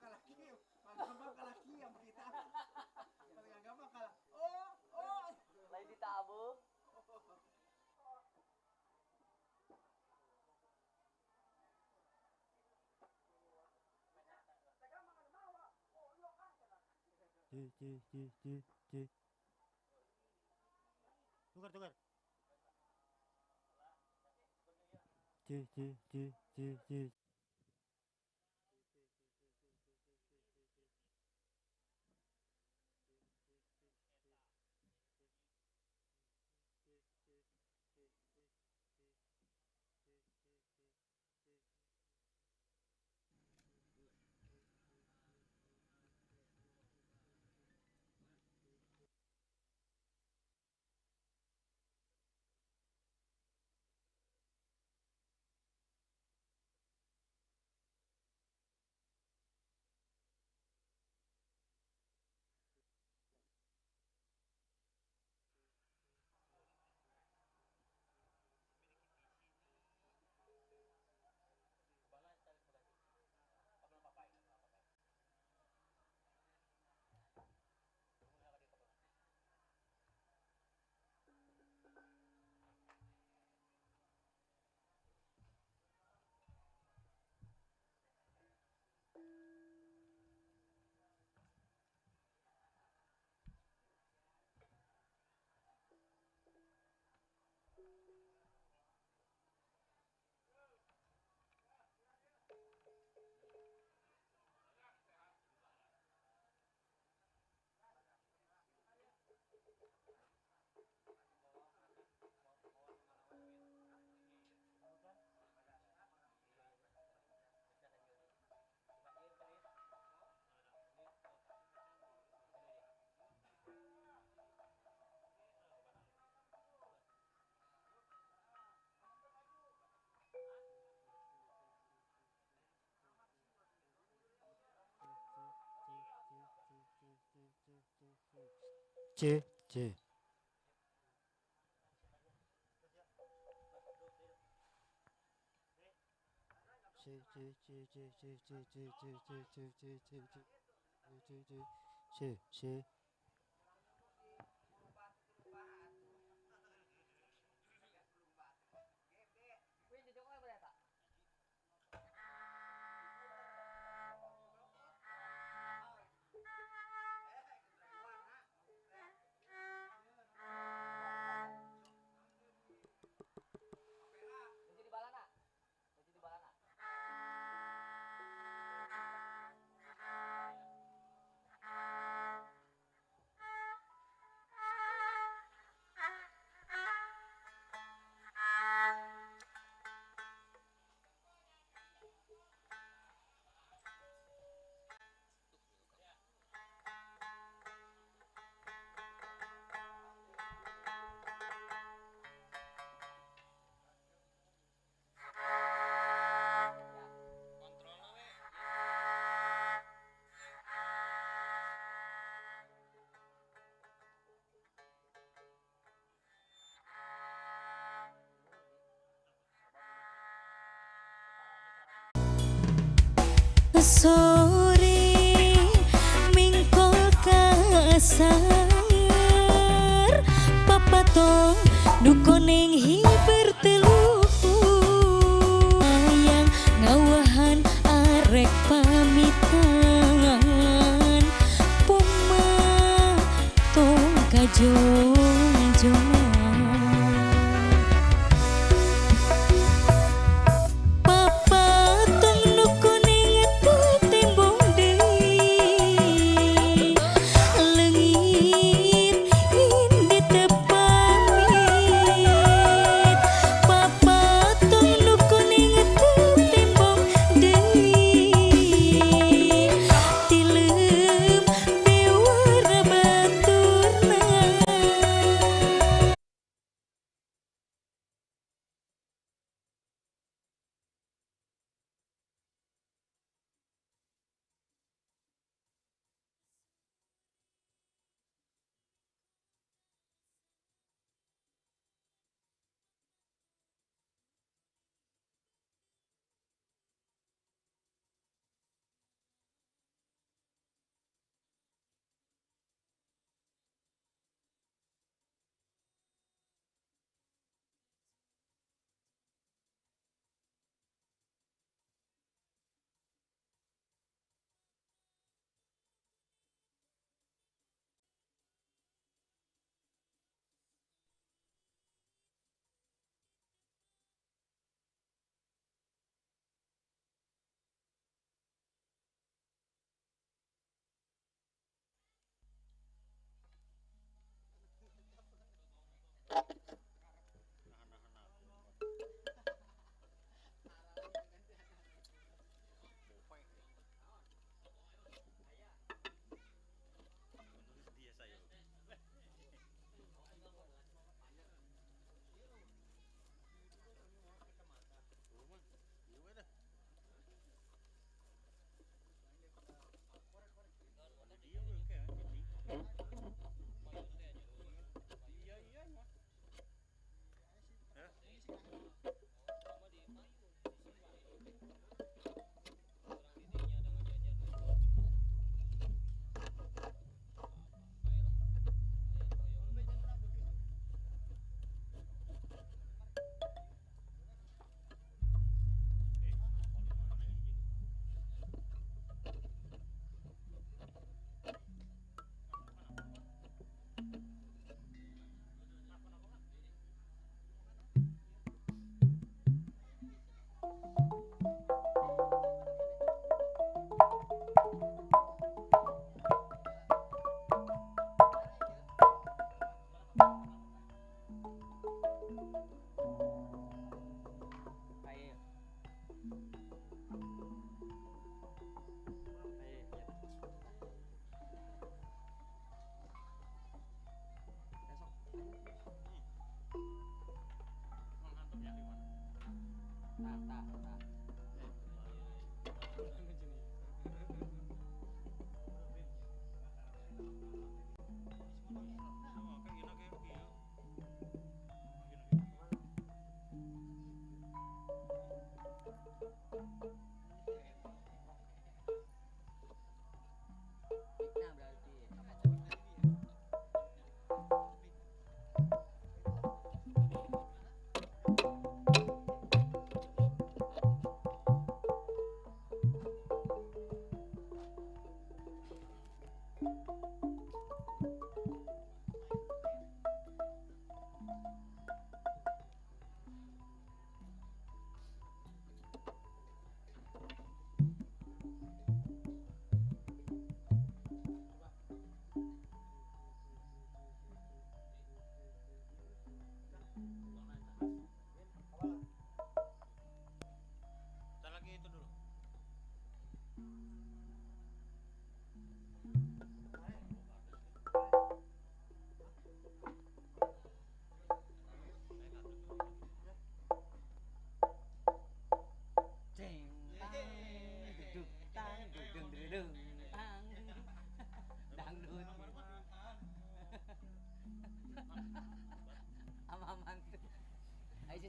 Kalaki, gampang kalaki yang kita. Paling gampang kalah. Oh, oh. Lain ditabuh. C C C C C. Tukar tukar. C C C C C. C C. C C C C C C C C C C C C C C C C C. Sore mingkol kasar papatong dukoneng hiber teluhu ayang ngawahan arek pamitan poma tong kajong-jongan.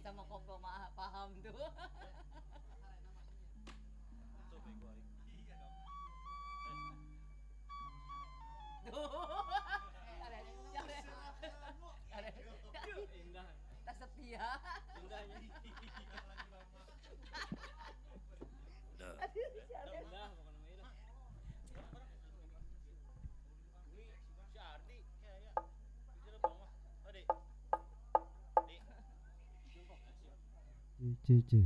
Sama koko paham tuh. Tak setia. C C.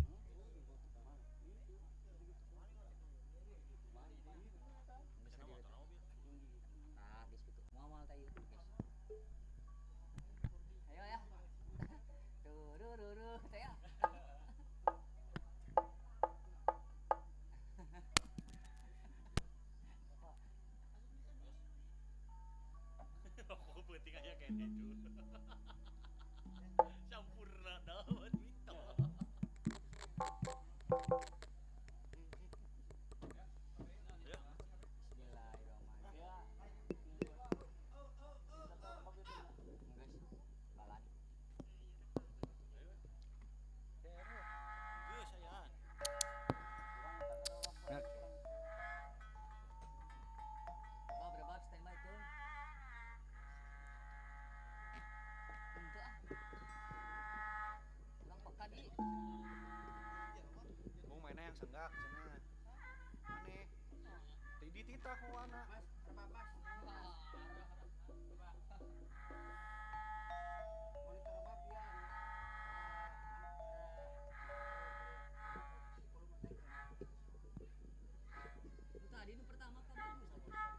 Senggak cenah. Aneh. Tadi titah ku anak. Mas, rebab mas. Monitor rebab dia. Tadi ini pertama kan bagus. Pelan.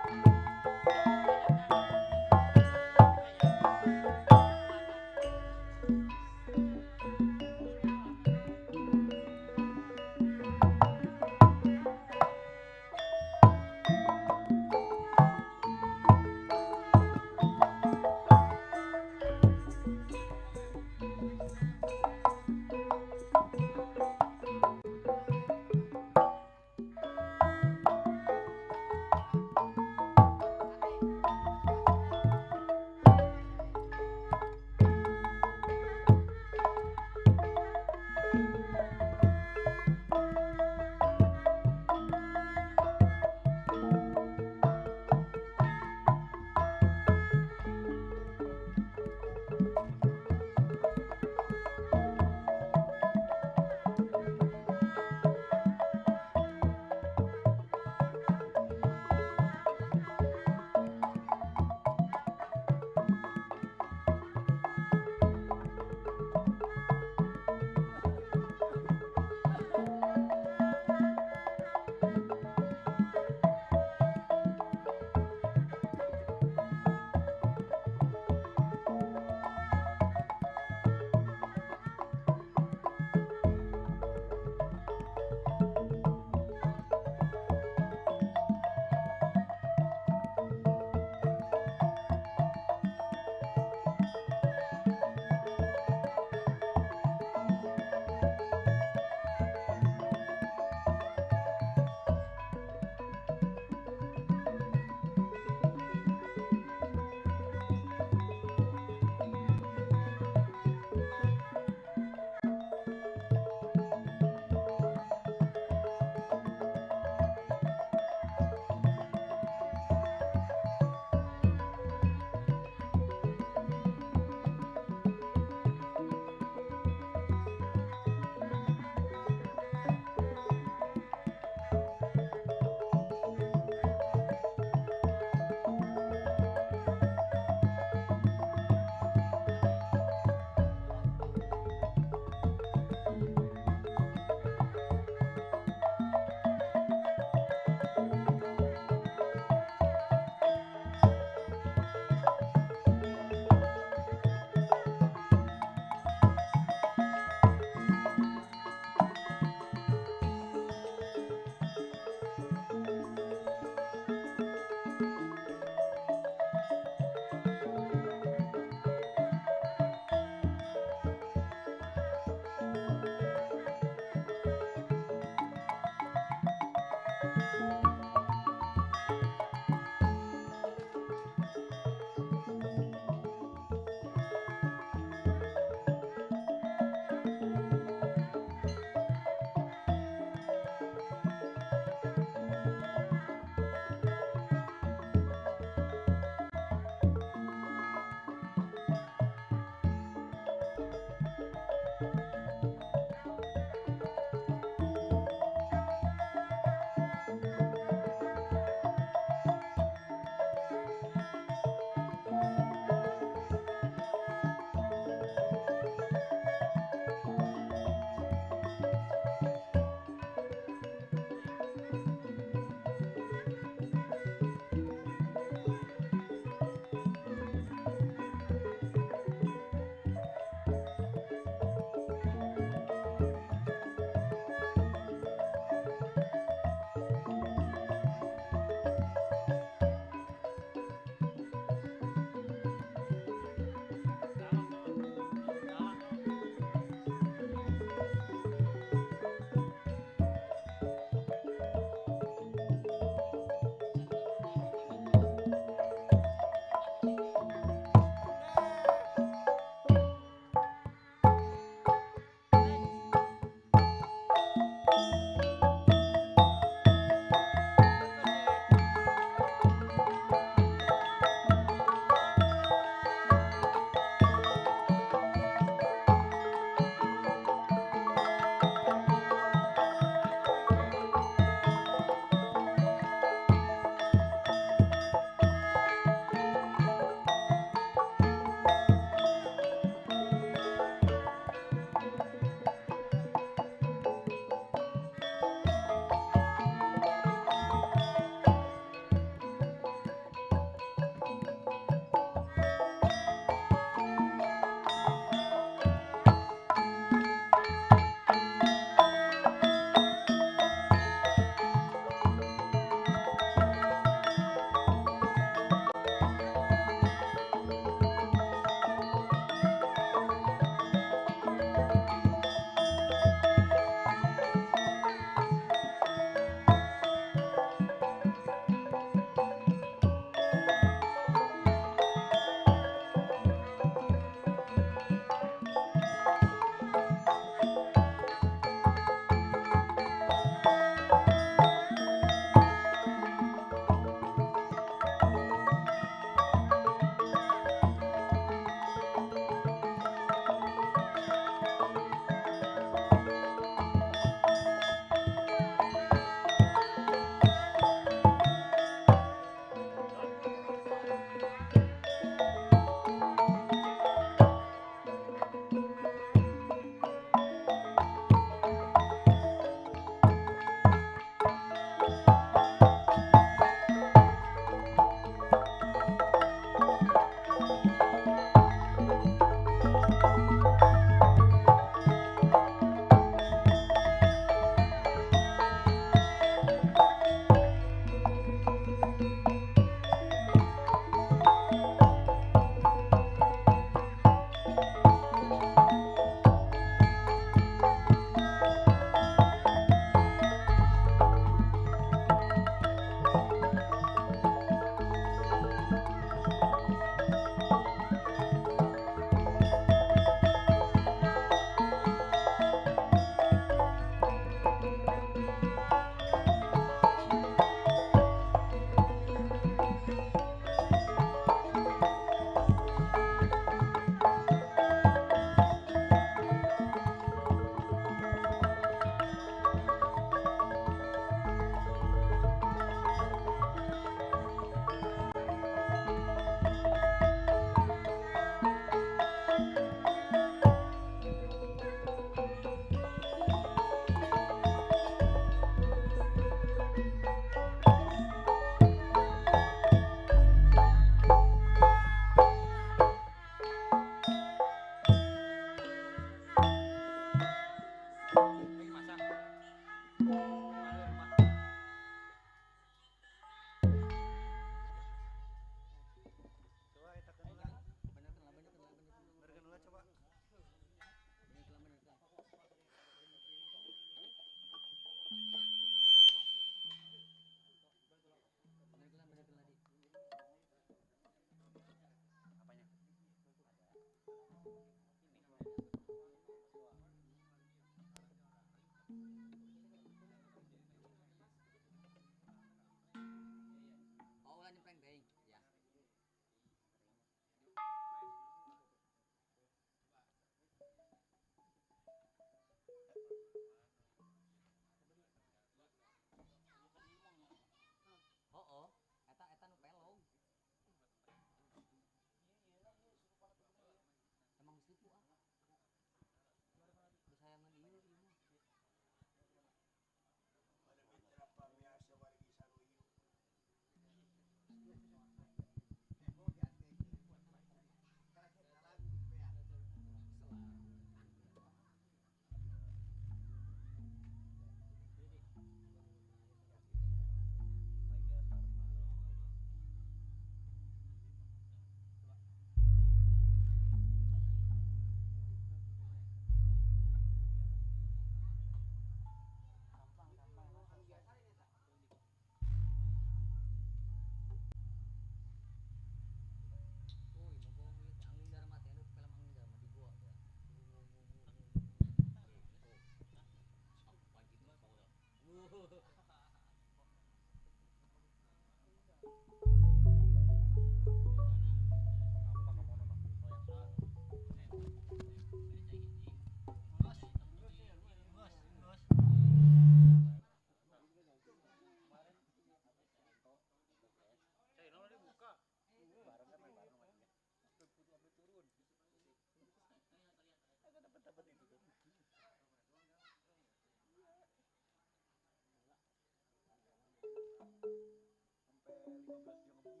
15 dia ngebul.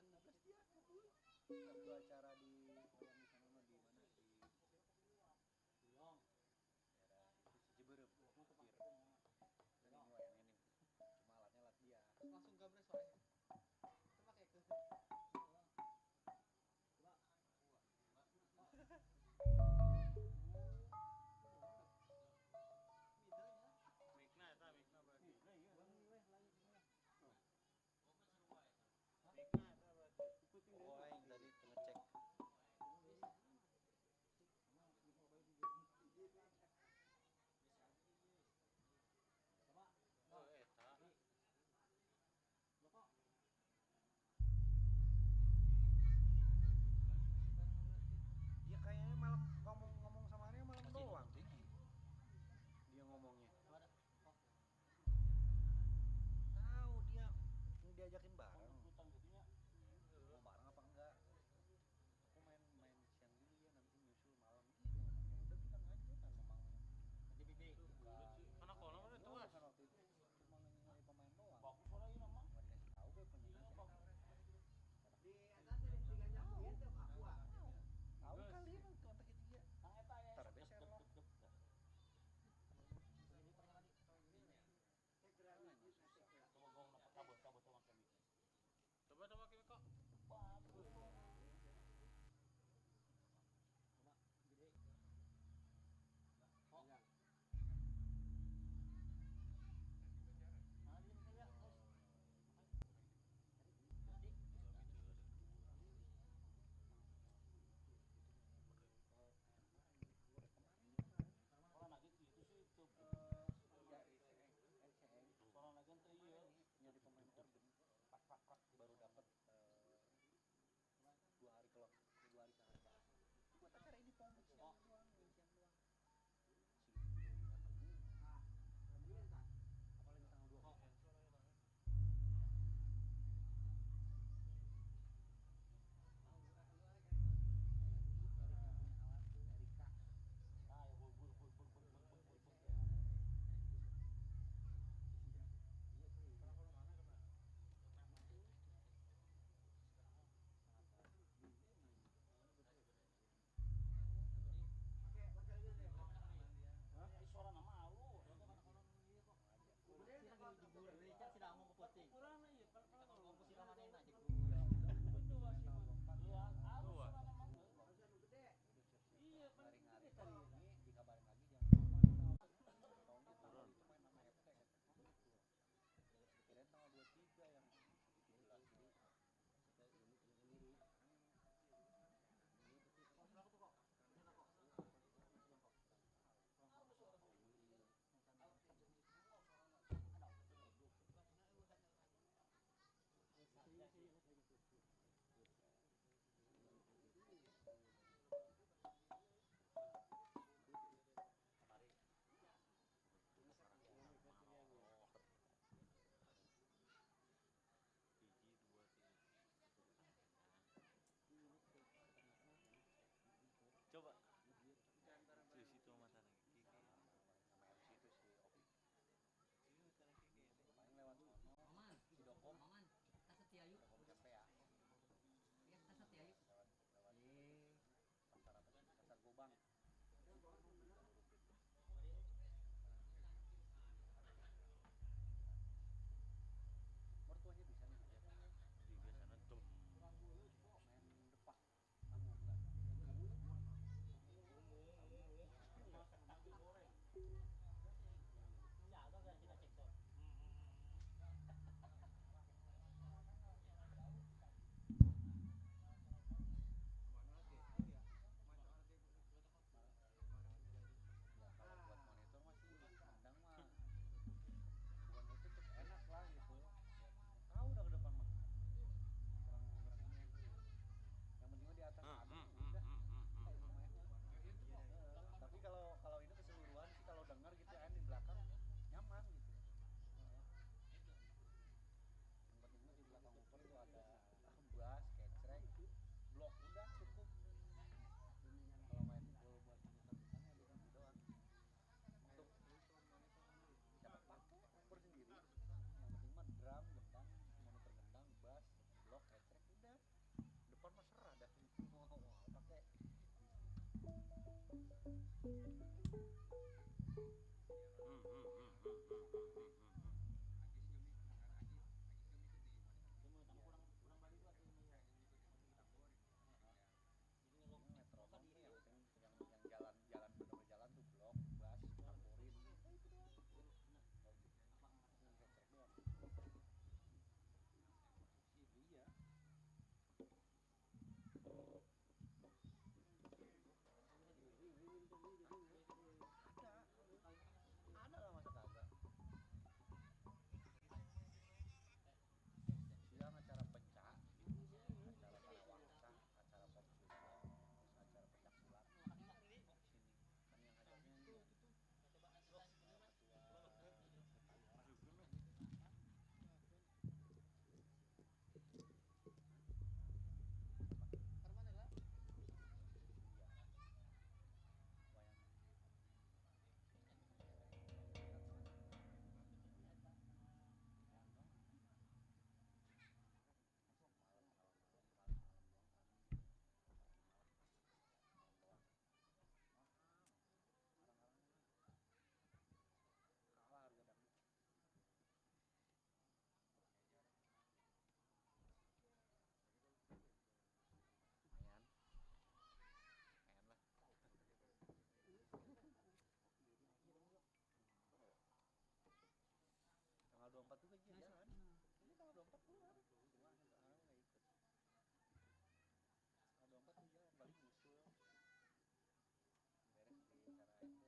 Nah, kan 15 dia ngebul. Waktu acara di wayang di sana mah di mana di Bulong. Daerah itu Ciberem. Kir. Dan ini wayangnya nih. Cuma alatnya alat dia. Langsung gambar suaranya. Itu pakai ke. Mikna eta mikna berarti. Mikna eta berarti. Oh, yang tadi ngecek.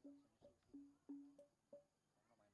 Bisa nyusul sih. Karena main deket di rumah sih.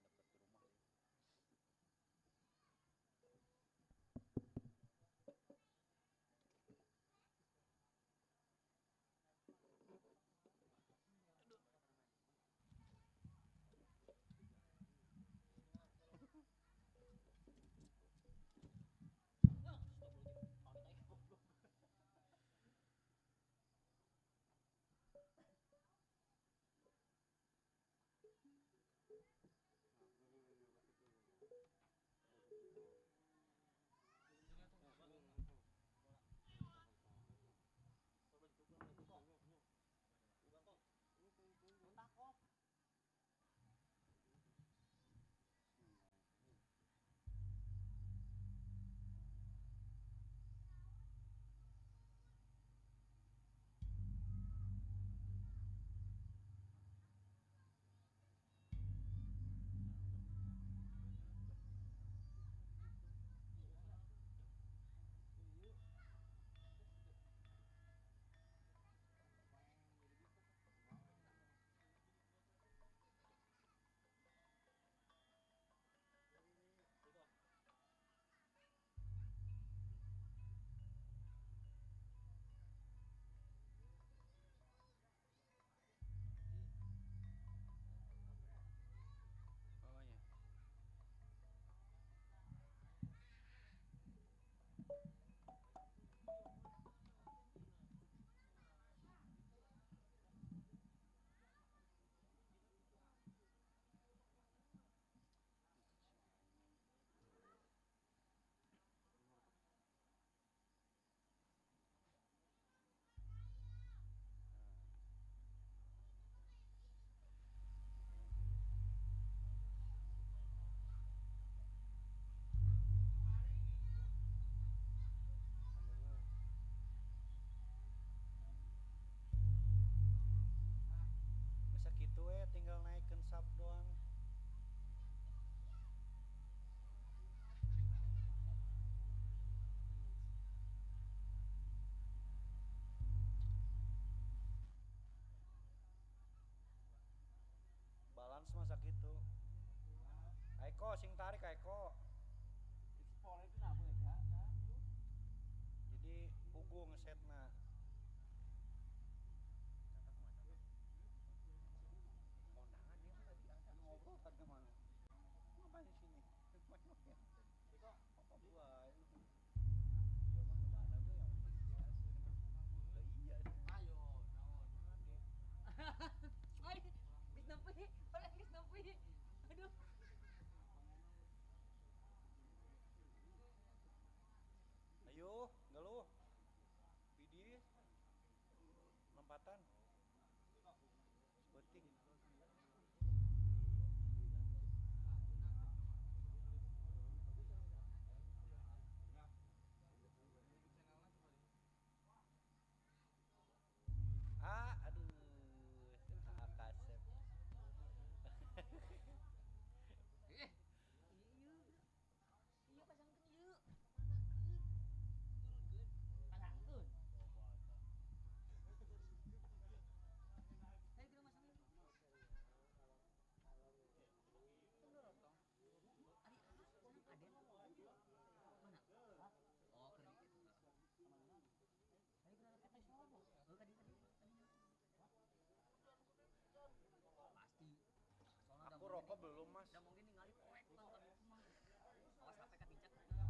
Oh ya. Bisa gitu tinggal naikin sub doang. Balance masa gitu. Aiko sing tarik Aiko. Jadi pugu ngesetna. Kondangan dia tadi ada ngobrol tadi kemana? Ngapain di sini? Main-main. Apa gua? Dia mah mana gue yang penting biasa. Lah iya. Ayo, naon. Ay, geus nempi, orang geus nempi. Aduh. Ayo, ngeluh. Pidi. Lompatan. Sepenting. Ah, aduh. Ah, kasep. Eh, Ieu pasangkeun ieu. Pasangkeun. Ayo kita masangin. Ari Aden. Mana? Oh, keur itu. Oh, kadi kadi kadi. Pasti. Soalnya Aku rokok belum, Mas. Da mungkin ningali poek mah ka ditu mah. Awas HP katincak.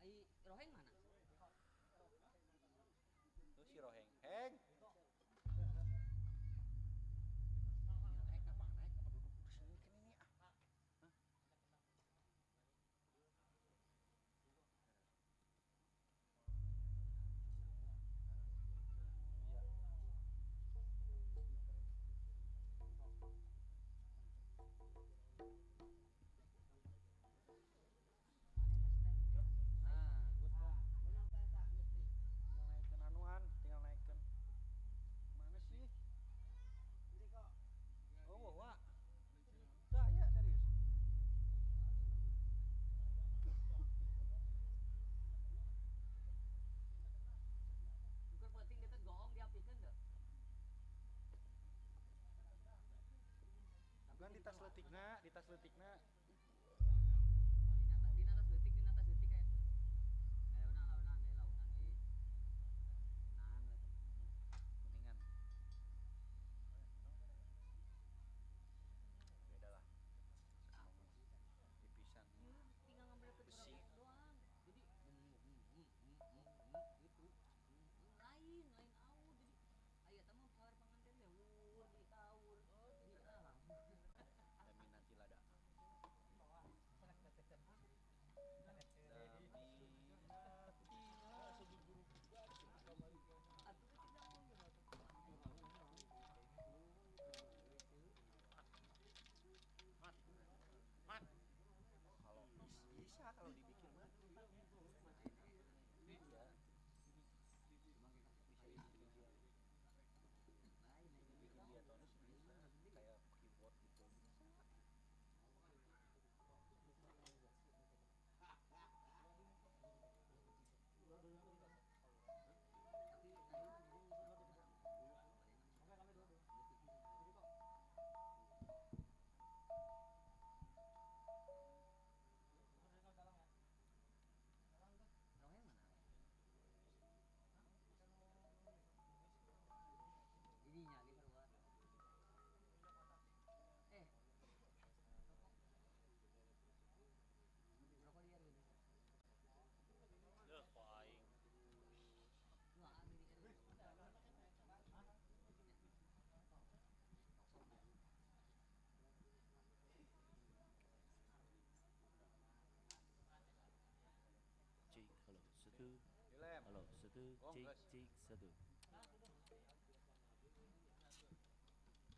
Ai Roheng mana? Tuh si Roheng. Heng. Naik apa naik apa duduk di sini kan ini ah. Hah? Iya. kalau dibikin mah. Iya. Bisa dibikin dia. Bikin diatonis bisa kayak keyboard gitu. Satu, halo, satu, cik, cik, satu,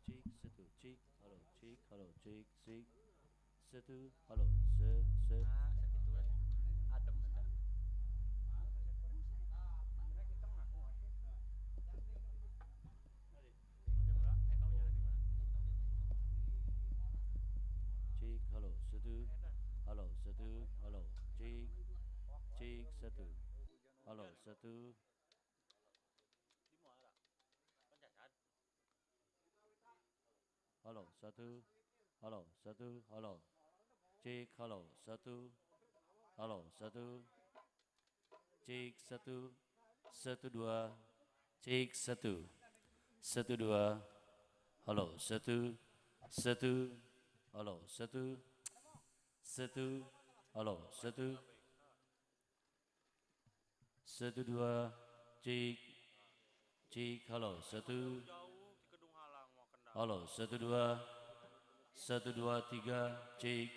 cik, satu, cik, halo, cik, halo, cik, cik, satu, halo, se, se. Nah, segitu aja. Adem eta. Cik, halo, satu, halo, satu, halo, cik. Cik satu, halo satu. Halo satu, halo satu, halo. Cik halo satu, halo satu. Cik satu, satu dua. Cik satu, satu dua. Halo satu, satu, halo satu, satu, halo satu. Satu dua, cik, cik, halo satu, halo satu dua, satu dua tiga, cik.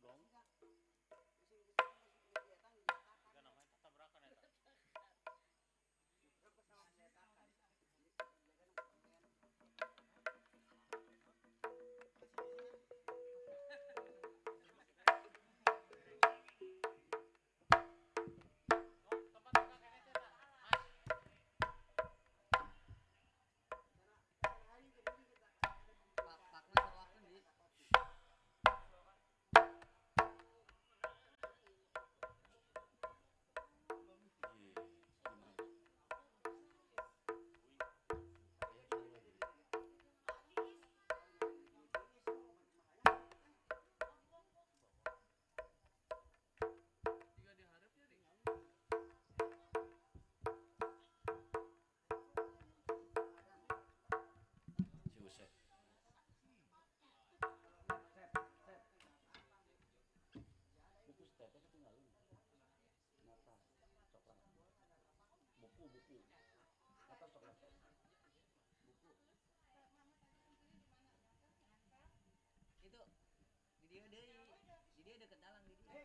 Gong. Juga namanya tabrakan eta. Oh, tempat buka kene teh tah. Mas. Pak pakna sawakeun di. Iya, gimana? Ayo sekali lagi. Jika diharapnya nih. Si Usep. Buku si Teteh ketinggalan. Nata coklat. Buku buku. Nata coklat. Buku. Itu di dieu deui. Di dieu deket dalang di dieu.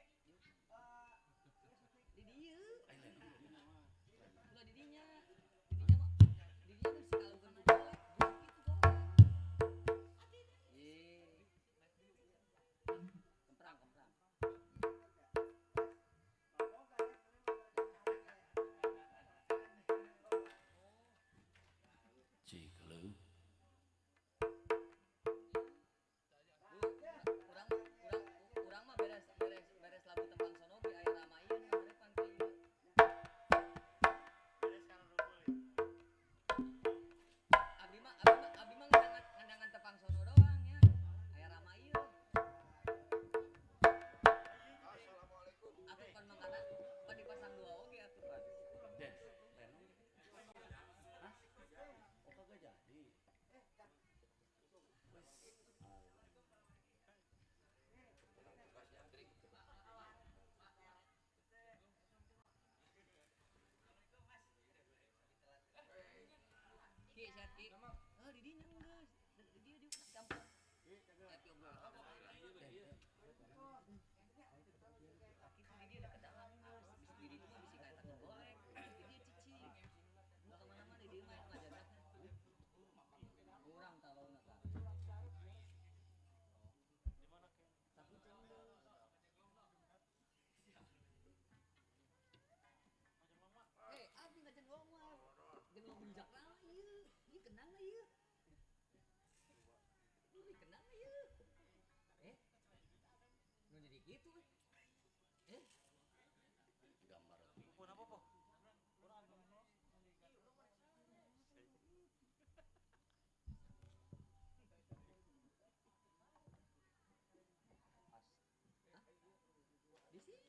Di dieu. Ayo lenong di mana? Ulah di dinya. Di dinya mah di dinya tuh si kalungkeun ku golek. Gitu golek. Ye. Kemprang, kemprang. Cik, halo. Bu, urang urang urang mah beres beres beres lagu tepang sono ge aya ramaieun ngahareupan ka ieu. Beres kana rukul. Abdi mah ngandangan ngandangan tepang sono doang ya. Aya rama ieu. Atuh pan mangkana pan dipasang dua oge atuh pan. Des, lenong. Hah? Oh kagak jadi. Wes. Ah. Ki sehat ki. Oh di dinya geus. Di dieu di kampung. Sehat ki obrol. Kitu di dieu deket dalang geus. Bisi di ditu mah bisi kaeta golek. Di dieu cicing. Ulah ka mana-mana di dieu mah ngajarna. Kurang talona tah. Di mana Ken? Sakucing geus. Eh, abdi ngajen wong mah. Jeung lo benjak lah ieu. Ieu kenang lah ieu. Ieu kenang lah ieu. Eh. Nu jadi kitu eh. Eh, Gambar. Buku apa po? pas. Hah? Di sini.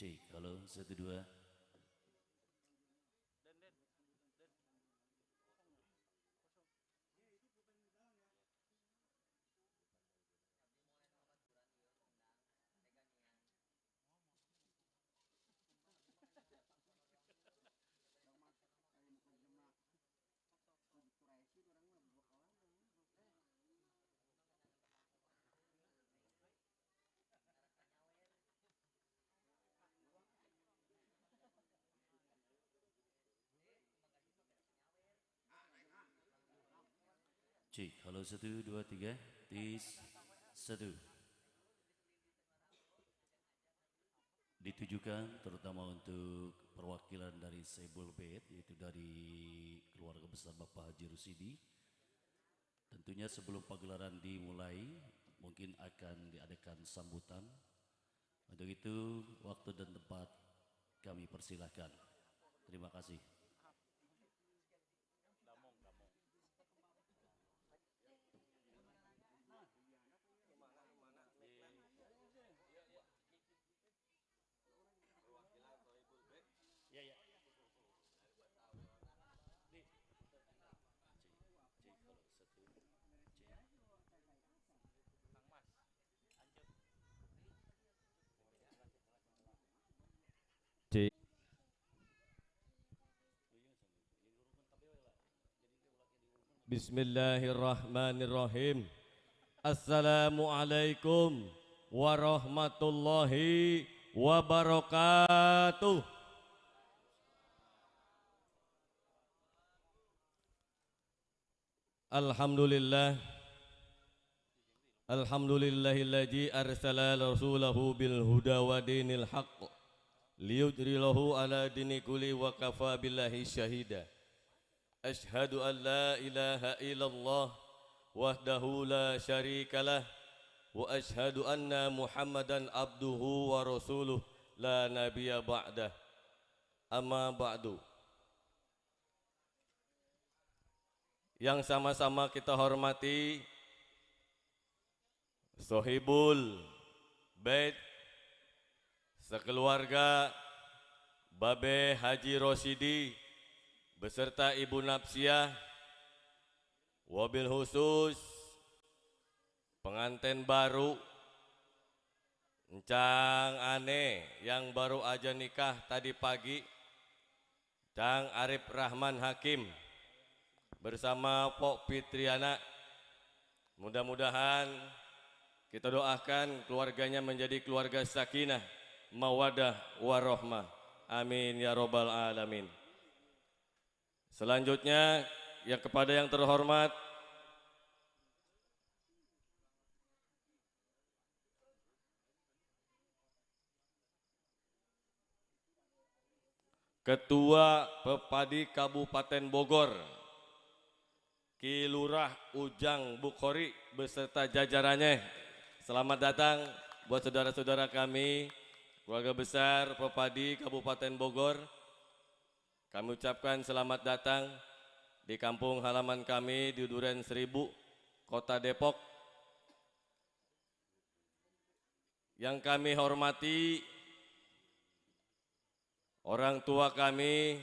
Cek, halo, 1 2. Cek, halo 1 2 3, tis 1. Ditujukan terutama untuk perwakilan dari Saibul Bait, yaitu dari keluarga besar Bapak Haji Rusidi. Tentunya sebelum pagelaran dimulai, mungkin akan diadakan sambutan. Untuk itu, waktu dan tempat kami persilahkan. Terima kasih. Ya, ya. Cek, halo 1, cek. Kang Mas. Anjuk. Cek. Bismillahirrahmanirrahim. Assalamualaikum warahmatullahi wabarakatuh. Alhamdulillah. Alhamdulillahilladzi arsala rasulahu bil huda wa dinil haqq liyudrilahu ala dini kulli wa kafa billahi syahida. Ashhadu an la ilaha illallah wahdahu la syarikalah wa ashhadu anna Muhammadan abduhu wa rasuluh la nabiyya ba'dah. Amma ba'du. Yang sama-sama kita hormati Sohibul Bait sekeluarga Babe Haji Rosidi beserta Ibu Napsiah, wabil khusus pengantin baru Encang Ane yang baru aja nikah tadi pagi, Cang Arif Rahman Hakim bersama Pok Fitriana. Mudah-mudahan kita doakan keluarganya menjadi keluarga sakinah, mawadah, warohmah. Amin ya robbal alamin. Selanjutnya yang kepada yang terhormat Ketua Pepadi Kabupaten Bogor Ki Lurah Ujang Bukhori beserta jajarannya. Selamat datang buat saudara-saudara kami, keluarga besar Pepadi Kabupaten Bogor. Kami ucapkan selamat datang di kampung halaman kami di Duren Seribu, Kota Depok. Yang kami hormati orang tua kami,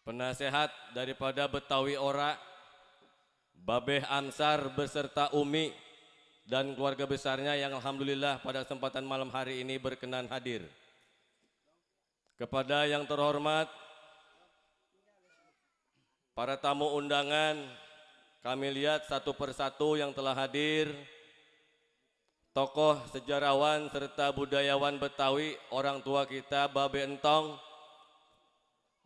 penasehat daripada Betawi Ora, Babeh Amsar beserta Umi dan keluarga besarnya yang alhamdulillah pada kesempatan malam hari ini berkenan hadir. Kepada yang terhormat para tamu undangan, kami lihat satu persatu yang telah hadir, tokoh sejarawan serta budayawan Betawi, orang tua kita Babe Entong.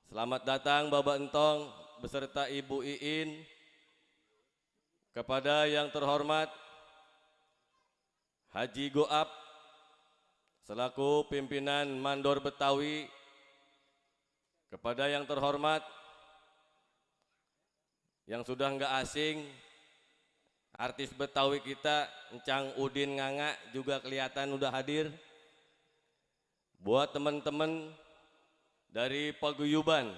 Selamat datang Bapak Entong beserta Ibu Iin. Kepada yang terhormat Haji Goab selaku pimpinan Mandor Betawi. Kepada yang terhormat yang sudah enggak asing, artis Betawi kita Encang Udin Nganga juga kelihatan udah hadir. Buat teman-teman dari Paguyuban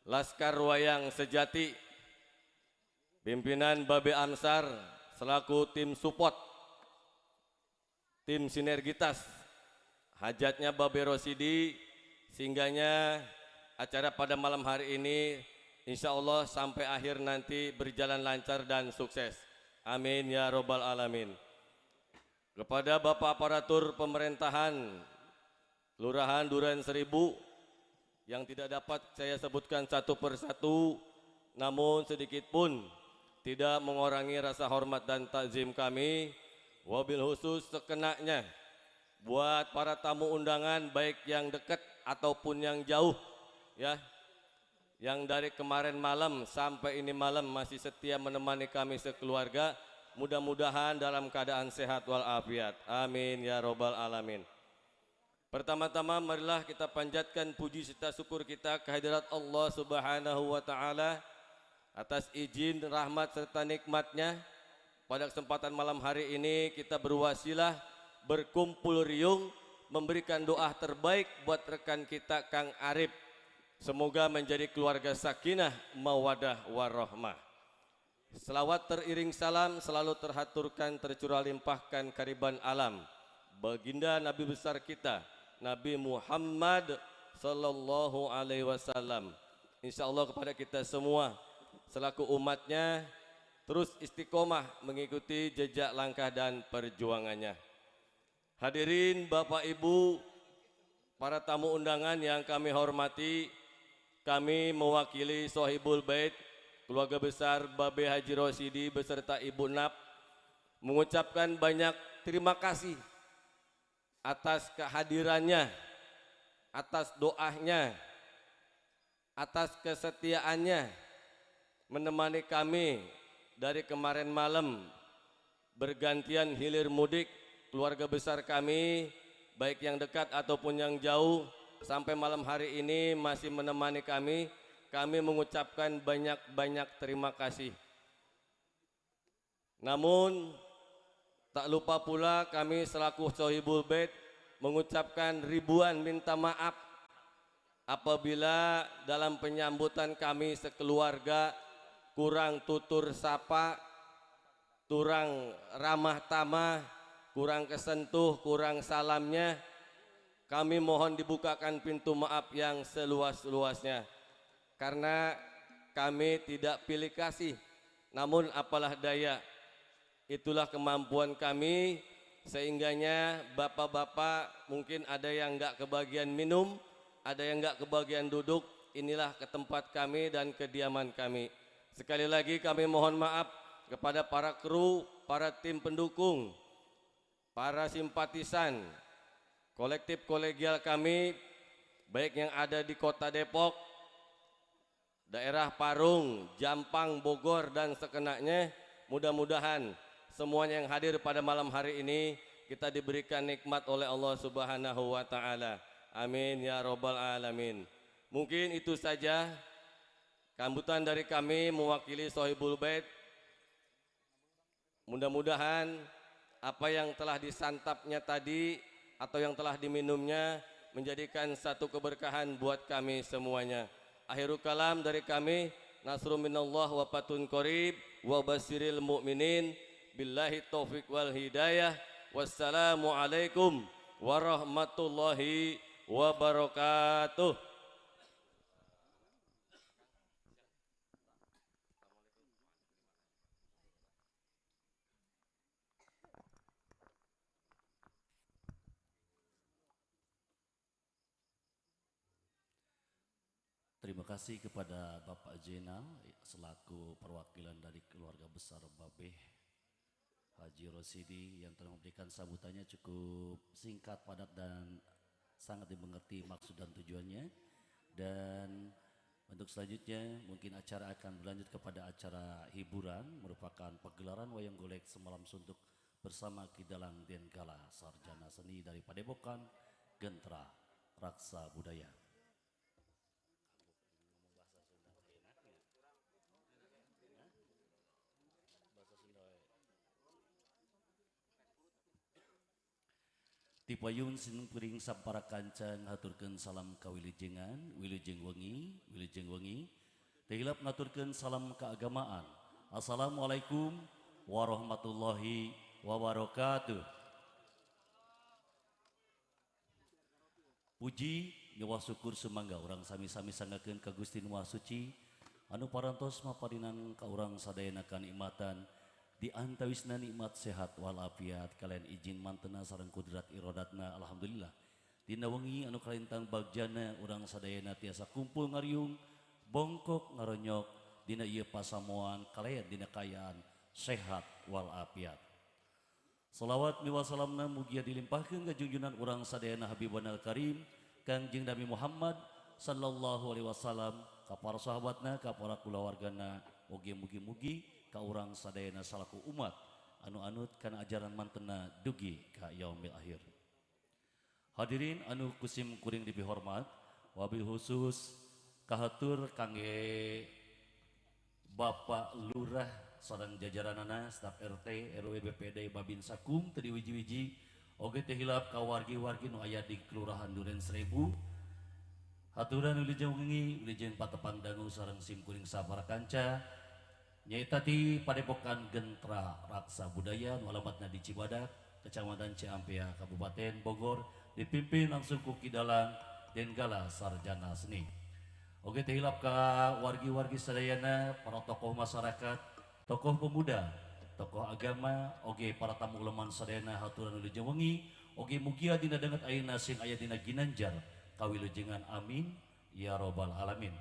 Laskar Wayang Sejati, pimpinan Babe Amsar selaku tim support, tim sinergitas Hajatnya Babe Rosidi, sehingganya acara pada malam hari ini insya Allah sampai akhir nanti berjalan lancar dan sukses. Amin ya robbal alamin. Kepada Bapak aparatur pemerintahan Kelurahan Duren Seribu yang tidak dapat saya sebutkan satu persatu, namun sedikit pun tidak mengurangi rasa hormat dan takzim kami, wabil khusus sekenanya buat para tamu undangan baik yang dekat ataupun yang jauh, ya, yang dari kemarin malam sampai ini malam masih setia menemani kami sekeluarga, mudah-mudahan dalam keadaan sehat walafiat. Amin ya robbal alamin. Pertama-tama marilah kita panjatkan puji serta syukur kita kehadirat Allah Subhanahu wa taala atas izin, rahmat serta nikmatnya. Pada kesempatan malam hari ini kita berwasilah berkumpul riung memberikan doa terbaik buat rekan kita Kang Arif. Semoga menjadi keluarga sakinah, mawadah, warahmah. Selawat teriring salam selalu terhaturkan, tercurah limpahkan kariban alam baginda Nabi besar kita Nabi Muhammad sallallahu alaihi wasallam. Insya Allah kepada kita semua selaku umatnya terus istiqomah mengikuti jejak langkah dan perjuangannya. Hadirin Bapak Ibu, para tamu undangan yang kami hormati, kami mewakili Sohibul Bait, keluarga besar Babe Haji Rosidi beserta Ibu Nap, mengucapkan banyak terima kasih atas kehadirannya, atas doanya, atas kesetiaannya menemani kami dari kemarin malam bergantian hilir mudik keluarga besar kami, baik yang dekat ataupun yang jauh, sampai malam hari ini masih menemani kami. Kami mengucapkan banyak-banyak terima kasih. Namun tak lupa pula kami selaku Sohibul Bait mengucapkan ribuan minta maaf apabila dalam penyambutan kami sekeluarga kurang tutur sapa, kurang ramah tamah, kurang kesentuh, kurang salamnya. Kami mohon dibukakan pintu maaf yang seluas-luasnya, karena kami tidak pilih kasih, namun apalah daya, itulah kemampuan kami, sehingganya bapak-bapak mungkin ada yang nggak kebagian minum, ada yang nggak kebagian duduk, inilah ke tempat kami dan kediaman kami. Sekali lagi kami mohon maaf kepada para kru, para tim pendukung, para simpatisan, kolektif kolegial kami, baik yang ada di Kota Depok, daerah Parung, Jampang, Bogor, dan sekenanya. Mudah-mudahan semuanya yang hadir pada malam hari ini kita diberikan nikmat oleh Allah Subhanahu wa taala. Amin ya robbal alamin. Mungkin itu saja sambutan dari kami mewakili Sohibul Bait. Mudah-mudahan apa yang telah disantapnya tadi atau yang telah diminumnya menjadikan satu keberkahan buat kami semuanya. Akhirul kalam dari kami, nasrun minallah wa fatun qarib wa basiril mu'minin, billahi taufik wal hidayah. Wassalamualaikum warahmatullahi wabarakatuh. Terima kasih kepada Bapak Jenal selaku perwakilan dari keluarga besar Babeh Haji Rosidi yang telah memberikan sambutannya cukup singkat, padat, dan sangat dimengerti maksud dan tujuannya. Dan untuk selanjutnya mungkin acara akan berlanjut kepada acara hiburan merupakan pagelaran wayang golek semalam suntuk bersama Ki Dalang Dengkala, sarjana seni dari Padepokan Gentra Raksa Budaya. Tipayun simkuring sampara kanca ngaturkeun salam kawilujengan, wilujeng wengi, wilujeng wengi. Teu hilap ngaturkeun salam keagamaan. Assalamualaikum warahmatullahi wabarakatuh. Puji miwah syukur sumangga urang sami-sami sanggakeun ka Gusti Nu Maha Suci anu parantos maparinan ka urang sadayana kanikmatan di antawisna nikmat sehat walafiat kalian izin mantena sareng kudrat irodatna. Alhamdulillah dina wengi anu kalintang bagjana urang sadayana tiasa kumpul ngariung bongkok ngaronyok dina ieu pasamuan kalayan dina kaayaan sehat walafiat. Salawat miwah salamna mugia dilimpahkeun ka junjunan urang sadayana Habibana Karim Kangjeng Nabi Muhammad sallallahu alaihi wasallam ka para sahabatna ka para kulawargana oge mugi-mugi ka urang sadayana salaku umat anu anut kana ajaran mantena dugi ka yaumil akhir. Hadirin anu kusim kuring dipihormat, wabil khusus kahatur kangge Bapak Lurah sareng jajaranana staf RT RW BPD Babinsa Kum teu diwiji-wiji oge teu hilap ka wargi-wargi nu aya di Kelurahan Duren Seribu. Haturan wilujeng wengi wilujeng patepang dangu sareng sim kuring sapara kanca nyaeta ti Padepokan Gentra Raksa Budaya nu alamatna di Cibadak, Kecamatan Ciampea, Kabupaten Bogor, dipimpin langsung ku Ki Dalang Denggala Sarjana Seni. Oge teu hilap ka wargi-wargi sadayana, para tokoh masyarakat, tokoh pemuda, tokoh agama, oge para tamu uleman sadayana haturan wilujeng wengi, oge mugia dina danget ayeuna sing aya dina ginanjar kawilujengan, amin ya robbal alamin.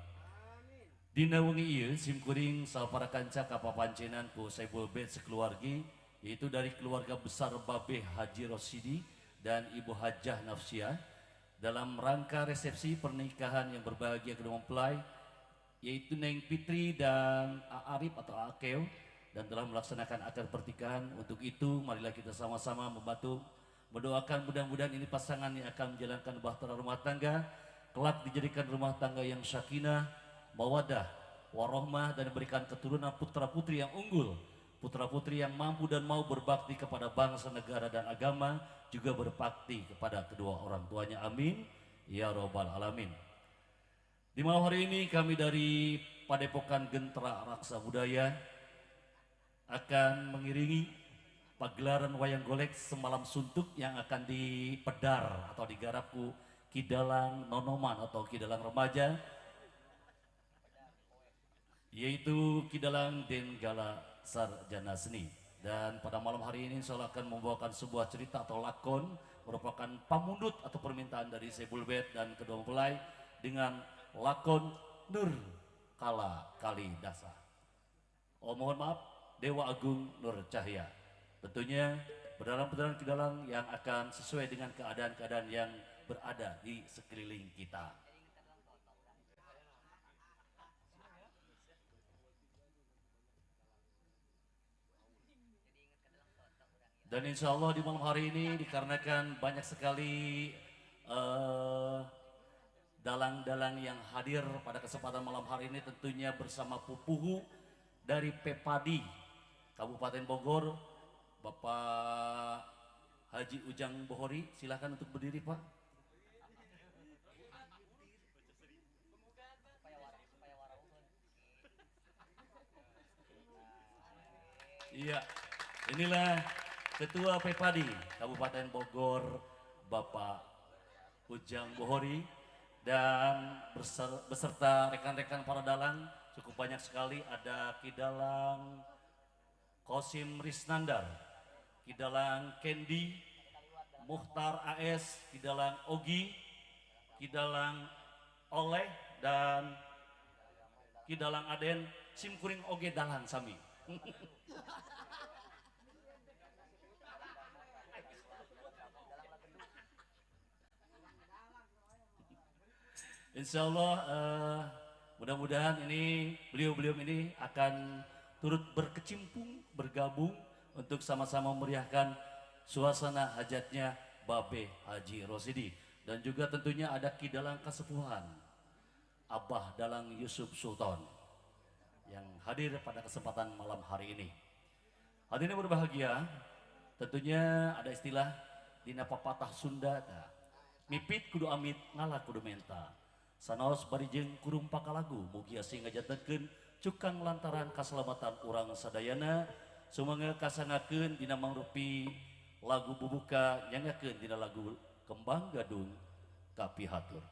Dina wengi ieu sim kuring sapara kanca kapapancenan ku Saibul Bait sekeluargi, yaitu dari keluarga besar Babeh Haji Rosidi dan Ibu Hajah Nafsiah dalam rangka resepsi pernikahan yang berbahagia kedua mempelai, yaitu Neng Fitri dan Arif atau Akeo, dan telah melaksanakan akad pernikahan. Untuk itu marilah kita sama-sama membantu mendoakan mudah-mudahan ini pasangan yang akan menjalankan bahtera rumah tangga kelak dijadikan rumah tangga yang sakinah, mawadah, warohmah, dan diberikan keturunan putra-putri yang unggul, putra-putri yang mampu dan mau berbakti kepada bangsa, negara, dan agama, juga berbakti kepada kedua orang tuanya. Amin ya robbal alamin. Di malam hari ini kami dari Padepokan Gentra Raksa Budaya akan mengiringi pagelaran wayang golek semalam suntuk yang akan dipedar atau digarapku Ki Dalang Nonoman atau Ki Dalang Remaja, yaitu Ki Dalang Denggala Sarjana Seni. Dan pada malam hari ini insya Allah akan membawakan sebuah cerita atau lakon merupakan pamundut atau permintaan dari Saibul Bait dan kedua mempelai dengan lakon Nur Kala Kalidasa. Oh mohon maaf, Dewa Agung Nur Cahya. Tentunya pedalang-pedalang Ki Dalang yang akan sesuai dengan keadaan-keadaan yang berada di sekeliling kita. Dan insya Allah di malam hari ini dikarenakan banyak sekali dalang-dalang yang hadir pada kesempatan malam hari ini, tentunya bersama Pupuhu dari Pepadi Kabupaten Bogor, Bapak Haji Ujang Bohori. Silahkan untuk berdiri Pak. Iya, inilah Ketua Pepadi Kabupaten Bogor, Bapak Ujang Bohori, dan beserta rekan-rekan para dalang cukup banyak sekali. Ada Ki Dalang Kosim Risnandar, Ki Dalang Kendi, Mukhtar AS, Ki Dalang Ogi, Ki Dalang Oleh, dan Ki Dalang Aden, simkuring oge dalang sami. Insya Allah mudah-mudahan ini beliau-beliau ini akan turut berkecimpung, bergabung untuk sama-sama memeriahkan suasana hajatnya Babe Haji Rosidi. Dan juga tentunya ada Ki Dalang Kasepuhan, Abah Dalang Yusuf Sultan, yang hadir pada kesempatan malam hari ini. Hadirin berbahagia, tentunya ada istilah dina papatah Sunda, mipit kudu amit, ngalah kudu menta. Sanaos bari jeung kurung pakalagu, mugia sing ngajantenkeun cukang lantaran kaselamatan urang sadayana, sumangga kasangakeun dina mangrupi lagu bubuka, nyangakeun dina lagu Kembang Gadung Kapihatur.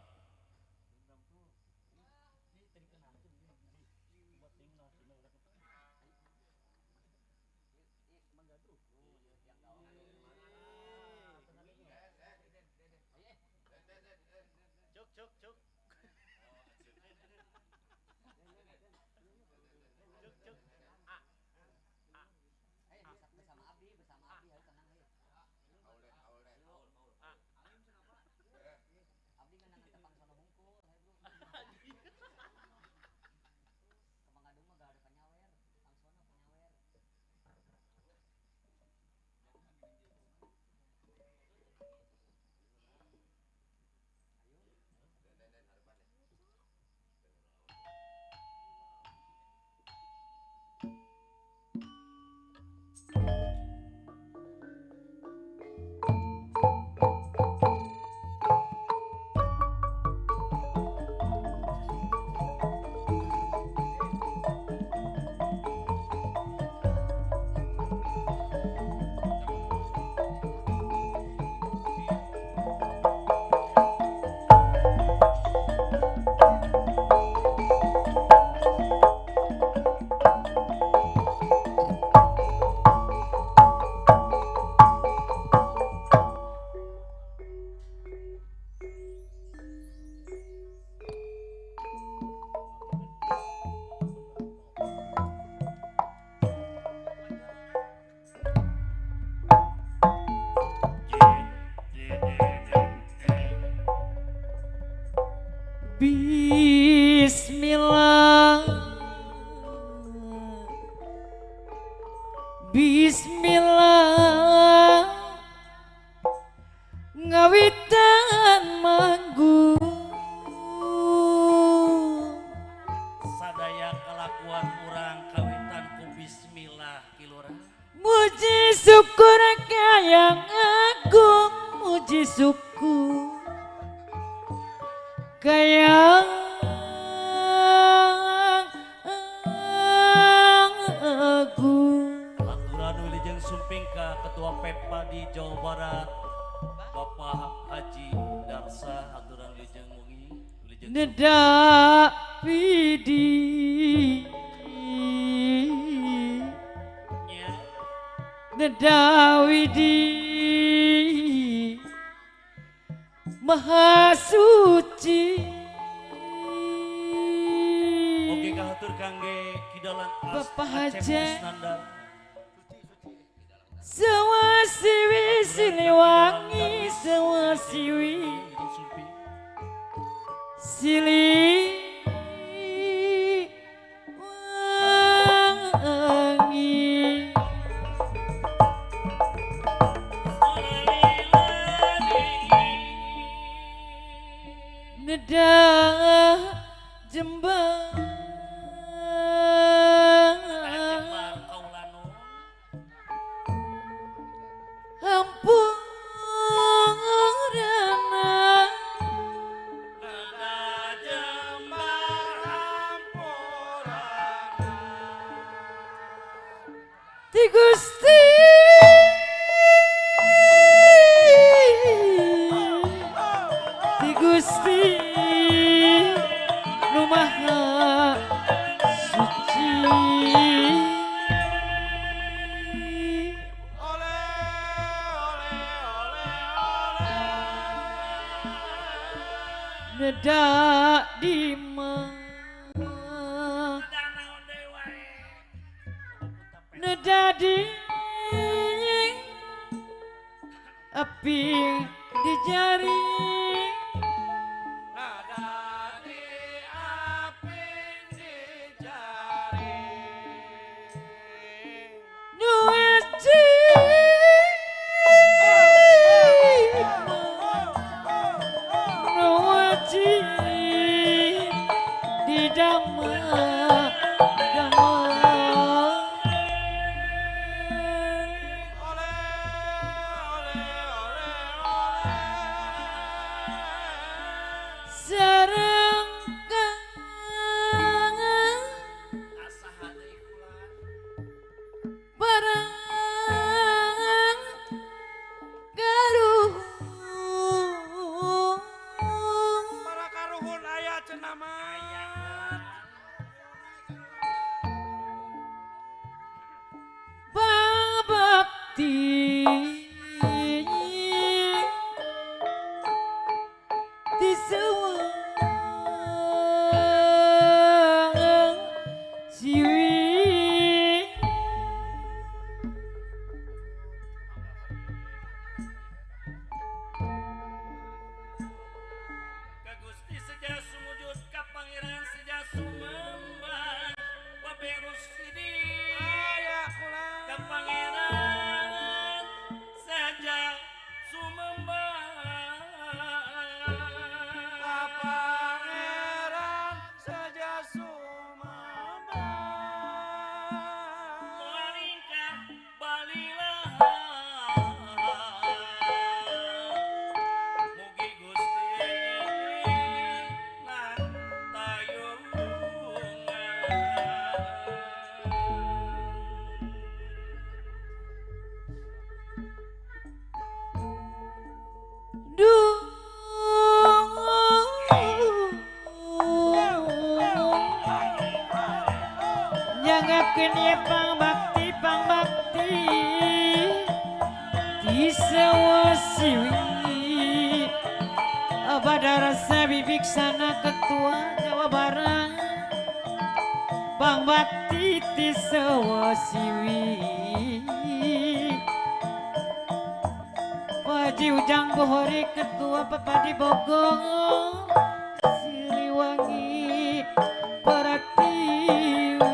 Bismillah, Bismillah, ngawitan manggung. Sadaya kelakuan urang kawitan ku bismillah kilurah. Muji syukur kayang agung, muji syukur kayang agung. Aturan wilujeng sumping ka Ketua PEPA di Jawa Barat Bapak Haji Darsa, aturan wilujeng wengi wilujeng nedak widi nedak widi Maha Suci. Oke kahatur kangge kidalang Bapak Acep Haji Kusnandar. Sewasiwi Siliwangi sewasiwi Siliwangi. Nedah jembar hampurana, nedah jembar hampurana ti Gusti ti Gusti nu Maha Suci. Oleh oleh oleh oleh Nedak di mana, nedak di api di jari, nada di api di jari nu aji nu aji di dama dama. Oleh oleh oleh oleh Sareng kangen barang karuhun. Bakti di siwi. Ka Gusti seja sumujud ka Pangeran seja sumembah Babe Rusidi Aya kula ka Pangeran saja sumembah Ka Pangeran saja sumembah Malingkah balilah mugi Gusti nantayungan. Duh, nyangakeun ye pangbakti pangbakti di sawasiwi Badarasa Bibiksana Ketua Jawa Barat Pangbakti di sawasiwi Haji Ujang Bohori Ketua Pepadi Bogor Siliwangi Pratiwi.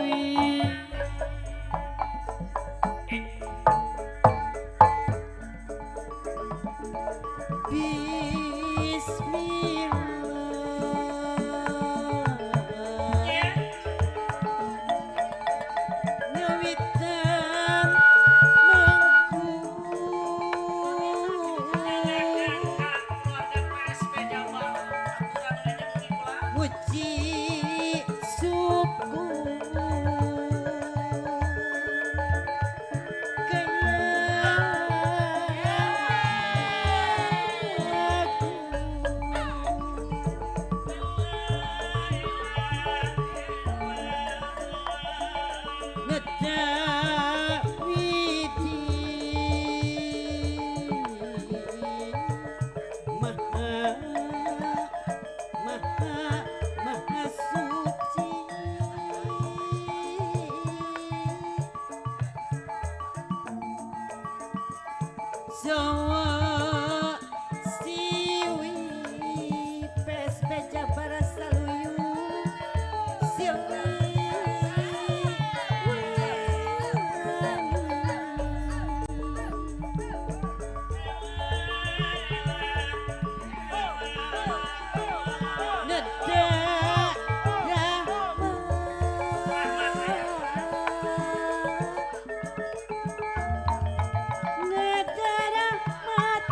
Bismillah Nyawitan mangku Keluarga PSP Jabar aturan lenyap kula. Muji suku Maha Maha Maha Suci Jawa Siwi PSP Jabar Saluyu Siwi Neda Rahmat Neda Rahmat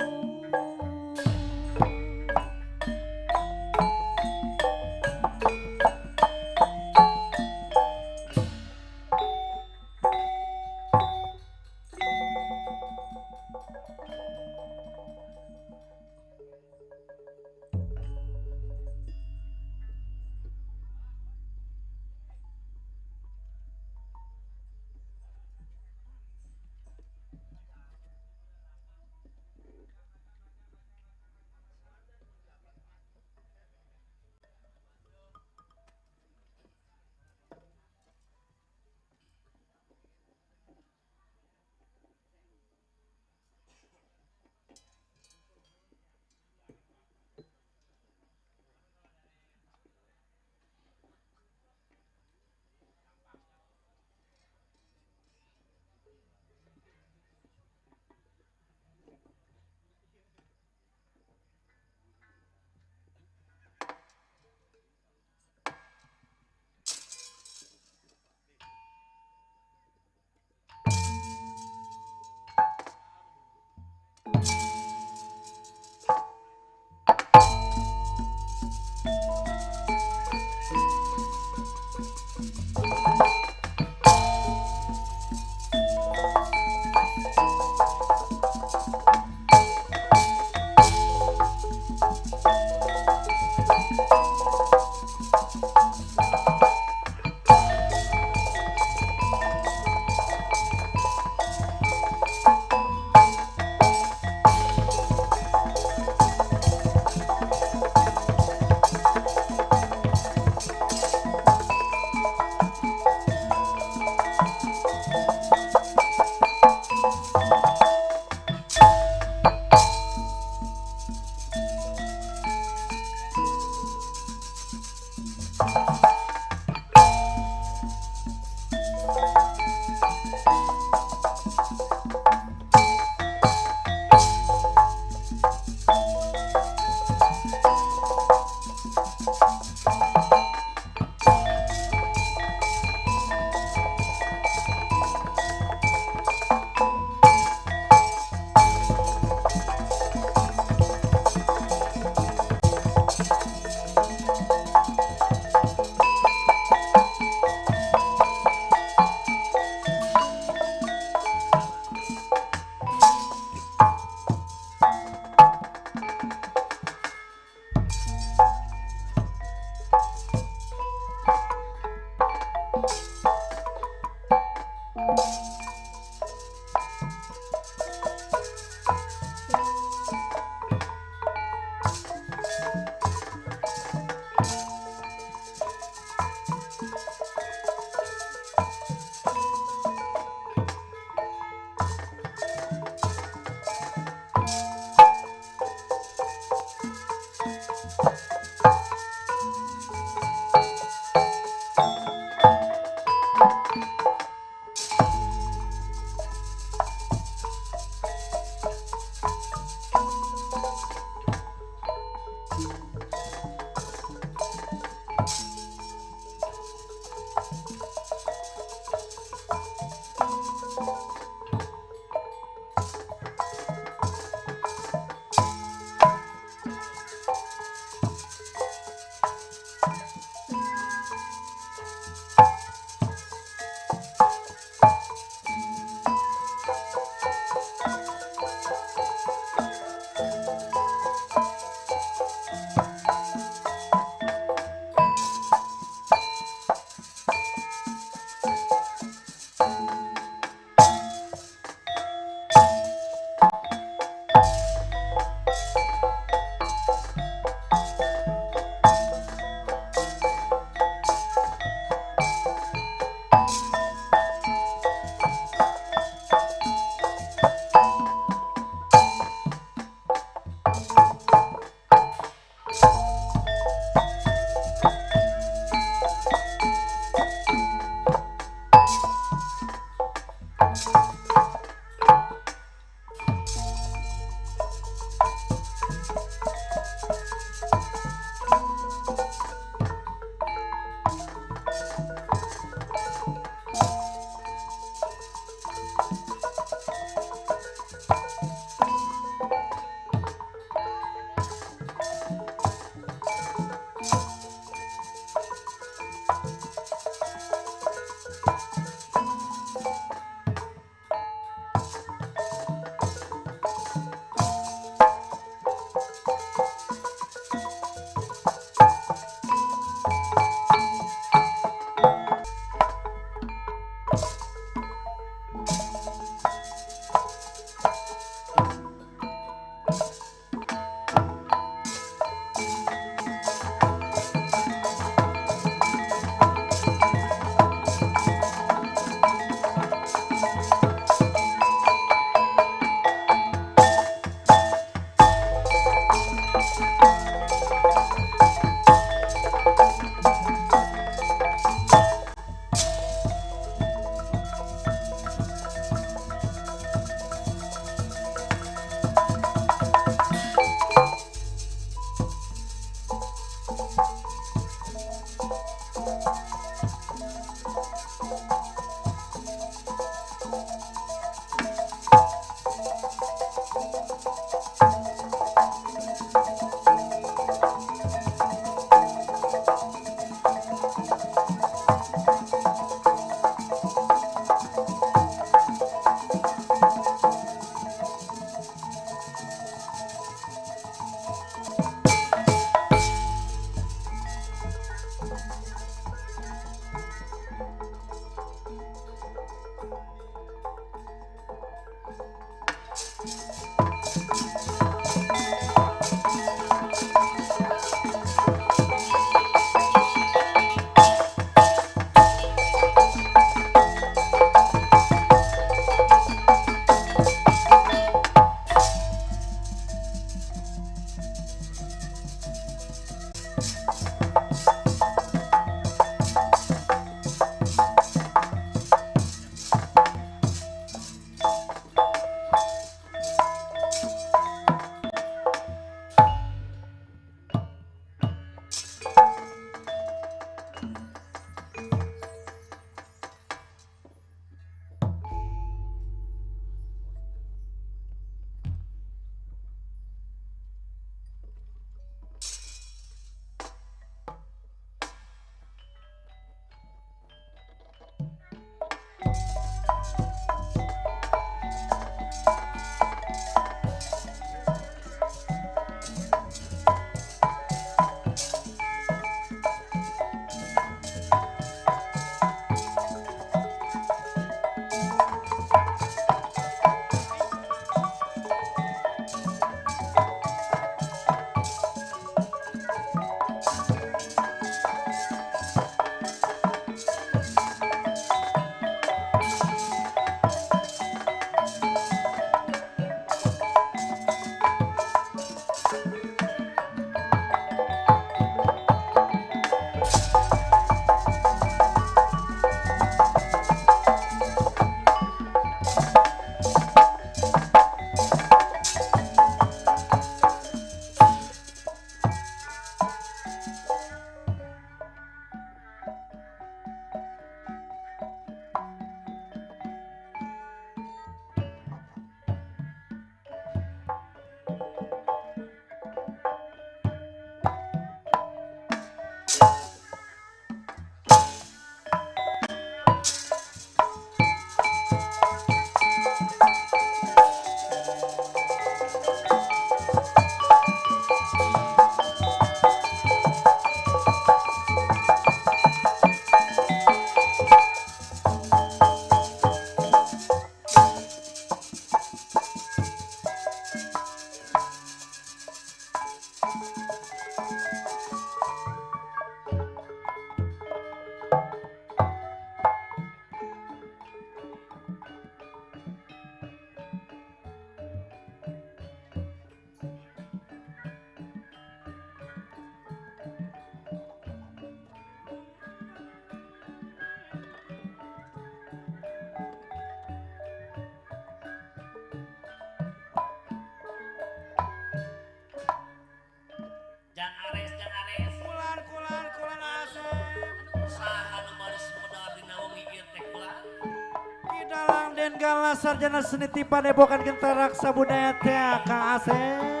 Gala sarjana seni tipa Padepokan Genta Raksa Budaya teh Kang Asep.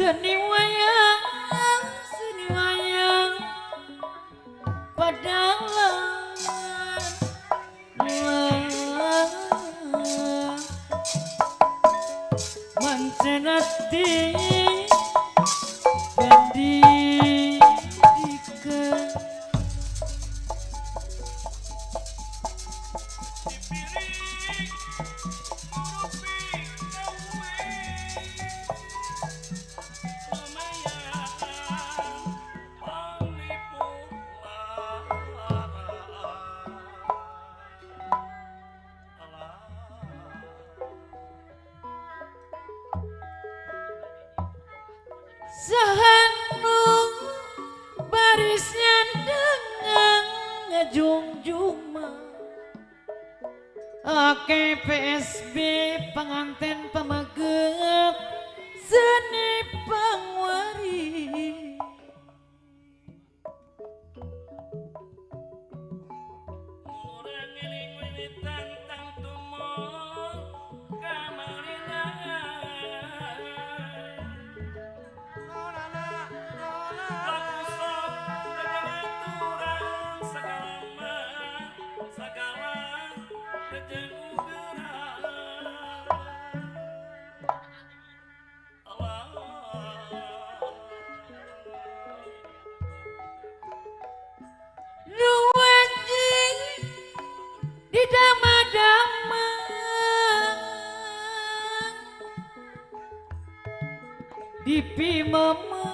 Seni wayang, seni wayang padalang mancenati pendidikan. Sahanung barisnya dengan ngejung-juma Oke PSB pengantin pemeget seni pangwari. Dipi mama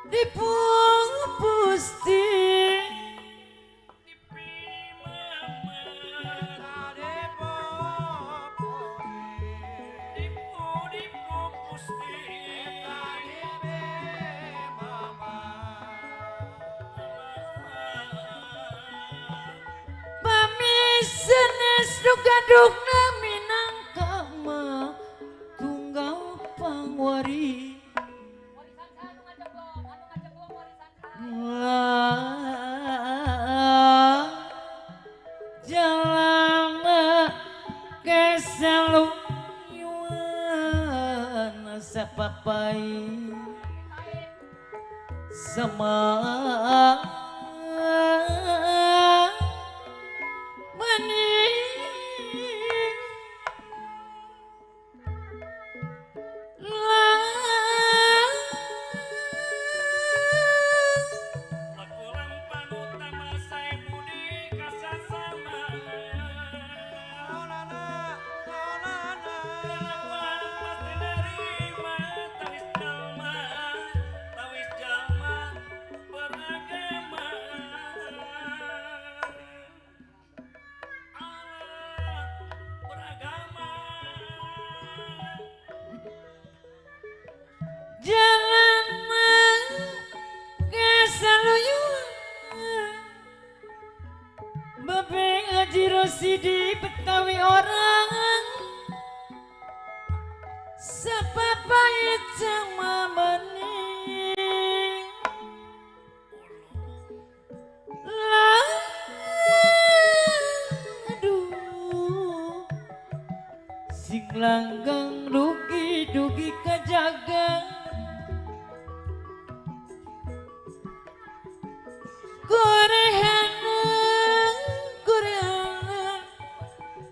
dipung pusti pamisenes dugaduk pangwari. Jalan keseluyuan sapapai sama mening jalan kesaluyuan Babe Haji Rosidi Betawi orang sapapai sama mening aduh sing langgang dugi-dugi kajaga Korehana, korehana,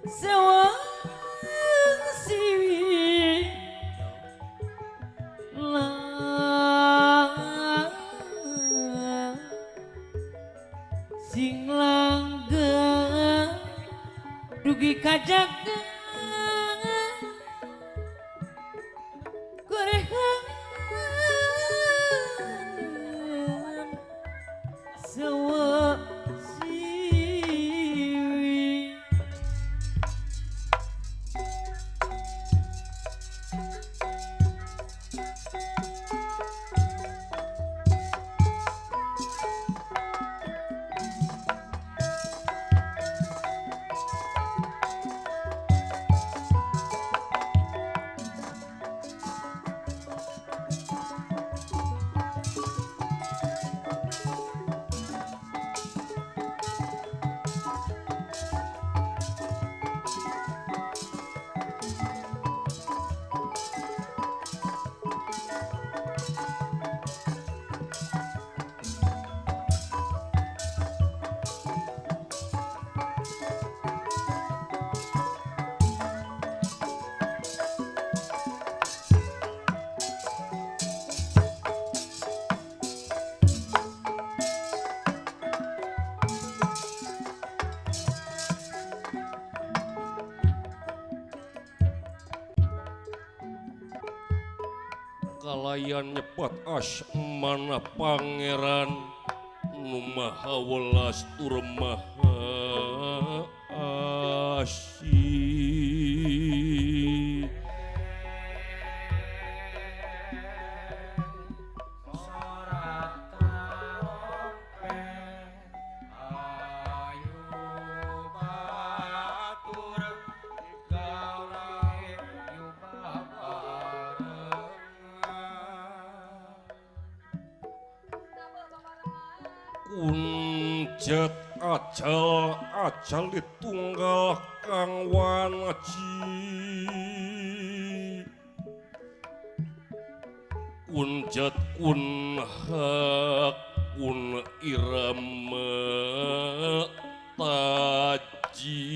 sewang siwi, lang, sing langgeng, dugi kajaga, korehana. Sewa siwi. Kalayan nyebat asmana pangeran nu maha welas tur maha asih. Kunjet ajal ajal ditunggal kang wanaji kunjet kun hak kun irama taji.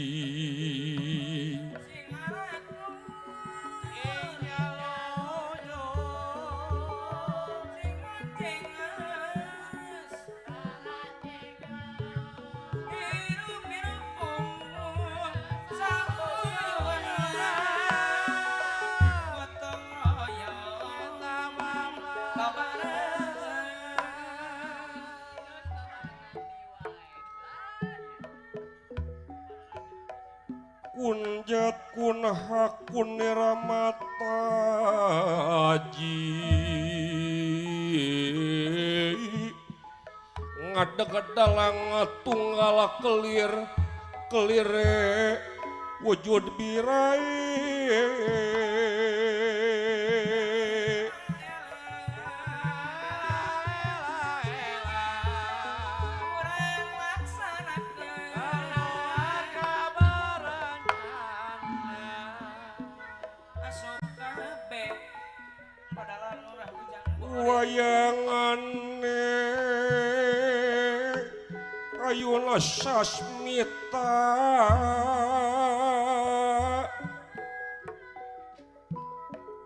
Kunjat kun hak kun niramataji ngadeg dalang tunggal kelir kelire wujud birai. Wayangane ayuna sasmita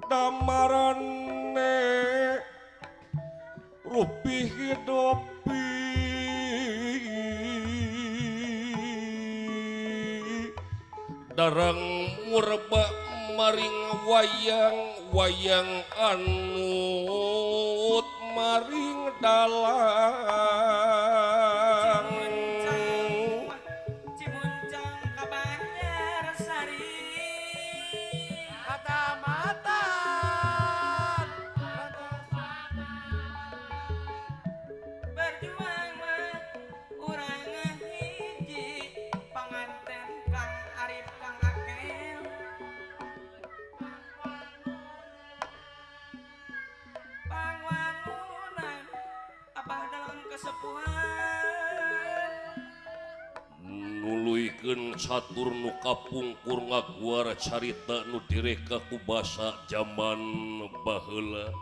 damarane rupi hidopi darang murba maring wayang wayang anut maring dalang Cimuncang ka Banjarsari mata-mata berjuang mah urang hiji panganten Kang Arif Kang Akel pangwangunan abah dalam kesepuhan nuluykeun catur nu kapungkur ngaguar carita nu direka ku basa jaman baheula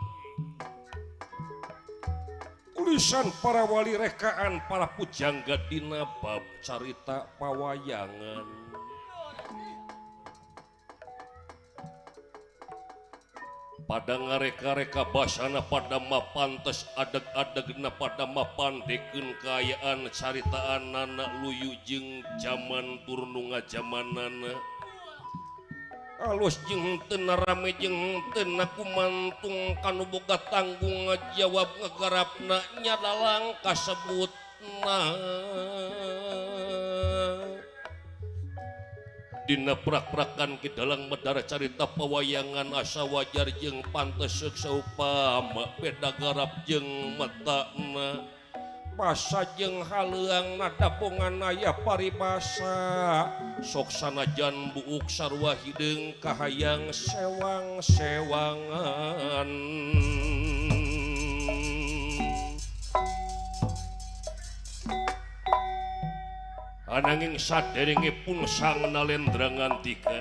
tulisan para wali rekaan para pujangga dina bab carita pawayangan. Pada ngareka-reka basana pada mapantes adeg-adegna pada mapandekeun kaayaan caritaanana luyu jeung jaman tur nu ngajamanana alus jeung henteu rame jeung henteu kumantung kanu boga tanggung jawab ngagarapna nya dalang kasebutna. Dina prak-prakan ki dalang medar carita pawayangan asa wajar jeung pantes seuk saupama beda garap jeung matana basa jeung haleuang nadabongan aya paribasa sok sanajan buuk sarua hideung kahayang sewang-sewangan. Ananging saderengipun Sang Nalendra ngantika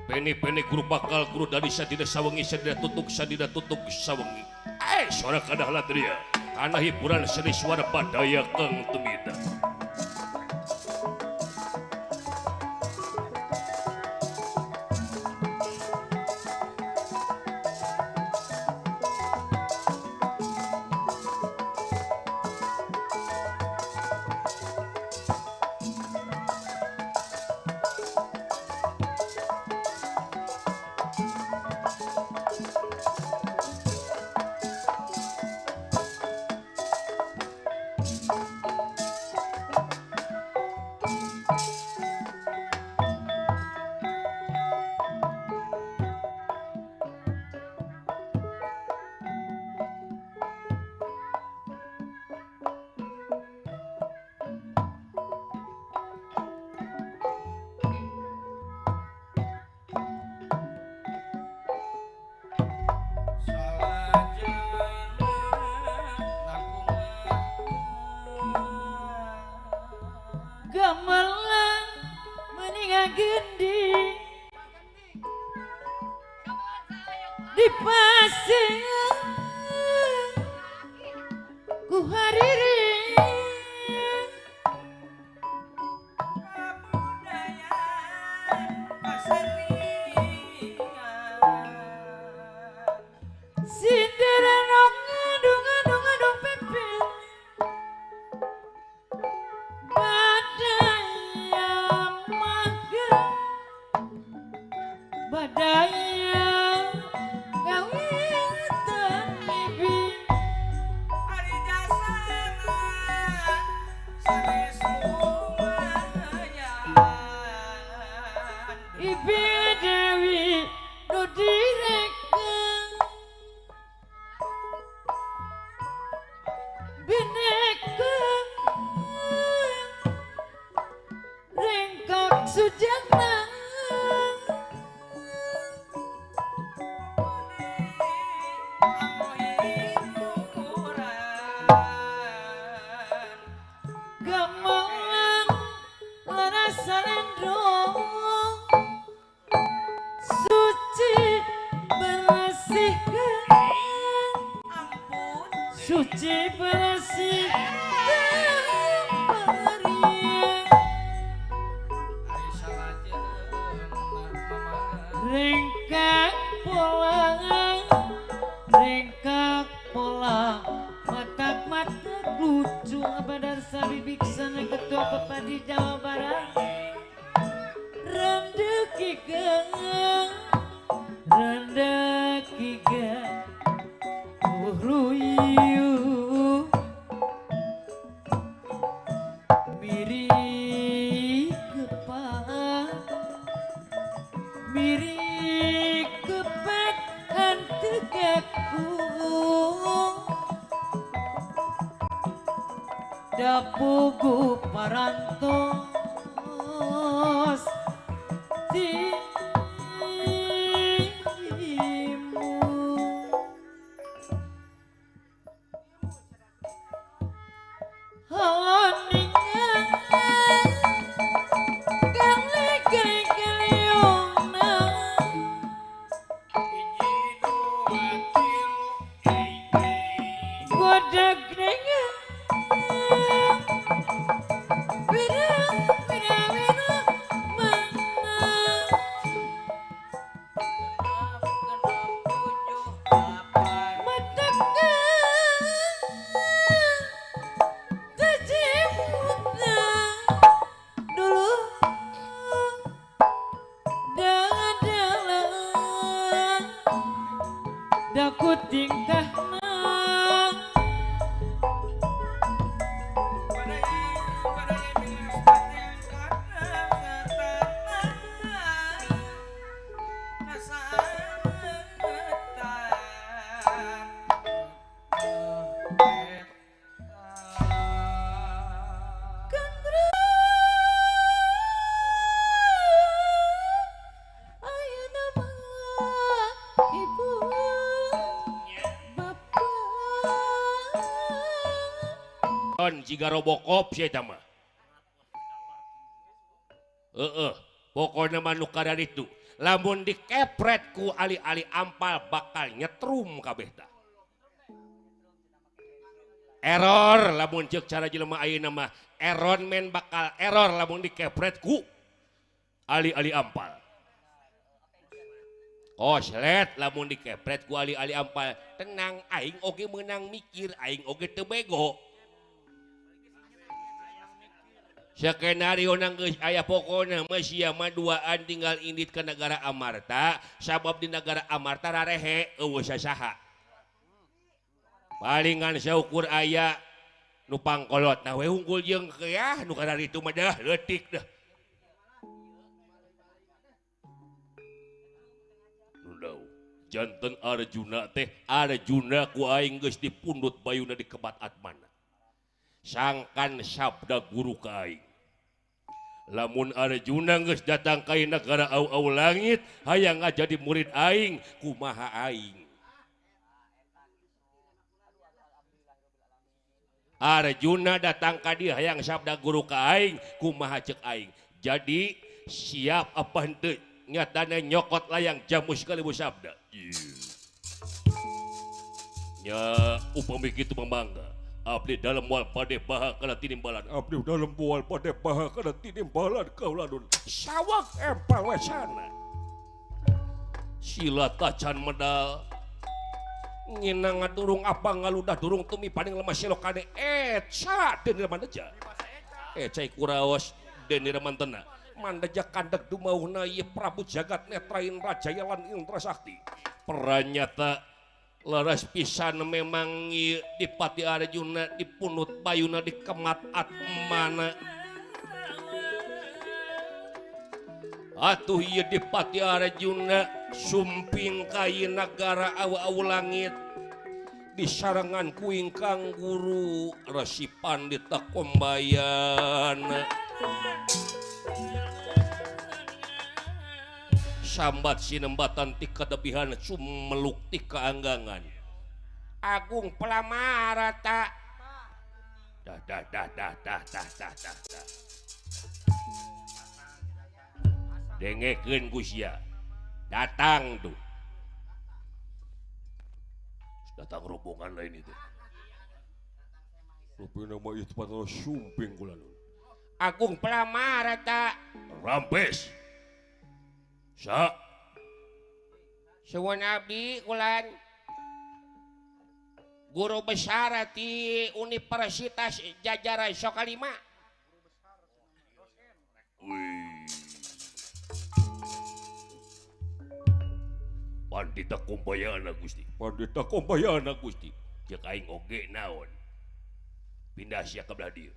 peni-peni guru bakal guru dari sadida sawengi sadida tutuk sawengi suara kadah ladria kana hiburan seni suara badaya kang tumida. Gamelan meninga gendi di pasir ku hariri sindiran ngadung ngadung ngadung pepel badaya maga badaya kawitan bibi ari jasana sanes lumayan ibi dewi nu direken bineka rengkak sujana gamelan laras salendro suci bersihkan suci bersih ringkak pola matak matak lucu badar sabi biksana ketua Pepadi Jawa Barat rendeki gang ruyu miri kepat miri kepat antegaku dapugu parantos timu haloningan kali-kali-kaliuna godag dengan wira wira wira mana matakan tajimutna dulu dalam daku tingkahna Jika Robocop sih eta mah. Heeh, pokona mah nu kararitu. Lamun dikepret ku ali-ali ampal bakal nyetrum kabeh tah. Error lamun ceuk cara jelema ayeuna mah, error men bakal error lamun dikepret ku ali-ali ampal. Koslet lamun dikepret ku ali-ali ampal, tenang aing oge meunang mikir, aing oge teu bego. Skenario nang geus aya pokona mah sia mah duaan tinggal indit ke negara Amarta, sabab di negara Amarta rarehe eueuh sasaha. Palingan saukur aya Nu pangkolot na we unggul jeung keah nu kana ditu mah dah leutik dah. Janten Arjuna teh Arjuna ku aing geus dipundhut bayuna di kebat atmana. Sangkan sabda guru ka aing. Lamun Arjuna geus datang ka nagara au-au langit hayang ngajadi murid aing kumaha aing. Arjuna datang ka dieu hayang sabda guru ka aing kumaha ceuk aing. Jadi siap apa henteu nyatana nyokot layang jamus kali sabda. Nya upami kitu mangga. Abdi dalam moal pade baha kana tinimbalan. Abdi dalam moal pade baha kana tinimbalan kauladun. Sawak empal wesana. Sila tacan medal. Nginang ngadurung apa ngaludah durung tumi paling lemah selokane eca den mandeja. Eca kuraos den mantena. Mandeja kandek dumauhna ieu Prabu Jagat Netrain Rajaya lan Indra Sakti. Pranyata leres pisan memang ieu Dipati Arjuna dipunut bayuna dikemat atmana. Atuh ieu Dipati Arjuna sumping ka ieu nagara awu-awu langit disarengan ku ingkang guru Resi Pandita Kombayana. Sambat sinembatan ti kadebihan sumeluk ti kaanggangan. Agung Pelamarata. Dah dah dah dah dah dah dah dah dah. Dengekeun ku sia. Datang tuh. Datang rombongan lain itu. Rupina mah ieu tempat sumping kula nun. Agung Pelamarata. Rampes. Sa. Suwun abdi kulan. Guru besar di Universitas Jajaran Sokalima. Wih. Pandita Kumbayana Gusti. Pandita Kumbayana Gusti. Ceuk aing oge naon. Pindah sia ka belah dieu.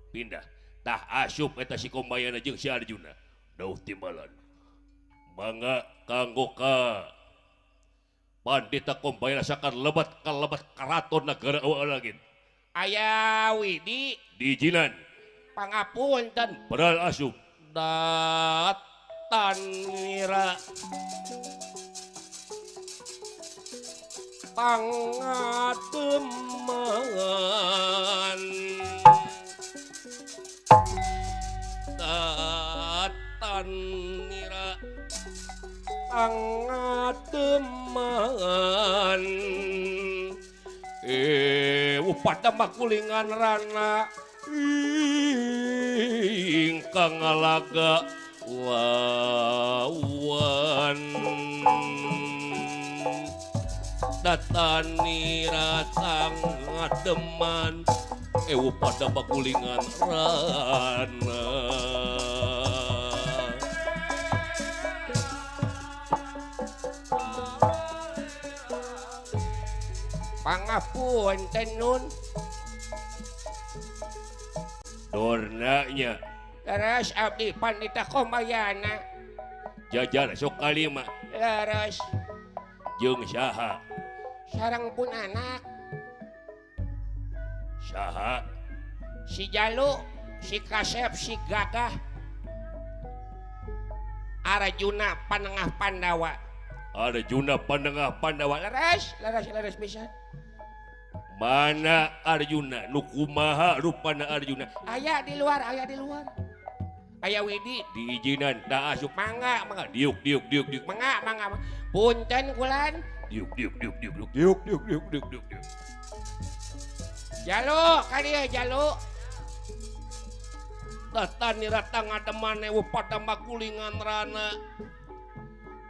Pindah. Tah asup eta si Kumbayana jeung si Arjuna. Dauh timbalan. Mangga kanggo ka Pandita Kumbayana sakan lebat ka lebat karaton nagara awak langit. Aya Widi diizinan. Pangapunten. Beral asup. Datanira pangademan datanira pangademan upada makulingan rana ingkang ngalaga wawan datanira tangademan pada bakulingan rana. Pangapunten nun. Dornanya leres abdi Pandita Kombayana. Jajar Sokalima. Leres. Jeung saha? Sareng pun anak. Saha? Si Jalu, si Kasep, si Gagah. Arjuna Panengah Pandawa. Arjuna Panengah Pandawa. Leres, leres, leres pisan. Mana Arjuna? Nu kumaha rupana Arjuna? Aya di luar, aya di luar. Aya Widi diizinan da asup mangga, mangga. Diuk diuk diuk diuk. Mangga, mangga. Punten kulan. Diuk diuk diuk diuk diuk diuk diuk diuk diuk diuk diuk. Jalu ka dieu jalu. Datanira tangademan ewu pada makulingan rana.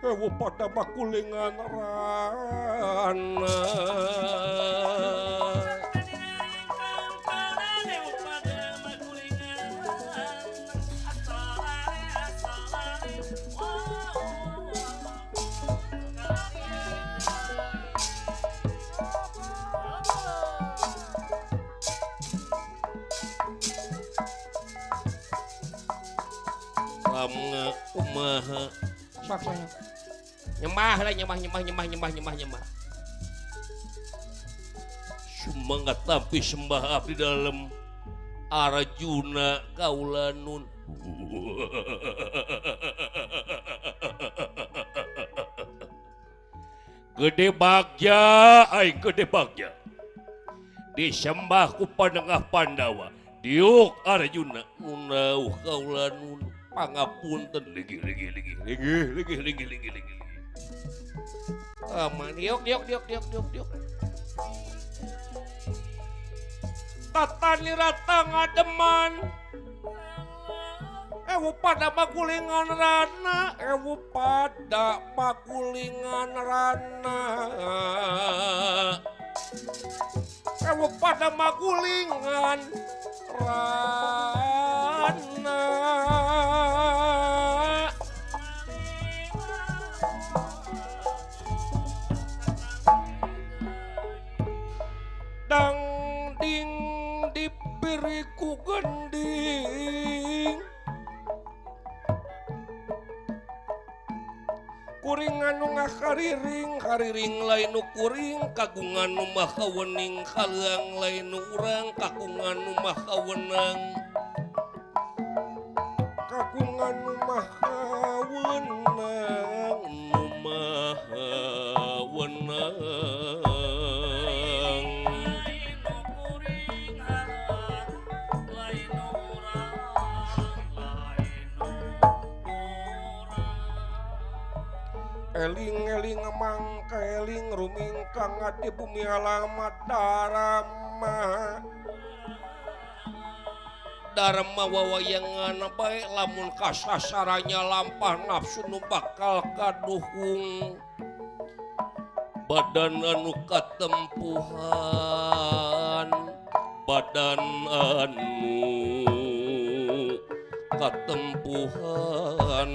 Ewu pada makulingan rana. Rama kumaha sok sok nyembah lah nyembah nyembah nyembah nyembah nyembah nyembah sumangga tampi sembah abdi dalem Arjuna kaula nun. Gede bagja aing gede bagja disembah ku panengah Pandawa diuk Arjuna nunauh kaula nun pangapunten ligi ligi ligi ligi ligi ligi ligi ligi aman diuk diuk diuk diuk diuk diuk tatani rata ngademan ewu pada magulingan rana ewu pada magulingan rana ewu pada magulingan rana dang ding diberiku gending kuring anu ngakariring kariring lain nu kuring kagungan nu maha wening kaleang lain nu urang kagungan nu maha wenang kagungan nu maha wenang nu maha wenang. Eling-eling mangka eling rumingkang di bumi alamat darama Dharma wawayangan bae lamun kasasaranya lampah nafsu nu bakal kaduhung badan anu katempuhan badan anu katempuhan.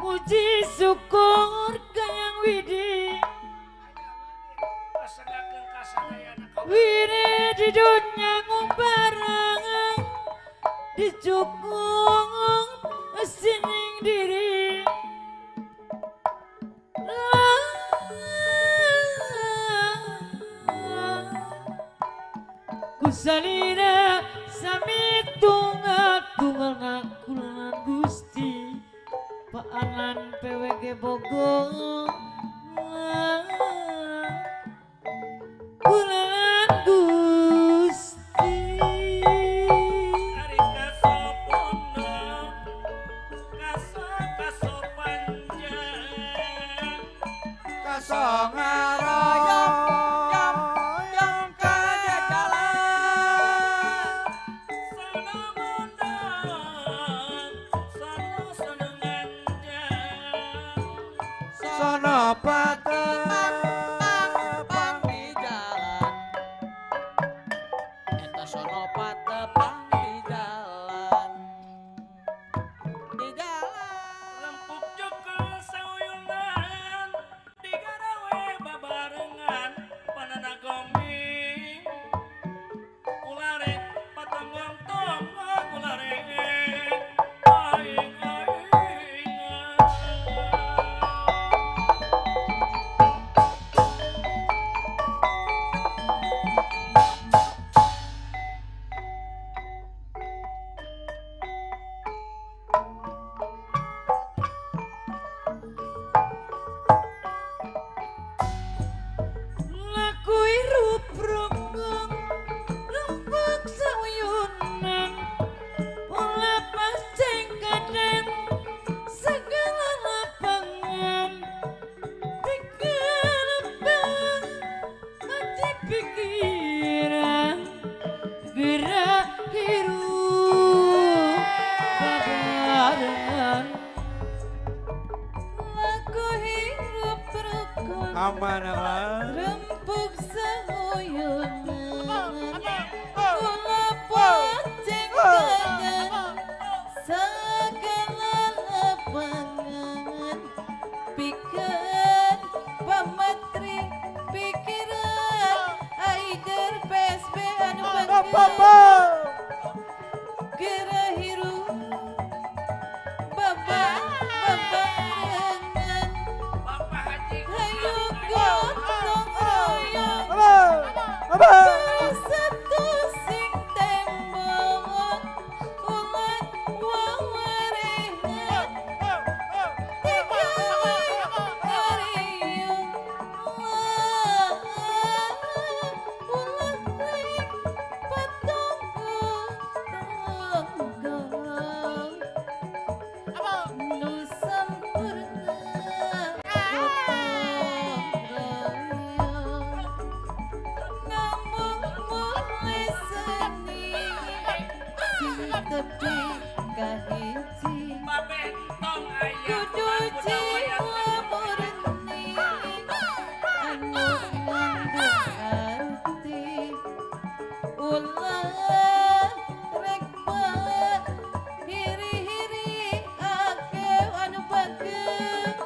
Muji syukur kayang widi wiri di dunia ngumbarang dicukung sining diri kusalina sami tunggal tunggal ngakulan Gusti Paanan PWG Bogor bulan Gusti ari kasopona kaso kaso panjang kaso ngarayam yam yam kajajalan sana mondang sana seneng. Aman aman. Rempug sauyunan kula pacengkeun sagala lapangan pikeun pamatri pikiran aider PSB anu bangga geura hirup babarengan hayu gotong royong bersatu sing tembok umat wawarengan tigawe hariung ulah rek patunggu tonggo nu sampurna gotong royong namung mulai seni sing tepi kahiji kudu jiwa murni anu ngandung arti ulah rek hiri-hiri akeh anu bageng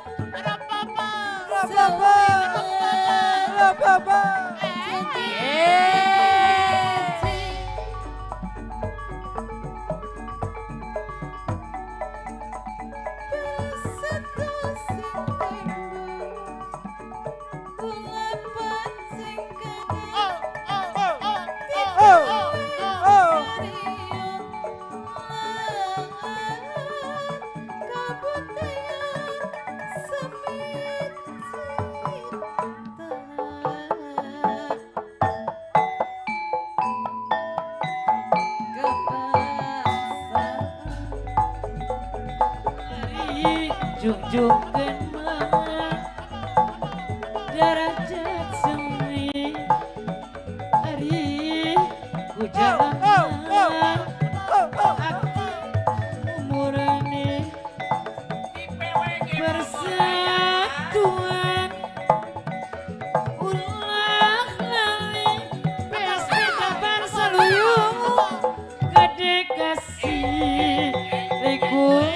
bersatu sing tembok ulah pacengkeun Jungjungkeun mah derajat seni ari ku jalana akti murni persatuan ulah lali PSB Jabar saluyung gede kasih likun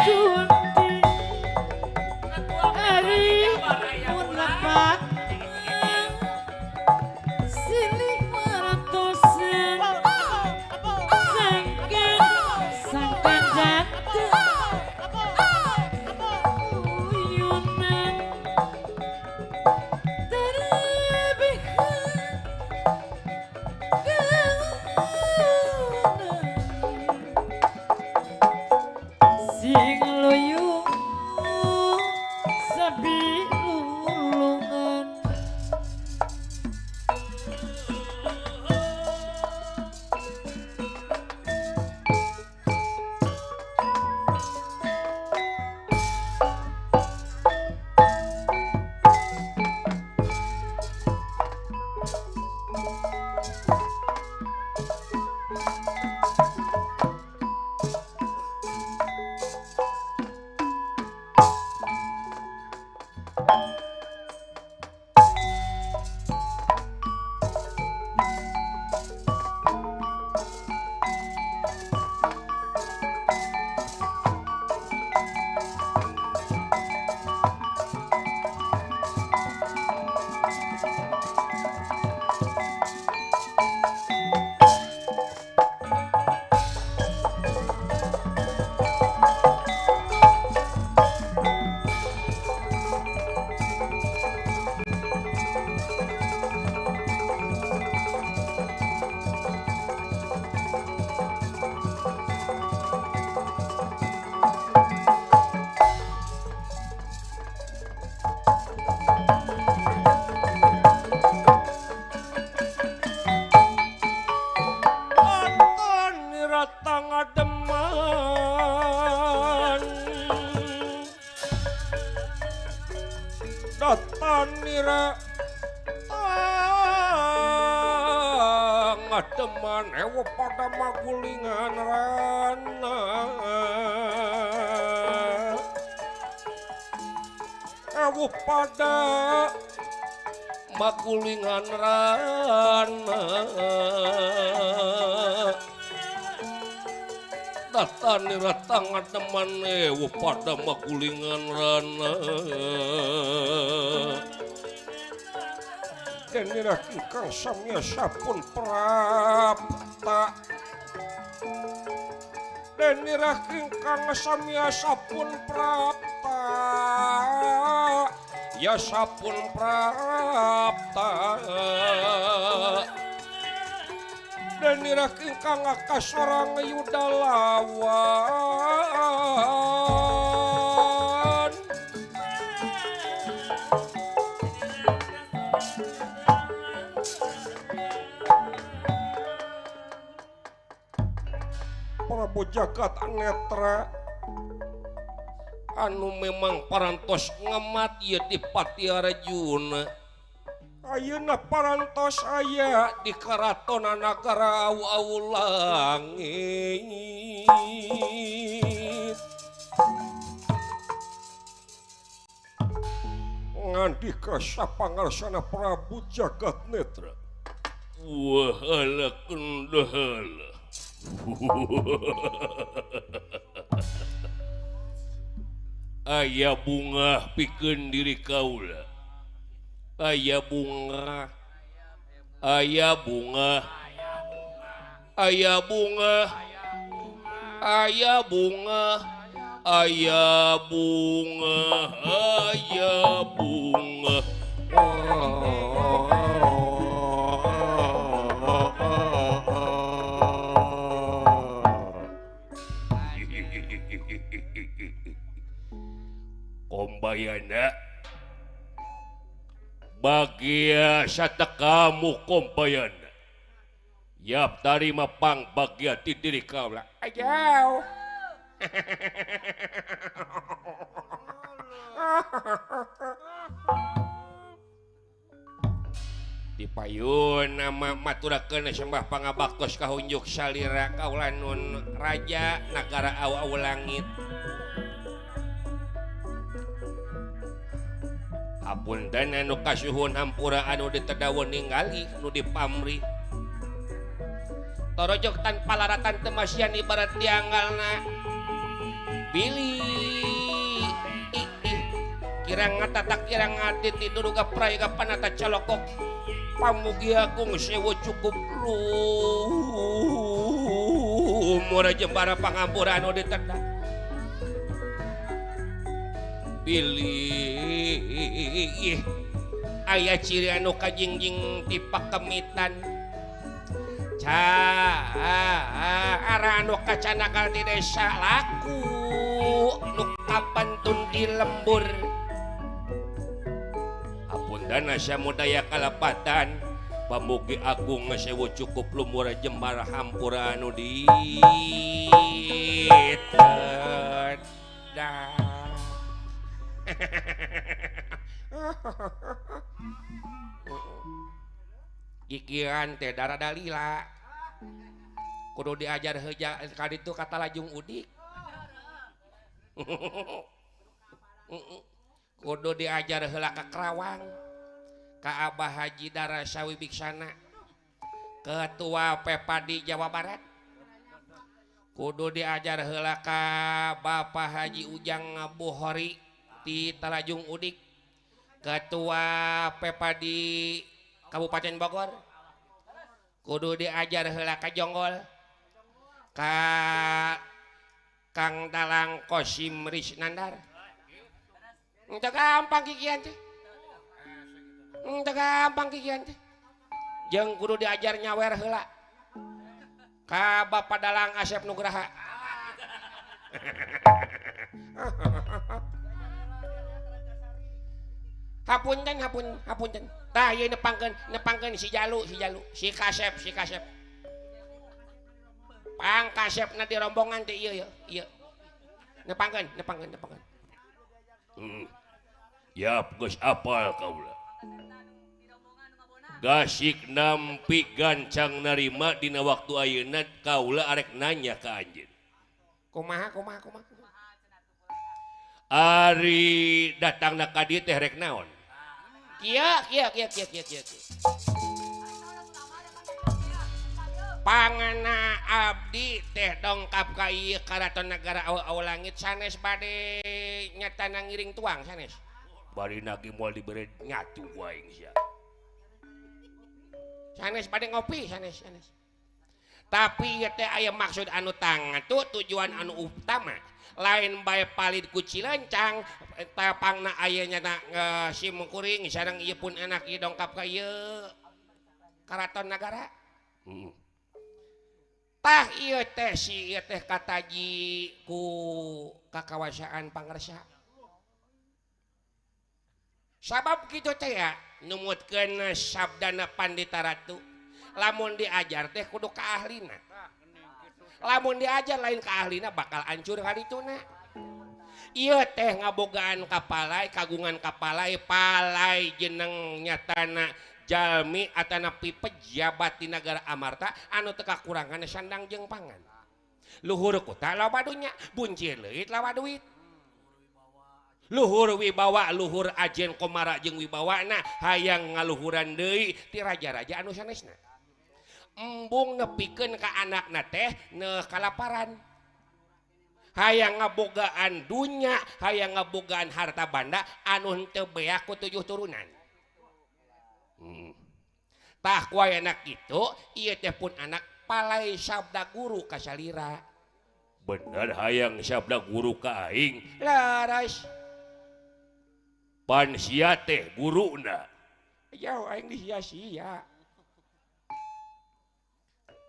junti ari mun lepat silih maratosan sangkan sangkan jatuh uyunan terebihan geunan sing loyung sabi lulungan. Datanira ngademan ewa pada magulingan rana rawuh pada magulingan rana datanira tangan temane pada magulingan rana denira ingkang samya sapun prapta denira ingkang samya sapun prapta ya sapun prapta denira ingkang kasorang yuda lawan Prabu Jagat Netra anu memang parantos ngemat ieu di Patiarjuna ayeuna parantos aya di karaton nagara awu-awu langit ngandika sapangarsana Prabu Jagat Netra wahala kendahala aya bunga pikeun diri kaula aya bunga aya bunga aya bunga aya bunga aya bunga aya bunga Kombayana bagia satekamu Kombayana yap tarima pang bagia ti diri kaula ajau di payun nama maturakeun sembah pangabaktos kahunjuk salira kaula nun raja nagara awu-awu langit hapunten anu kasuhun hampura anu ditedaweun ningali nu dipamrih torojok tanpa laratan temasian ibarat dianggalna bilih kirang ngatatak kirang ngatit diduduga prayoga panata calokok pamugi agung sewu cukup lumur jembara pangampura anu ditedak bilih aya ciri anu kajingjing ti pakemitan cara anu kacanakal di desa laku nu kapantun di lembur hapunten samudaya kalepatan pamugi agung sewu cukup lumur jembar hampura anu ditedak Kikiran teh darah dalila kudu diajar heja kaditu kata lajung udik kudu diajar heula ka Kerawang ka Abah Haji Dara Sawi Biksana Ketua Pepadi Jawa Barat kudu diajar heula ka Bapak Haji Ujang Buhori di Talajung Udik Ketua Pepadi Kabupaten Bogor kudu diajar heula ka Jonggol ka Kang Dalang Kosim Risnandar teu gampang kikian teh teu gampang kikian teh jeung kudu diajar nyawer heula ka Bapak Dalang Asep Nugraha hapunten hapun hapunten tah ieu nepangkeun si Jalu si Kasep pang Kasepna di rombongan teh ieu ieu nepangkeun yap geus apal kaula gasik nampi gancang narima dina waktu ayeuna kaula arek nanya ka anjeun kumaha Ari datangna ka dieu teh rek naon? Kieu kieu kieu kieu kieu kieu. Pangana abdi teh dongkap ka ieu karaton nagara aw-aw langit sanes bade nyatana ngiring tuang sanes. Bari nage moal dibere nyatu ku aing sia. Sanes bade ngopi sanes sanes. Tapi ieu teh aya maksud anu tangtu tujuan anu utama. Lain bae palid ku Cilencang tapangna aya nyata sim kuring sareng ieu pun anak ieu dongkap ka ieu karaton nagara. Heeh. Tah ieu teh si ieu teh kataji ku kakawasaan Pangersa. Sabab kitu teh ya numutkeun sabdana Pandita Ratu. Lamun diajar teh kudu ka ahlina. Lamun diajar lain ka ahlina bakal hancur karituna. Ieu teh ngabogaan kapalai, kagungan kapalai, palai jeneng nyatana jalmi atanapi pejabat di nagara Amarta anu teu kakurangan sandang jeung pangan. Luhur kota loba dunya, buncir leuit loba duit. Luhur wibawa, luhur ajen komara jeung wibawana hayang ngaluhuran deui ti raja-raja anu sanesna. Embung nepikeun ka anakna teh neu kalaparan. Hayang ngabogaan dunya, hayang ngabogaan harta banda anu henteu beak ku 7 turunan. Tah ku anak kitu ieu teh pun anak palai sabda guru ka salira. Bener hayang sabda guru ka aing. Laras. Pan sia teh guruna. Jauh aing disia-sia.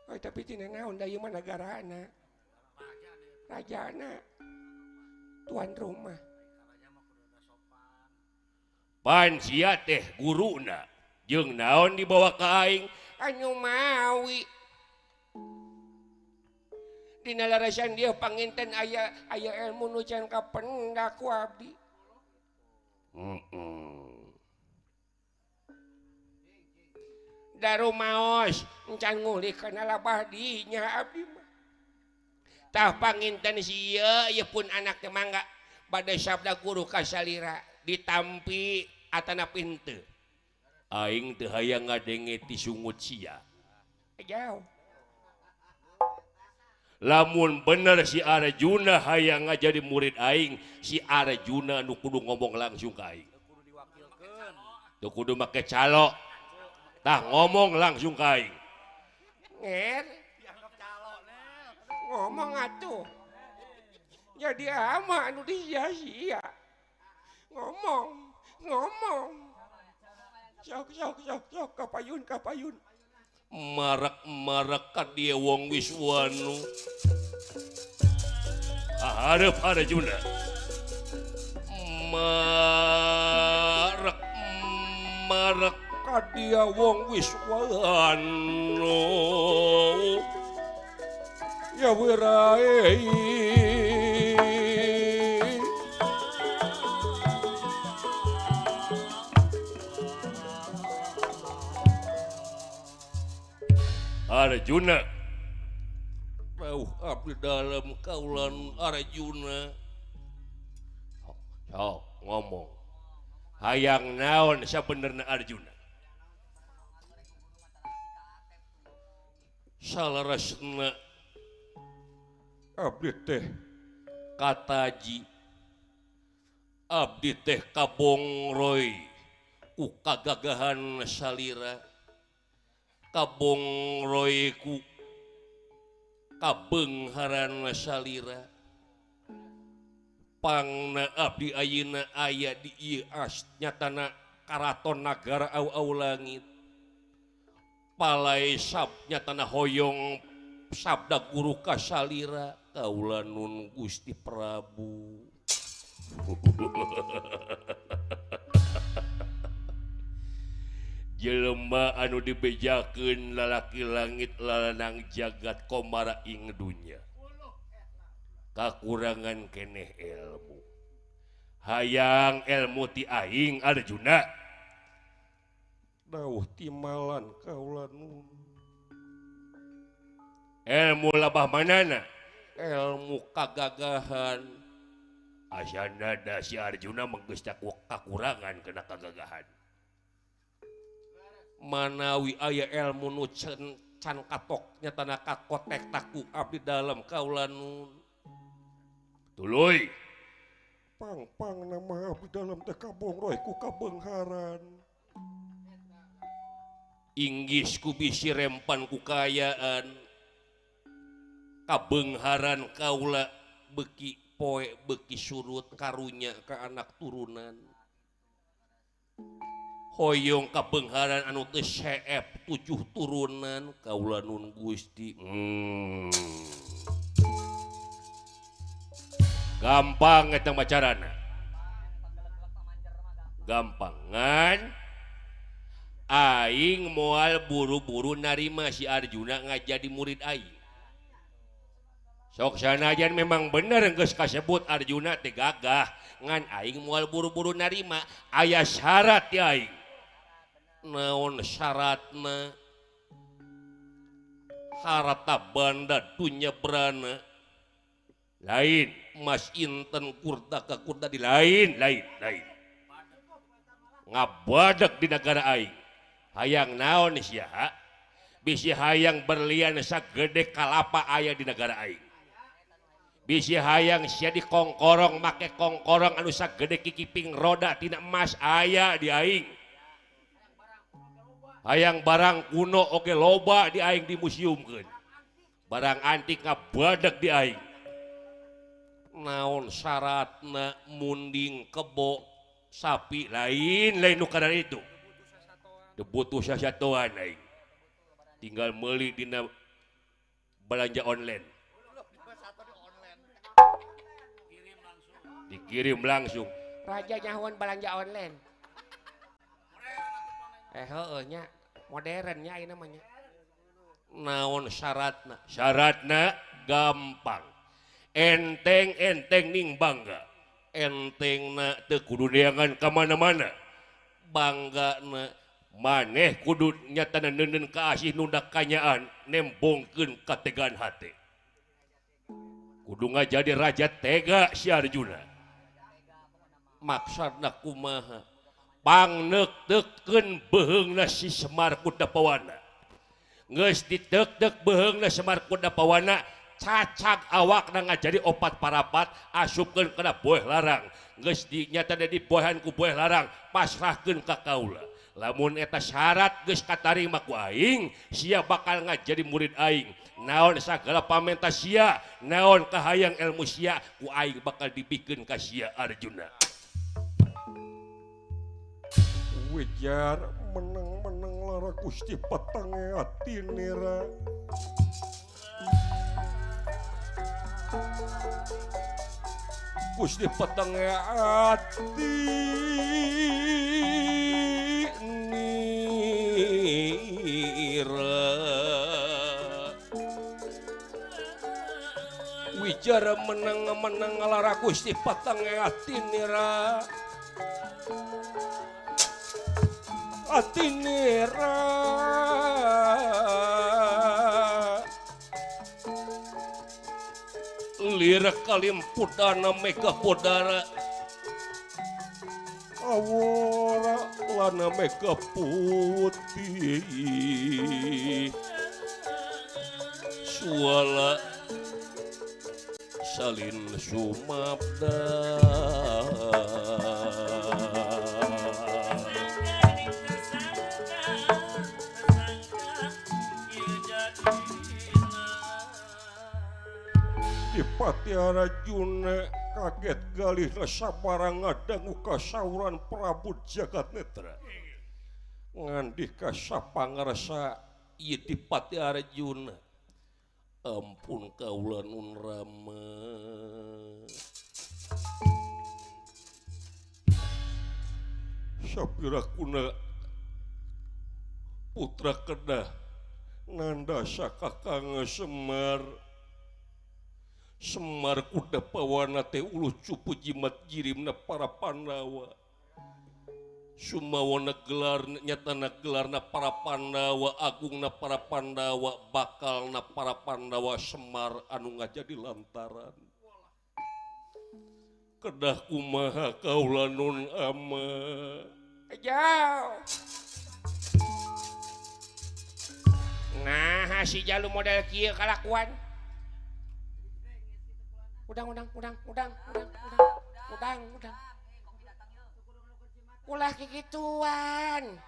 Oh, tapi tina naon da ieu mah nagarana. Rajana. Tuan rumah. Pan sia teh guruna. Jeung naon dibawa ka aing? Anu mawi. Dina larasan dia panginten aya aya ilmu nu can kapendak ku abdi. Darumaos encan ngulih kana labah dinya abdi mah. Tah panginten si ieu ieu pun anak teh mangga bade sabda guru ka salira ditampi atanapi henteu. Aing teu hayang ngadenge ti sungut sia. Jauh. Lamun bener si Arjuna hayang ngajadi murid aing, si Arjuna nu kudu ngomong langsung ka aing. Teu kudu make calo. Tah ngomong langsung ka aing. Nger. Ngomong atuh. Jadi ama anu disia-sia. Ngomong, ngomong. Sok sok sok sok kapayun kapayun. Marak-marak ka dieu wong Wiswanu. Hareup Arjuna. Marak marak ka dieu wong Wiswanu. Ya wirae. Arjuna rauh abdi dalam kaulan Arjuna. Sok ngomong hayang naon sabenerna Arjuna? Salarasna abdi teh kataji, abdi teh kabongroy ku kagagahan salira, kabongroy ku kabeungharan salira. Pangna abdi ayeuna aya di ieu nyatana karaton nagara aw-aw langit. Palai sab nyatana hoyong sabda guru ka salira kaula nun Gusti Prabu. Jelema anu dibejakeun lalaki langit lalanang jagat komara ing dunya. Kakurangan keneh ilmu. Hayang ilmu ti aing Arjuna. Dawuh timalan kaula nun. Ilmu labah manana? Ilmu kagagahan. Asana da si Arjuna mah geus kakurangan kena kagagahan. Manawi aya ilmu nu can katok nyatana kakotek taku abdi dalam kaula nun. Tuluy. Pang-pang nama abdi dalam teh kabongroy ku kabeungharan. Inggis ku bisi rempan ku kaayaan. Kabeungharan kaula beuki poe beuki surut karunya ka anak turunan. Hoyong kabeungharan anu teu seep 7 turunan kaula nun Gusti. Gampang eta macarana. Gampang ngan aing moal buru-buru narima si Arjuna ngajadi murid aing. Sok sanajan memang bener geus kasebut Arjuna teh gagah ngan aing moal buru-buru narima aya syarat ya aing. Naon syaratna? Harta banda dunya berana lain mas inten kurda ka kurda di lain lain lain ngabadak di negara aing. Hayang naon sia? Bisi hayang berlian sagede kalapa aya di negara aing. Bisi hayang sia di kongkorong make kongkorong anu sagede kikiping roda tina emas aya di aing. Hayang barang kuno oge loba di aing dimuseumkeun. Barang antik ngabadak di aing. Naon syaratna? Munding kebo sapi lain lain nu kadar itu. Teu butuh sasatoan aing. Tinggal meuli dina belanja online. Dikirim langsung. Raja nyahoan belanja online. Heueuh nya, modern nya ayeuna mah nya. Naon syaratna? Syaratna gampang. Enteng-enteng ning bangga. Entengna teu kudu neangan ka mana-mana. Banggana maneh kudu nyatana neuneun kaasih nunda kanyaan nembongkeun kategaan hate. Kudu ngajadi raja tega si Arjuna. Maksudna kumaha? Pangneuk-teukkeun beuheungna si Semar Kudapawana. Geus diteuk-teuk beuheungna Semar Kudapawana, cacag awakna ngajadi opat parapat asupkeun kana boeh larang. Geus dinyatana diboehan ku boeh larang, pasrahkeun ka kaula. Lamun eta syarat geus katarima ku aing, sia bakal ngajadi murid aing. Naon sagala pamenta sia, naon kahayang ilmu sia, ku aing bakal dibikeun ka sia Arjuna. Wejar menang-menang lara Gusti petange atinira. Gusti petange atinira. Wicara menang-menang lara Gusti petange atinira. Atinira lira kalimpudana mega podara awora lana mega putih suala salin sumabda. Dipati Arjuna kaget galih sabarang ngadangu kasauran Prabu Jagatnetra. Ngandika sapangarsa ieu Dipati Arjuna. Ampun kaula nun Rama. Sapira kuna putra kedah nanda sakakang Semar. Semar kuda pawana teh uluh cupu jimat jirimna para Pandawa. Sumawana gelar nyatana gelarna para Pandawa, agungna para Pandawa, bakalna para Pandawa Semar anu ngajadi lantaran. Kedah kumaha kaula nun ama. Jauh. Nah, si jalu model kieu kalakuan. Udang udang udang udang udang udang udang udang. Ulah kikituan.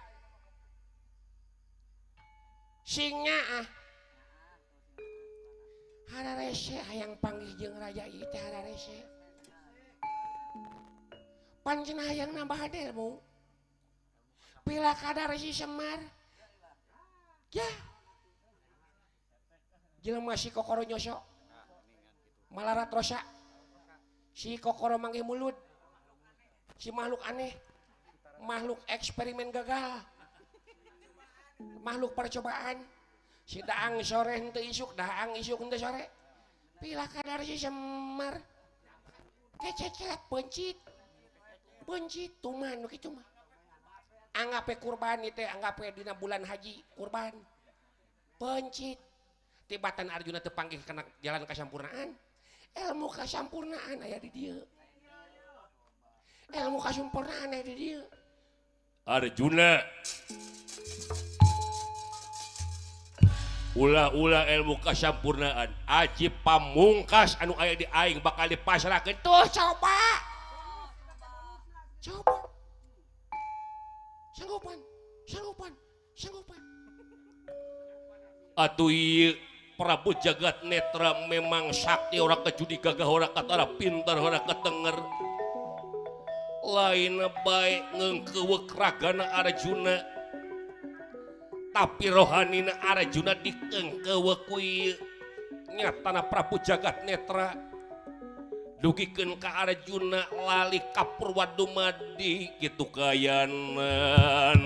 Singnya ah. Hararese hayang panggih jeung raja ieu teh hararese. Pancen hayang nambah ilmu. Pila kadar si Semar. Ya. Jelema si kokoro nyosok. Malarat rosa. Si kokoro manggih mulut. Si makhluk aneh. Makhluk eksperimen gagal. Makhluk percobaan. Si daang sore henteu isuk, daang isuk henteu sore. Pila kadar si Semar. Kececet pencit. Pencit tuman nu kitu mah. Anggap kurban ieu teh, anggap dina bulan haji kurban. Pencit. Tibatan Arjuna teu panggih kana jalan kasampurnaan. Ilmu kasampurnaan aya di dieu. Ilmu kasampurnaan aya di dieu. Arjuna ulah-ulah ilmu kasampurnaan aji pamungkas anu aya di aing bakal dipasrahkeun. Tuh coba. Coba. Sanggupan, sanggupan, sanggupan. Atuh ieu Prabu Jagat Netra memang sakti ora kejudi gagah ora katara pintar ora ketenger. Lain bae ngeungkeuweuk ragana Arjuna. Tapi rohanina Arjuna dikeungkeuweuk ku ieu nyatana Prabu Jagat Netra. Dugikeun ka Arjuna lali ka Purwadumadi kitu kayanan.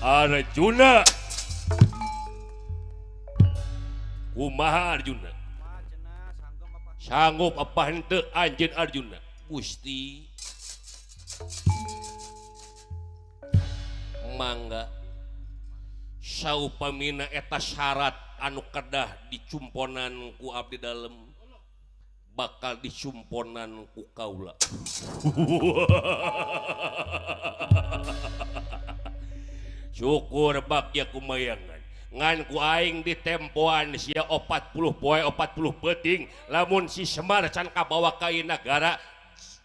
Arjuna kumaha Arjuna? Sanggup apa henteu anjeun Arjuna? Gusti mangga saupamina eta syarat anu kedah dicumponan ku abdi dalem bakal dicumponan ku kaula. Syukur bagya kumayangan ngan ku aing ditempoan sia 40 poe 40 peuting lamun si Semar can kabawa ka ieu nagara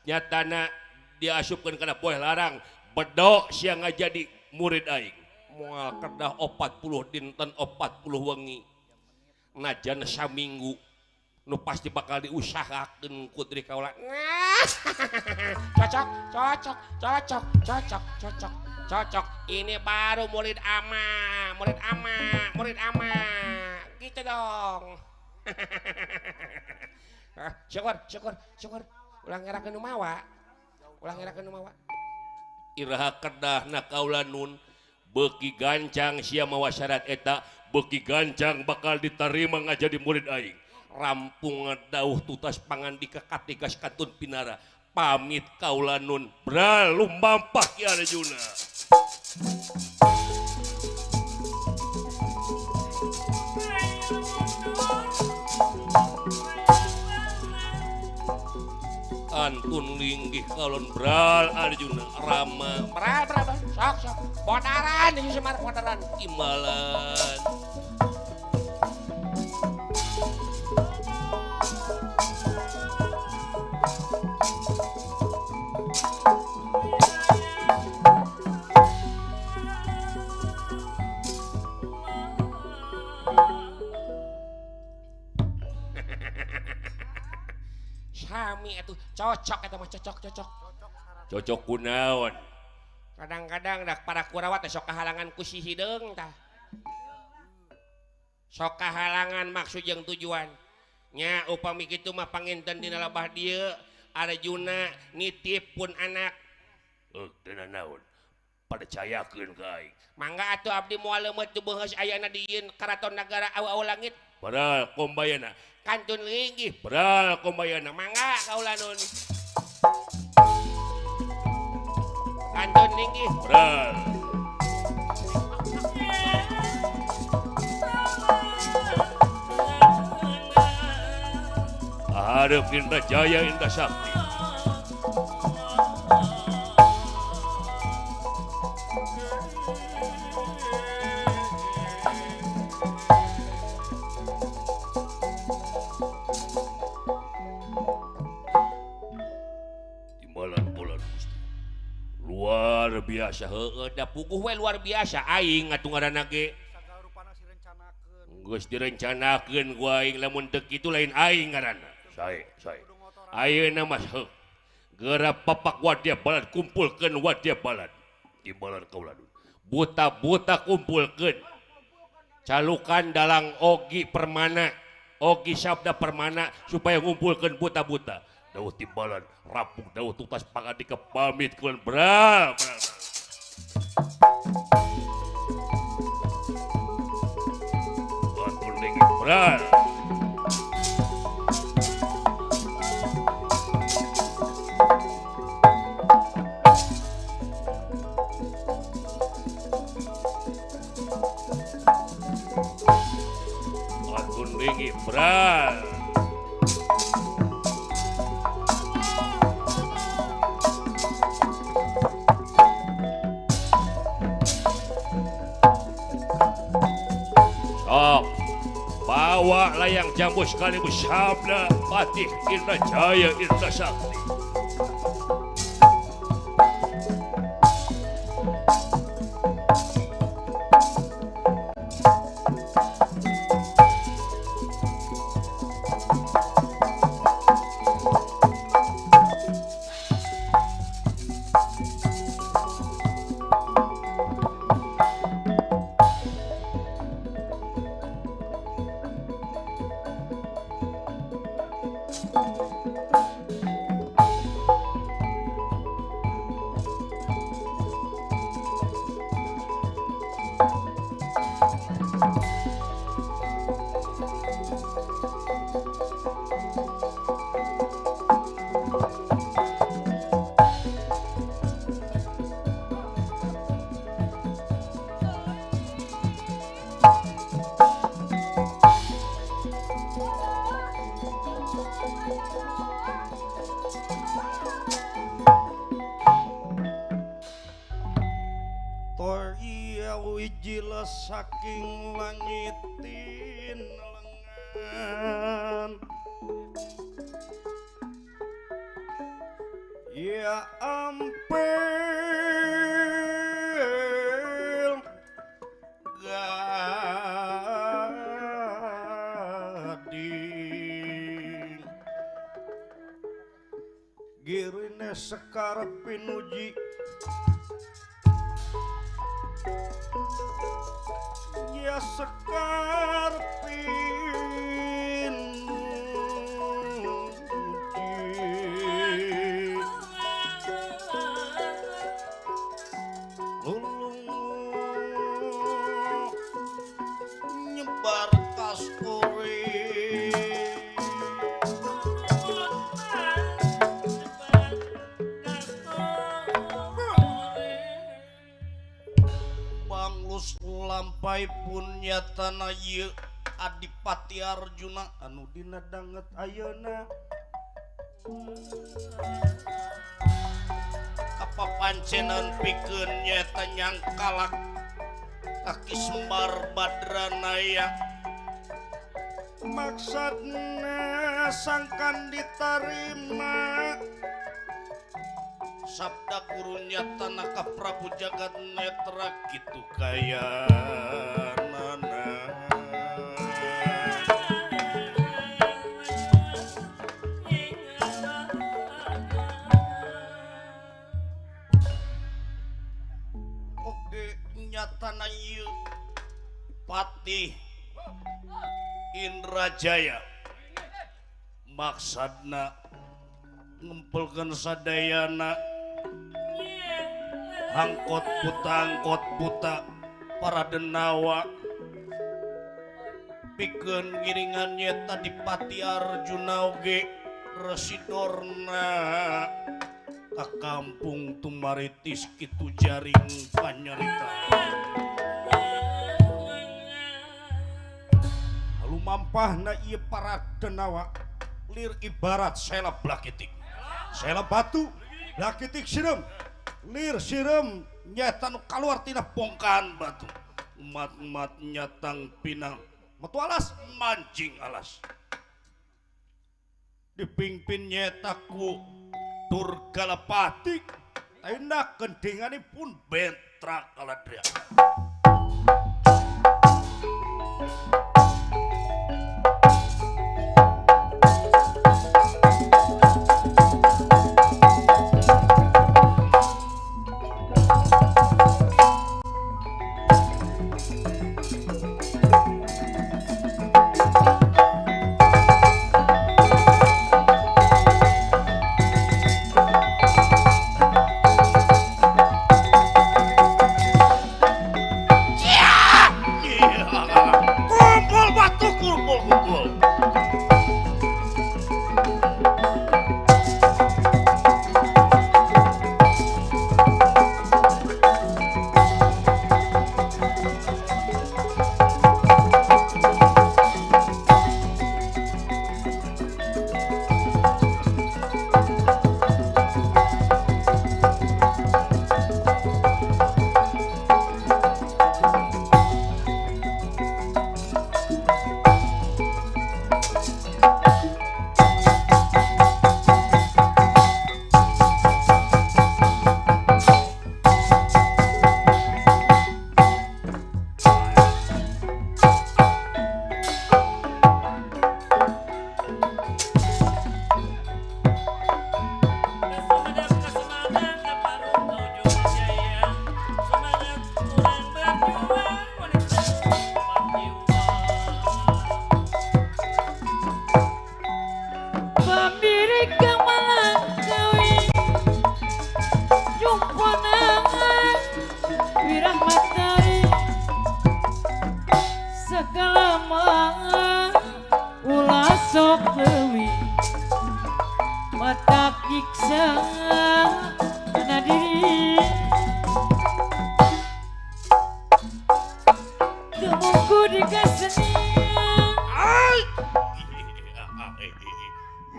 nyatana diasupkeun kana poe larang bedok sia ngajadi murid aing. Moal kedah 40 dinten 40 wengi najan saminggu nu pasti bakal diusahakeun ku Tri kaula. Cocok cocok cocok cocok cocok cocok. Ini baru murid ama, murid ama, murid ama. Gitu dong. Syukur syukur syukur. Ulah ngerakeun nu mawa. Ulah ngerakeun nu mawa. Iraha kedahna kaula nun beuki gancang sia mawa syarat eta beuki gancang bakal diterima ngajadi murid aing. Rampung dauh tutas pangandika katigas katun pinara. Pamit kaula nun bral lumampah Ki Arjuna. Antun linggih kalon bral Arjuna Rama bral bral sok sok bodaran ieu Semar bodaran imbalan. Sami atuh cocok eta mah cocok cocok. Cocok kunaon? Kadang-kadang dak para Kurawa teh sok kahalangan ku si hideung tah. Sok kahalangan maksud jeung tujuan. Nya upami kitu mah panginten dina lebah dieu Arjuna nitip pun anak. Dina naon? Percayakeun ka aing. Mangga atuh abdi moal leumeut teu beungeus ayana di yeun karaton nagara awu-awu langit. Beral kombayana. Kantun linggih. Beral kombayana. Mangga kaula nun. Kantun linggih. Beral. Hareup Indra Jaya Indra Sakti. Timbalan bulan Gusti. Luar biasa heueuh da puguh we luar biasa aing atuh ngaranna ge. Geus direncanakeun ku aing lamun teu kitu lain aing ngaranna. Sae sae. Ayeuna mah heuh. Geura papak wadya balad kumpulkeun wadya balad. Timbalan kauladun. Buta-buta kumpulkeun. Calukan dalang Ogi Permana, Ogi Sabda Permana supaya ngumpulkeun buta-buta. Dawuh timbalan rampung dawuh tuntas pangandika pamit kulan bra. Bra. Atun ringi bra. Sok bawa layang jambu sekaligus sabda Patih Indra Jaya Indra Sakti. Saking langitin lengan ya ampil gading girine sekar pinuji ya sekar pinuji lulung nyebar kasturi banglus lampai punya tanah ieu Adipati Arjuna anu dina danget ayeuna kapapancenan pikeun nyaeta nyangkalak kaki Semar Badranaya maksudna sangkan ditarima sabda gurunya tanah ka Prabu Jagat Netra kitu kayanana. Oge nyatana ieu Patih Indrajaya maksadna ngumpulkeun sadayana angkot buta para denawa pikeun ngiringan nyeta Dipati Arjuna oge Residorna ka kampung Tumaritis kitu jaring panyarita. Lumampahna ieu para denawa Lir ibarat sela blakitik. Sela batu blakitik sireum. Lir sireum nyata nu kaluar tina bongkahan batu. Mat-mat nyatang pinang metu alas mancing alas. Dipimpin nyeta ku Durgalapati ayeuna gendinganipun bentra kaladria.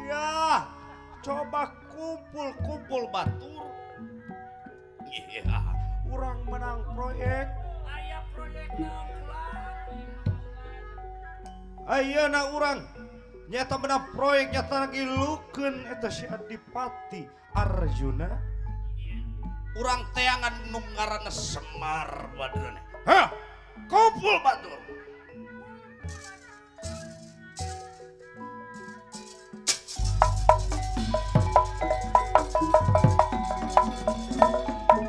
Ya, coba kumpul-kumpul batur. Iya, urang menang proyek. Aya proyek naon Ayeuna urang nyata menang proyek nyata ngilukeun eta si Adipati Arjuna. Urang teangan nu ngaranna Semar badrone. Hah, kumpul batur.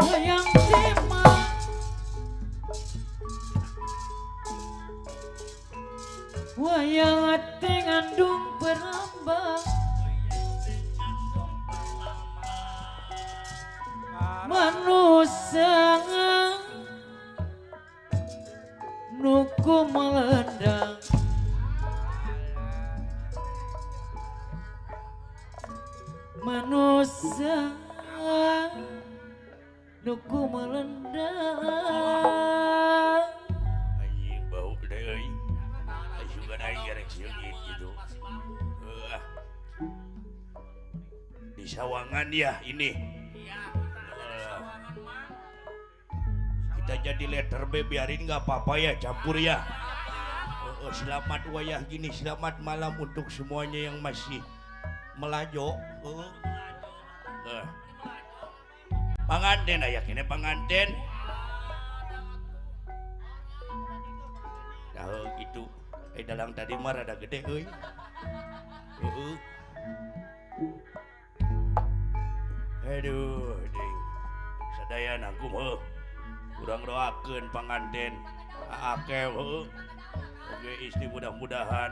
Wayang tema wayang ate ngandung perambang manusia nuku melendang manusia nuku melendang. Anjing bau deh euy. Asugan aing garek seungit gitu. Di Sawangan ya ini. Kita jadi letter B biarin nggak apa-apa ya, campur ya. Selamat wayah gini, selamat malam untuk semuanya yang masih melajo. Panganten aya kene panganten. Dah gitu. Dalang tadi mah rada gede euy. Heeh. Aduh, ding. Sadaya nangkum heuh. Urang doakeun panganten akeh heuh. Oke istri mudah-mudahan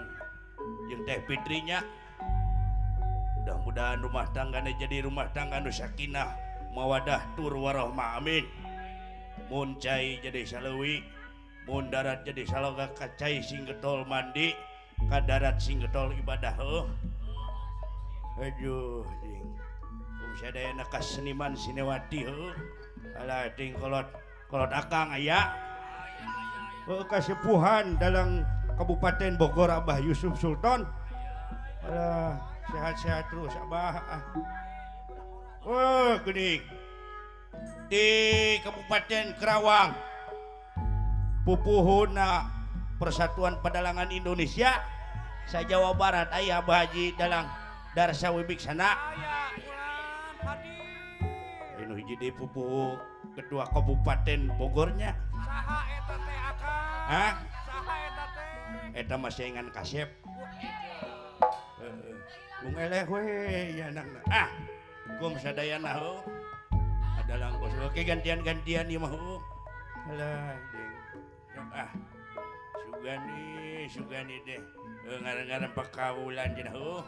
jeung teh Fitrinya. Mudah-mudahan rumah tanggana jadi rumah tangga nu sakinah, mawadah tur warahmah, amin. Mun cai jadi saleuwi, mun darat jadi saloga, kacai sing getol mandi, ka darat sing getol ibadah heuh. Aduh ding. Um sadayana ka seniman sinewati heuh. Alah ding kolot kolot akang aya. Heuh kasepuhan dalam Kabupaten Bogor Abah Yusuf Sultan. Alah, sehat-sehat terus Abah. Oh, geuning. Di Kabupaten Karawang pupuhuna Persatuan Pedalangan Indonesia sa Jawa Barat aya Abah Haji Dalang Darsa Wibiksana. Anu hiji deui pupuhu ketua Kabupaten Bogornya. Saha eta teh Akang? Hah? Saha eta teh? Eta mah saingan kasep. Heeh. Mung eleh we ya anakna. Ah, kum sadayana heuh. Adalang kos oke gantian-gantian ieu mah heuh. Alah, ding. Sok ah. Sugani, sugani deh. Ngaran-ngaran pakawulan cenah heuh.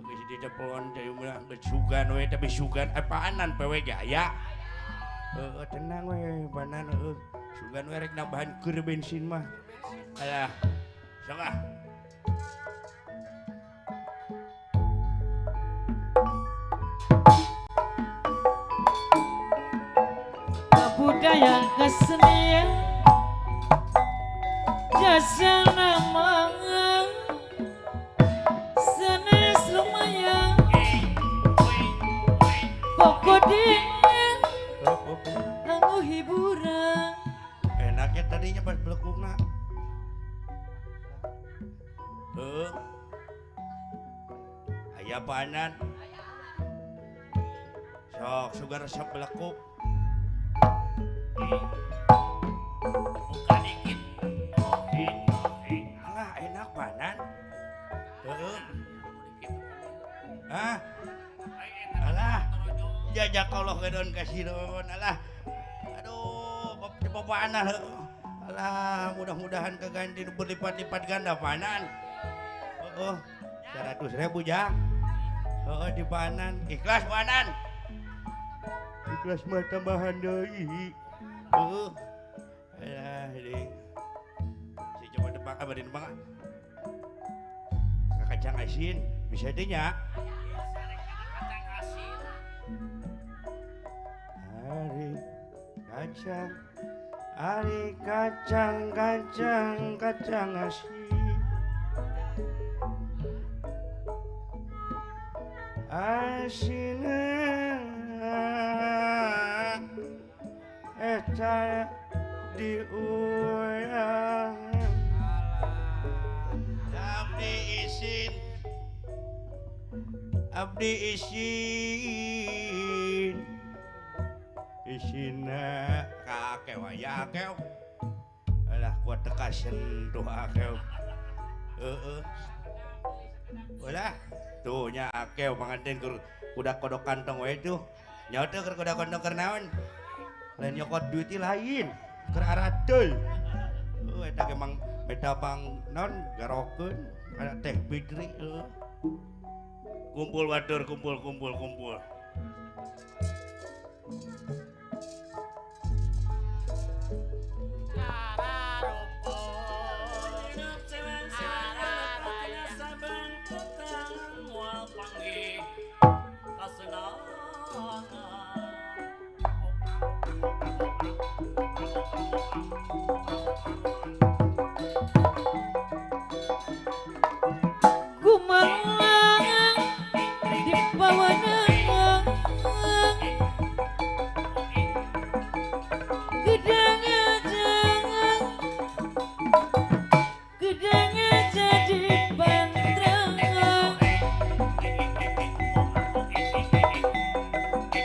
Geus ditelepon teh mah geus sugan we tapi sugan apaanan PW ge aya. Heeh, tenang we panan heuh. Sugan we rek nambahan keur bensin mah. Alah. Sok ah. Kebudayaan kesenian jasa nama senes lumayan pokok dingin anggo hiburan. Enaknya tadinya pas belekungna. Heuh. Aya apaanan? Sok sugar resep belekuk. Buka dikit. Alah enak panan. Heeh. Hah? Alah. Jajak Allah gedon kasiron alah. Aduh, bapaan heuh. Alah, mudah-mudahan keganti berlipat-lipat ganda panan. Heeh. 100.000 jang. Heeh di panan. Ikhlas panan. Ikhlas mah tambahan deui. Heeh. Alah, ding. Si coba tebak apa di tebak? Kacang asin bisa teh nya. Kacang asin. Hari kacang, hari kacang, kacang, kacang asin. Asin eta diuyang. Abdi isin, abdi isin, isina kakek waya akeo. Alah kuat teka sentuh akeo. Heeh. Ulah tuh nya akeo panganten keur kuda kodok kantong we tuh. Nyaho teu keur kuda kantong keur naon? Lain nyokot duit lain keur aradeul. Heuh eta ge mang beda pang non garokeun kana teh fitri heuh. Kumpul wadur kumpul kumpul kumpul. Gumalang di pawanang gedang gedang jadi pantrang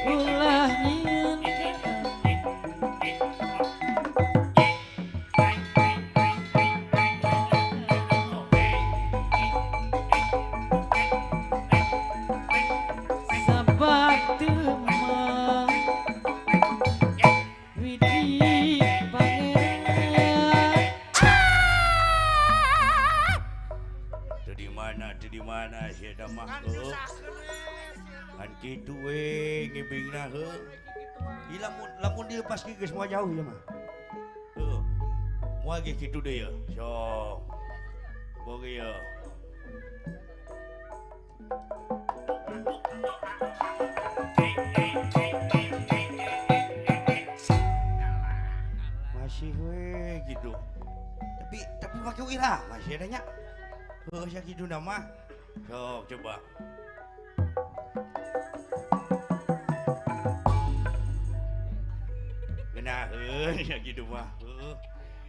ulah nyieun. Kan kitu we ngibingna heuh. Ieu lamun dilepas ge geus moal jauh ieu mah. Heuh. Moal ge kitu deui yeuh. Sok. Boge yeuh. Masih we gitu. Tapi make wirah masih ada nya. Heuh sia kitu mah. Sok coba. Ngeunaheun ya gitu mah. Heuh.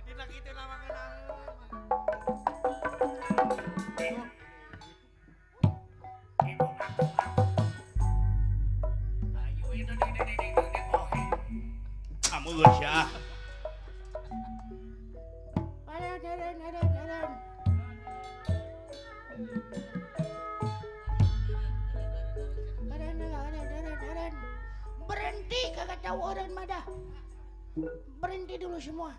Dina kitu mah ngeunaheun. Kamu geus ya. Berhenti kagak tahu orang madah. Berhenti dulu semua.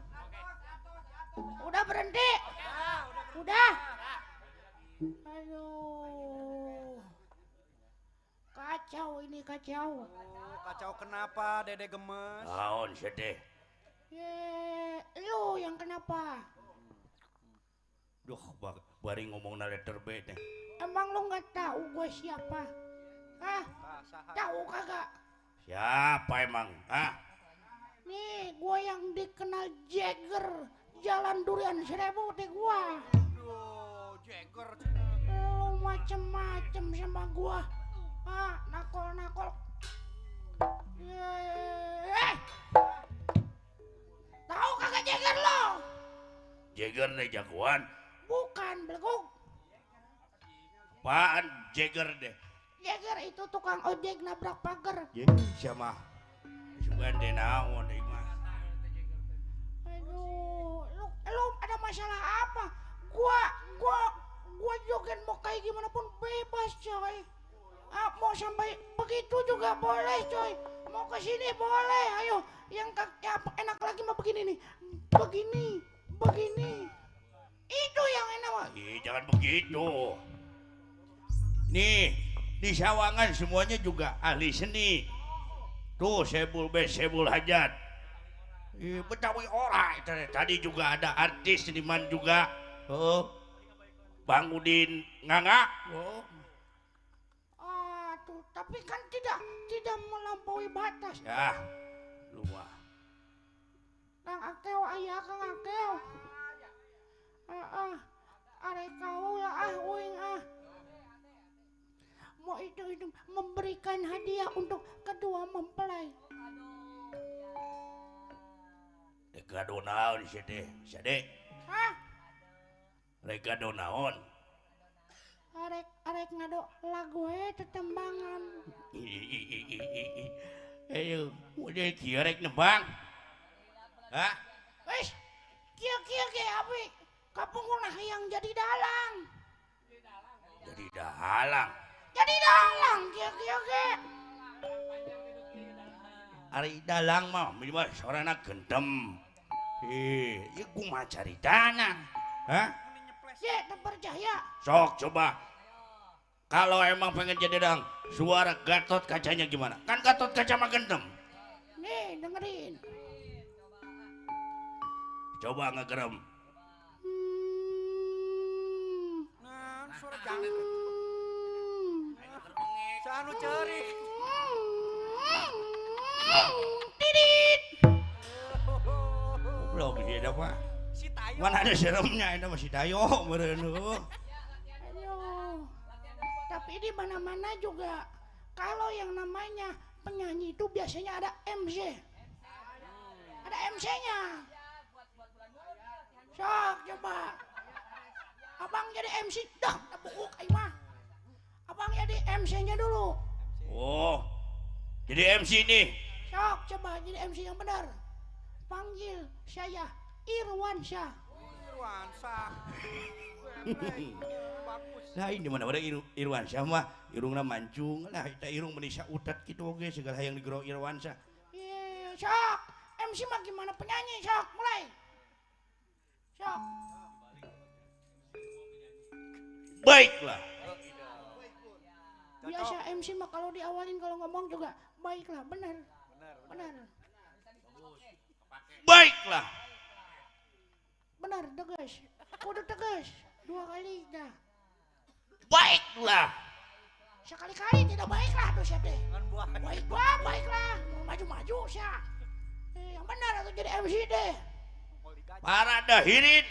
Udah berhenti. Udah. Aduh. Kacau ini kacau. Kacau kenapa Dede Gemes? Naon sih teh? Ye, lu yang kenapa? Duh, bari ngomongna letter B teh. Emang lu nggak tahu gue siapa? Hah? Tahu kagak? Siapa emang? Hah? Nih, gue yang dikenal Jagger, Jalan Durian 1000 teh gua. Aduh, Jagger. Lu macem-macem sama gua. Ah, nakol-nakol. Eh. Tahu kagak Jagger lo? Jagger deh jagoan. Bukan, beleguk. Apaan Jagger deh? Jagger itu tukang ojek nabrak pagar. Siapa? Sugan deh naon deh mah. Aduh, lu ada masalah apa? Gua joget mau kayak gimana pun bebas, coy. Ah, mau sampai begitu juga boleh, coy. Mau ke sini boleh. Ayo, yang ya, enak lagi mah begini nih. Begini, begini. Itu yang enak mah. Ih, jangan begitu. Nih, di Sawangan semuanya juga ahli seni. Tuh, Sebul B, Sebul Hajat. Ih, Betawi ora. Tadi juga ada artis seniman juga. Oh. Bang Udin Nganga. Oh. Aduh, tapi kan tidak melampaui batas. Ya, lu mah. Kang Akeo aya Kang Akeo. Heeh. Arek kaula ah uing ah. Mau itu memberikan hadiah untuk kedua mempelai. Rek gado naon sih teh? Sade. Hah? Rek gado naon? Arek ngado lagu we tetembangan. Ayo, udah kieu rek nembang. Hah? Wis, kieu-kieu ge abi kapungkur hayang jadi dalang. Jadi dalang. Jadi dalang kieu-kieu ge. Ari dalang mah minimal sorana gentem. Ieu kumaha caritana? Hah? Ye, terpercaya. Sok coba. Kalau emang pengen jadi dalang, suara Gatot Kacanya gimana? Kan Gatot Kaca mah gentem. Nih, dengerin. Coba ngegerem. Nah, suara jangan. Sanu ceurik. Didit. Goblok sih eta mah. Si Tayo. Mana ada seremnya eta mah si Tayo meureun heuh. Aduh. Tapi di mana-mana juga kalau yang namanya penyanyi itu biasanya ada MC. Ada MC-nya. Sok coba. Abang jadi MC dah, tepuk aing mah. Abang jadi MC-nya dulu. Oh. Jadi MC nih. Sok coba jadi MC yang benar. Panggil saya Irwansyah. Irwansyah. Lah ini mana ada Irwansyah mah irungna mancung lah eta irung meuni sautat kitu oge segala hayang digero Irwansyah. Iya, sok. MC mah gimana penyanyi sok mulai. Sok. Baiklah. Biasa MC mah kalau diawalin kalau ngomong juga baiklah, benar. Benar. Baiklah. Benar, tegas. Kudu tegas. Dua kali dah. Baiklah. Sekali-kali tidak baiklah tuh siapa deh. Baiklah, baiklah. Mau maju-maju siapa. Yang benar atau jadi MC deh. Para dahirin.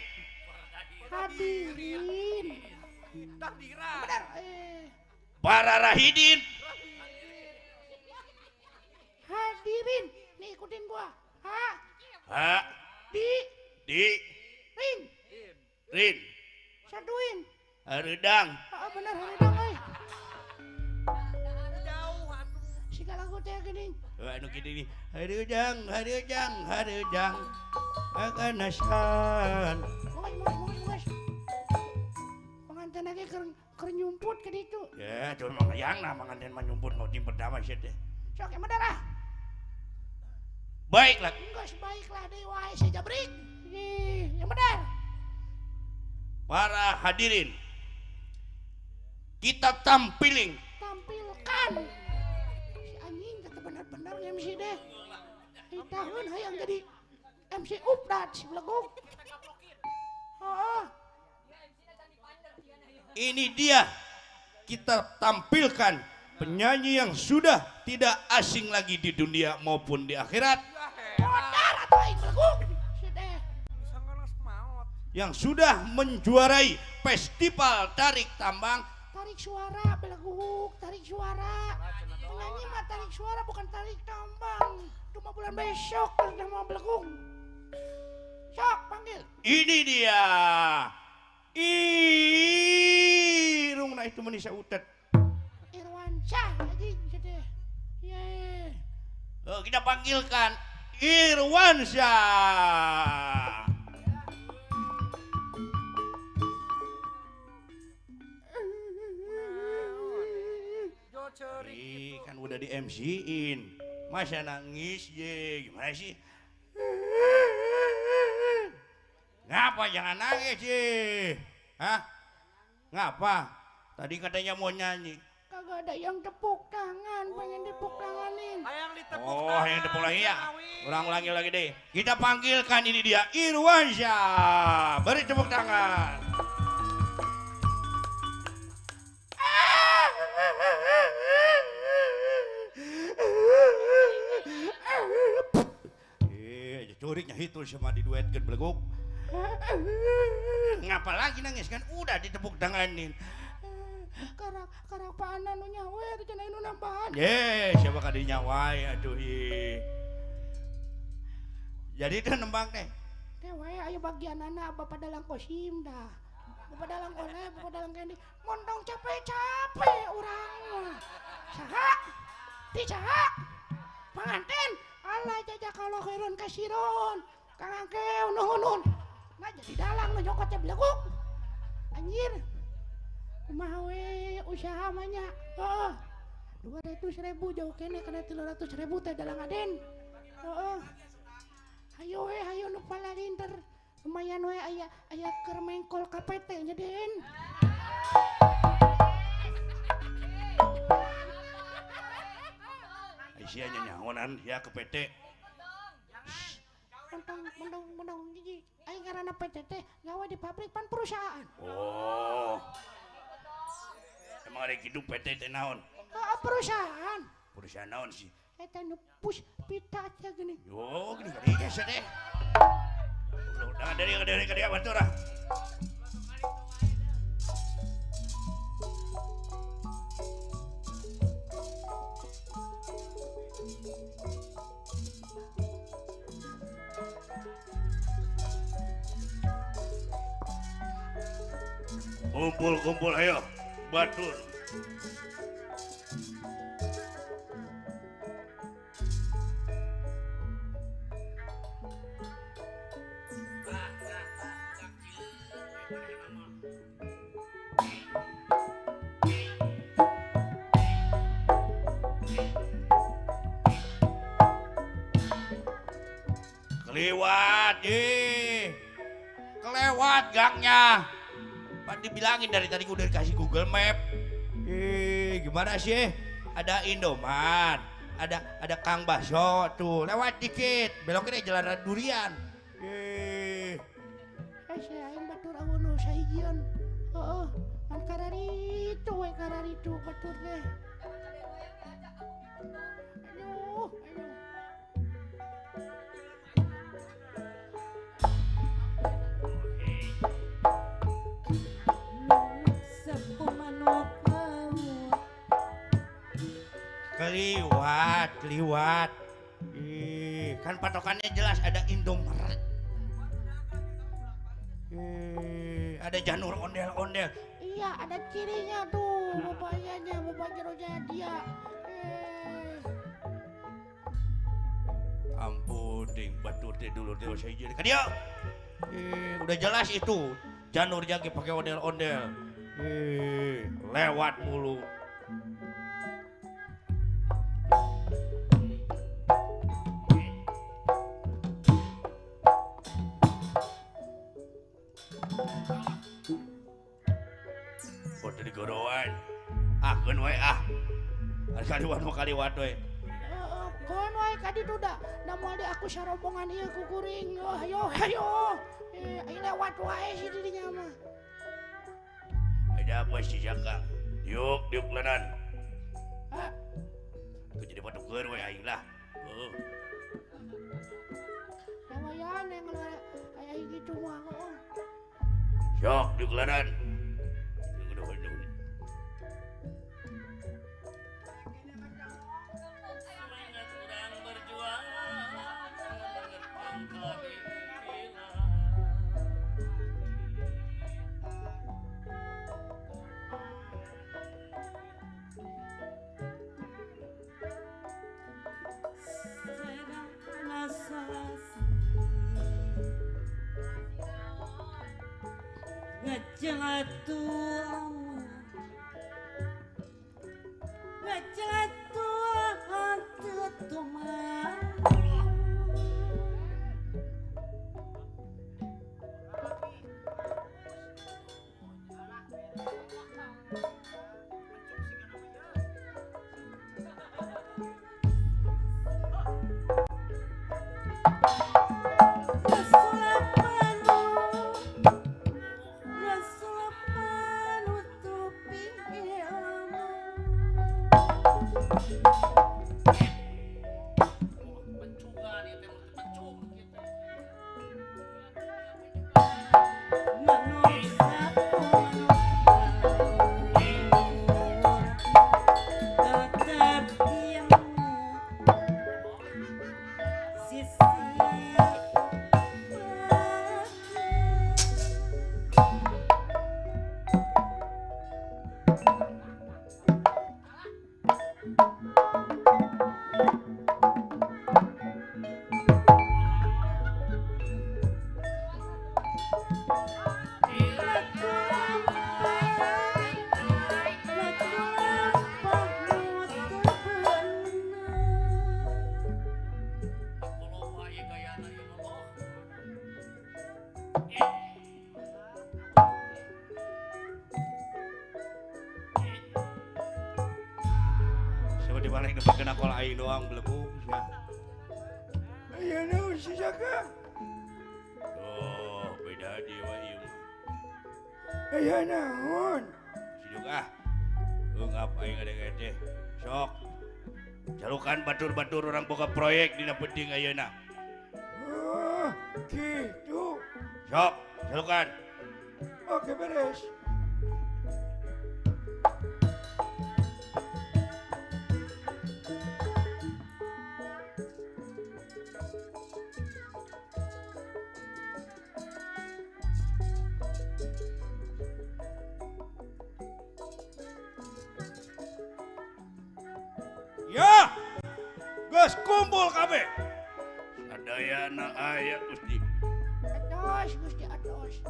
Hadirin. Benar. Para rahidin. Hadirin, nih ikutin gua. Ha. Ha. Di. Di. Rin. Rin. Saduin. Hareudang. Heeh bener hareudang euy. Siga lagu teh geuning. Heuh anu kitu nih. Hareudang, hareudang, hareudang. Akanasan. Mungkas. Pengantin lagi keur nyumput ke ditu. Ya, cuma mang hayang nah manganten mah nyumput mau tim pertama sih teh. Sok emang darah. Baiklah. Geus baiklah deui wae si jabrik. Ih, yang benar. Para hadirin, kita tampilin. Tampilkan. Si anjing kata benar-benar MC deh. Di tahun hayang jadi MC updat si beleguk. Heeh. Ini dia, kita tampilkan penyanyi yang sudah tidak asing lagi di dunia maupun di akhirat. Modar atau aing beleguk. Si deh. Yang sudah menjuarai festival tarik tambang. Tarik suara beleguk, tarik suara. Penyanyi mah tarik suara bukan tarik tambang. Cuma bulan besok udah mau beleguk. Sok panggil. Ini dia. Irung nah itu menisa utet. Irwansyah anjing deh. Ye. Oh, kita panggilkan Irwansyah. Ih, kan udah di MC-in. Masa nangis ye, gimana sih? Ngapa jangan nangis sih? Hah? Ngapa? Tadi katanya mau nyanyi. Kagak ada yang tepuk tangan, pengen tepuk tanganin. Hayang ditepuk Oh, tangan. yang tepuk lagi ya. Ulang-ulangi lagi deh. Kita panggilkan ini dia Irwansyah. Beri tepuk tangan. Curiknya itu sama diduetkan beleguk. Ngapa lagi nangis kan udah ditepuk tanganin. Karapaan anu nyawe cenah nu nambahan. Ye, siapa kadinya wae aduh ye. Jadi itu nembang teh. Teh wae aya bagianana Bapak Dalang Kosim dah. Bapak Dalang Oleh, Bapak Dalang Kendi. Mondong capek-capek urang mah. Saha? Ti saha? Panganten. Alah jazakallahu khairan kasiron. Kang Angkew nuhun. Nah jadi dalang nu nyokot teh beleguk. Anjir. Kumaha we usaha mah nya. Heeh. 200.000 jauh kene kana 300.000 teh dalang Aden. Heeh. Hayo we hayo nu palarinter. Lumayan we aya aya keur mengkol ka PT nya Den. Sia nya nyahonan ya ke PT. Montong montong montong hiji. Aing ngaranna PT teh gawe di pabrik pan perusahaan. Oh. Emang ada gitu PT teh naon? Heeh, perusahaan. Perusahaan naon sih? Eta nu puspita teh geuning. Yo, geuning geuning geus teh. Udah dari batur ah. Kumpul-kumpul ayo, batur. Kelewat, kelewat gangnya. Pak dibilangin dari tadi udah dikasih Google Map. Gimana sih? Ada Indomaret, ada Kang Baso tuh, lewat dikit, belokin aja jalan Durian. Saya aing batur aweun nu sahijieun. Heeh, kan kararitu we kararitu batur teh. Aduh, aduh. Sepuh manuk laut Liwat, liwat. Ih, kan patokannya jelas ada Indomaret. Ih, ada janur ondel-ondel. Iya, ada cirinya tuh, bapaknya, bapak jeronya dia. Ampun, ding batur teh dulu teh saya jadi ka dieu. Udah jelas itu. Janur jage pakai ondel-ondel. Lewat mulu. Oh, tadi goroan. Ah, keun we ah. Kaliwat mah kaliwat we. Keun we ka ditu da. Da moal di aku sarombongan ieu ku kuring. Oh, ayo ayo. Ayo lewat wae si dirinya mah. Ada apa sih Jaka? Diuk, diuk lenan. Hah? Tuh jadi patukeun we aing lah. Heeh. Lumayan yang ngeluar aya gitu mah. Sok diuk lenan. Doang belegu ya. Ayo nu si Jaka. Oh, beda dewa ieu mah. Aya naon? Si Jaka. Eungap aing ngadenge teh. Sok. Jalukan batur-batur orang boga proyek dina penting ayeuna. Oh, kitu. Sok, jalukan. Oke, beres. Ya, geus kumpul kabeh. Sadayana aya Gusti. Atos Gusti atos.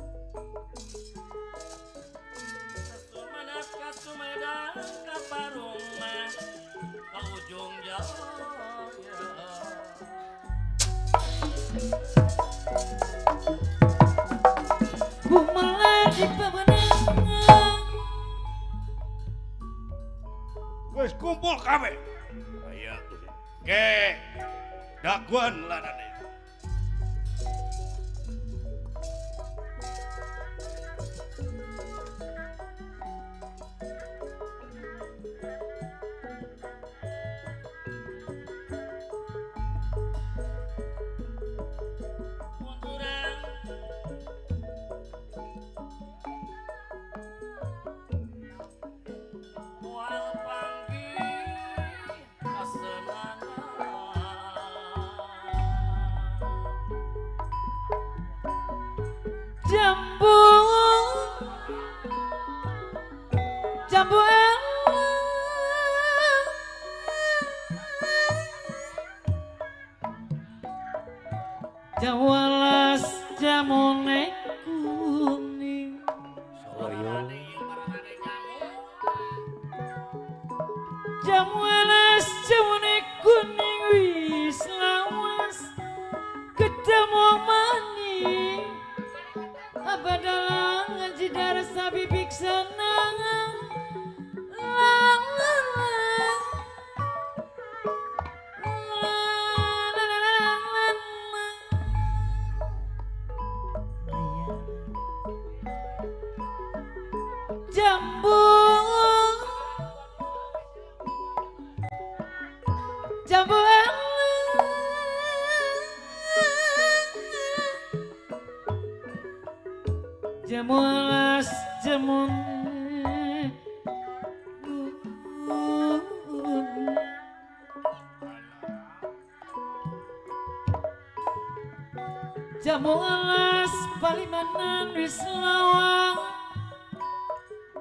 Kasumanas ka Sumedang ka Parungmah ka ujung Jaya. Gumelar di pewenangan. Geus kumpul kabeh. Aya Gusti. Ke daguan lanane. Jambu jawalas jamune kuning jawalas jamune kuning wis lawas ketemu maning abadalang ngaji darah sabi biksanang jambu jambu jamu alas jamun jamu alas palimanan wis lawang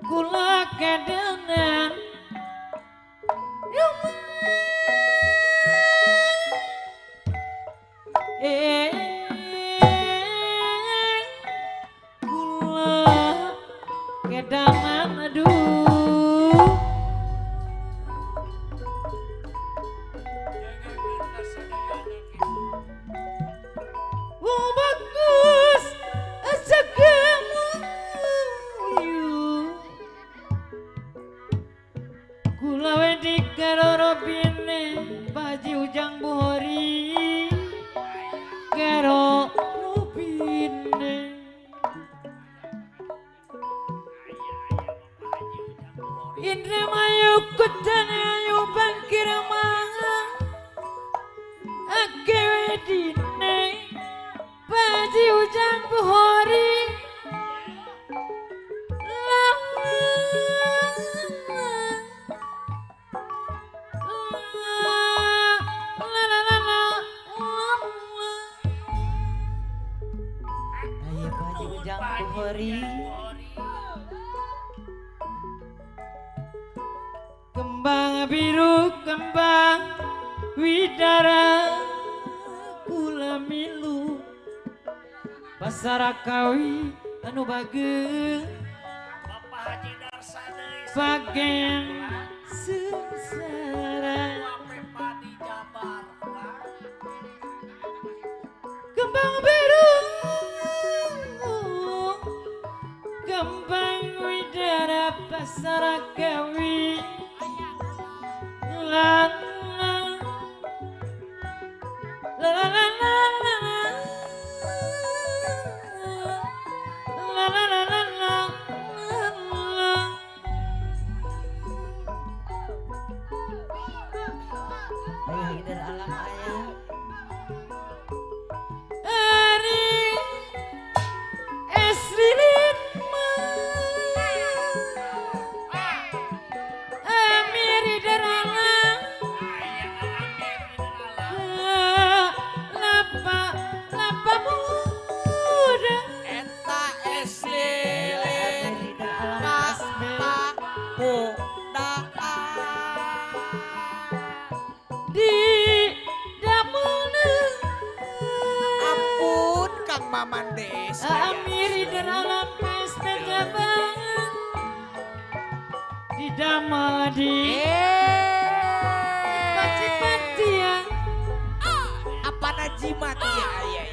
kula kadenan kula kedanan aduh bagus asagamu kula wedi karo robine Baji Ujang Buhori karo robine Indramayu kutane ayu bangkir mangan ake wedine Baji Ujang Buhori Kembang biru kembang widara kula milu pasarakawi anu bageung Bapak Haji Darsa deui bagean sengsara kembang biru kembang widara pasarakawi la la la la la la la la la la la. Ayo hidar alam ayah Ari esrilin Amir darala lapa lapa muda eta eslilin lapa muda di damuna ampun Kang Maman Des Amir darala pesta jaban di damadi pati-patian apa najimat ya ya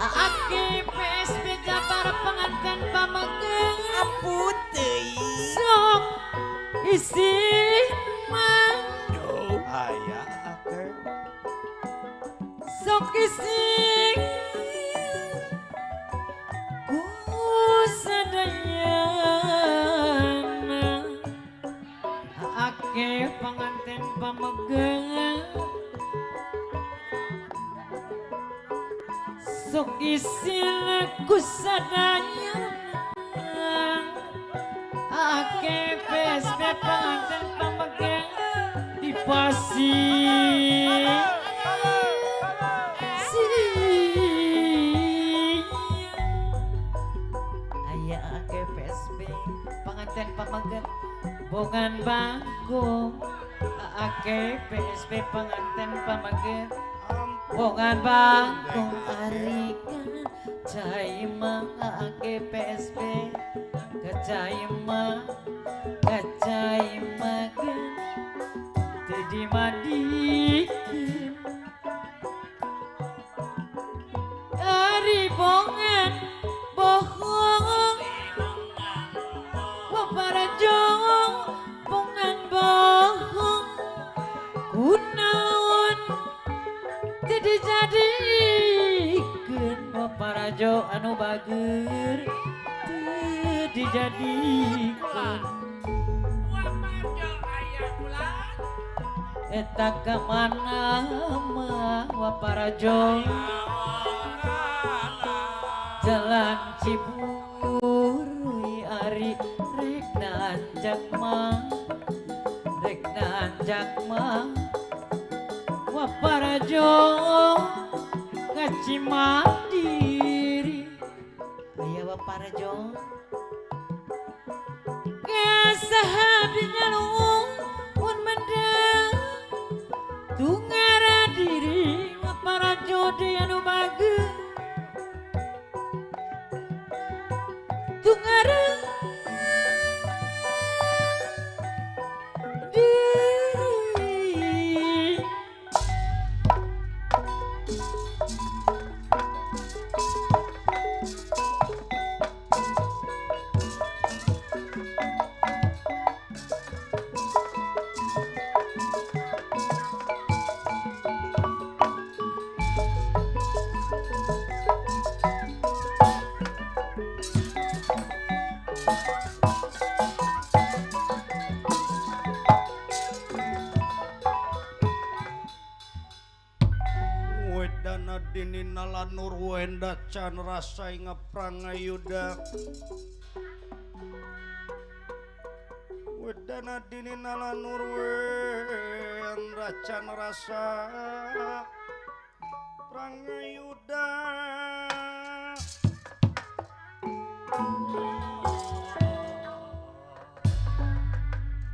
Aki PSB Jabar pengantin pamegang ampun teuing sok isi mang Aya ake sok isi ku sadayana Aki pengantin pamegang sok isi ku sadayana Ake PSB pengantin pamegang di pasir Aya ake PSB pengantin pamegang Bongan bangkung ake PSB pengantin pamager. Bongan bangkung arikan caima ake PSB kacaima kacaima teu dimadikeun. Ari bongan bohong waparajo bongan bohong kunaon teu dijadikeun waparajo anu bager teu dijadikeun. Eta ka mana mah waparajo jalan Ciburuy ari rek nanjak mah rek nanjak mah waparajo ngaci mandiri aya waparajo kasahabinya luhun mendang tungara diri waparajo deui anu bager tungara diri. Can rasa ngaprangayuda wedana dini nalanur racan rasa prangayuda.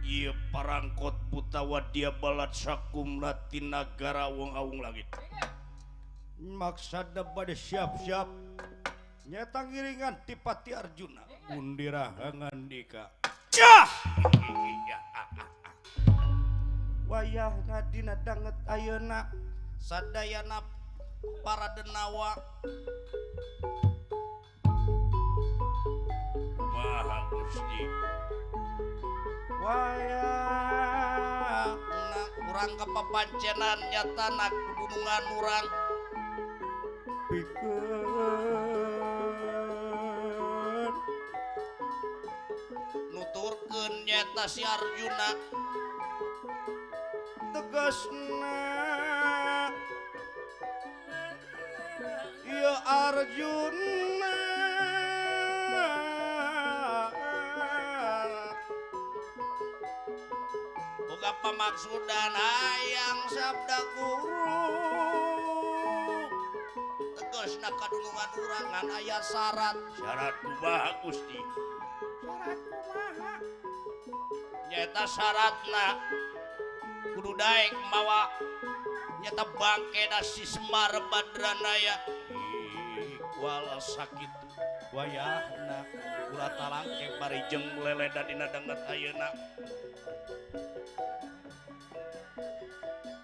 Ieu parangkot buta wadia balat sakum latinagara wong awung langit. Maksada bade siap-siap nyata ngiringan Tipati Arjuna undira hangandika. Yah! Wayahna dina danget ayeuna sadayana para denawa. Kumaha Gusti? Wayahna urang kapapancenan nyatana gunungan urang pikeun nuturkeun nyata si Arjuna tegasna ieu Arjuna boga pamaksudan hayang sabda guru tegasna kadulungan urang ngan aya syarat. Syarat kumaha Gusti? Syarat kumaha? Nyata syaratna kudu daek mawa nyata bangkena si Semar Badranaya. Ih, wala sakitu wayahna ulah talangke bari jeung leleda dina danget ayeuna.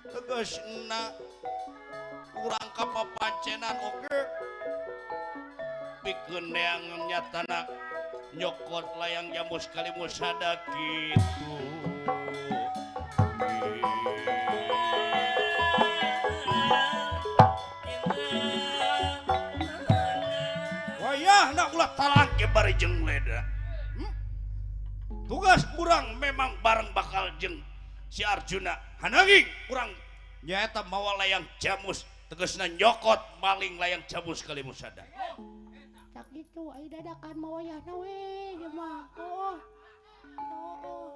Tegasna urang kapapancenan oge pikeun neangan nyatana nyokot layang jamus kalimusada kitu. Wayahna ulah talangke bari jeung leda. Tugas urang memang bareng bakal jeung si Arjuna. Hananging urang nyaeta mawa layang jamus tegasna nyokot maling layang jamus kalimusada. Tak gitu ai dadakan mawayahna we ieu mah. Oh. Oh.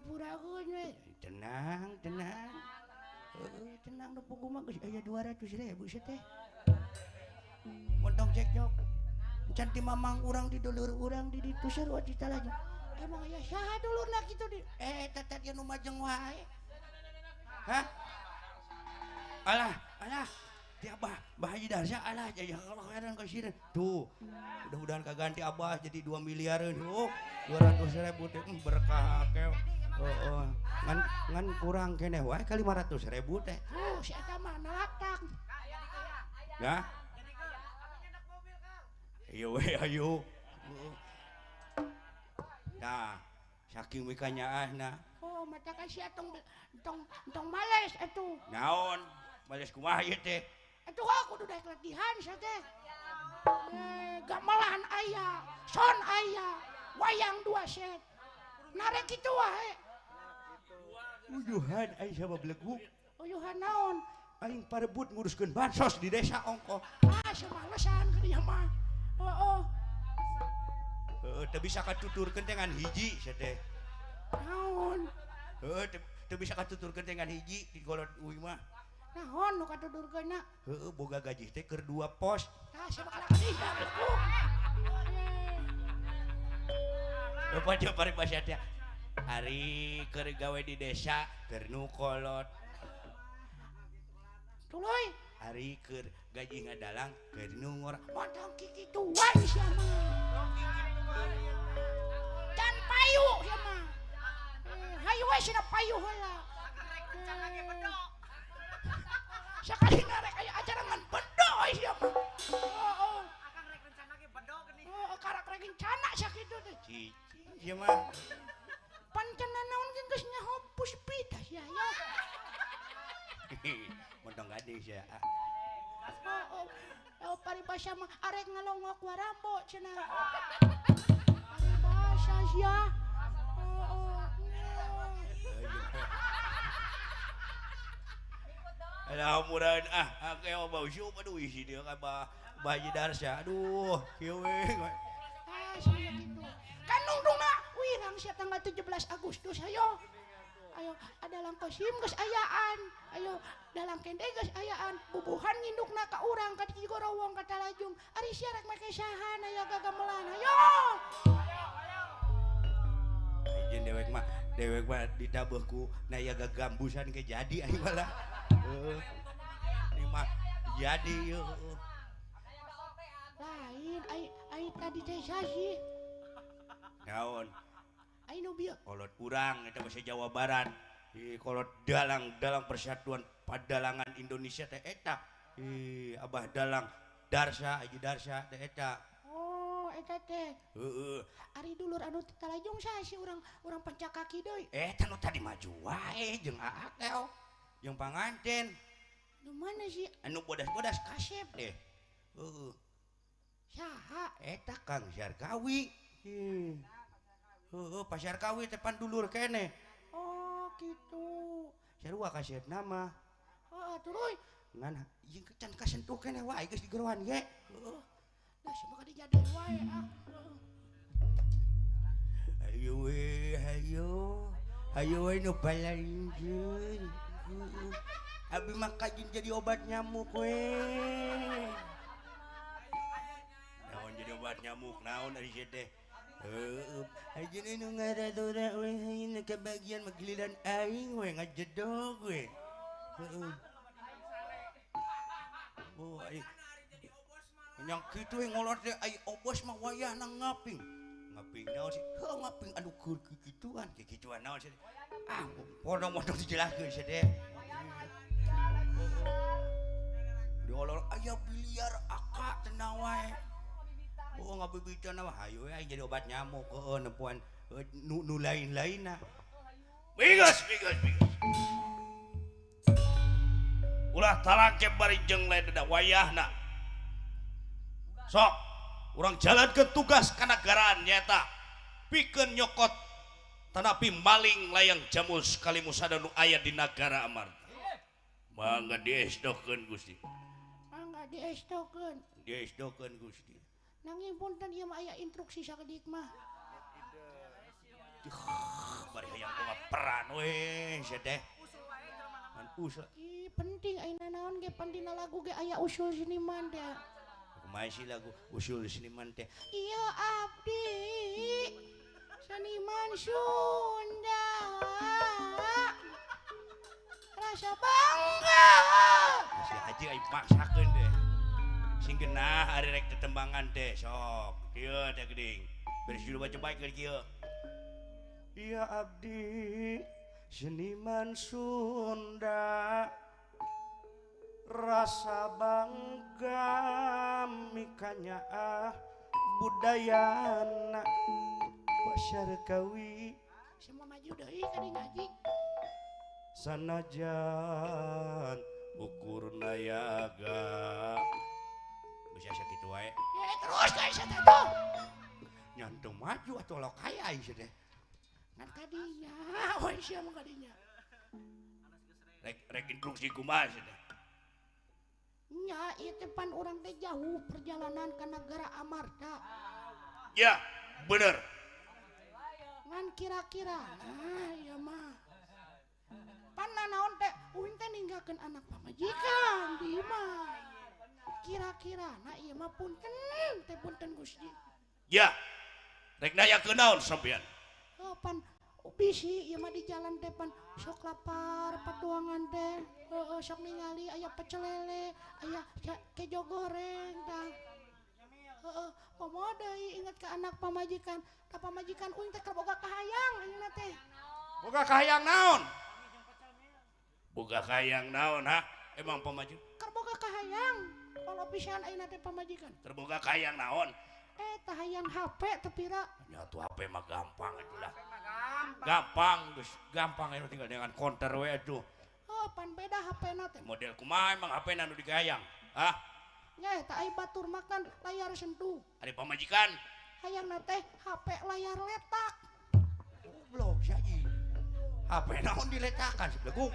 Burakeun we. Tenang, tenang. Heeh, tenang nu puguh mah geus aya 200.000 sia teh. Montong cekcok. Encan ti mamang urang di dulur urang di ditu sarua ditalanya. Emang aya saha dulurna kitu di eta tadi anu majeng wae. Hah? Alah, alah. Dia Abah, Bah Haji Darsa alah jadi kalau ke sini. Tuh, mudah-mudahan kaganti Abah jadi 2 miliareun. Oh, 200.000 teh berkah akeh. Oh, ngan kurang keneh wae ka 500.000 teh. Oh, si eta mah nalaktak. Ya. Ayo we, ayo. Nah, saking mikanyaahna. Oh, mata ka sia tong tong tong males atuh. Naon? Males kumaha ieu teh? Atuh aku kudu daek latihan sia teh. Gamelan aya, son aya, wayang 2 set. Narek kitu wae. Uyuhan aing sama beleguk. Uyuhan naon? Aing parebut nguruskeun bansos di desa ongkoh. Ah, semalesan ka dieu mah. Heeh. Heeh, teu bisa katuturkeun teh ngan hiji sia teh. Naon? Heeh, teu bisa katuturkeun teh ngan hiji di kolot uing mah. Naon nu katuturkeunna? Heeh, boga gaji teh keur 2 pos. Tah sia bakal ka dieu beleguk. Lupa dia paribasa teh. Ari keur gawe di desa keur nu kolot. Tuluy. Ari keur gaji ngadalang keur nu ngora. Montong kikituan sia mah. Can payu sia mah. Hayu we sia payu heula. Sakali narek aya acara ngan bedo sia mah. Heeh. Akang rek rencana ge bedo geuning. Heeh, karak rek rencana sakitu teh. Cicing sia mah. Pancen naon ge geus nyaho puspita sia ya. Montong gading sia. Oh, oh, paribasa mah arek ngalongok warambo cenah. Paribasa sia. Oh, oh. Alah murahan ah, akeh bau siup aduh isi dia ka Bah Haji Darsa. Aduh, kieu we. Ah, sia kitu. Kan nungtungna wirang sia tanggal 17 Agustus ayo. Ayo, ada kosim geus ayaan. Ayo, dalang kende geus ayaan. Bubuhan ngindukna ka urang ka Cigorowong ka Talajung. Ari sia rek make saha aya gagamelan. Ayo. Ayeuna dewek mah ditabeuh ku na aya gagambusan ke jadi aing malah. Heeh. Ini mah jadi yeuh. Lain ai tadi teh sasi. Naon? Ai nu bieu kolot urang eta bahasa Jawa Barat. Ih kolot dalang persatuan padalangan Indonesia teh eta. Ih Abah Dalang Darsa Haji Darsa teh eta. Oh, eta teh. Heeh. Ari dulur anu ti Talajung saha sih urang pencak kaki deui. Eta nu tadi maju wae jeung Aakel. Jeung panganten. Nu mana sih? Anu bodas-bodas kasep deh. Heeh. Saha? Eta Kang Syarkawi. Heeh, Pak Syarkawi teh pan dulur keneh. Oh, gitu. Sarua kasepna mah. Heeh, tuluy. Ngan jeung can kasentuh keneh wae geus digeroan ge. Heeh. Lah sia mah jadi wae ah. Ayo we, ayo. Ayo we nu palarinjeun. Abi mah kajin jadi obat nyamuk we. Naon jadi obat nyamuk naon ari sia teh. Heeh, ayeuna nu ngaradora we ayeuna kabagian magiliran aing we ngajedog we. Heeh. Oh, ai. Yang kitu we ngolot teh ai obos mah wayahna ngaping. Ngaping naon sih? Heuh ngaping anu keur kikituan, kikituan naon sih? Ah, podong-podong dijelaskeun sih teh. Diolor aya biliar aka tenang wae. Oh ngabibitan mah hayu we jadi obat nyamuk heueuh nempuan nu lain-lainna. Migas migas migas. Ulah talangkep bari jeung lain da wayahna. Sok urang jalankeun tugas kanagaraan nyaeta pikeun nyokot tanapi maling layang jamus kalimusada nu aya di nagara Amarta. Mangga diesdokeun Gusti. Mangga diesdokeun. Diesdokeun Gusti. Nanging punten ieu mah aya instruksi sakedik mah. Bari hayang boga peran we sia teh. Ngan usul. Ih, penting ayeuna naon ge pan dina lagu ge aya usul seniman teh. Kumaha sih lagu usul seniman teh? Ieu abdi Seniman Sunda rasa bangga. Si Haji aing paksakeun deh. Sing genah ari rek tetembangan teh sok. Kieu teh geuning. Beres judul baca baik keur kieu. Iya abdi seniman Sunda rasa bangga mikanyaah budayana pasyarkawi semua maju deui ka dinya Haji sanajan ukur nayaga bisa sakitu wae ya terus ka isa teh tuh nyantung maju atuh lo kaya ieu teh ngan kadinya we sia mah kadinya rek rek instruksi kumaha sia teh nya ieu teh pan urang teh jauh perjalanan ka negara Amarta. Ya, bener. Ngan kira-kira nah ieu mah pan nanaon teh uing teh ninggalkeun anak pamajikan di imah. Kira-kira nah ieu mah punten teh punten Gusti. Ya. Rek nayakeun naon sampean? Oh, pan bisi ieu mah di jalan teh pan sok lapar patuangan teh heeh sok ningali aya pecel lele aya kejo goreng tah heeh komo deui inget ka anak pamajikan ka pamajikan uing teh keur boga kahayang ayeuna teh boga kahayang naon boga kahayang naon ha emang pamajikan keur boga kahayang kalau pisan ayeuna teh pamajikan keur boga kahayang naon tah hayang HP teu pira nya tuh HP mah gampang atulah gampang geus gampang anu tinggal dengan konter we atuh. Oh, pan beda HP-na teh. Model kumaha emang HP-na nu digayang? Hah? Nya eta ai batur makan layar sentuh. Ari pamajikan hayangna teh HP layar letak. Goblok sia ieu. HP naon diletakan sebleguk.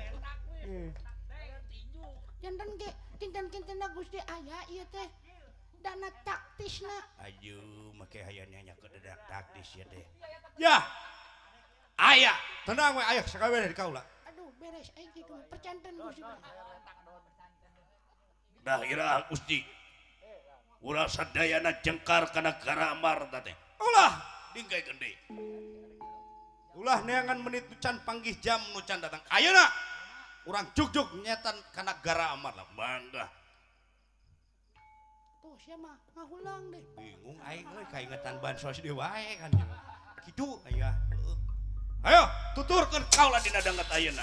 Janten ge kinten-kintenna Gusti aya ieu teh. Dana taktisna. Aduh, make hayang nanya ke dana taktis ya teh. Ya. Aya, tenang we aya sakabeh dari kaula. Aduh, beres aing kitu percanten Gusti. Dah iraha Gusti. Urang sadayana jengkar kana negara Amarta teh. Ulah dingkeun deui. Ulah neangan menit nu can panggih jam nu can datang. Ayeuna urang jugjug nyetan kana negara Amarta. Mangga. Tuh sia mah ngahulang deh. Bingung aing euy kaingetan bansos deui wae kan. Kitu aya. Ayo, tuturkeun kaula dina danget ayeuna.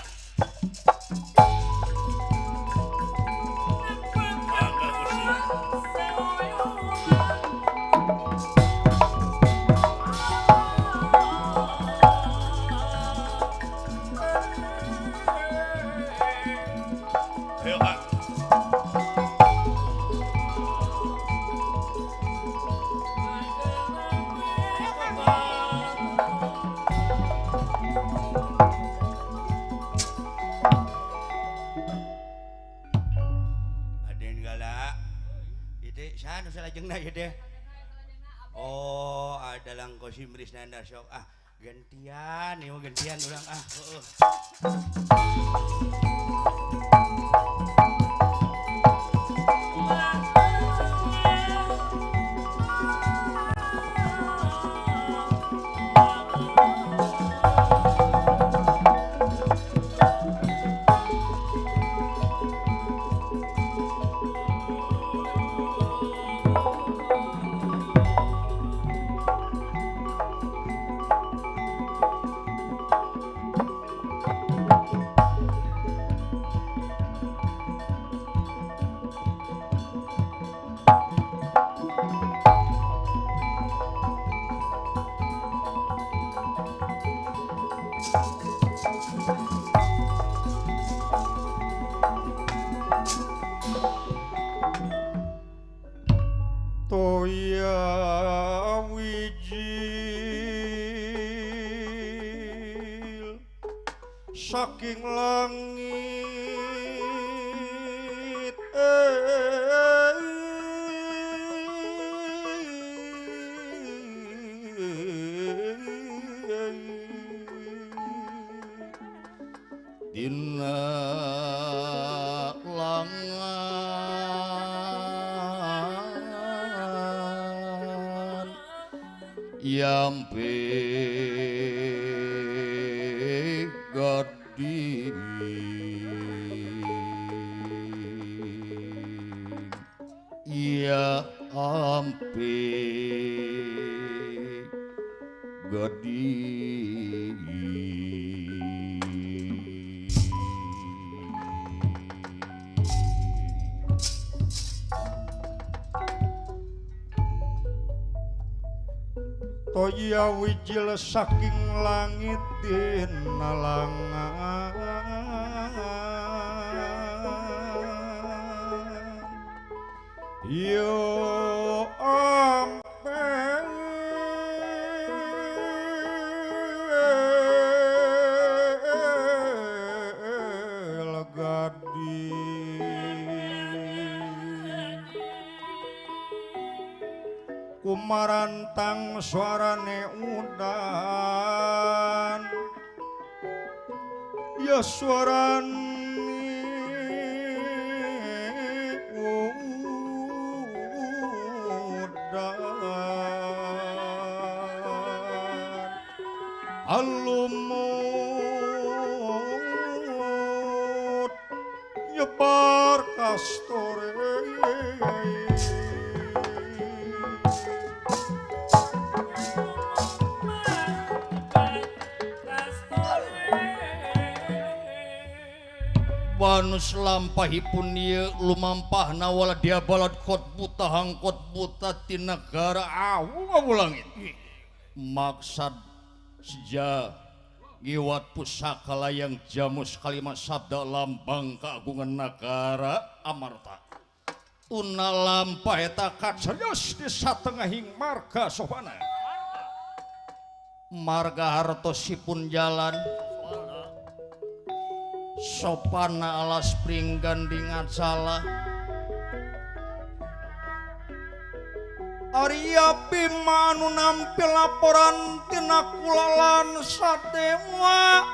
Mangga Gusti. Ayo, Kak. Salajengna ieu teh. Oh, ada langko simris nanda sok ah gantian ieu gantian urang ah heueuh. Toya wijil saking langit dina langan yampir Toya wijil saking langit dinalangan yo ampel gadi kumarantang suarane udan ya suarane udan alumut nyebar kastore. Banus lampahipun ieu lumampahna wala dia balad kot buta hangkot buta ti nagara awu langit. Maksad seja ngiwat pusaka layang jamus kalimat sabda lambang keagungan nagara Amarta. Tuna lampah eta kacariyos di satengahing marga Sopana. Marga hartosipun jalan Sopana alas pringganding salah Arya Bima anu nampi laporan tina kulalan sadewa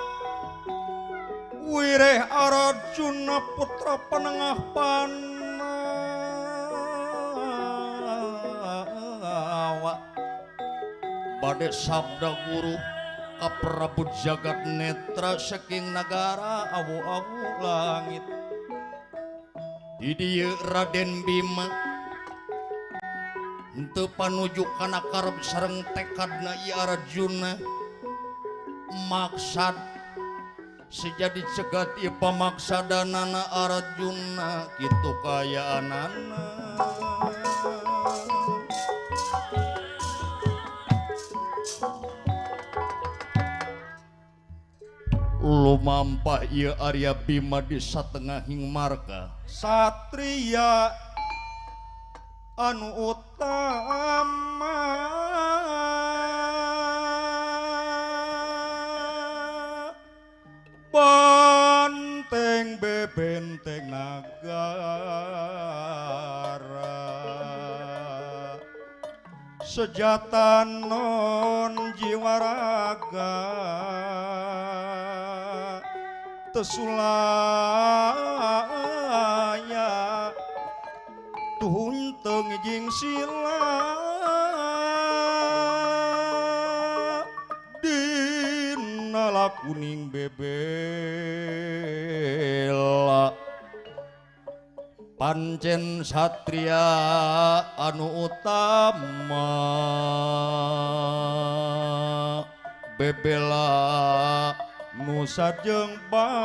wireh Arjuna putra penengah Panawa bade sabda guru ka Prabu Jagat Netra saking nagara awu-awu langit. Di dieu Raden Bima henteu panuju kana karep sareng tekadna ieu Arjuna maksad sejadi cegat ieu pamaksadanana Arjuna kitu kayaanana. Lumampah ieu Arya Bima di satengahing marga satria anu utama banteng bebenteng nagara sejata non jiwa raga tesulaya tuhun tengijing sila dina lakuning bebela pancen satria anu utama bebela nusa jeung bangsa.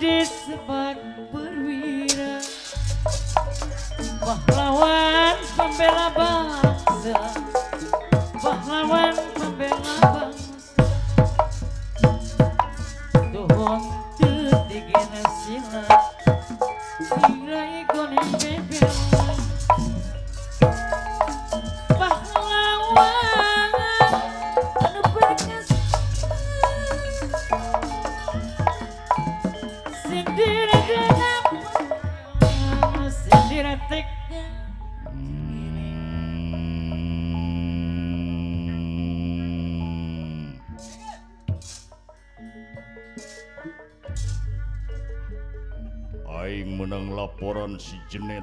Disebut perwira pahlawan pembela bangsa, pahlawan pembela bangsa. Tuhun tetigena sila, sila ikonin bebela. menang laporan si Jenet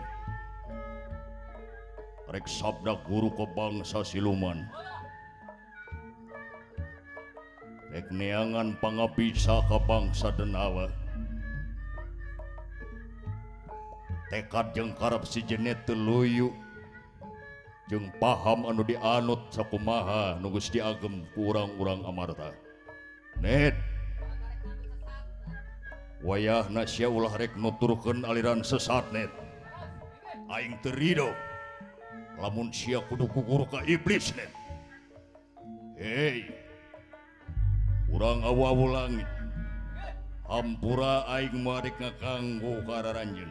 rek sabda guru ke bangsa siluman rek neangan pangabisa ka bangsa Denawa tekad jeung karep si Jenet teu luyu jeung paham anu dianut sakumaha nu geus diagem ku urang-urang Amarta. Net wayahna sia ulah rek nuturkeun aliran sesat net. Aing teu rido lamun sia kudu gugur ka iblis net. Hei, urang awu-awu langit hampura aing mah rek ngakanggo ka araranjeun.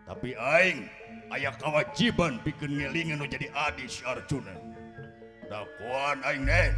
Tapi aing aya kewajiban pikeun ngelingan nu jadi adi si Arjuna. Dakuan aing net.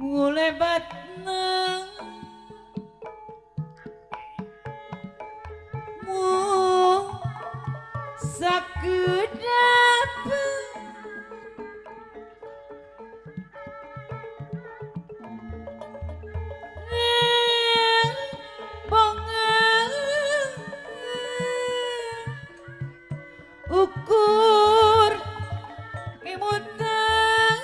Mulebatna mu sakedap bonga ukur imutan.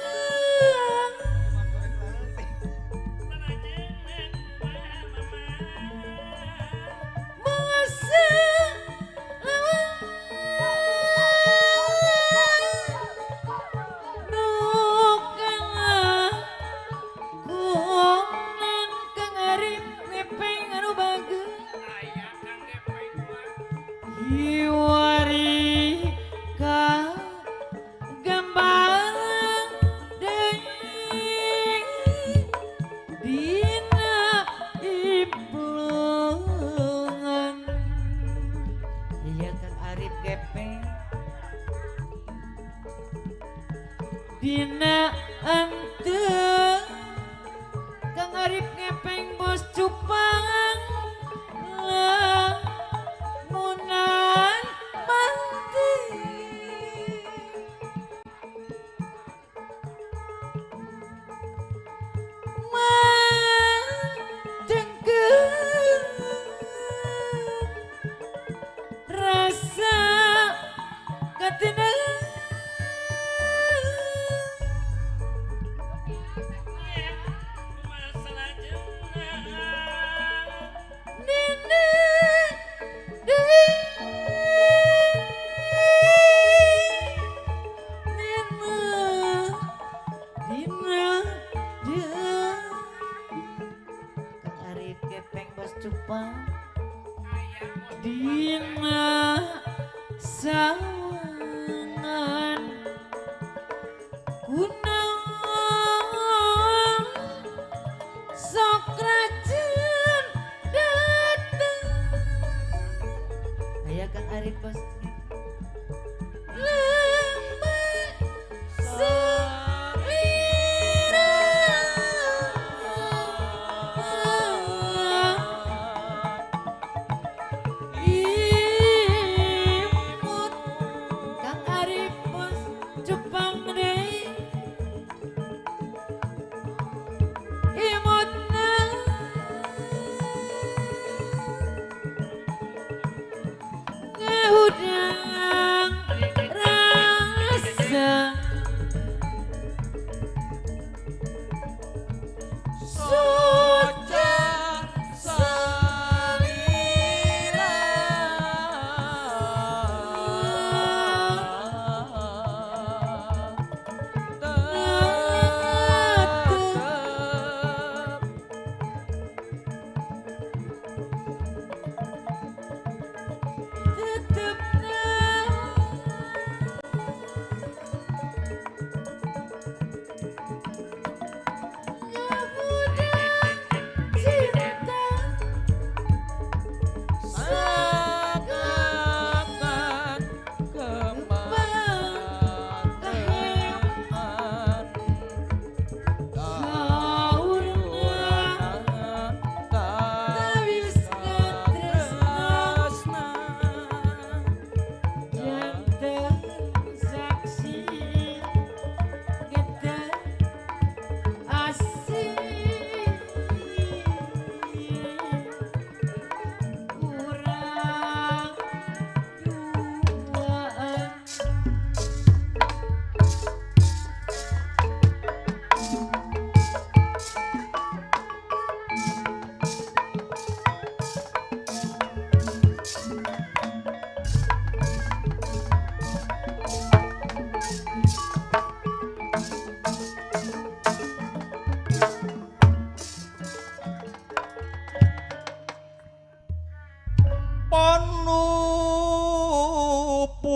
Dina ante Kang Arif ngepeng bos cupang lamunan mati majengkeun rasa katina. Dina sawangan kunaon sok rajin dateng aya Kang Arif bos lemah selira udang.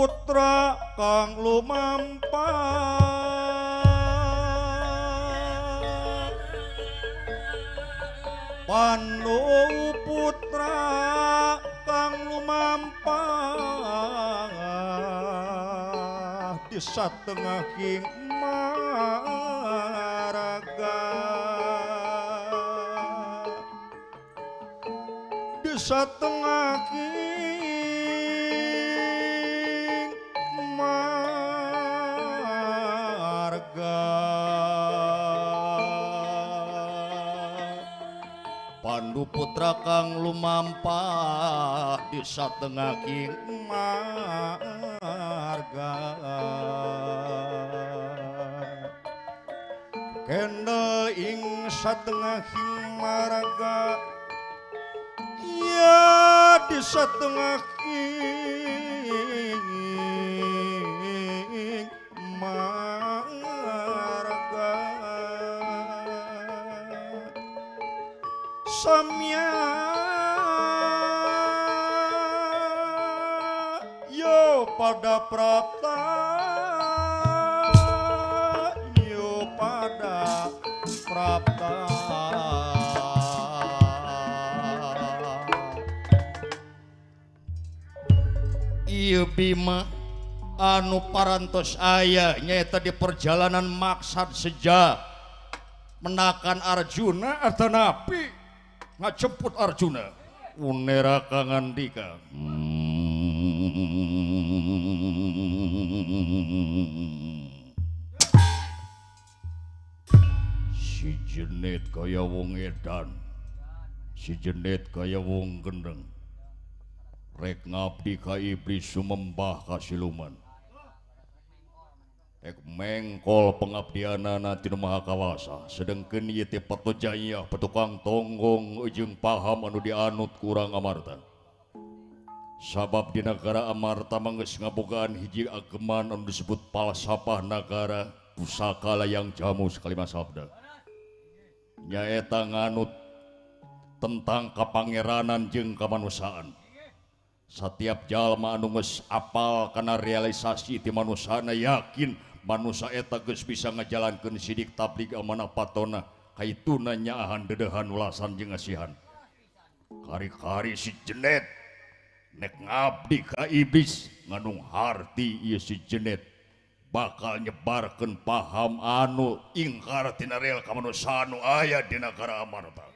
putra kang lumampah Pandu putra kang lumampah di satengahing maraga di satengahing marga Pandu putra kang lumampah di satengahing marga kendel ing satengahing marga ya di satengahing marga samya yo pada prapta yo pada prapta ieu Bima anu parantos aya nyaeta di perjalanan maksad seja menakan Arjuna atanapi ngajemput Arjuna unera kangandika si jenet kaya wong edan si jenet kaya wong gendeng rek ngabdi ka iblis sumembah ka siluman rek mengkol pengabdianana tina Maha Kawasa sedengkeun ieu teh Patojaya petukang tonggong jeung paham anu dianut kurang Amarta sabab di nagara Amarta mah geus ngabogaan hiji ageman anu disebut falsafah nagara pusaka layang jamus kalima sabda nyaeta nganut tentang kapangeranan jeung kamanusiaan. Setiap jalma anu geus apal kana realisasi ti manusana yakin manusa eta geus bisa ngajalankeun sidik tablig amanah patona kaituna nyaahan dedehan ulasan jeung ngasihan. Kari-kari si jenet nek ngabdi ka iblis nganung harti ieu si jenet bakal nyebarkeun paham anu ingkar tina rel kamanusiaan nu aya di nagara Amarta.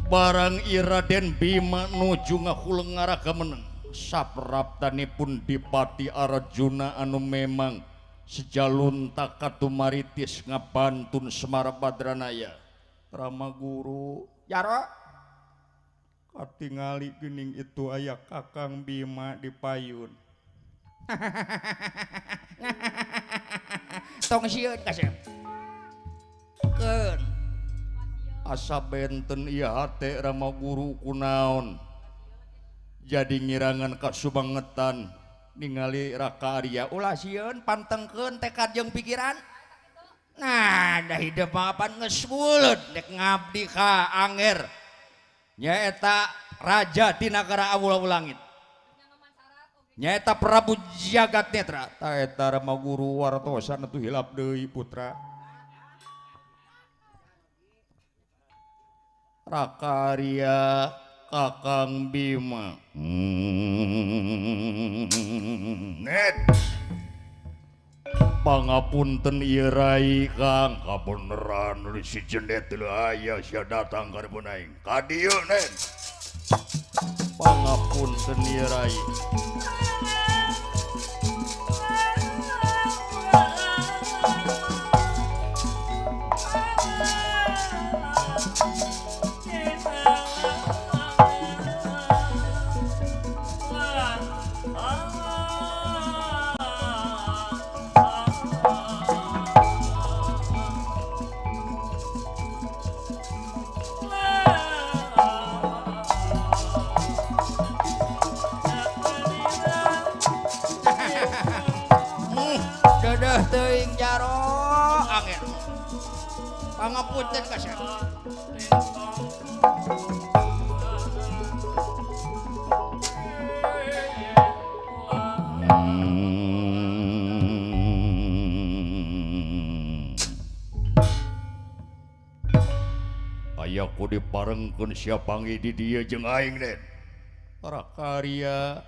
Barang Iraden Bima nuju ngahuleng ngaraga meneng sapraptanipun Dipati Arjuna anu memang sejalunta katumaritis ngabantun Semar Badranaya. Rama Guru Jaro katingali geuning itu aya Kakang Bima di payun. Tong sieun kasep. Keun asa benten ieu hate Rama Guru kunaon jadi ngirangan kasubangetan ningali Raka Arya ulah sieun pantengkeun tekad jeung pikiran. Nah da hidup mah apan geus buleud dek ngabdi ka Anger nyaeta raja di nagara awul-awul langit nyaeta Prabu Jagat Netra. Ta eta Rama Guru wartosan atuh hilap deui putra. Raka Arya Kakang Bima net pangapunten ieu rai Kang kabeneran si jenet teu aya sia datang ka rebeun aing ka dieu net pangapunten ieu rai. Teuing jaro angin pangapunten ka sia. Aya ku diparengkeun sia panggih di dieu jeung aing Den. Raka Arya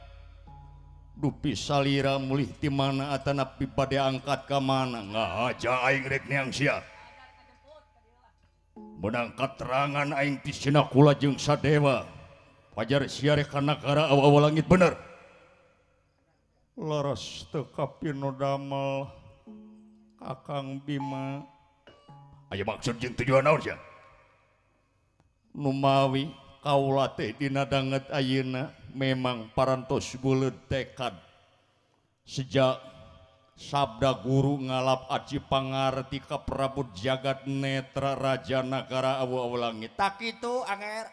dupi salira mulih ti mana atanapi bade angkat ka mana ngahaja aing rek neang sia. Menang katerangan aing ti Sinakula jeung Sadewa. Pajar sia rek ka nagara awa-awa langit bener. Leres teu kapino damel Kakang Bima. Aya maksud jeung tujuan naon sia? Numawi kaula teh dina danget ayeuna memang parantos buleud tekad sejak sabda guru ngalap aji pangarti ka Prabu Jagat Netra Raja Nagara Awu-awu Langit. Tak kitu anger.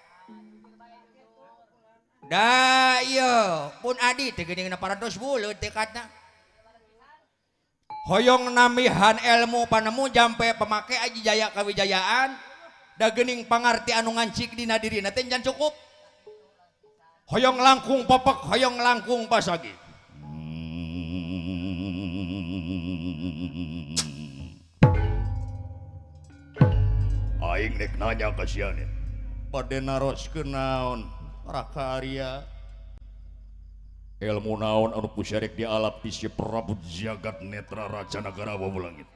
Da ieu pun adi teh geuning parantos buleud tekadna. Hoyong namihan ilmu panemu jampe pamake aji jaya kawijayaan. Da geuning pangarti anu ngancik dina dirina teh can cukup. Hoyong langkung popok, hoyong langkung pasagi. Aing rek nanya ka sia nih. Bade naroskeun naon Raka Arya? Ilmu naon anu ku sia rek dialap ti si Prabu Jagat Netra Raja Nagara Awu Langit?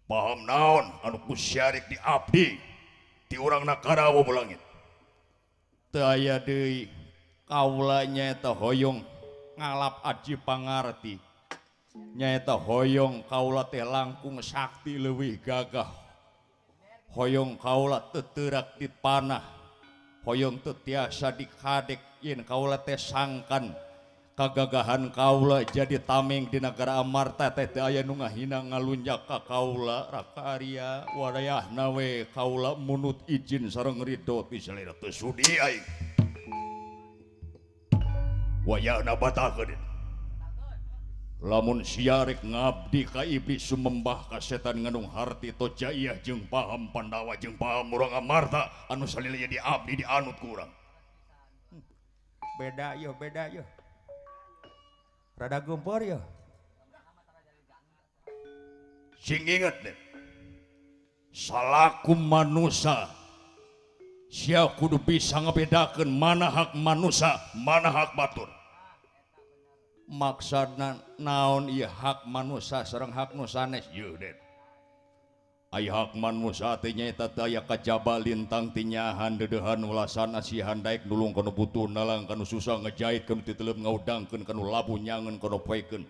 Paham naon anu ku sia rek diabdi ti urang nagara Awu Langit? Teu aya deui kaula nyaeta hoyong ngalap aji pangarti. Nyaeta hoyong kaula teh langkung sakti leuwih gagah. Hoyong kaula teu teurak di panah. Hoyong teu tiasa dikadek yen kaula teh sangkan kagagahan kaula jadi tameng di nagara Amarta teh teu aya nu ngahina ngalunjak ka kaula. Raka Arya warayahna we kaula munut izin sareng ridho ti salira. Teu sudi aing. Wayahna batalkeun. Lamun sia rek ngabdi ka iblis sumembah ka setan ngandung harti tojaiyah jeung paham Pandawa jeung paham urang Amarta anu salila jadi abdi dianut ku urang. Beda yo, beda yo. Rada gempor yo. Sing inget deh. Salaku manusa sia kudu bisa ngabedakeun mana hak manusa, mana hak batur. Maksudna naon ieu hak manusa sareng hak nu sanes? Yeuh Den. Aya hak manusa teh nyaeta teu aya kajaba lintang tinyahan deudeuhan ulasan asihan daek nulung kana butuh nalang kana susah ngejait kana titeleup ngaudangkeun kana labuh nyangeun kana poekeun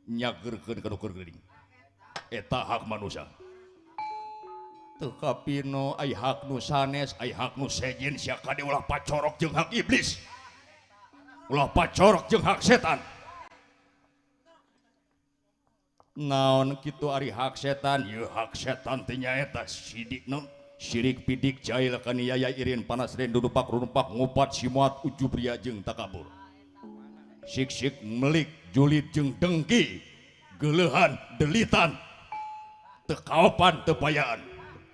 nyageurkeun kana keur geuring. Eta hak manusa. Teu kapino aya hak nu sanes, aya hak nu sejen sia kade ulah pacorok jeung hak iblis. Ulah pacorok jeung hak setan. Naon kitu ari hak setan? Ieu hak setan teh nyaeta sidik naon? Sirik pidik jail kaniaya irin panas rindu dupak rumpak ngupat simuat ujub ria jeung takabur. Sik-sik melik julid jeung dengki, geuleuhan delitan, teu kaopan teu payaan.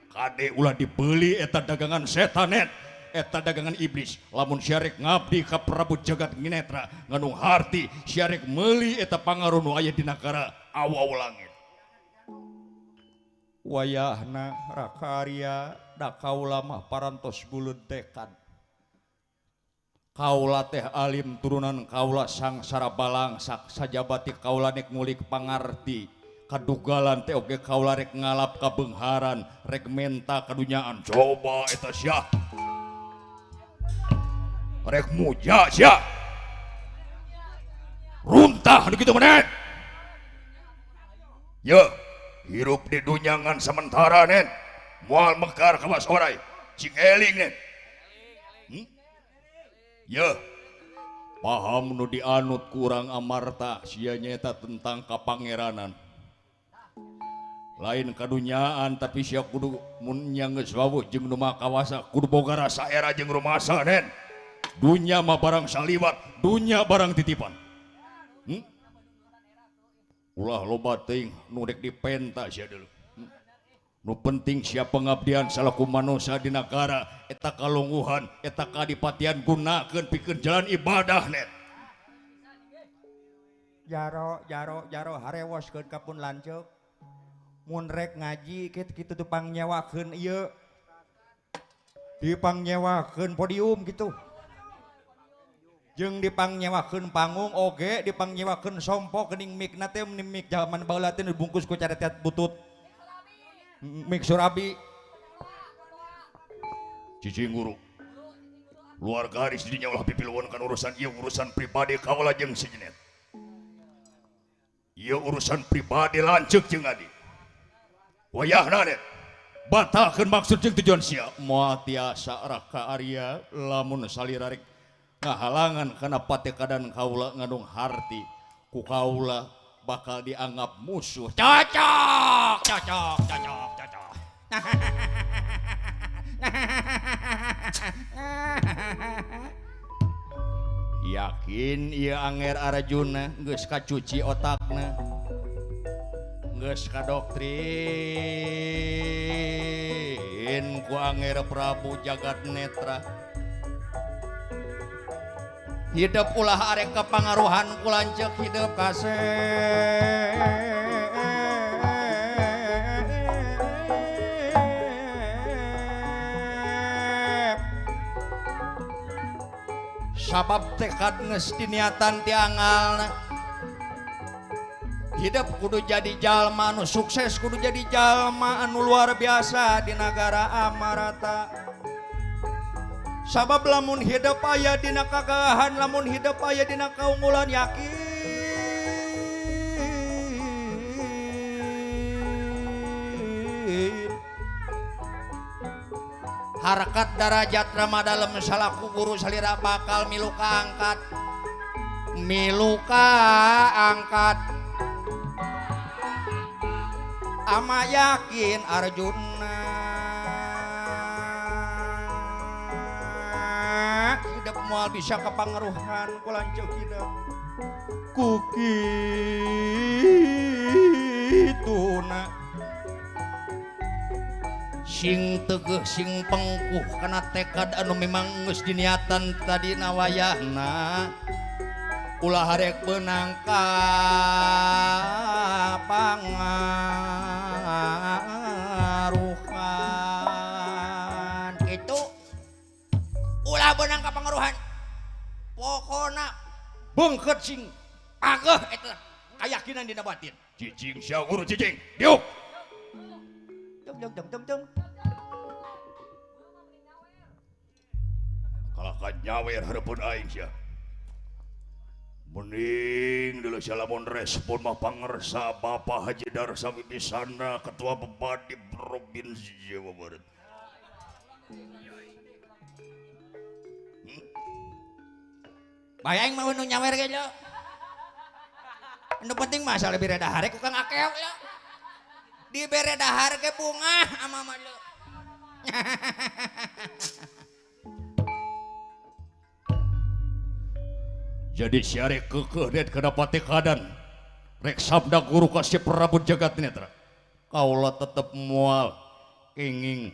Kade ulah dibeli eta dagangan setan net. Eta dagangan iblis. Lamun sia rek ngabdi ka Prabu Jagat Netra ngandung harti, sia rek meuli eta pangaruh nu aya di nagara awu-awu langit. Wayahna Raka Arya da kaula mah parantos buleud tekad. Kaula teh alim turunan kaula sangsara balangsak sajabati kaula nek ngulik pangarti. Kadugalan teh oge kaula rek ngalap kabeungharan, rek menta kadunyaan. Coba eta sia. Rek muja sia. Runtah nu kitu menen. Ye, hirup di dunyangan sementara nen. Moal mekar kawas orai. Cing eling nen. Ye, paham nu dianut kurang Amarta sia nyaeta tentang kapangeranan. Lain kadunyaan tapi sia kudu mun nya geus wawuh jeung nu maha kawasa kudu boga rasa era jeung rumasa nen. Dunya mah barang saliwat, dunya barang titipan. Ulah loba teuing nu rek dipenta sia deuleu. Nu penting sia pengabdian salaku manusia di nagara eta kalungguhan, eta kadipatian gunakeun pikeun jalan ibadah net. Jaro jaro jaro harewoskeun ka pun lanceuk. Mun rek ngaji kitu tuh pangnyewakeun ieu. Dipangnyewakeun podium gitu. Jeung dipangnyewakeun panggung oge, dipangnyewakeun sompo geuning mikna teh mik zaman baheula teh dibungkus ku caretet butut. Mik surabi. Cicing guru. Luar garis dinya ulah pipiluan kan urusan ieu urusan pribadi kaula jeung si Jenet. Ieu urusan pribadi lanceuk jeung adi. Wayahna net. Batalkeun maksud jeung tujuan sia. Moal tiasa Raka Arya lamun salira rek ngahalangan kana patekadan kaula ngandung harti ku kaula bakal dianggap musuh. Cocok, cocok, cocok, cocok. Yakin ieu Anger Arjuna geus kacuci otakna. Geus kadoktrin ku Anger Prabu Jagat Netra. Hidup ulah arek kepangaruhan ku lanceuk hidup kasep. Sabab tekad geus diniatan ti angalna. Hidup kudu jadi jalma anu sukses, kudu jadi jalma anu luar biasa di nagara Amarata. Sabab lamun hidup aya dina kagagahan, lamun hidup aya dina kaunggulan, yakin harkat darajat rama dalem salaku guru salira bakal milu kaangkat, milu kaangkat. Ama yakin Arjuna hidup moal bisa kepangaruhan ku lanceuk hidup ku kituna. Sing tegeh sing pengkuh kana tekad anu memang geus diniatan tadi nawayahna. Ulah harek beunang ka pangaruhan kitu. Ulah beunang ka pangaruhan. Pokona beungkeut sing pageuh eta kayakinan dina batin. Cicing sia guru cicing. Diuk. Tung tung tung tung tung. Kalahkan nyawer hareupeun aing sia. Mending dulu lamun respon mah pangersa Bapak Haji Darsa Wibisana Ketua Bupati Provinsi Jawa Barat. Bayang mah nu nyawer ge lo. Nu penting mah asal bere dahar ku Kang Akew lo. Dibere dahar ge bungah ama mah lo. Jadi syarek kekeh det kana patekadan rek sabda guru ka si Prabu Jagat Netra. Kaula tetep moal kenging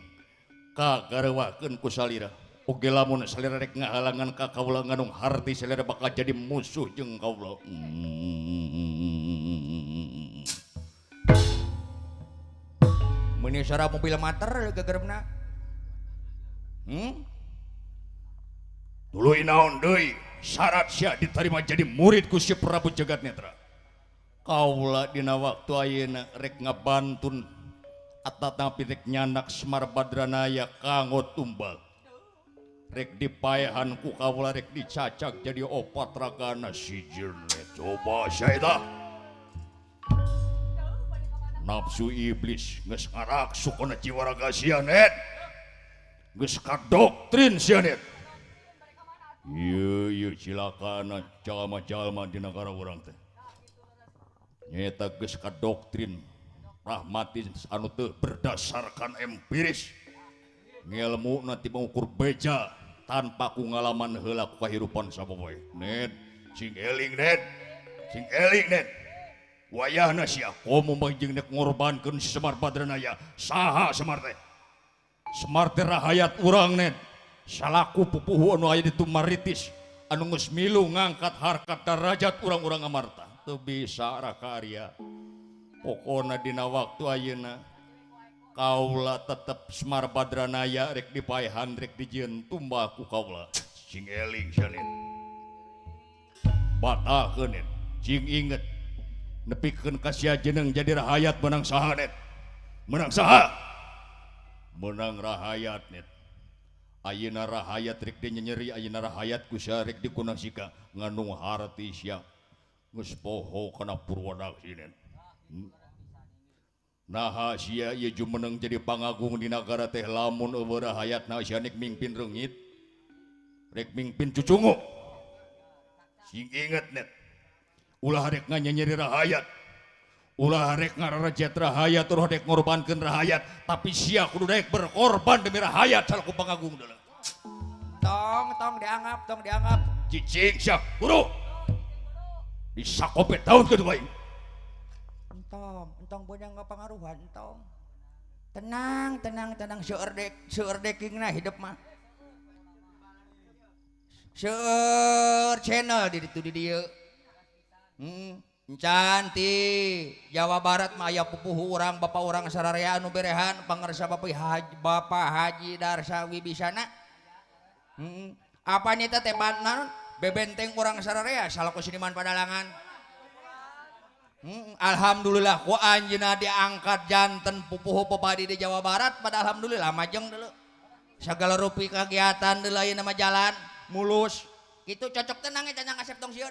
kagarewakeun ku salira. Oge lamun salira rek ngahalangan ka kaula ngandung harti salira bakal jadi musuh jeung kaula. Meuni suara mobil mater gegerebna. Tuluy naon deui syarat sia diterima jadi murid ku si Prabu Jagat Netra. Kaula dina waktu ayeuna rek ngabantun atanapi rek nyandak Semar Badranaya kanggo tumbal. Rek dipaehan ku kaula rek dicacak jadi opat ragana si Jenet. Coba sia eta. Nafsu iblis geus ngaraksu kana jiwa raga sia net. Geus kadoktrin sia net. Ieu ieu cilakana jalma-jalma di nagara urang teh. Nyeta geus kadoktrin pragmatis anu teu berdasarkan empiris. Ngelmuna ti mengukur beja tanpa ku ngalaman heula ku kahirupan sapopoe. Net, sing eling net. Sing eling net. Wayahna sia komo mah jeung nek ngorbankeun si Semar Badranaya. Saha Semar teh? Semar teh rahayat urang net. Salaku pupuhu anu aya di Tumaritis anu geus milu ngangkat harkat darajat urang-urang Amarta. Teu bisa Raka Arya. Pokona dina waktu ayeuna kaula tetep Semar Badranaya rek dipaehan rek dijieun tumbal ku kaula. Sing eling sia net. Batalkeun net. Cing inget nepikeun ka sia jeneng jadi rahayat menang saha net. Menang saha? Menang rahayat net. Ayeuna rahayat rek dinyenyeri, ayeuna rahayat ku sia rek dikunasika ngandung harti sia geus poho kana Purwadaksi net. Naha sia ieu jumeneng jadi pangagung di nagara teh lamun eueuh rahayatna sia nek mingpin reungit rek mingpin cucungu. Sing inget net. Ulah rek nganyenyeri rahayat, ulah rek ngararejet rahayat, ulah rek ngorbankeun rahayat, tapi sia kudu daek berkorban demi rahayat salaku pangagung deuleu. Tong tong dianggap, tong dianggap. Cicing sia, guru. Disakopet tahun kedua ini. Entong, entong beunang ngapangaruhan entong. Tenang, tenang, tenang seueur dek, seueur dekingna hidup mah. Seueur channel di ditu di dieu. Canti Jawa Barat mah aya pupuhu urang bapak urang sararea anu berehan pangersa Bapak Haji, Bapak Haji Darsa Wibisana. Apa nyata teh naon bebenteng urang sararea salaku seniman padalangan. Alhamdulillah ku anjeunna diangkat janten pupuhu pepadi di Jawa Barat pada alhamdulillah majeng deuleu. Sagala rupi kegiatan deuleu ayeuna mah jalan mulus. Kitu cocok tenang eta nya ngasep tong sieun.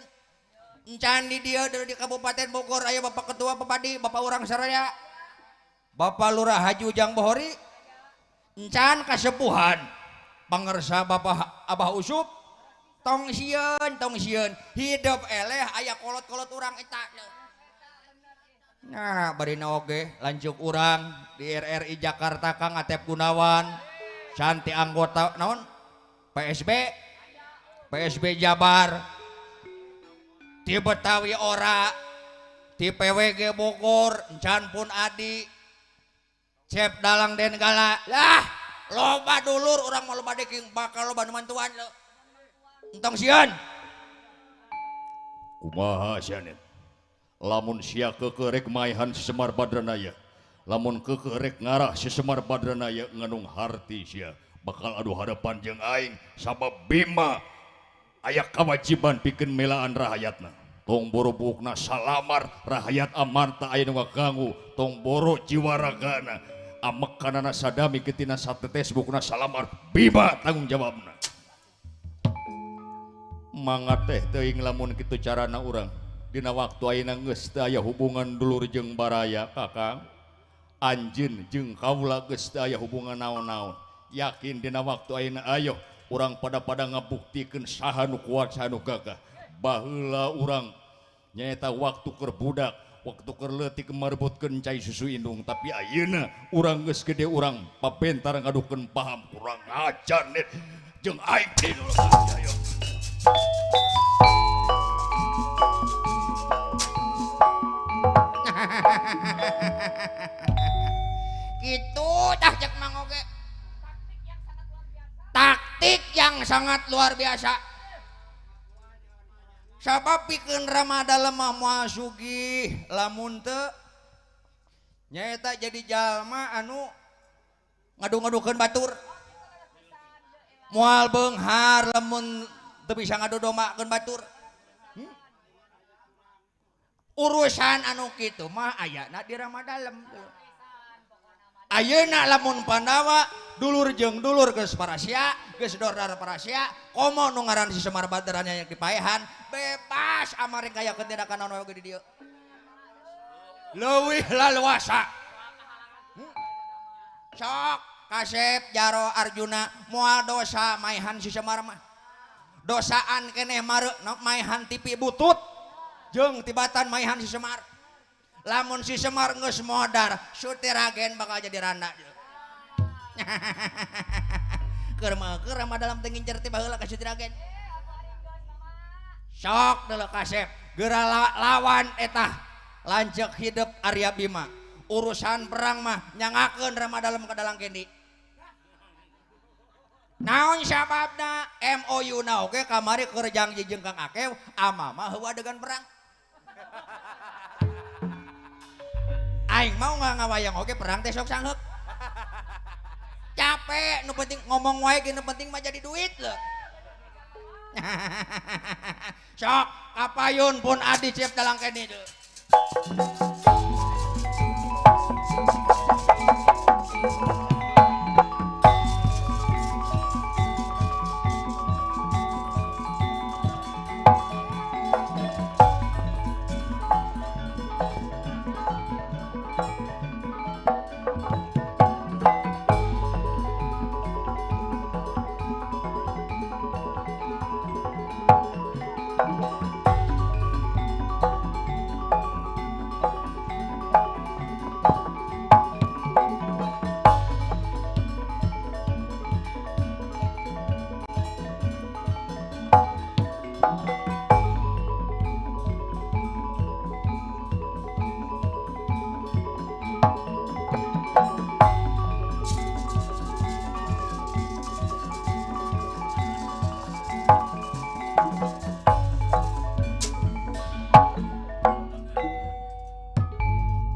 Encan di dia dari di Kabupaten Bogor aya Bapak Ketua Pepadi, Bapak urang saraya. Bapak Lurah Haji Ujang Bohori. Encan kasepuhan pangersa Bapak Abah Usup. Tong sieun hidup eleh aya kolot-kolot urang eta. Nah, barina oge lanjut urang di RRI Jakarta Kang Atep Gunawan, cantik anggota naon PSB, PSB Jabar. Di Betawi ora, di PWG Bogor, encan pun Adi, Cep Dalang Den Gala, lah loba dulur urang mah loba deking bakal loba nu mantuan lo. Entong sieun. Kumaha sia net? Lamun sia keukeuh rek maehan si Semar Badranaya, lamun keukeuh rek ngarah si Semar Badranaya nganung harti sia bakal adu harapan jeung aing sabab Bima aya kewajiban pikeun melaan rahayatna. Tong boro buukna salamar rahayat amarta aya nu ngaganggu, tong boro jiwa ragana amekanana sadami ketina satetes buukna salamar Bima tanggung jawabna. Mangga teh teuing lamun kitu carana urang dina waktu ayeuna geus teu aya hubungan dulur jeung baraya Kakang. Anjeun jeung kaula geus teu aya hubungan naon-naon. Yakin dina waktu ayeuna ayo urang pada-pada ngabuktikeun saha nu kuat saha nu gagah. Baheula urang nyaeta waktu keur budak, waktu keur leutik marebutkeun cai susu indung, tapi ayeuna urang geus gede urang pabentar ngadukeun paham kurang ajar net jeung aing deui ayo. Kitu tah cek Mang oge. Taktik yang sangat luar biasa. Sabab pikeun Ramadan mah moal sugih lamun teu nyaeta jadi jalma anu ngadu-ngadukeun batur. Moal beunghar lamun teu bisa ngadodomakeun batur. Urusan anu kitu mah ayana di Ramadalem. Ayeuna lamun Pandawa dulur jeung dulur geus parasia, geus dordar parasia, komo nu ngaran si Semar Badranaya yang dipaehan, bebas amaring kayakeun tindakan naon oge di dieu. Leuwih laluasa. Sok kasep Jaro Arjuna moal dosa maehan si Semar mah. Dosaan keneh mare maehan tipi butut jeung tibatan maehan si Semar. Lamun si Semar geus modar, Sutiragen bakal jadi randa. Keur mah keur mah dalam teu ngincer teh baheula ka Sutiragen. Sok deuleu kasep, geura lawan eta lanceuk hidup Arya Bima. Urusan perang mah nyangakeun Rama Dalem ka dalang kendi. Naon sababna MOU na oge kamari keur janji jeung Kang Akew, ama mah heueuh adegan perang. Aing mau nggak ngawayang oke perang teh sok sangheuk. Capek, nu penting ngomong wae ge nu penting mah jadi duit lho. Sok kapayun pun adi siap dalang kene deui.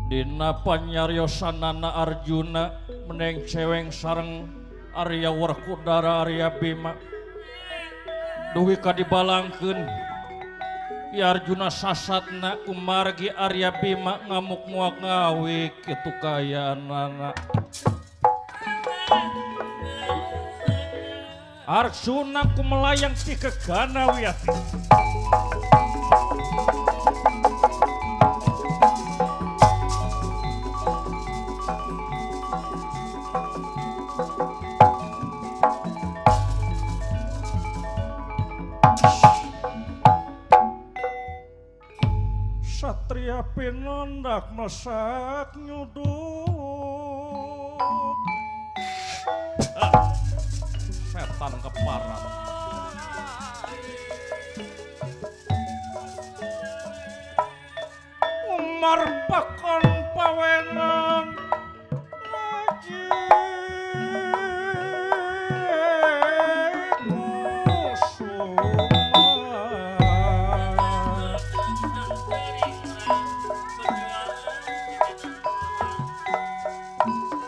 Dina panyariosanana Arjuna meneng ceweng sareng Arya Werkudara Arya Bima dugi ka dibalangkeun Ki Arjuna sasatna kumargi Arya Bima ngamuk muak ngawi kitu kayaanana. Arjuna kumelayang ti kegana wiyati. Satria pinondak mesak nyuduk. Setan keparat. Umar pakon pawenan lagi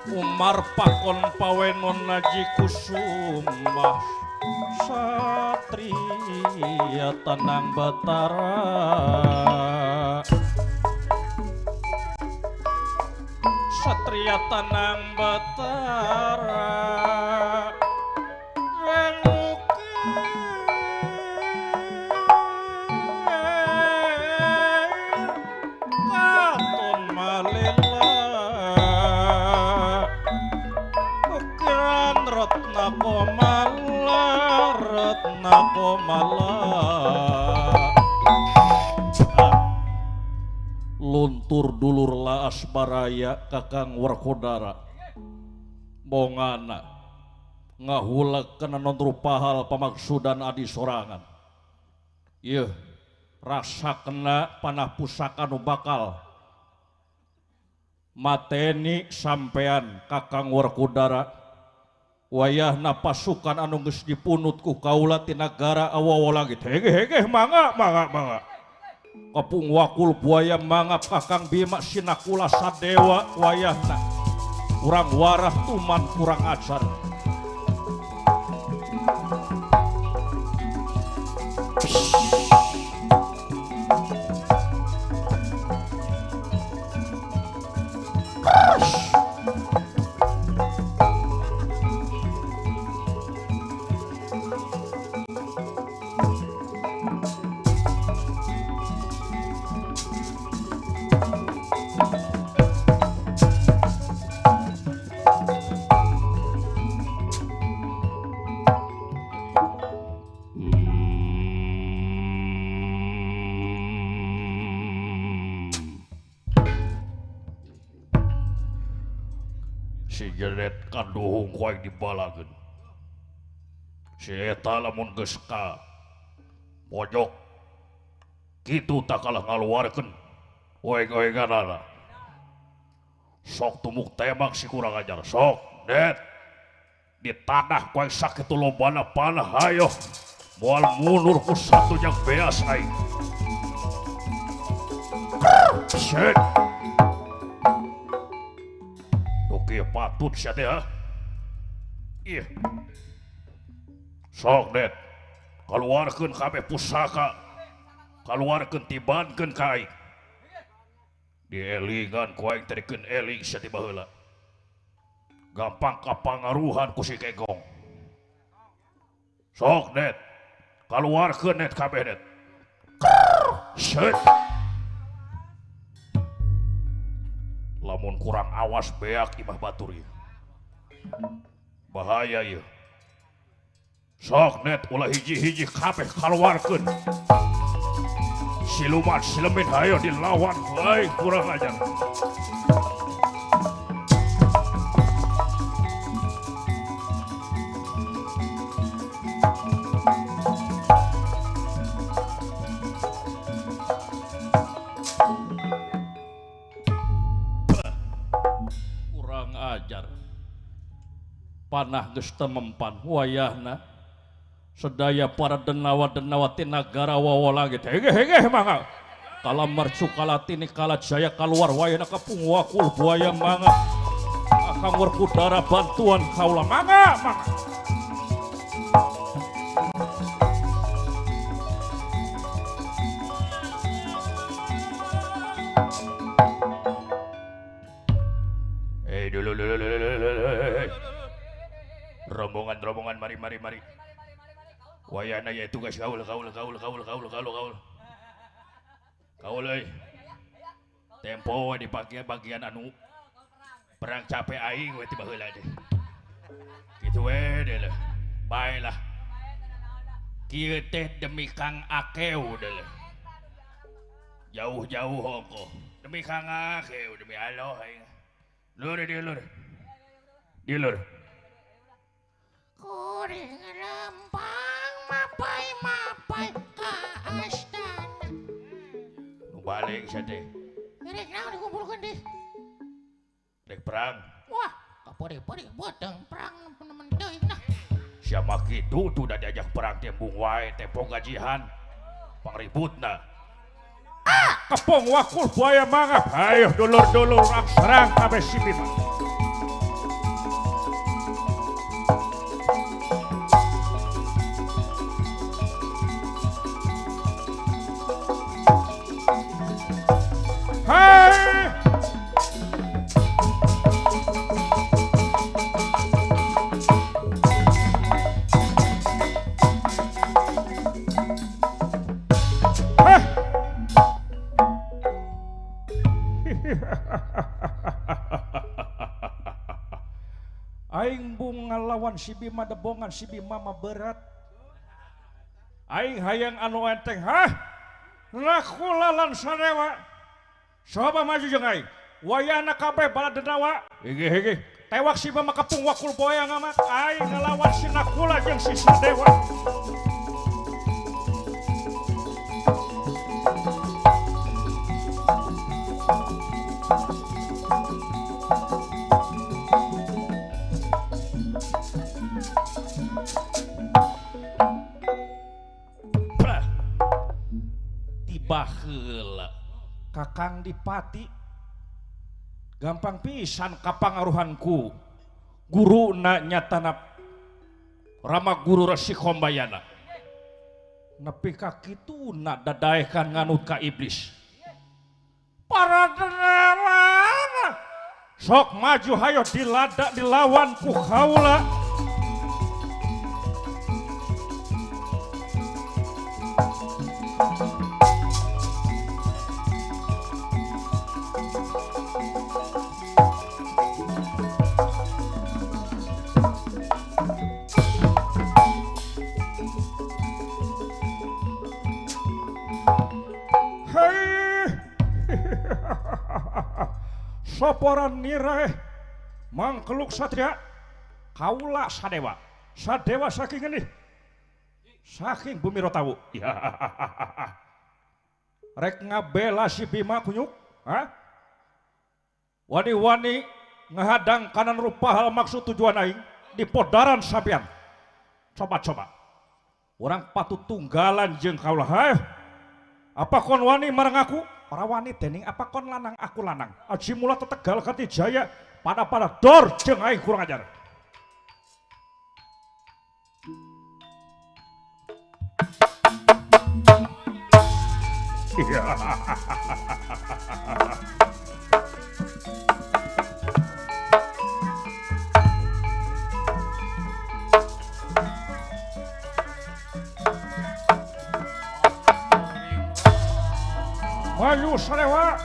Umar pakon pawenon Naji Kusuma Satria Tanang Batara Satria Tanang Batara Katon Malila Ukiran Ratna Komala Ratna Komala Luntur dulur laas baraya Kakang Werkudara bongana ngahulag kana non rupahal pamaksudan adi sorangan. Yeuh rasa kena panah pusaka nu bakal mateni sampean Kakang Werkudara wayahna pasukan anu geus dipunut ku kaula ti nagara awawa langit. Hege hege mangga mangga mangga Kepung wakul buaya mangap Kakang Bima Sinakula Sadewa wayahna kurang warah tuman kurang ajar. Si jeret kaduhung ku aing dibalageun. Si eta lamun geus ka pojok kitu tak kalah ngaluarkeun oeng-oenganana. Sok tumuk tembak si kurang ajar sok det. Di tanah ku aing sakitu lobana panah hayo. Moal mundur ku satu jang beas aing. Shit. patut sia teh ha. Ih. Sok det. Kaluarkeun kabeh pusaka. Kaluarkeun tibankeun ka aing. Dielingan ku aing teh dikeun eling sia ti baheula. Gampang kapangaruhan ku si Kegong. Sok det. Kaluarkeun net kabeh net. Set. Lamun kurang awas beak imah batur ieu. Bahaya ieu. Sok net ulah hiji-hiji kabeh kaluarkeun. Siluman silemin hayo dilawan aing kurang ajar. Kurang ajar. Panah geus temempan wayahna sedaya para denawa-denawa ti nagara wawa langit. Hege-hege mangga. Kala mercu kala tini kala jaya kaluar wayahna kepung wakul buaya mangga. Akang werkudara bantuan kaula mangga mangga. Dulu dulu. Rombongan rombongan mari mari mari. Wayana ya tugas kaul kaul kaul kaul kaul kaul kaul. Kaul euy. Tempo we dipake bagian anu perang capek aing we ti baheula teh. Kitu we deh lah. Bae lah. Kieu teh demi Kang Akeu deh lah. Jauh-jauh ongkoh. Demi Kang Akeu demi Allah aing. Lur dia lur. Dia lur. Kuring lempang mapai-mapai ka astana. Nu balik sia teh. Rek naon dikumpulkeun deh? Rek perang. Wah, kapore-pore beuteung perang nemen teuing nah. Sia mah kitu tuh da diajak perang teh embung wae tempo gajihan. Pangributna. Ah! Kepung wakul buaya mangap. Ayo dulur-dulur serang kabeh si Bima. Hai! Aing bung ngalawan si Bima debongan si Bima mah berat. Aing hayang anu enteng hah? Nakula lan Sadewa. Coba maju jeung aing. Wayahna kabeh bala denawa. Hege-hege. Tewak si Bima kepung wakul boyang amat. Aing ngalawan si Nakula jeung si Sadewa. Baheula Kakang Dipati gampang pisan kapangaruhanku guruna nyatana Rama Guru Resi Kombayana nepi ka kituna dadaekan nganut ka iblis para denawa sok maju hayo dilada dilawan ku kaula. Soporan nirae mangkeluk satria kaula Sadewa. Sadewa saking ngenih saking bumi Rotawu. Ya. Rek ngabela si Bima kunyuk, ha? Wani-wani ngahadang kanan rupa hal maksud tujuan aing di podaran sampean. Coba-coba. Orang patut tunggalan jeung kaula. Hae. Apa kon wani marang aku? Ora wani dening apa kon lanang aku lanang. Aji mula tetegal kati jaya Pada-pada dor jeung aing kurang ajar. Maju Sadewa.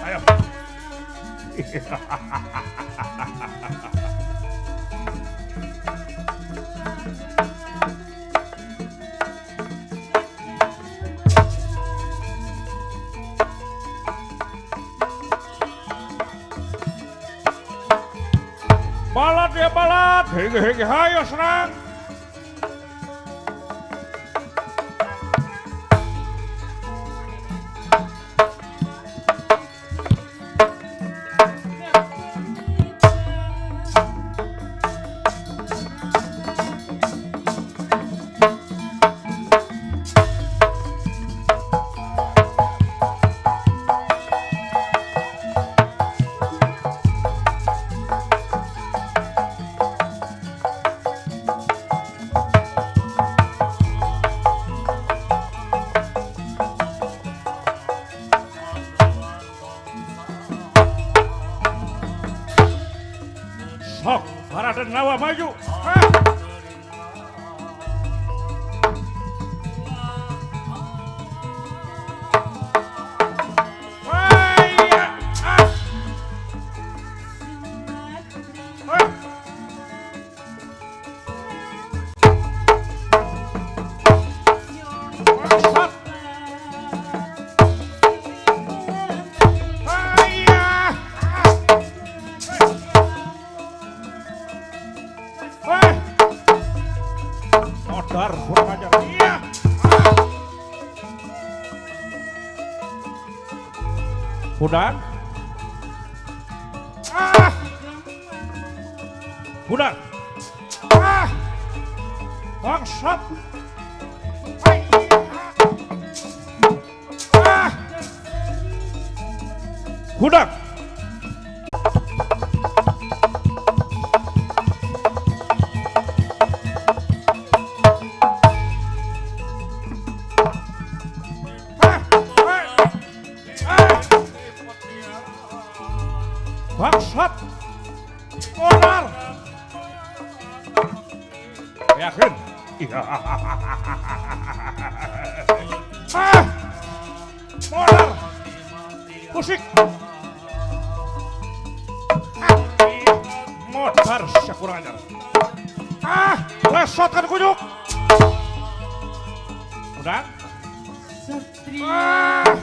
Ayo. Balat ya balat, hege hege hayo serang. Sok, Raden Nawa maju. Modar kurang ajar. Iya. Hudang. Ah. Hudang. Ah. Bangsat. Ah. Hudang. Bangsat. Modar. Yakin. Iya. Ah. Modar. Musik. Ah. Modar sia kurang ajar. Ah, lesotkan kunyuk. Udah. Ah.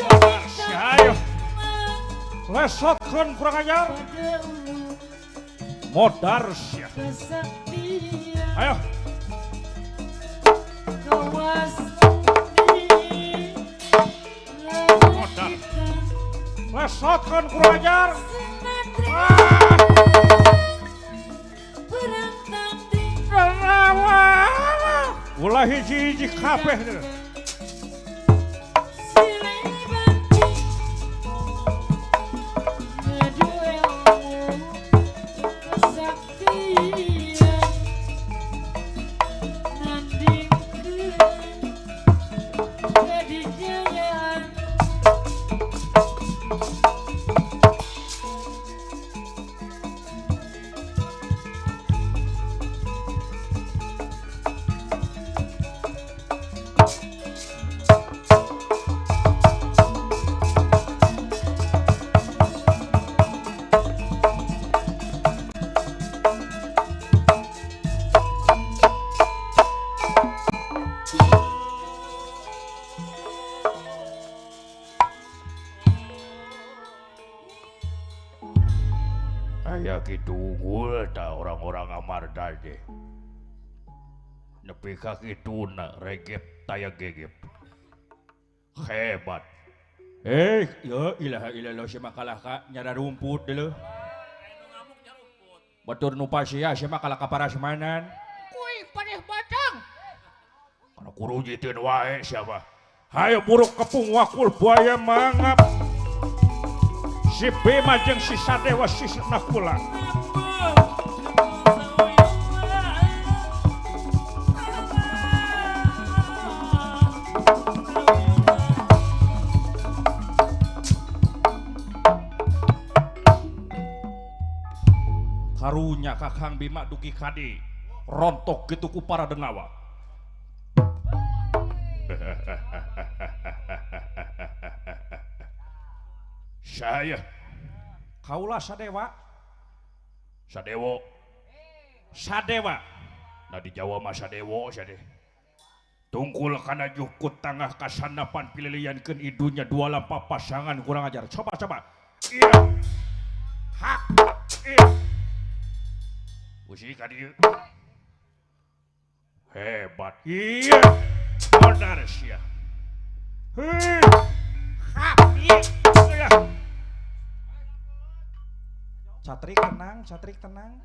Modar sia ayo. Lesotkan kurang ajar. Modar sia. Ayo. Modar. Lesotkan kurang ajar. Ah. Ulah hiji-hiji kabeh. Aya kitu unggul ta orang-orang Amarta teh. Nepi ka kituna regep taya gegep. Hebat. Ya ilaha illallah sia kalah ka nyara rumput deuleuh. Batur nu pasia sia mah kalah ka parasmanan. Kuy paneh batang. Kana kurujiteun wae sia mah. Hayo buruk kepung wakul buaya mangap. Si Bima jeung si Sadewa si Nakula. Karunya Kakang Bima dugi kadi rontok gitu ku para denawa. Saya kaula Sadewa. Sadewo. Sadewa. Nah di Jawa mah Sadewo sade. Tungkul kana jukut tangah kasanapan pililiankeun idunya dua lampa pasangan kurang ajar. Coba coba. Iya. Hak. Iya. Usi ka dieu. Hebat. Iya. Modar sia. Hei. Hak. Iya. Catrik tenang, catrik tenang.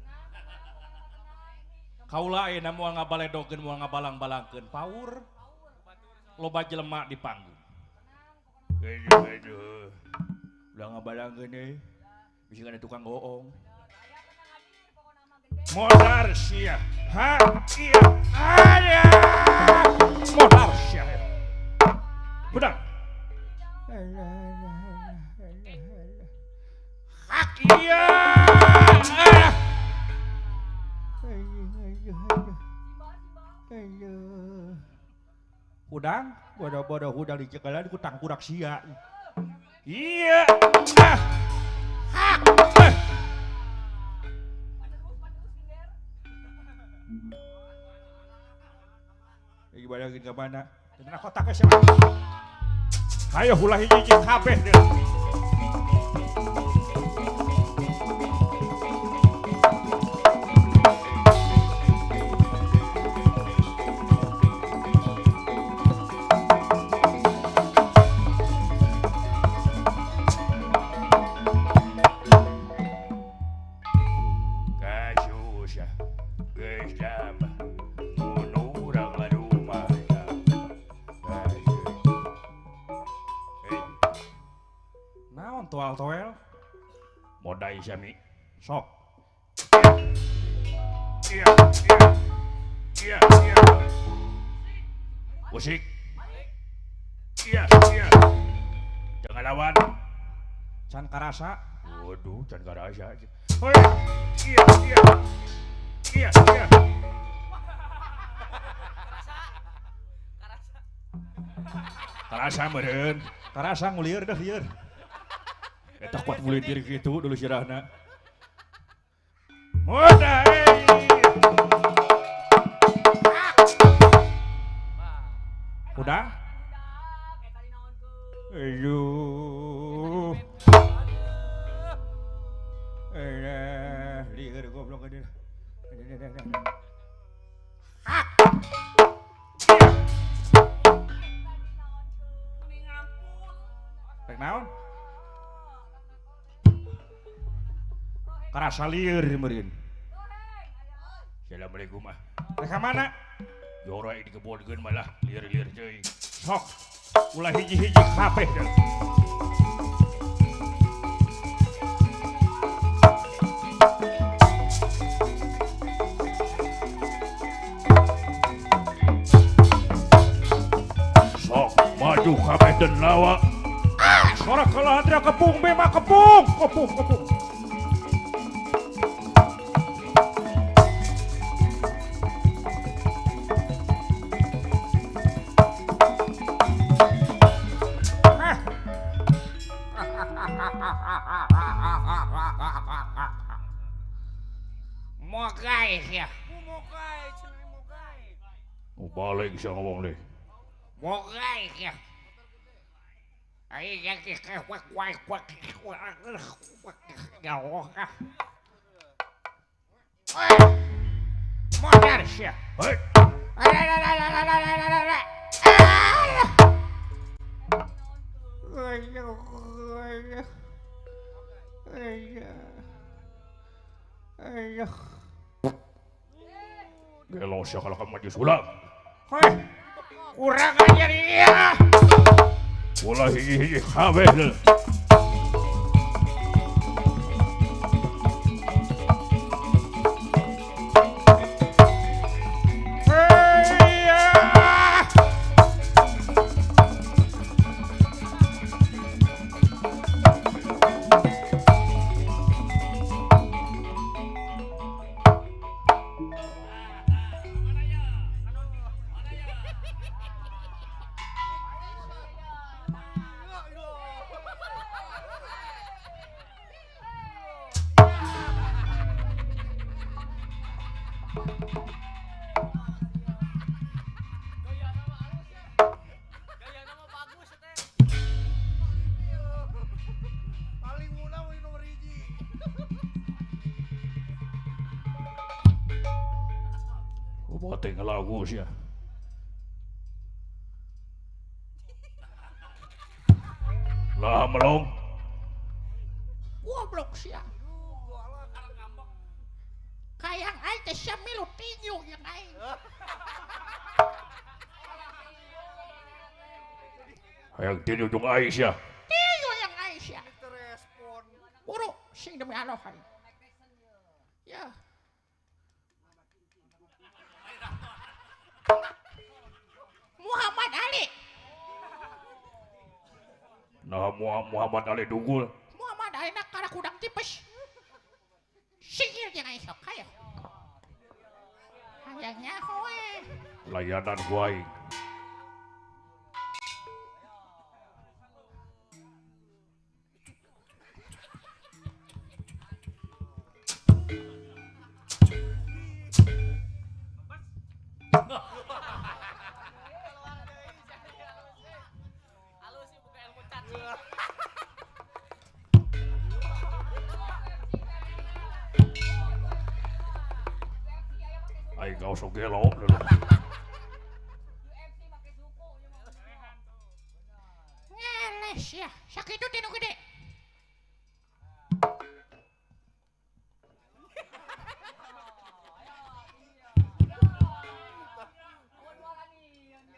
Kaula ayeuna moal ngabaledogeun moal ngabalang-balangkeun paur. Loba jelema di panggung. Aduh aduh. Ulah ngabalangkeun euy. Bisi kana tukang goong. Modar sia. Ha iya. Aya. Modar sia. Budang. Hak iya. Hudang, bodoh-bodoh hudang dicekalan ku tangkurak sia. Iya. Hak. Lagi bayangin ke mana? Dina kotaknya siapa? Hayo ulah hiji kabeh deui. Toel modai sami sok. Iya iya iya iya. Musik. Iya iya. Jangan lawan. Can karasa. Waduh, can karasa. Hoi. Iya iya. Iya iya. Karasa. Karasa meureun. Karasa ngulieur deh lieur. Eta kuat mulintir gitu dulu sirahna. Modai. Udah? Aduh. Lieur goblok aja. Rek naon? Karasa lieur meureun. Assalamualaikum ah. Rek ka mana? Jora dikebonkeun malah lieur-lieur teuing. Sok ulah hiji-hiji kabeh deui. Sok maju kabeh den lawa. Sora kalah kepung bema kepung, kepung kepung. Mokai ya. Mokai, cenah mokai. Oh, balik sia ngomong deh. Mokai ya. Ai ya ke wak wak wak wak ya. Modar sia. Hei. Gelo sia kalau kamu maju sulam. Kurang ajar iya. Ulah hiji-hiji kabeh. Lagu sia. Lah melong. Goblok sia. Kayang aing teh sia milu tinju jeung aing. Hayang tinju jeung aing sia. Tinju jeung aing sia. Buru sing demi Allah aing. Ya. Muhammad Ali. Nah, Muhammad Ali dugul. Muhammad Ali nak kana kudang tipes. Singir jeung aing sok hayo. Hayang nyaho we. Layanan ku aing. Aing kau sok gelo dulu. Ngeles ya, sakitu teh nu gede.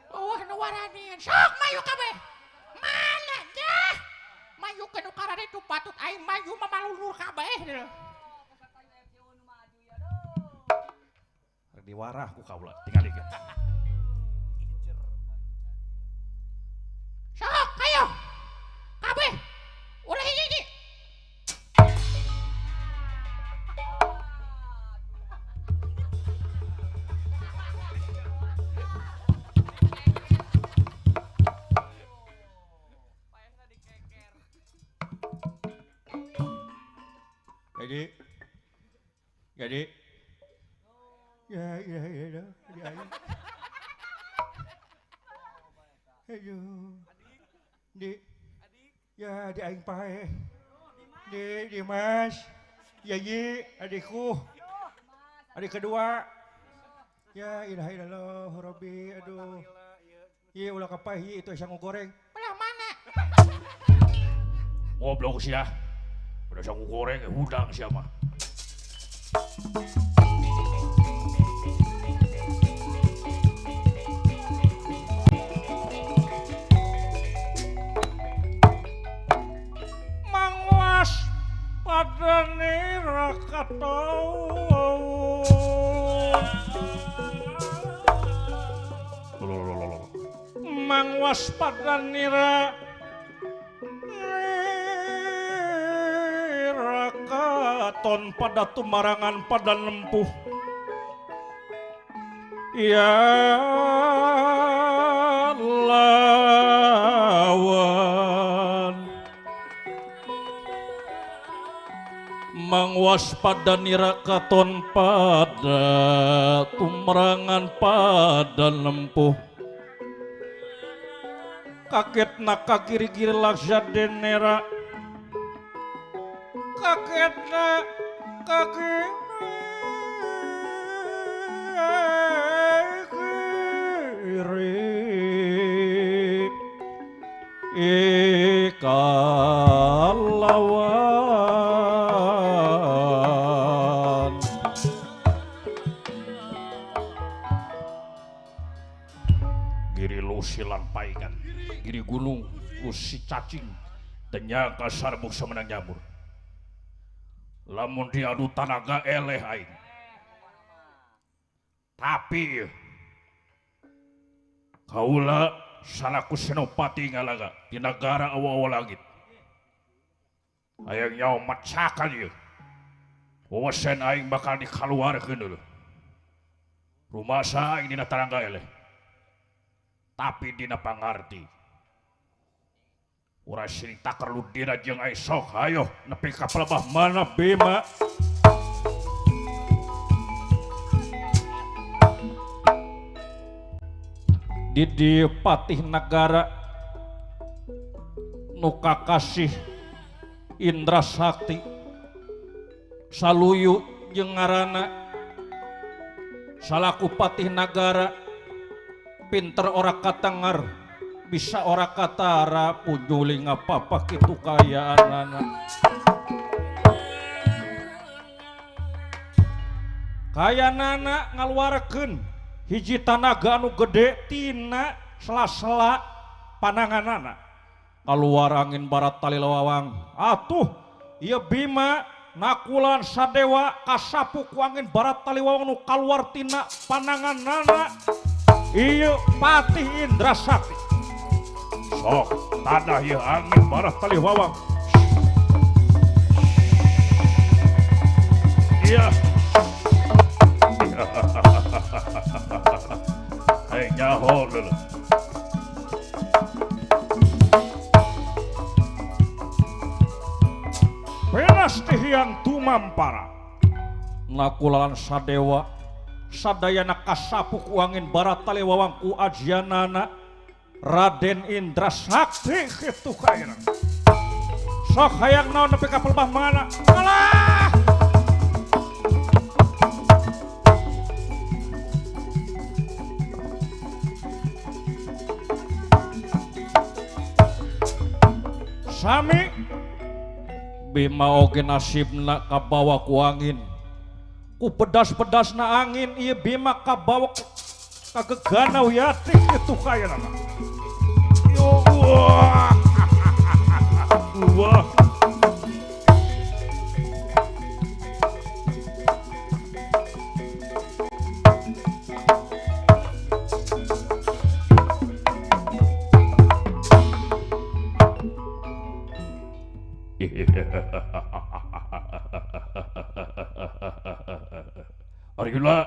Oh, nu waranian. Sok mayu kabeh. Mana dah? Mayu ke nu kararitu patut aing mayu mah malulur kabeh. Diwarah ku kaula tingali ge. Sok ayo. Kabeh. Ulah hiji-hiji. Jadi. Jadi. Ya. Aduh. Di. Ya, di aing pae. Di Mas. Ya, ye, adikku. Adik kedua. Ya, ilaha illallah, Rabbi, aduh. Ye, ulah kapahi itu sangu goreng. Belah mana? Goblok sia. Udah sangu goreng, hudang sia mah. Mangwas padanira nirakaton pada tumarangan pada nempuh ya lawan mangwas padanira katon pada tumarangan pada nempuh kaget nak kagiri-giri laksa denera kaget nak kagiri Ikalawan Giri lusi lampaikan Giri gunung lusi cacing ternyata sarbuk semenang nyamur lamun diadu tanaga eleh aing tapi kaula salaku senopati ngalaga di negara awa-awa langit hayang nyawa macakan ieu wewesen aing bakal dikaluarkeun dulu rumasa aing dina tarangga eleh tapi dina pangarti urang siring taker ludira jeung aing sok hayo nepi ka pelebah mana Bima Didi patih nagara nu kakasih Indra Sakti saluyu jeung ngaranna salaku patih nagara pinter ora katengar bisa ora katara punjuling apa-apa kitu kayaanana kayanana ngaluarkeun hiji tanaga anu gede tina sela-sela pananganana kaluar angin barat tali lawang atuh ieu Bima Nakulan Sadewa kasapu ku angin barat tali wawang nu kaluar tina pananganana ieu Patih Indra Sakti sok tanah ieu angin barat tali wawang iya hei nyaho dulu Penas tihiang tumampara Nakulalan Sadewa sadayana kasapu ku angin barat tali wawang ku ajianana Raden Indra Sakti kitu kaira sok hayang naon nepi ka pelebah mana alah sami Bima oge nasibna kabawa ku angin ku pedas-pedasna angin ieu Bima kabawa kagegana wiati kitu kairana yo wah wah Arjuna,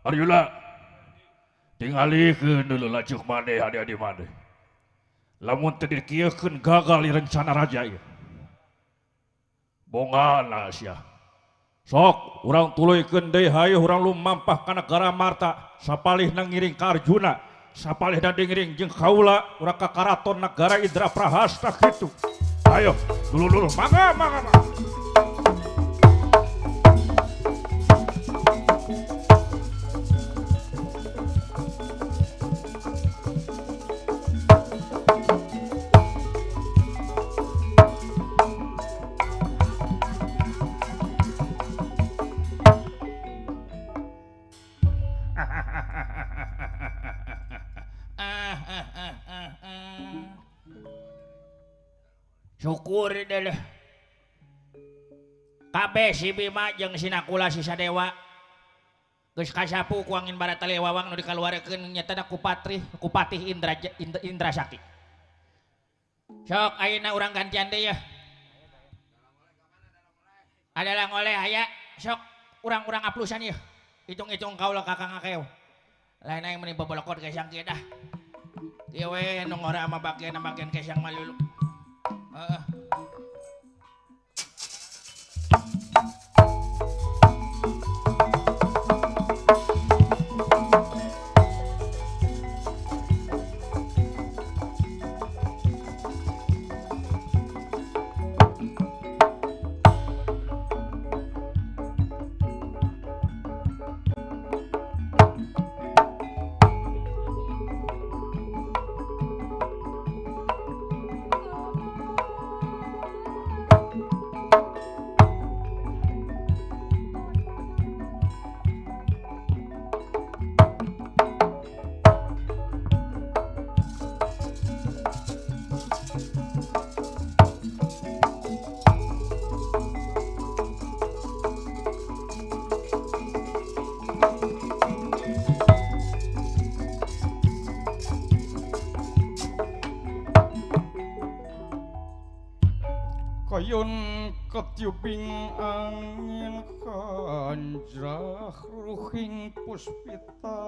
Arjuna, tingalikeun dulu lajuk maneh adi-adi maneh. Lamun teu dikieukeun gagal rencana raja ieu. Bongana sia. Sok urang tuluykeun deui hayu urang lumampah ka negara Marta, sapalihna ngiring ka Arjuna, sapalihna ngiring jeung kaula urang ka karaton negara Indra Prahasta kitu. Ayo, dulu-dulu, mangga, mangga, mangga. Syukur deh kabeh si Bima jeung si Nakula si Sadewa geus kasapu ku angin barat tali wawang nu dikaluarkeun nyatana ku Patih ku Patih Indra, Indra Sakti. Sok ayeuna urang gantian deui ya. Adalah ngoleh aya sok urang-urang aplusan ieu. Hitung-hitung kaula kakang akeo. Lain aing meni bobolokot kesang kieu dah. Ieu we nu ngora ama bagian kesang malulu. Payun ketiuping angin kanjrah ruhing puspita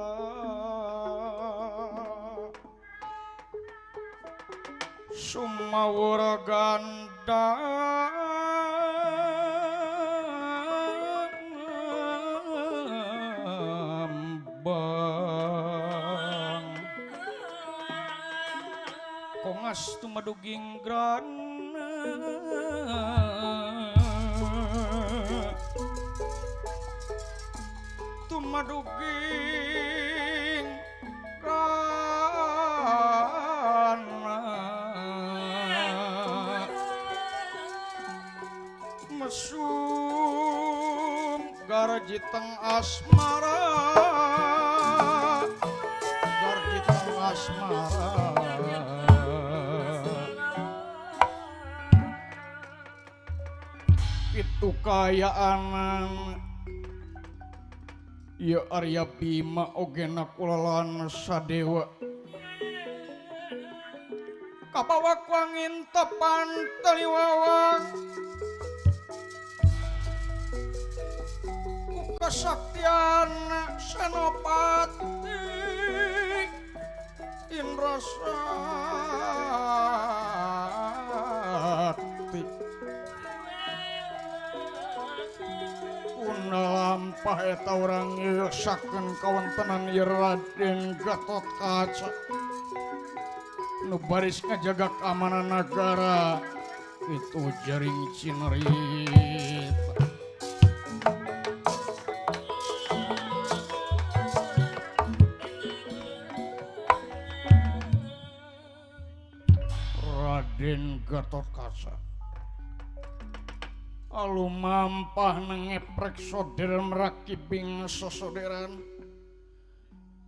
sumawura ganda ambang kongas tumaduging grana tumaduging grana mesum garjiteng asmara garjiteng asmara itu kayaanan ya Arya Bima oge nakulalan sadewa kabawa kuangin tepan teliwawang ku kesaktian Senopati Indra Sakti lampah eta urang ngeusakeun kawontenan ieu Raden Gatotkaca nu baris ngajaga keamanan nagara itu jering cinerita. Raden Gatotkaca alu mampah nengeprek soder meraki bing sosoderan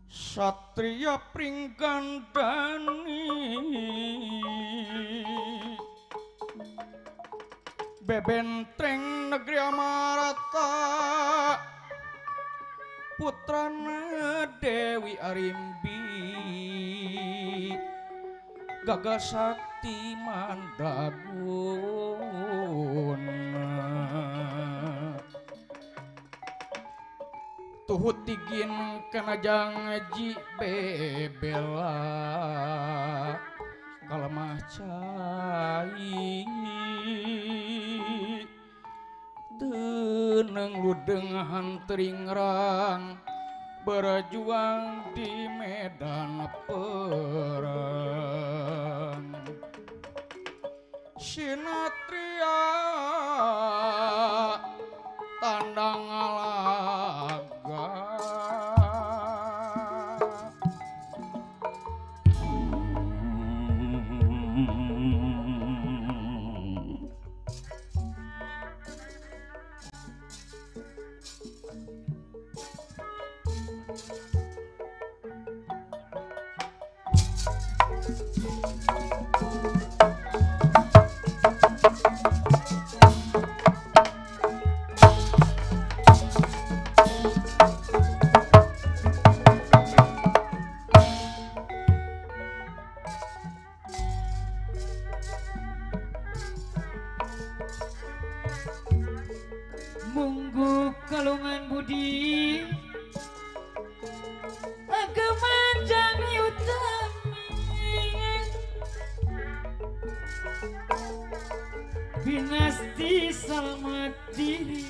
satria pringgandani bebentreng negeri Amarata putrana Dewi Arimbi gagah sakti mandraguna tuhut tigin kanajang ji bebela kalemah cai teneng ludeng hantringrang berjuang di medan perang sinatria tandang alaga Munggu kalungan budi ageman jami utami binasti selamat diri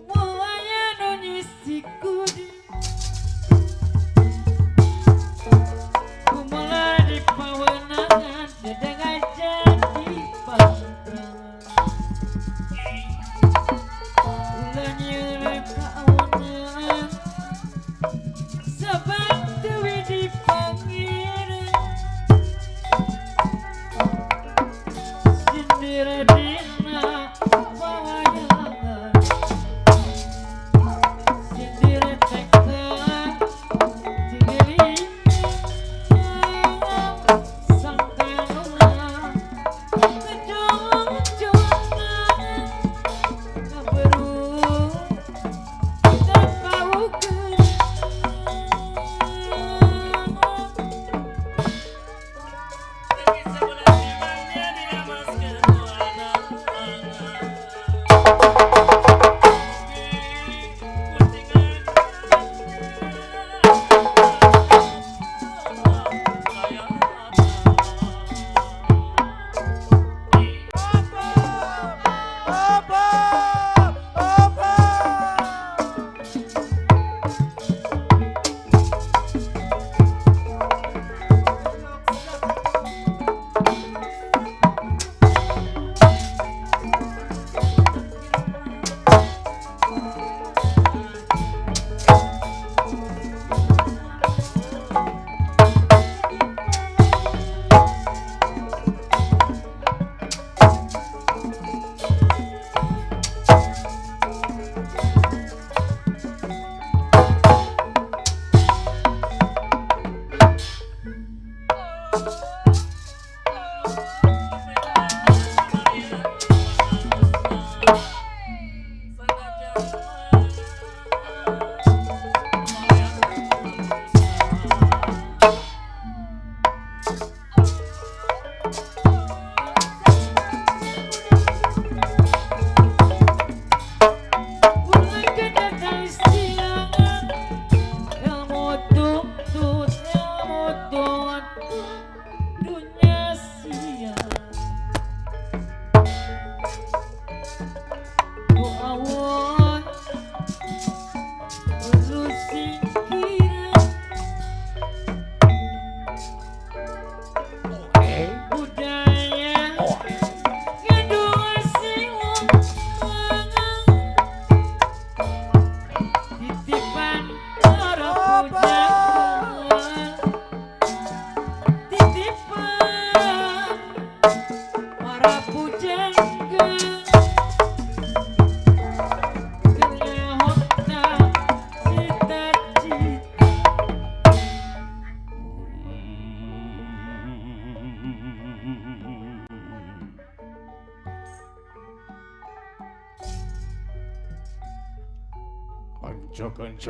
muaya nonyisi kudi kumala di pawenangan dengan jadi pangkat Dina.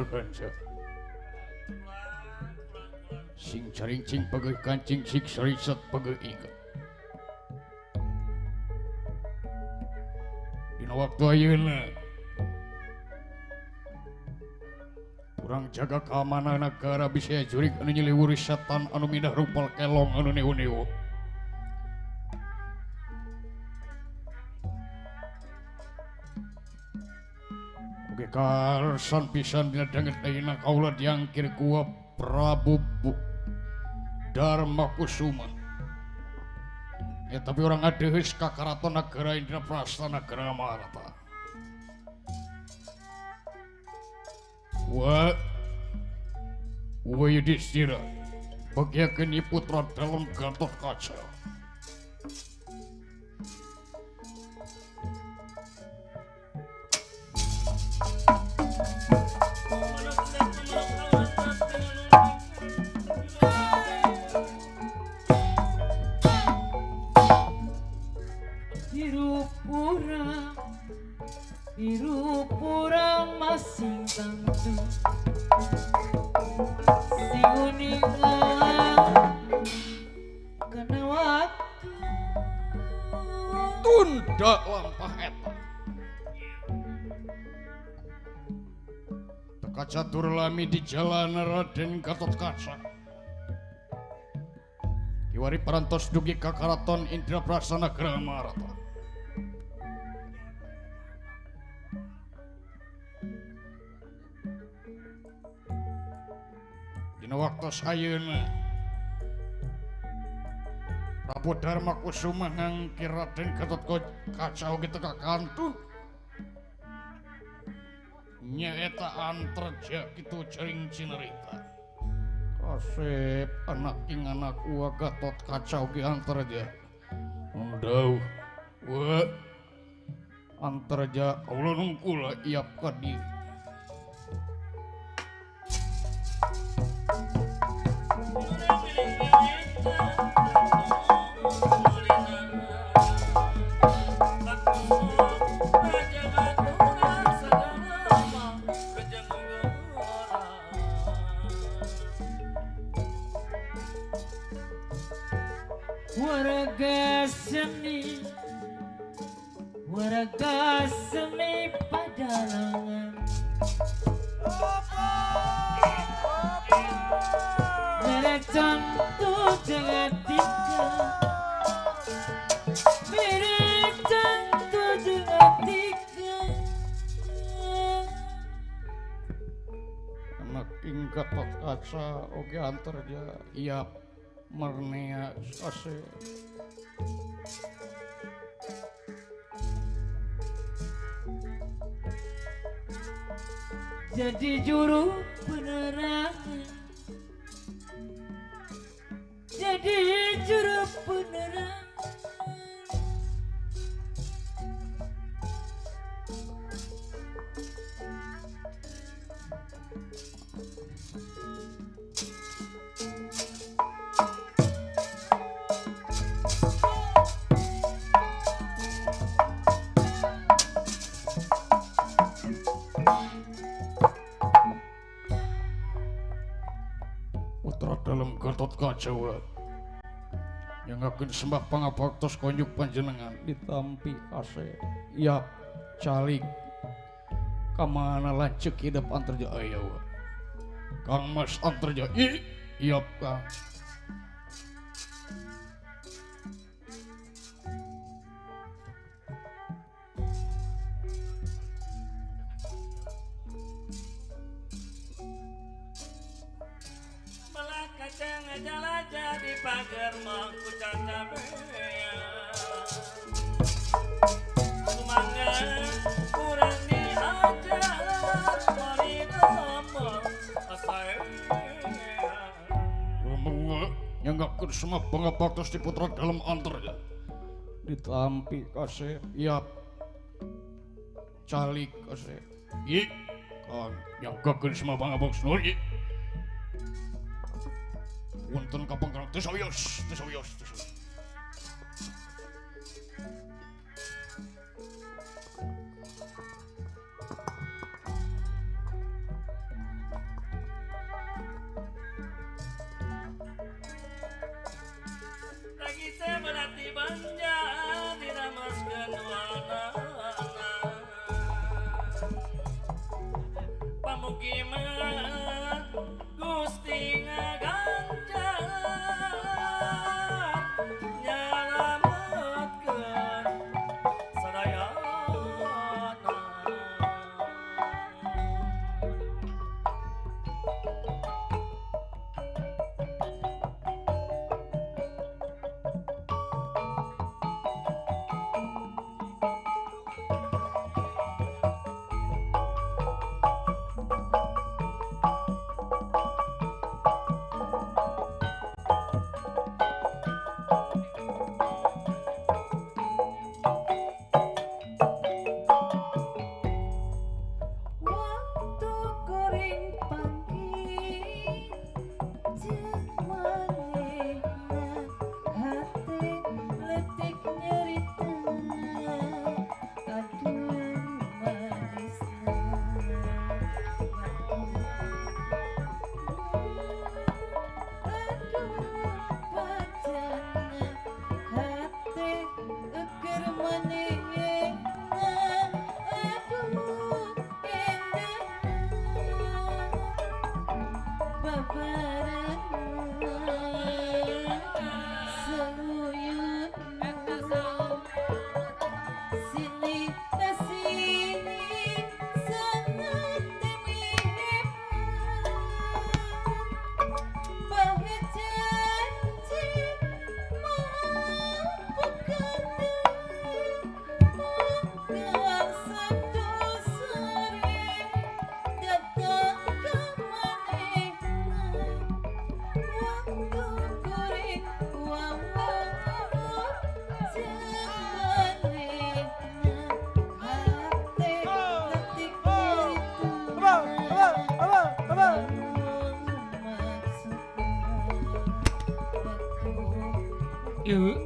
Kanca sing carincing pegeuh kancing sing seriset pegeuh ikat. Dina waktu ayeuna urang jaga keamanan negara bisa jurig anu nyeliwuri setan anu mindah rupal kelong anu niu-niu. Oke karsan pisan dina danget ayeuna kaula diangkir ku Prabu Dharma Kusuma. Ya tapi orang adeus ka karaton negara Indraprasta negara Marta. Wa wa Yudhistira bagiakeun putra dalem Gatotkaca. Hirup urang masing tangtu sing uningan kana waktu tunda lampah eta teka catur lami di jalan Raden Gatotkaca kiwari parantos dugi ka karaton Indraprasta Nagara Marta. Dina waktos ayeuna Prabu Dharma Kusuma ngangkir Raden Gatotkaca oge teu kakantun nyaeta Antarja kitu cering cinerita. Kasep anak ing anak ua Gatotkaca oge Antarja. Ndauh wa Antarja kaula nungkula iap ka dieu. Warga seni padalangan mere contoh jangan tiga, mere contoh jangan tiga. Anak ing Gatotkaca oge Antarja iap mernea sase. Jadi juru penerangan, jadi juru penerangan. Gatotkaca wa. Nyangakeun sembah pangabaktos konjuk panjenengan ditampi kasep. Yap, calik. Kamana lanceuk hidup Antarja aya wa. Kang Mas Antarja i, yap Kang. Jadi pagar mangku cacabean Sumangga kurang diajar mari nama asaean. Lumawa nyangakeun semua pangabaktos di putra dalem Antarja. Ditampi kasep, yap. Calik kasep. I, Kang nyangakeun semua pangabaktos nur i. Wonten kapangkerang teu sawios, teu sawios, teu sawios. Lagi teh berarti banjar diramaskeun warnana. Pamukiman Gusti ngaganjar nyalametkeun sadayana. Waktu goreng pagi cek manehna hate letik nyerita aduh manisna aduh bacana hate eukeur manehna aduh endahna babarengan sauyun silih tasih sangat temihemat bahe janji maaf mangga Sabtu sore datang ka manehna waktu kuring wawuh jeung manehna hate letik nyerita namun maksudna Ieu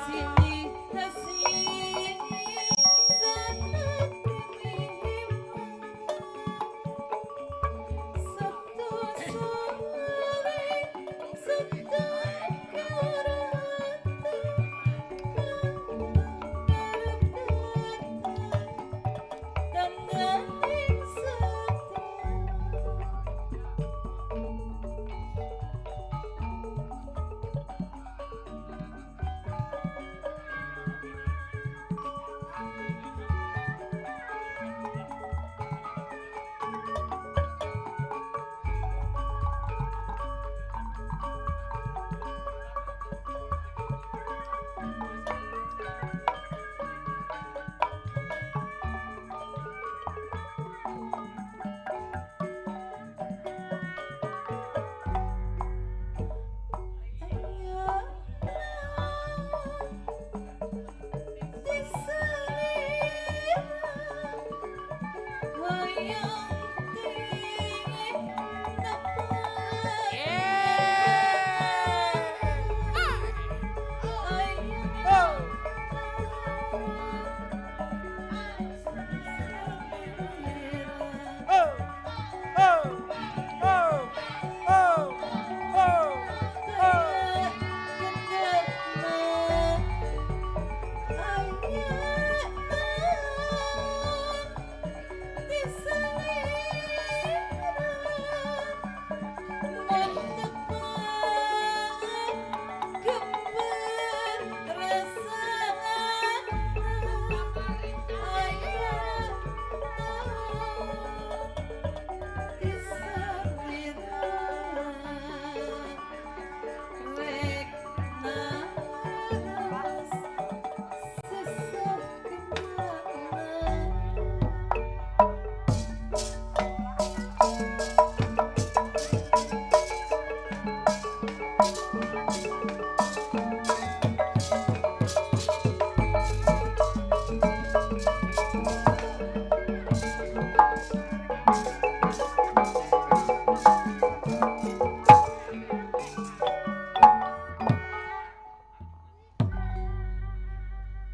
Sini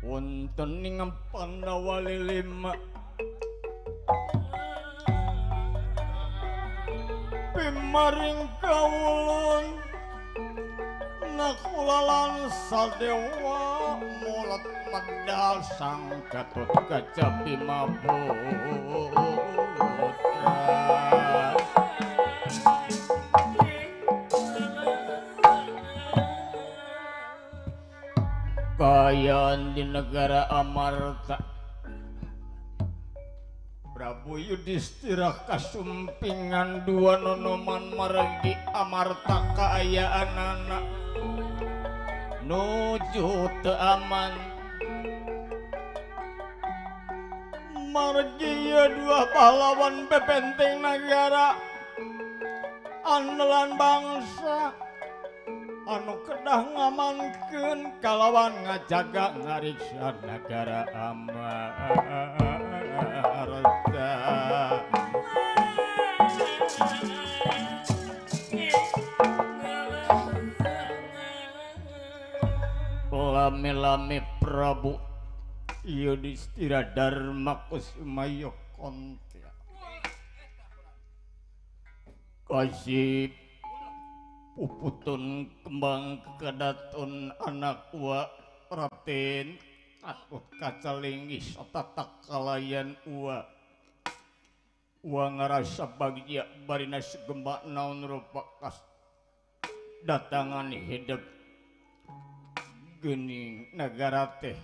Wonten ing Pandhawa lima pimaring kawulun Nakula lan Sadewa mulet medal sang Gatot Kaca Bima Putra. Kayan di negara Amarta Prabu Yudhistira kasumpingan dua nonoman margi Amarta kaayaan anak nuju teu aman margi ieu dua pahlawan bebenteng nagara andalan bangsa anu kedah ngamankeun kalawan ngajaga ngariksa nagara Amarta. Lami-lami Prabu Yudhistira Dharma Kusumaya Kontya kasih puputun kembang kedaton anak wa Raden Gatot Kaca linggis tatak kalayan uwa uwa ngarasa bagja barina segembak naon rupa kas datangan hidup geuning nagara teh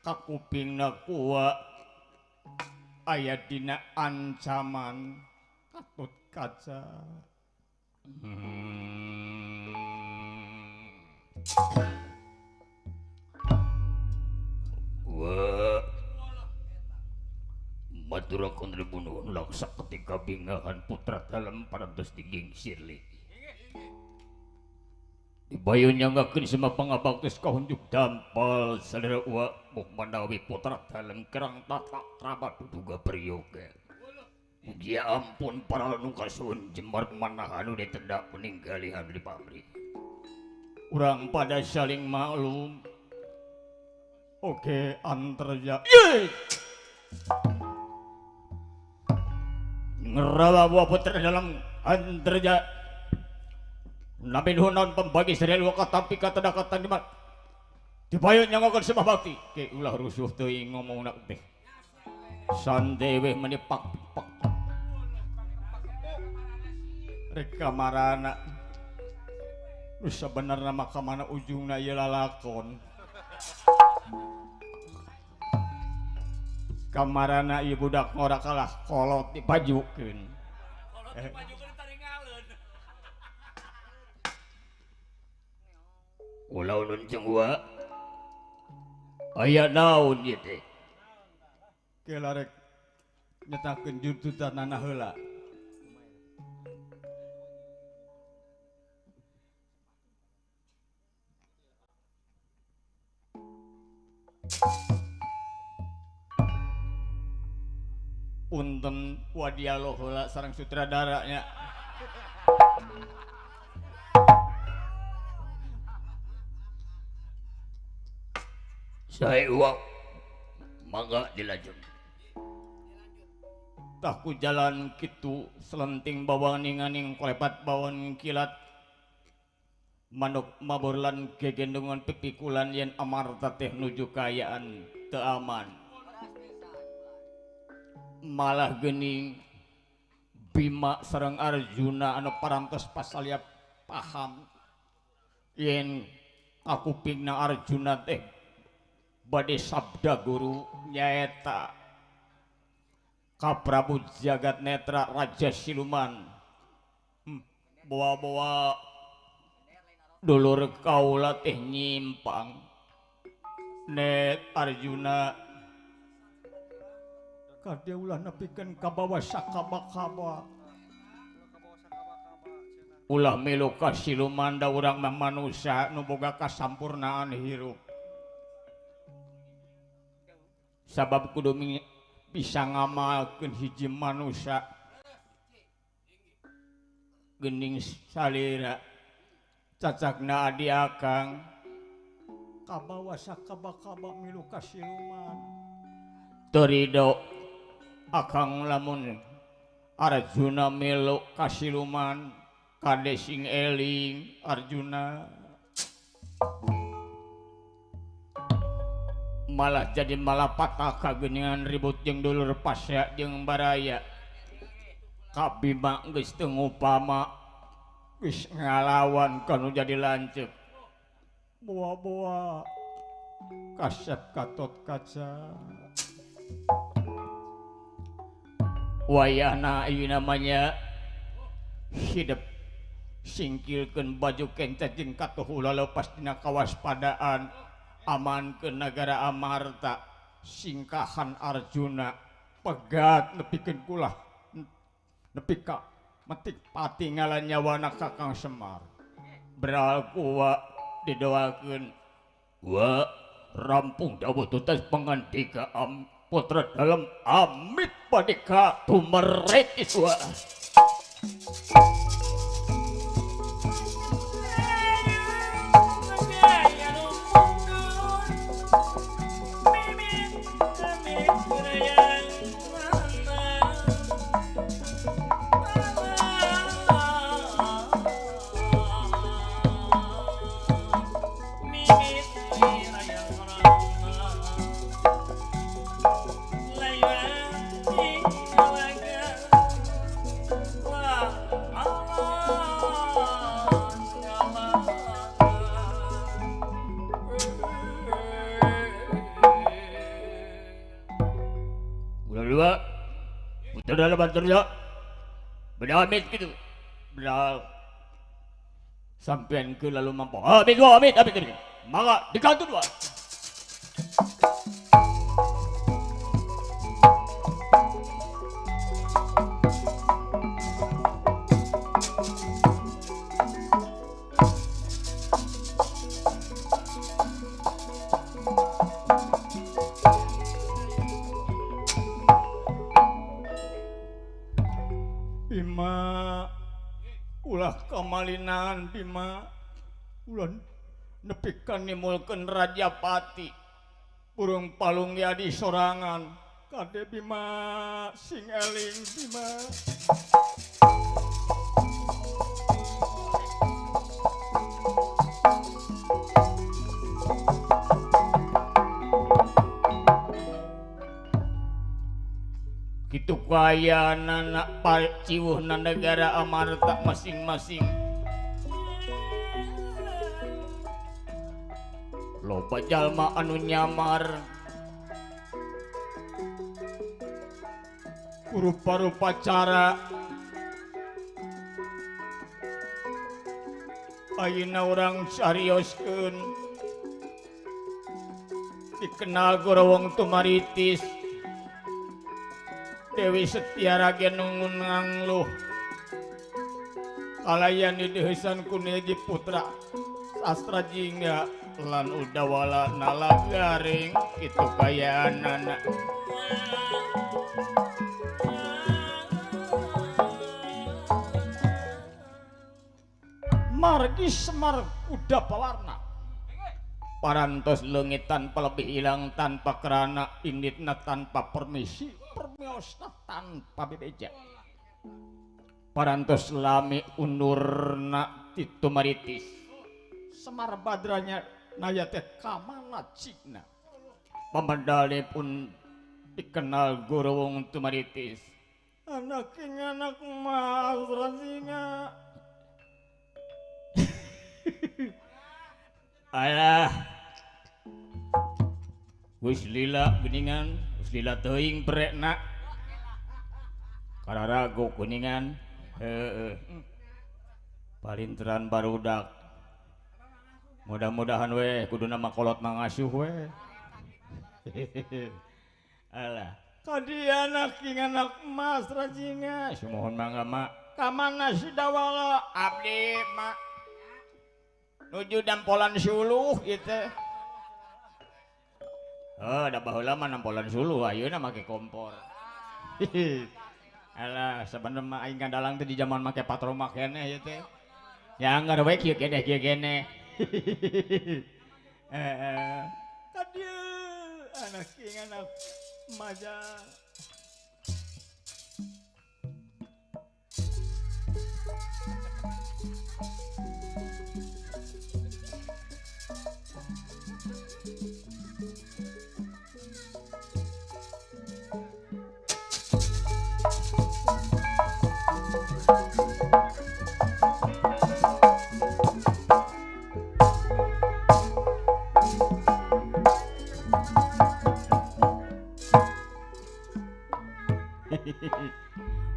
kakupingna kuwa aya dina ancaman Gatot Kaca. Wah, Madura kontribunuh laksa ketika bingahan putra dalam parantos digingsir lagi. Dibayu nyanggakeun semua pangabaktos kahunjuk dampal sadera uwa muk manawi putra dalam kerang tata krama duduga priyoga. Mugia ampun para nu kasuhun jembar manah anu ditendak meninggali anu dipamri. Urang pada saling maklum. Oke, antarja. Ngerawa buah putra dalam antarja. Nabi nuhun pembagi serial wakatampi kata dakatan di mana. Dibayut nyangakeun sembah bakti. Ke ulah rusuh teuing ngomong nak teh. Santai weh menipak pak. Rek kamarana nu sabenerna mah ka mana ujungna ieu lalakon. Kamarana ieu budak ngora kalah kolot dipajukeun. Kolot dipajukeun taringaleun. Ulah ulun jeung wa. Aya naon ieu teh? Kela rek nyetakeun juntutanana heula. Punten wadialog heula sareng sutradara nya. Saya uang mangga dilajeng. Tah ku jalan kitu selenting bawang ninganing kolepat bawang kilat manuk maborlan gegendongan pipikulan yen Amarta teh nuju kaayaan teu aman. Malah geuning Bima sareng Arjuna anu parantos pasalia paham yen kakupingna Arjuna teh bade sabda guru nyaeta ka Prabu Jagat Netra Raja Siluman. Bawa-bawa dulur kaula teh nyimpang. Net Arjuna kade ulah nepikeun ka bawa sakaba-kaba. Ulah milu ka siluman da urang mah manusa nu boga kasampurnaan hirup. Sabab kudu bisa ngamalkeun hiji manusa geuning salira cacakna adi akang kabawa sakaba-kaba milu ka siluman. Teu rido akang lamun Arjuna milu ka siluman kade sing eling Arjuna. Malah jadi malapataka geuningan ribut jeung dulur pasya jeung baraya. Ka Bima geus teu ngupama geus ngalawan kanu jadi lanceuk. Boa-boa kasep katot kaca. Wayahna ieu namanya hidup singkilkeun baju kenca jeung katuhu lalepas dina kawaspadaan. Aman ke negara Amarta singkahan Arjuna pegat nepikeun kulah nepi ka metik pati ngalan nyawana Kakang Semar. Beral kuwa didoakeun wa rampung dawuh tuntas pangandika putra dalem amit padika tumeret iswa. Amit gitu. Beral sampean ke lalu mampu. Amit dua, amit, amit, amit. Maka dikantun dua. Bima ulah kamalinan Bima ulah nepikan nimulkeun Rajapati burung palung yadi sorangan kade Bima sing eling Bima. Kitu kaayana ciwuhna negara Amarta masing-masing. Loba jalma anu nyamar rupa-rupa cara ayeuna urang sarioskeun dikenal gorowong tumaritis Dewi Setia Ragen nungun ngangluh kalayan dideuheusan ku Neji Putra Sastra Jingga lan Udawala nala garing kitu kayaanana. Amargi Semar kuda pawarna. Parantos leungit tanpa lebih hilang tanpa kerana inditna tanpa permisi permiosna tanpa bebeja. Parantos lami undurna titu maritis. Semar Badranya naya teh kamana cigna. Pamedale pun dikenal guru wong tumaritis. Anak ing anak mas rasinga. Alah. Wis lila geningan, wis lila teuing perekna. Kararago kuningan. Heeh. Palinteran barudak. Mudah-mudahan weh kuduna makolot mangasuh weh. Alah, kadi anak ing anak mas rajinga. Sumuhun mangga mak. Kamana si dawala abdi mak. Nuju dampolan suluh gitu. Oh, da baheula mah nampolan suluh, ayeuna make kompor. Alah, sabenerna mah aing ngadalang teh di zaman make patromak keneh ieu teh. Ya anggar we kieu keneh kieu keneh. Kadieu anak ing anak maja.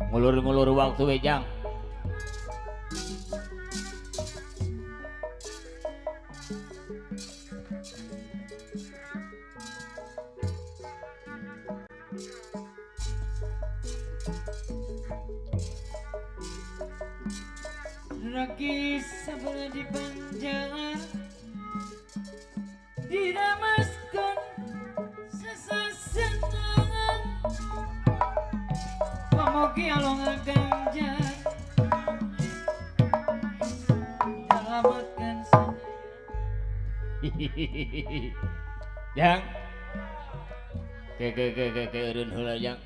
Ngulur-ngulur waktu we jang. Ragi sabar di panjangan diramaskan sesasenangan pamogi along ganjar nyelamatkan sadaya. Jang ke eureun heula jang.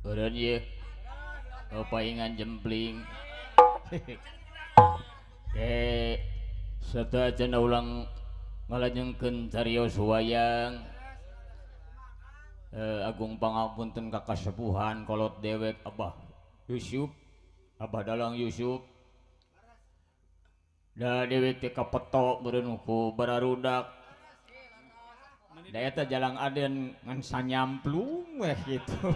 Eureun ieu paingan jempling. Serta cenah ulang ngalajengkeun carios wayang. Agung pangapunten ka kasepuhan kolot dewek Abah Yusuf, Abah Dalang Yusuf. Da dewek teh kapetok meureun ku bararudak. Da eta Jalang Aden ngan sanyamplung weh kitu.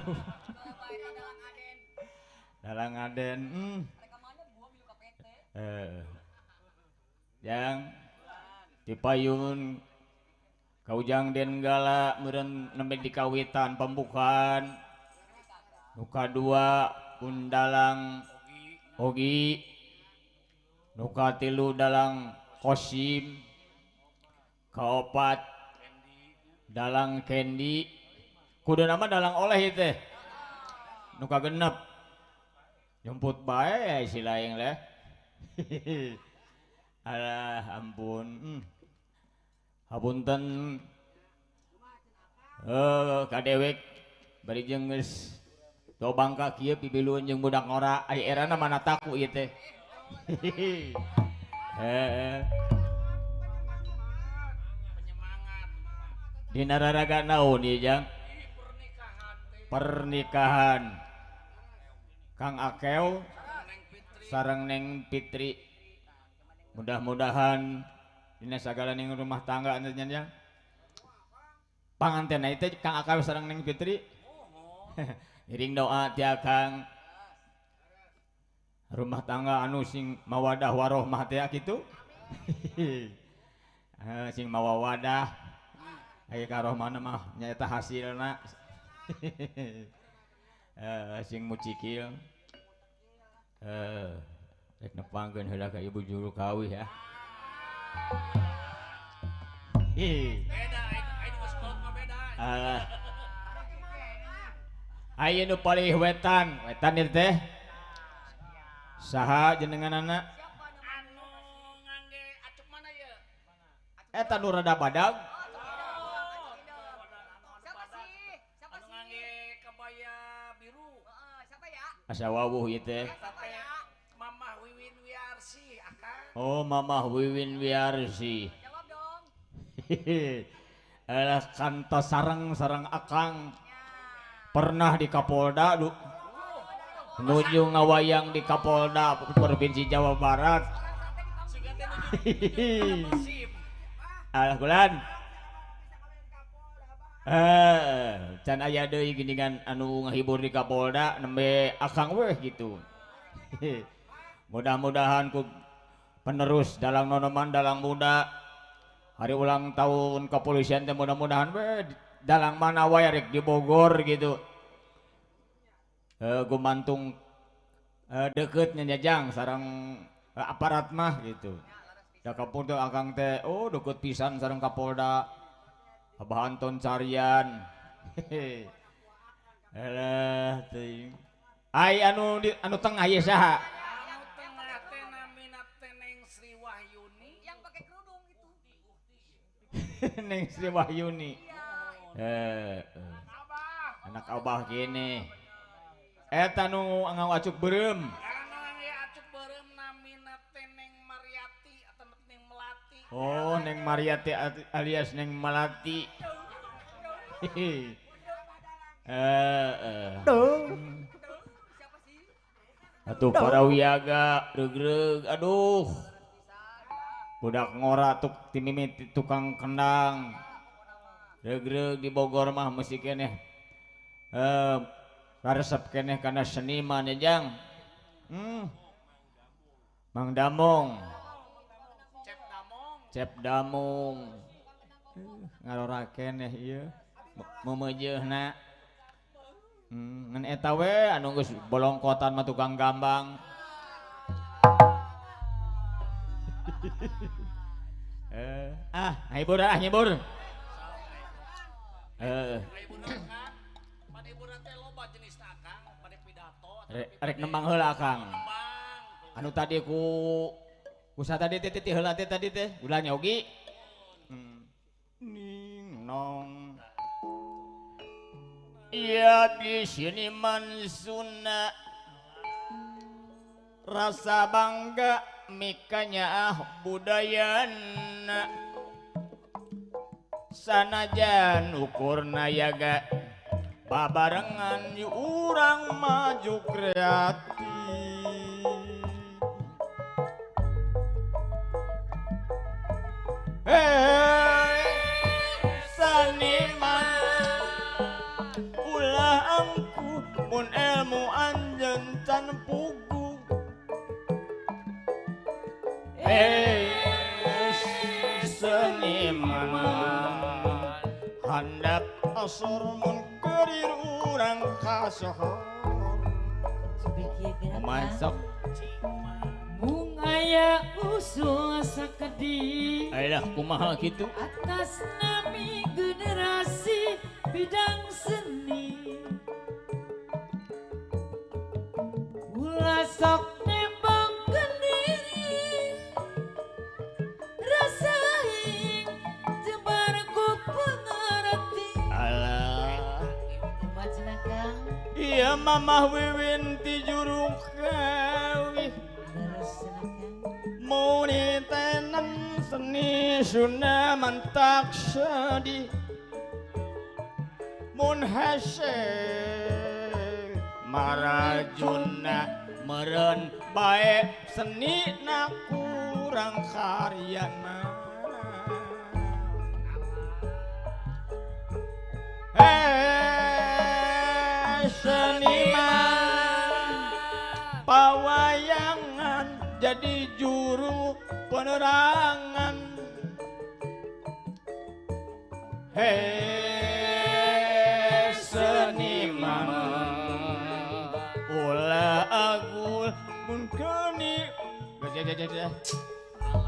Dalang Aden. Yang dipayun kaujang den gala meureun nembe dikawitan pembukaan nu kadua pun dalang Ogi, nu katilu dalang Kosim, kaopat dalang Kendi, kudu nama dalang oleh teh nu kagenep jemput bae si laing leh. Alah ampun. Hapunten kadewek bari jeung geus teu bangka kieu pibilueun jeung budak ngora aya erana mana taku ieu teh. Heeh. Dina raraga naon ieu jang? Pernikahan Kang Akew sareng Neng Fitri. Mudah-mudahan dina sagala ning rumah tangga anu nya panganten teh Kang Akew sareng Neng Fitri. Ngiring doa ti Akang rumah tangga anu sing mawadah warohmah teh kitu. Sing mawawadah aya karohmahna mah nyaeta hasilna. Sing mucikil. Rek nepangkeun heula ka ibu juru kawih ya. Beda, aing geus kolot mah beda. Alah, Aya nu palih wetan, wetan ieu teh. Saha jenenganana? Anu ngangge acuk mana ye? Eta nu rada badag. Siapa sih? Siapa Anu ngangge kebaya biru. Siapa ya? Asa wawuh ieu teh. Mamah Wiwin Wiarsih akang. Oh, Mamah Wiwin Wiarsih. Jawab dong. Alah kantos sareng-sareng akang. Pernah di Kapolda du. Nuju ngawayang di Kapolda Provinsi Jawa Barat. Alah kulan. Can aya deui geuningan anu ngahibur di Kapolda nembe akang weh gitu. Mudah-mudahan ku penerus dalang nonoman dalang muda hari ulang tahun kepolisian teh mudah-mudahan weh dalang mana wae rek di Bogor gitu. Gumantung deket nyajang sareng aparat mah gitu. Da Kapolda akang teh oh deket pisan sareng Kapolda Abah Anton Carian. Alah teuing. Ai anu di, anu tengah ieu saha? Anu tengah teh namina teh Neng Sri Wahyuni. Yang pakai kerudung itu. Neng Sri Wahyuni. Anak abah gini. Eta nu ngawacuk beureum. Anu ngangge acuk beureum namina teh Neng Mariati atau Neng Melati. Oh, Neng Mariati alias Neng Melati. Atuh para wiyaga regreg aduh. Budak ngora tuk timimiti tukang kendang. Regreg di Bogor mah mesti keneh. Karesep keneh kana seniman ya jang. Mang Damong. Cep Damong. Ngarora keneh ieu. Memejeuna. Ngan eta we anu geus bolongkotan mah tukang gambang. Ngahibur ah ngahibur. Rek nembang heula akang. Anu tadi ku kusa tadi teh teh heula teh tadi teh ulah nyogi. Ning nong. Iya di sini mansuna rasa bangga mikanya budayana sanajan ukurna yaga babarengan urang maju kreatif. Hei seniman ulah angku mun ilmu anjeun can pugu. Hei seniman handap asor mun kurir urang kasohor. Masuk mung aya usul sakedi. Alah kumaha kitu atas nami generasi bidang seni. Ulah sok nembang kendiri rasaing jembar ku pengerti. Alah kumaha Kang? Iya Mamah Wiwin ti juru kawih. Muni tenan seni Sunda mantak sedih. Mun hese marajuna meren bae seni na kurang karyana. Hei seniman pawayangan jadi juru penerangan. Hei seniman ulah agul mun keuni.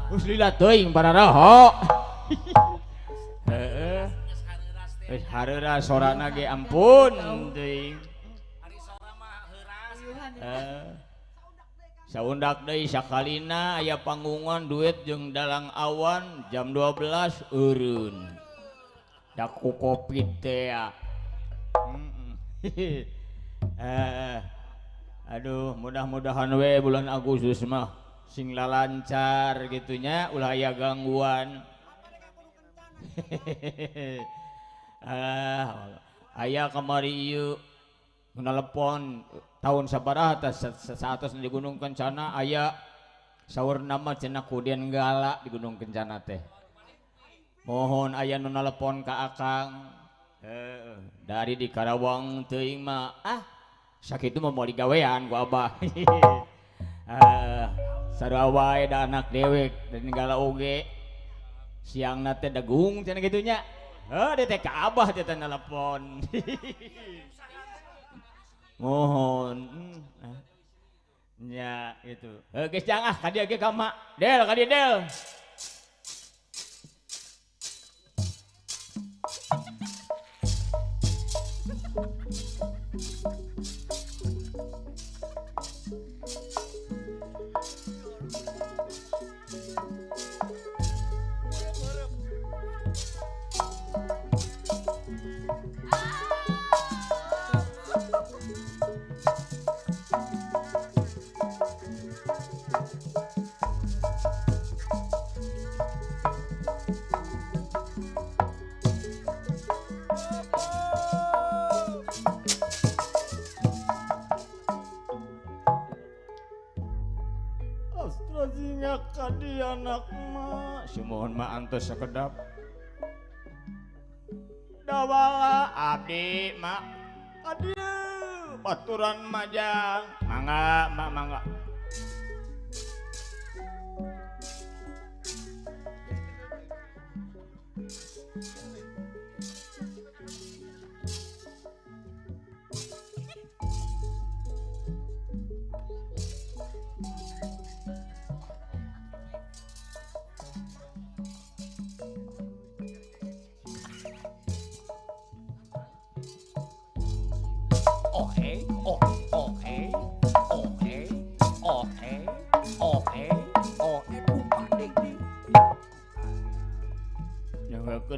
Geus lila teuing pararaho. Heeh. Wis hareura sorana ge ampun teuing. Saundak deui sakalina aya panggungan duit jeung dalang awan jam 12 eureun. Da ku covid teh ya. Aduh, mudah-mudahan we bulan Agustus mah sing lancar gitunya, ulah aya gangguan. Aya kamari ieu nelepon tahun sabaraha teh saatos di Gunung Kencana aya saur nama cenah kuden gala di Gunung Kencana teh. Mohon aya nu nelepon ka akang. Dari di Karawang teuing mah ah sakitu mah moal digawean ku abah. Sarua wae da anak dewek dan gala oge. Siangna teh degung cenah kitu nya. Heuh teh ka abah teh nelepon. Mohon nya gitu. Geus jang ah ka dieu ge ka mak. Del ka dieu del. Anak mah sumuhun mah antos sakedap dawala abdi mak adieu baturan majang mangga mak mangga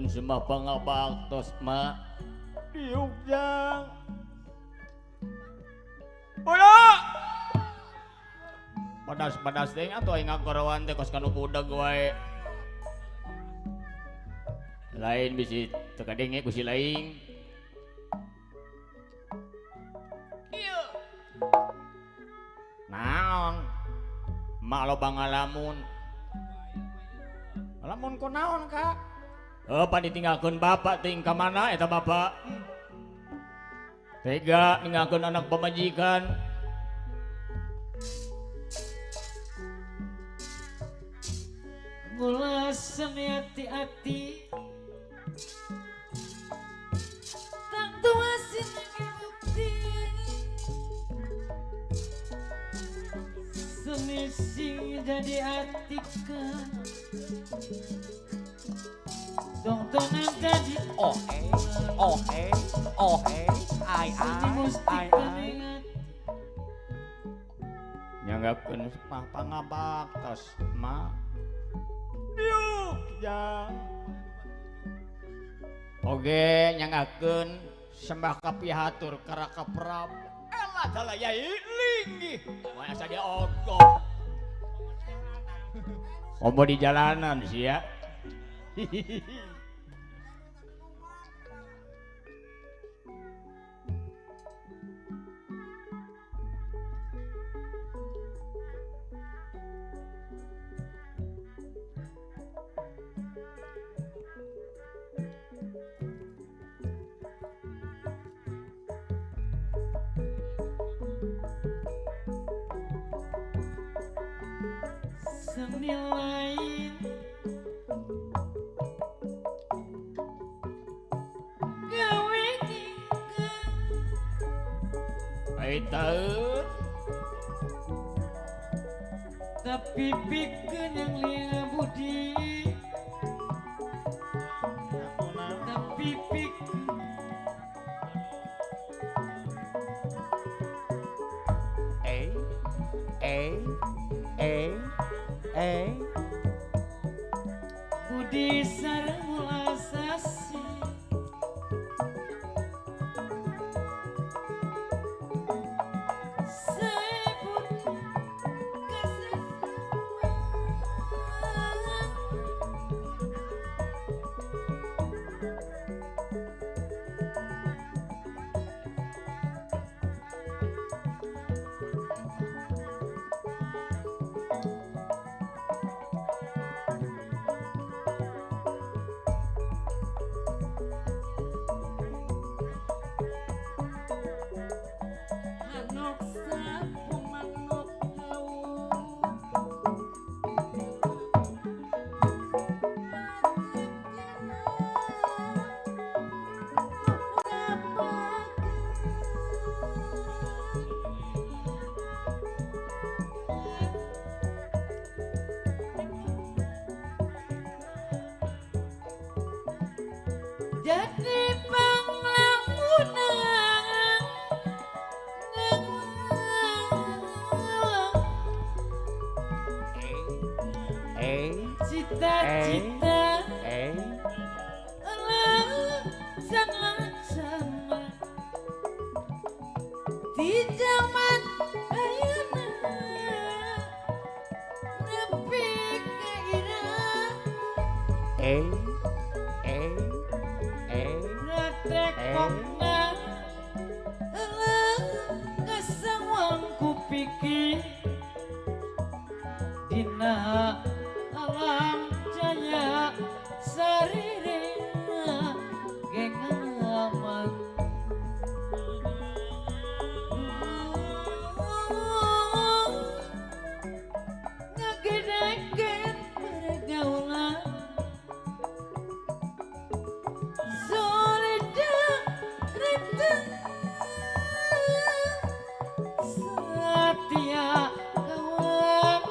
sembah pangabaktos mak diuk jang ulah padas-padas deui atuh aing ngagorowan teh kos kanu budak wae lain bisi teu kadenge ku si laing ieu naon mak loba ngalamun lamun ku naon kak? Apa ditinggalkeun bapak teuing ka mana eta bapak? Tega ninggalkeun anak pamajikan. Mula semi hati-hati tak tua sini bukti seni sing jadi atika tongtonan jadi oh eh oh eh ai ai ai nyanggakeun pangabaktos ma diuk jang oge nyanggakeun sembah kapihatur ka Raka Prabu elah dalah yai linggih moal asa dia ogok komo di jalanan sia. Seni lain gawe tinggal ai taeun tapi pikeun yang lila budi tapi pikeun eh Kudi sareng ulasasi sebut kesesuaian manuk sapu manuk hawu jadi panglamunan cita-cita lancang-lancang di zaman ayeuna nepi ka ira Ratekokna euleuh kasawang ku pikir dina alam jaya saririna gengaman ngagedekeun pergaulan solidaritas setia kawan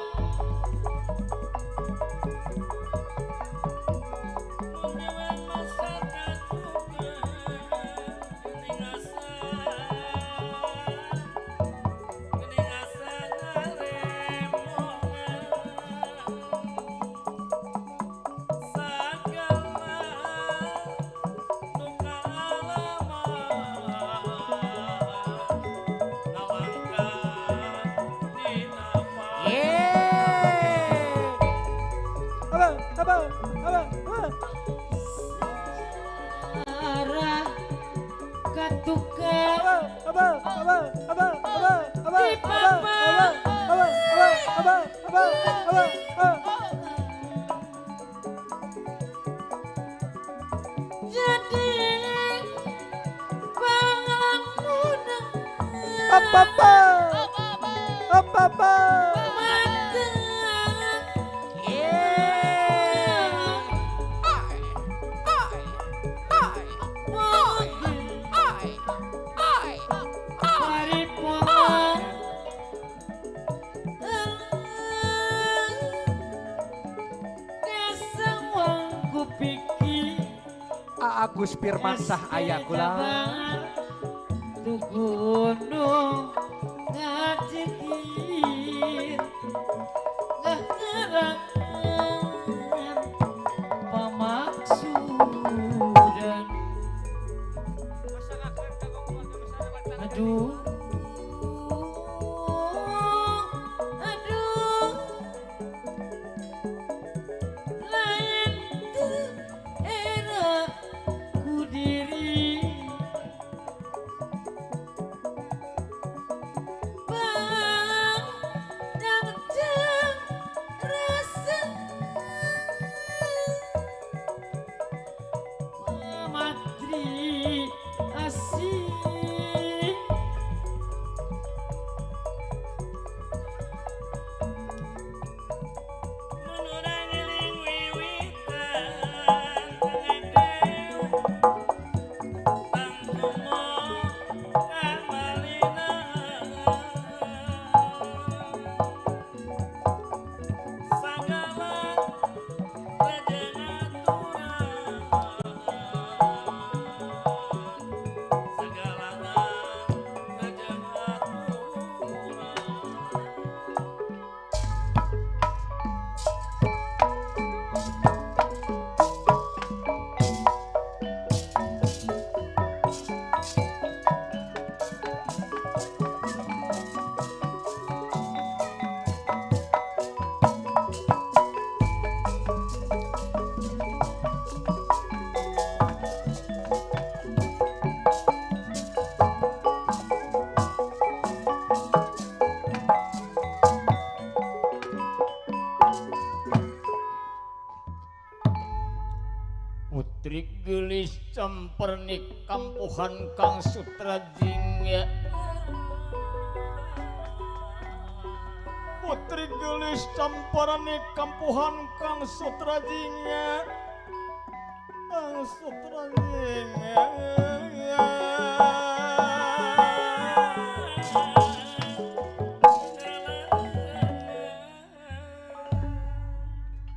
Arah katukar di papa jadi panglamunan Agus Firmansyah aya kula Tugunung ngajikir ngaherangan pamaksudan. Aduh aduh lain teu era ku diri bang rasa pamatri asih. Putri geulis campernik kampuhan Kang Sutra Jingga. Putri geulis campernik kampuhan Kang Sutra Jingga. Kang Sutra Jingga.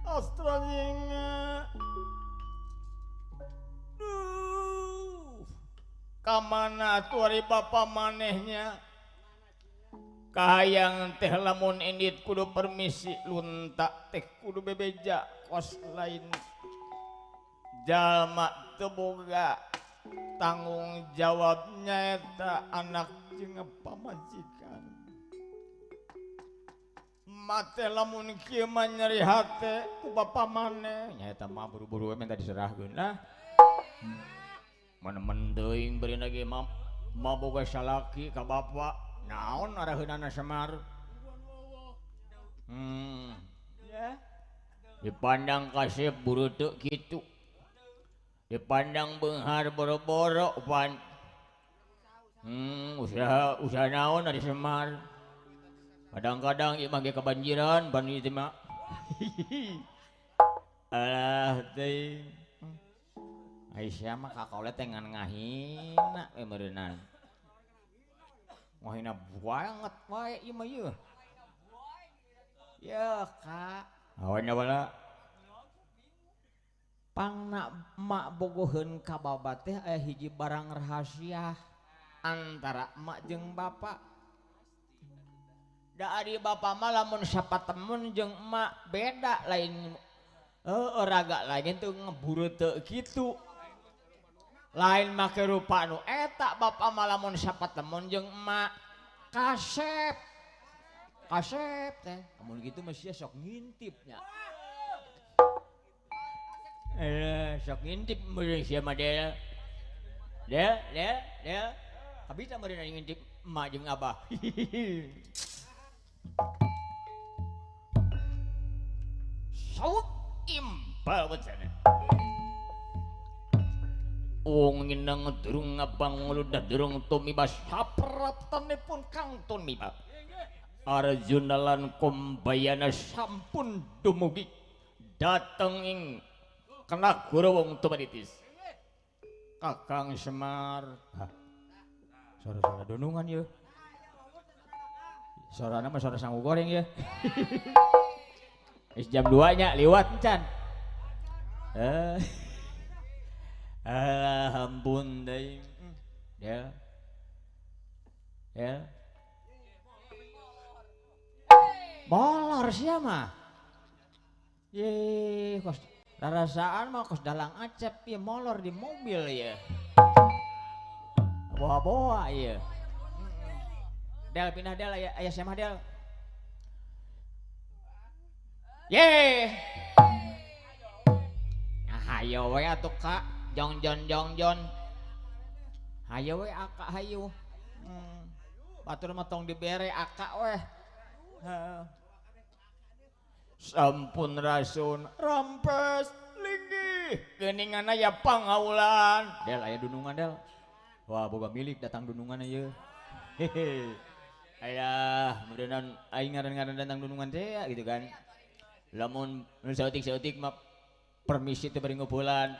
Astra Jingga. Kamana atuh ari bapa manehnya kahayang teh lamun indit kudu permisi lunta teh kudu bebeja kos lain jalma teu boga tanggung jawabnya eta anak jeung pamajikan mate lamun kieu mah nyeri hate ku bapa maneh nya eta mah buru-buru we minta diserahkeun lah. Menemen teuing beri lagi ma boga salaki ka bapa naon araheunana Semar. Dipandang kasep buruteuk kitu, dipandang beunghar boro-boro pan. Usaha naon ari Semar. Kadang-kadang ieu mah ge kebanjiran pan ieu teh mah. Alah teuing. Aisyah mah kakolet teh ngan ngahina we meureunnan. Ngahina banget wae ieu mah ieu. Ya Kak, awan bala. Pangna emak bogoheun ka baba teh aya hiji barang rahasia antara emak jeung bapak. Da ari bapak mah lamun sapatemun jeung emak beda lain raga lain teu ngebureuteu kitu. Lain make rupa nu eta bapak mah lamun sapatemun jeung emak kasep. Kasep teh. Amun kitu mah sia sok ngintipnya. Sok ngintip meureun sia mah Del. Del, Del, Del. Kabita meureun ngintip emak jeung abah. Saut impal bener. Wong nginang durung ngabang ngludah durung tumiba sapratanipun Kang Tumiba. Arjuna lan Kumbayana sampun dumugi dateng ing Kanagara wong Tumaritis. Kakang Semar. Hah. Sora-sora dunungan ye. Sorana mah sora sangu goreng ye. Wis jam 2 nya liwat encan. Alah ampun deui. Ya. Ya. Molor sia mah. Ye, kos rarasaan mah kos dalang Acep ieu molor di mobil ye. Boa-boa ieu. Del pindah Del aya aya semah Del. Ye. Nah, hayo we atuh Kak. Jong jon jong jon. Hayo we akak hayu. Batur mah tong dibere akak weh. Sampun rasun rampes linggih geuningan aya pangaulan. Del aya dunungan Del. Wah boga milik datang dunungan ieu. Hehe. Aya meureunnan aing ngaran-ngaran datang dunungan teh gitu kan. Lamun nu saeutik-saeutik mah permisi teh bari ngupulan.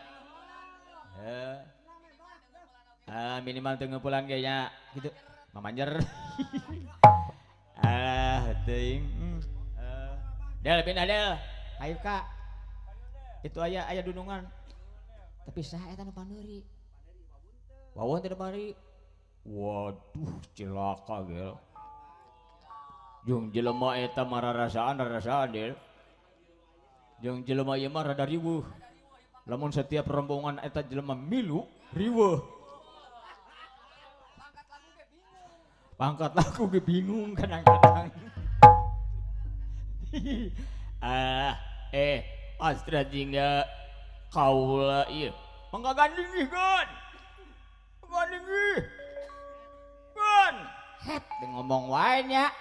Minimal teu ngupulan ge nya gitu. Mamanjer. Ah teuing. Del pindah Del. Hayu Kak. Itu aya aya dunungan. Tapi saha eta nu pandeuri? Wawon teh pandeuri. Waduh cilaka gel. Jeung jelema eta mah rarasaan Del. Jeung jelema ieu mah rada riweuh. Lamun setiap rombongan eta jelema milu riweuh. Pangkat laku ge bingung kadang-kadang. Astra Jingga kaula ieu. Mangga ganding ih gan. Ganding ih. Gan. Het ngomong wae nya.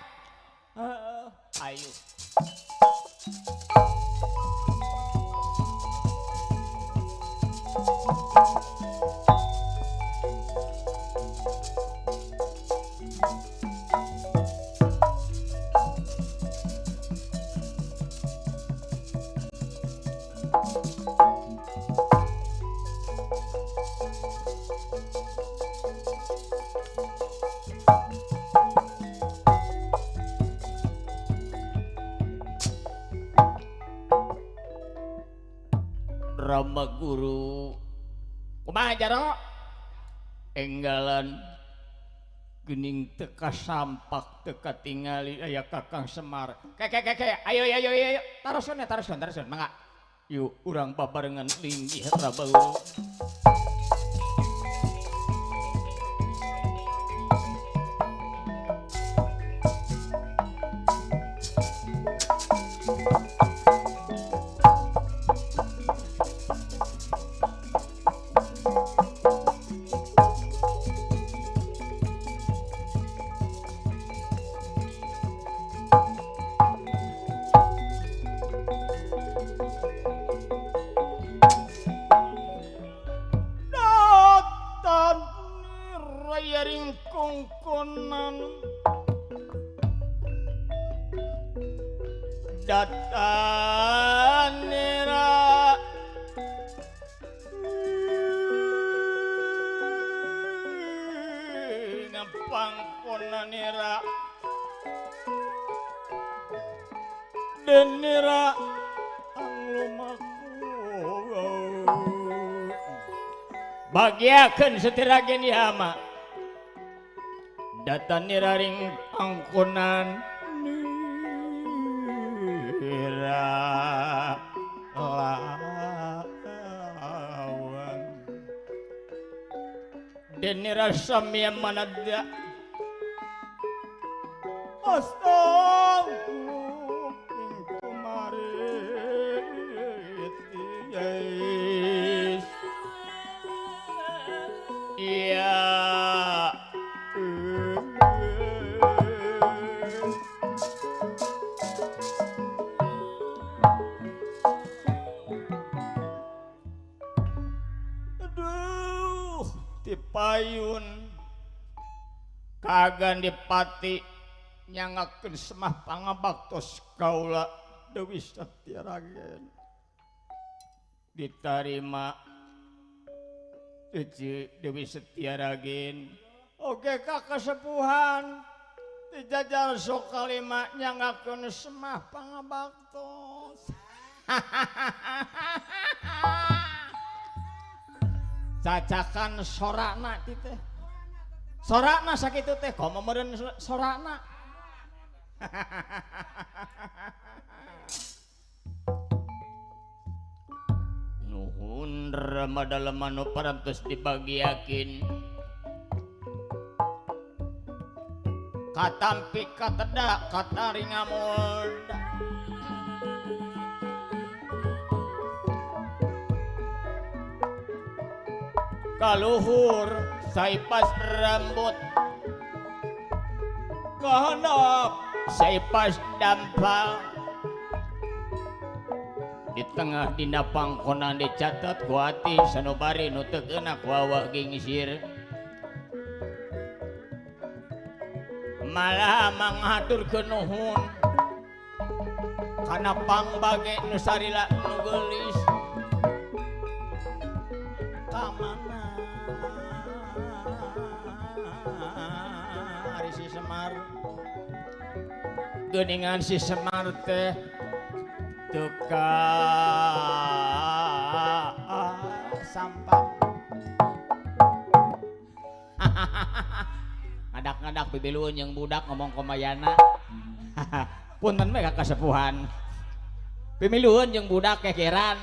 Ayo. Rama guru kumaha jaro enggalan geuning teu kasampak teu katingali aya Kakang Semar. Ke ke ke ayo ayo ayo taroskeun ya taroskeun taroskeun mangga. Yuk urang babarengan linggih Rama guru. Bagiakeun setiragen yama data niraring angkonan nira lawan denira samya manada astang payun kagan dipati nyangakeun semah pangabaktos kaula Dewi Satyaragen ditarima Ece Dewi Satyaragen oge ka kasepuhan dijajar sokalima nyangakeun semah pangabaktos. Cacakan sorana teh sorana sakitu teh komo meureun sorana. Nuhun Rama dalem anu parantos dibagiakeun katampi kateda kataringamulda kaluhur saipas rambut kahandap saipas dampal di tengah dina pangkonan dicatat ku ati sanubari nu teu keuna ku awak gingsir malah manghaturkeun nuhun kana pangbage nu sarila nu geulis kamana ari si Semar geuningan si Semar teh teu ka sampah. Ngadak-ngadak bibiluun jeung budak ngomong komayana. Punten we ka kasepuhan pimiluun jeung budak kekeran.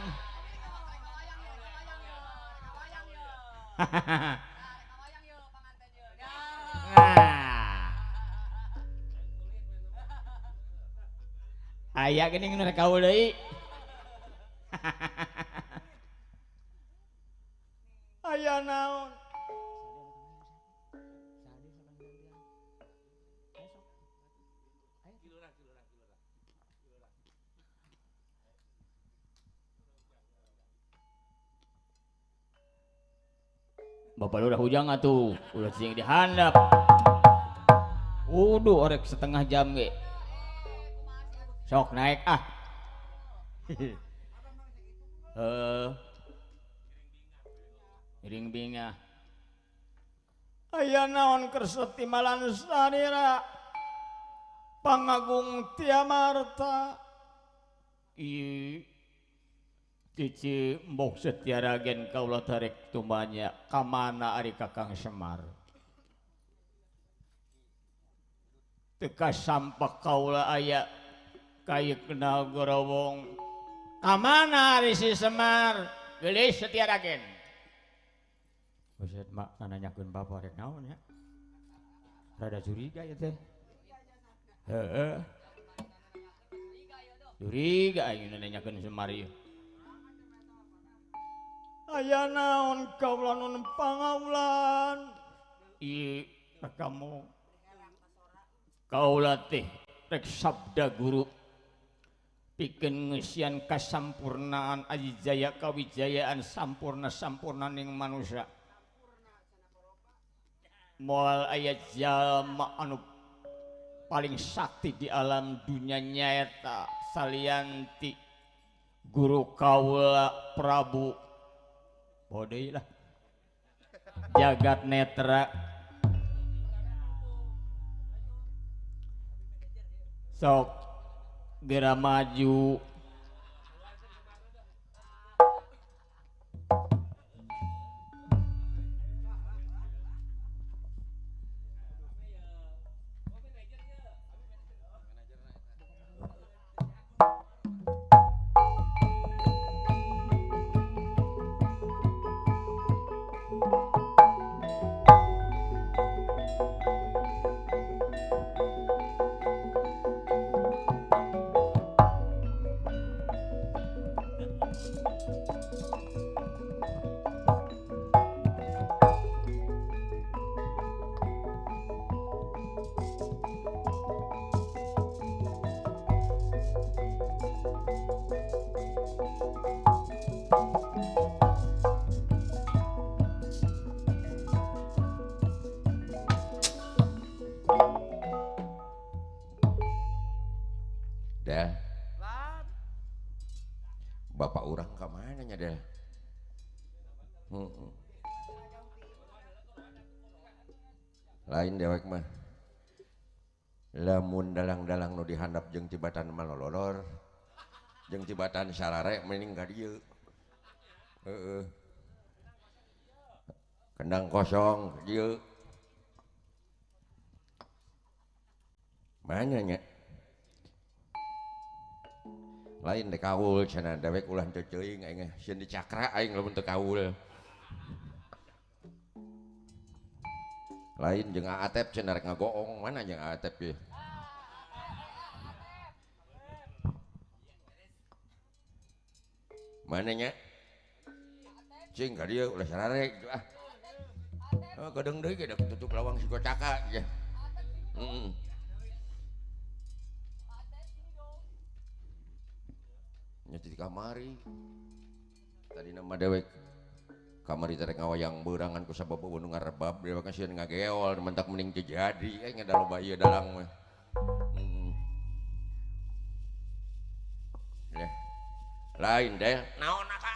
Aya geuning nu rek kaul deui. Aya naon? Bapak lurah hujang atuh, ulah cicing di handap. Uduh orek setengah jam ge. Sok naik ah. Iring bingah. Aya naon kersa timalan sarira Pangagung Tiamarta. Ieu cici mbok Setiaragen kaula tarek tumanya kamana ari Kakang Semar. Teu sampak kaula aya kayekna gorowong. Kamana ari si Semar? Geulis Setiaragen. Buset mak nanyakeun bapa rek naon nya. Rada curiga ya teh. Heeh. Curiga aing nanyakeun Semar ieu. Aya naon kaula nun pangaulan? Ieu rekamu. Kaula teh rek sabda guru pikeun ngeusian kasampurnaan ajijaya kawijayaan sampurna-sampurnaning manusia. Moal aya jalma anu paling sakti di alam dunia nyaeta salianti guru kaula Prabu Bodei lah jagat netra. Sok gera maju. Bapak urang ka mana nya Del? Lain dewek mah. Lamun dalang-dalang nu dihandap jeung tibatan malololor, jeung tibatan sarare mending ka dieu. Heeh. Kendang kosong dieu. Mana nya? Lain dek kaul cenah dewek ulah teu ceuing aing sieun dicakra aing lamun teu kaul. Lain jeung Atep cenah rek ngagoong mana jeung Atep ieu. Mana nya? Cing ka dieu ulah sarare kitu ah. Oh gedeung deui ge da tutup lawang si kocaka ge. Heeh. Di kamari tadi nama dewek kamari terek ngawayang beurangan ku sabab nu ngarebab dewek sieun ngageol mentak mending teu jadi aing da loba ieu dalang mah. Lain deh naon aka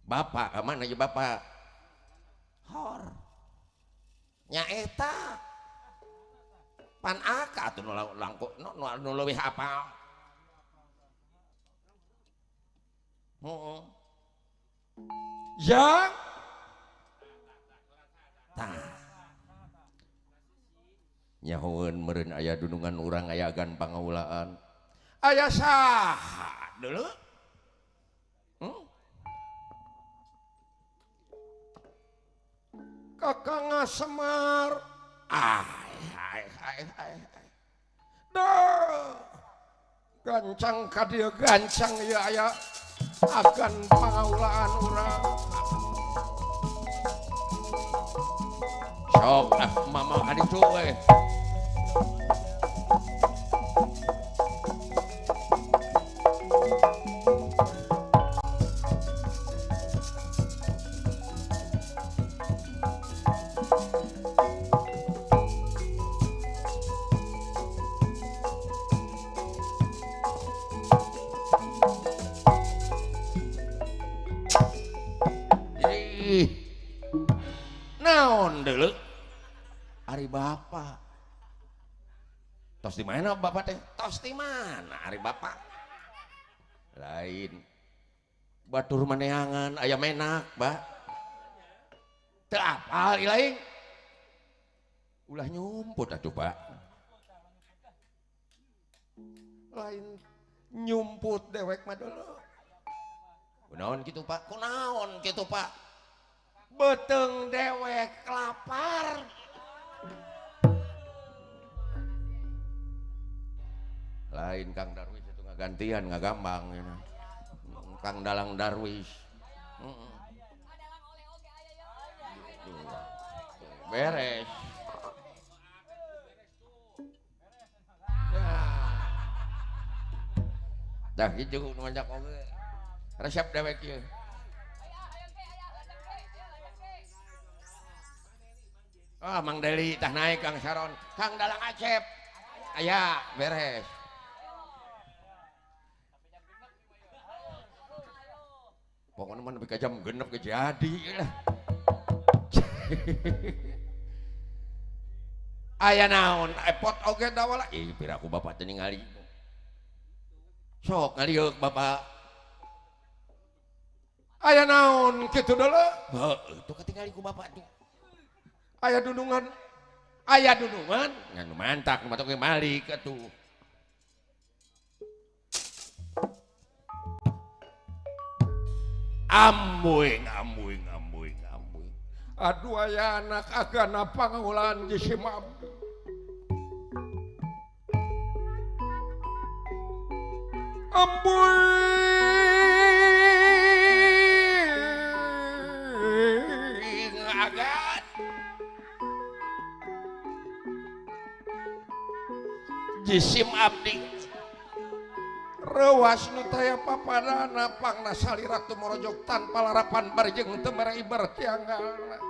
bapak ka mana ieu bapak hor nya eta pan aka atuh nu langkung nu leuwih apal. Yang tah nyahoeun meureun aya dunungan urang aya agan pangaulaan aya saha deuleu Kakang Semar ai ai ai duh gancang ka dieu gancang ieu aya agan pangaulaan urang. Sok ah mama ka ditu we. Ari bapak. Tos di mana bapak teh? Tos di mana ari bapak? Lain. Batur maneangan aya menak, Pak. Teu apal ilaing. Ulah nyumput atuh, Pak. Lain nyumput dewek mah dulu. Kunaon kitu, Pak? Kunaon kitu, Pak? Beuteung dewek lapar. Lain Kang Darwis itu ngagantian ngagambang ya. Kang Dalang Darwis. Beres. Dah gitu nu manjak oge. Resep dewek ieu. Ah Mang Deli tah naik Kang Saron, Kang Dalang Acep. Aya beres. Pokoknya mah nepi ka jam 6 ge jadi lah. Aya naon epot oge dawala. Ih piraku bapak teh ningali. Sok ngaliuk bapak. Aya naon kitu deuleu? Heuh, tuh katingali ku bapak tuh. Aya dunungan. Aya dunungan, ngan mantak matok ge malik atuh. Ambuing ambuing ambuing ambuing. Aduh aya anak agana pangulan jisim abdi. Ambuing agan jisim abdi rewas nu taya papadana pangna salira tumorojog tanpa larapan barjeng teu mere ibar tianggalna.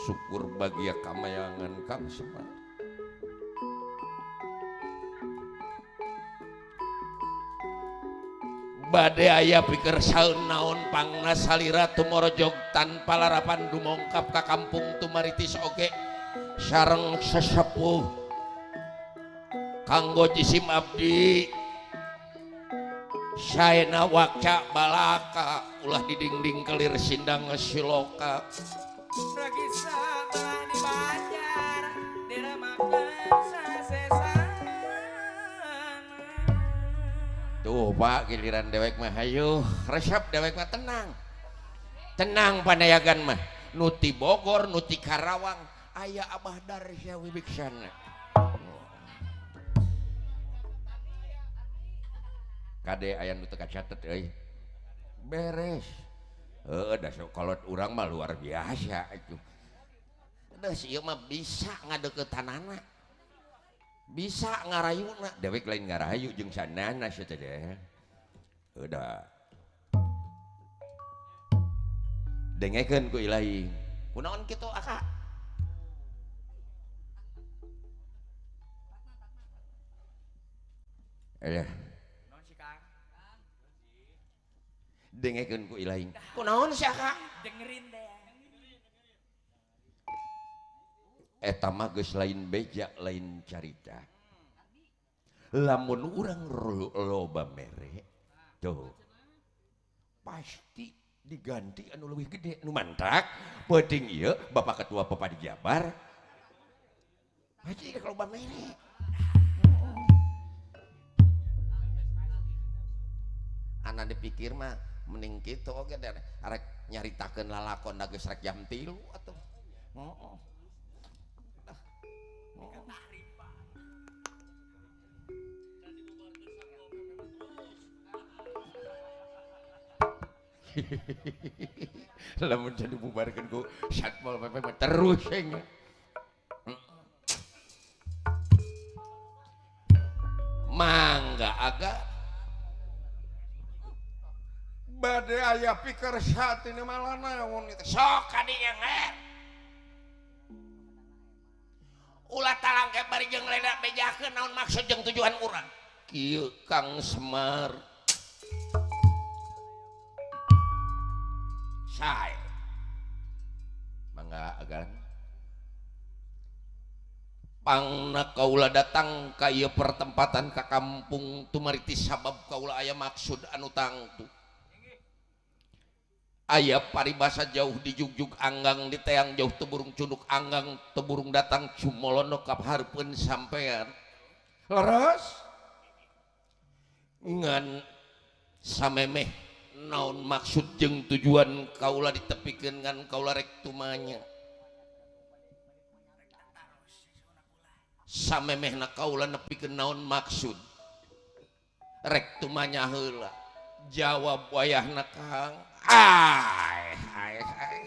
Syukur bagia kamayangan Kang Semar. Bade aya pikir saeun naon pangna salira tumorojog tanpa larapan dumongkap ka kampung tumaritis oge sareng sesepuh kanggo jisim abdi saena waca balaka ulah di dinding kelir sindang siloka. Tuh Pak giliran dewek mah hayu resep dewek mah tenang. Tenang panayagan mah nuti Bogor nuti Karawang aya Abah Darsya Wibiksana. Kade aya nu teu kacatet euy. Beres. Heuh da sok kolot urang mah luar biasa atuh. Geus ieu mah bisa ngadeuketanana. Bisa ngarayuna. Dewek lain ngarayu jeung sanana sia teh. Heuh da. Dengekeun ku ilahi. Kunaon kitu aka? Aya. Dengekeun ku ilahi. Kunaon sia ka? Dengerin deh. Eta mah geus lain beja, lain carita. Lamun urang loba mere, tuh pasti diganti anu leuwih gede nu mantak. Peuting ieu Bapak Ketua Pepadi Jabar. Pasti loba mere. Ana dipikir mah mending kitu oge arek nyaritakeun lalakon da geus rek jam 3 atuh. Heeh. Lamun jadi bubarkeun ku Satpol PP mah terus eng. Mangga aga bade aya pikir saat ini malah naon itu sok kadinya nger ulah talangke bari jeung leda bejakeun naon maksud jeung tujuan urang kieu Kang Semar sae mangga agan. Pangna kaula datang ka ieu pertempatan ka kampung Tumariti sabab kaula aya maksud anu tangtu. Aya paribasa jauh dijugjug anggang diteang jauh teburung cunduk anggang teburung datang cumolono ka hareupeun sampean. Leres ngan samemeh naon maksud jeung tujuan kaula ditepikeun ngan kaula rek tumanya. Samemehna kaula nepikeun naon maksud rek tumanya heula. Jawab wayahna Kang. Ai ai ai.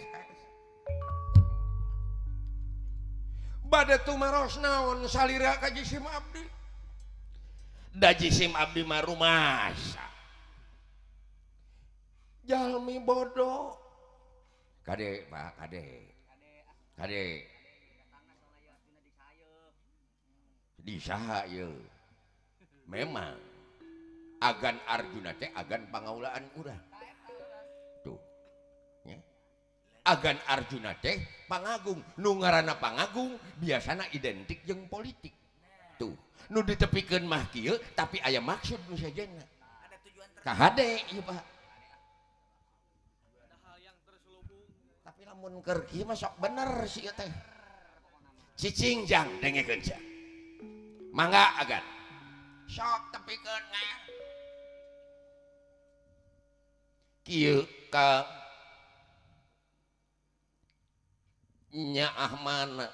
Bade tumaros naon salira ka jisim abdi. Da jisim abdi mah rumasa. Jalmi bodoh. Kade Pak, kade. Kade. Di saha ieu? Memang agan Arjuna teh agan pangaulaan urang. Tuh. Ya. Agan Arjuna teh pangagung, nu ngaranna pangagung biasana identik jeung politik. Tuh, nu ditepikeun mah kieu tapi aya maksud nu sejenna. Kahade ieu Pak. Tapi lamun keur kieu mah sok bener si ieu teh. Cicing jang dengekeun sia. Mangga agan. Sok tepikeun ngan. Kieu ka nyaah mana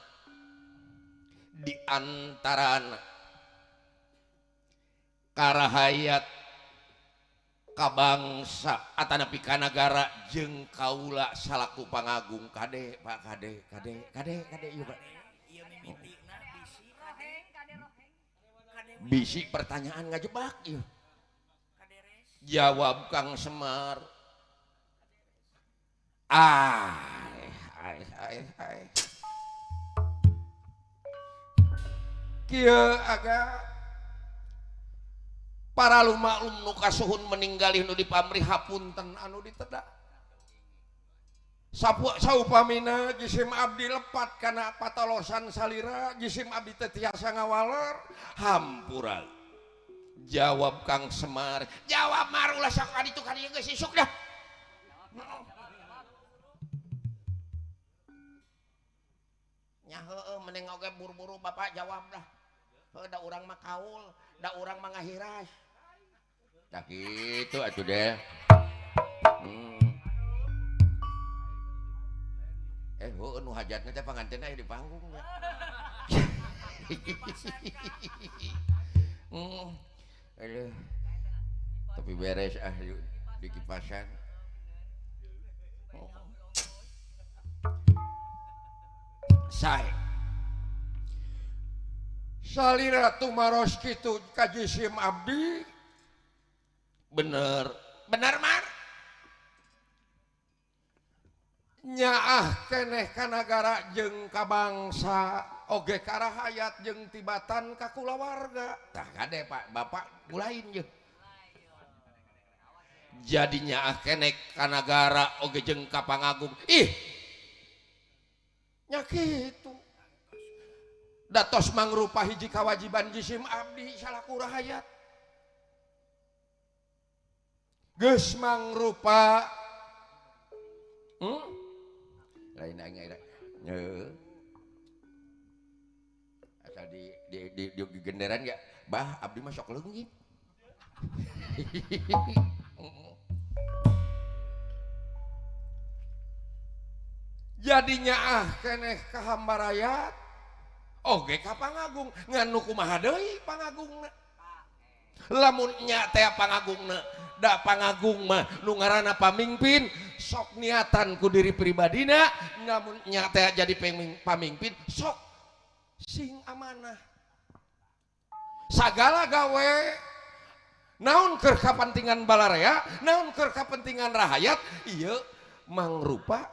di antarana karahayat kabangsa atanapi kanagara jeung kaula salaku pangagung kade Pak kade kade kade kade ieu Pak. Bisi pertanyaan ngajebak ieu. Jawab Kang Semar. Ai ai ai ai. Kieu aga para lumaklum nu kasuhun meninggalih nu dipamrih hapunten anu ditedak. Saupamina jisim abdi lepat kana patolosan salira jisim abdi teh tiasa ngawaler hampura. Jawab Kang Semar, jawab Mar ulah sok ka ditu ka dieu geus isuk dah. Nya heueuh mending oge buru-buru bapak jawab dah. Heuh da urang mah kaul, da urang mah ngahiras. Tah kitu atuh deh. Heueuh nu hajatna teh panganten aya di panggung nya. Aduh. Tapi beres ah di kipasan. Oh. Sae. Salira tumaros kitu ka jisim abdi. Bener, bener Mar. Nyaah keneh ka nagara jeung ka bangsa oge ka rahayat jeung tibatan ka kulawarga. Tah kade Pak, Bapak mulain ye. Jadi nyaah keneh ka nagara oge jeung ka pangagung. Ih. Nya kitu. Datos mangrupa hiji kawajiban jisim abdi salaku rahayat. Geus mangrupa lain aing asal di genderan ya bah abdi mah sok leungit. Jadinya ah keneh ka hambarayat oge ka pangagung ngan nu kumaha deui pangagungna. Lamun nya teh pangagungna da pangagung mah nu ngaranna pamingpin sok niatan ku diri pribadina, namun nya teh jadi pamingpin sok sing amanah. Sagala gawe naon keur kapentingan balarea, naon keur kapentingan rahayat, ieu mangrupa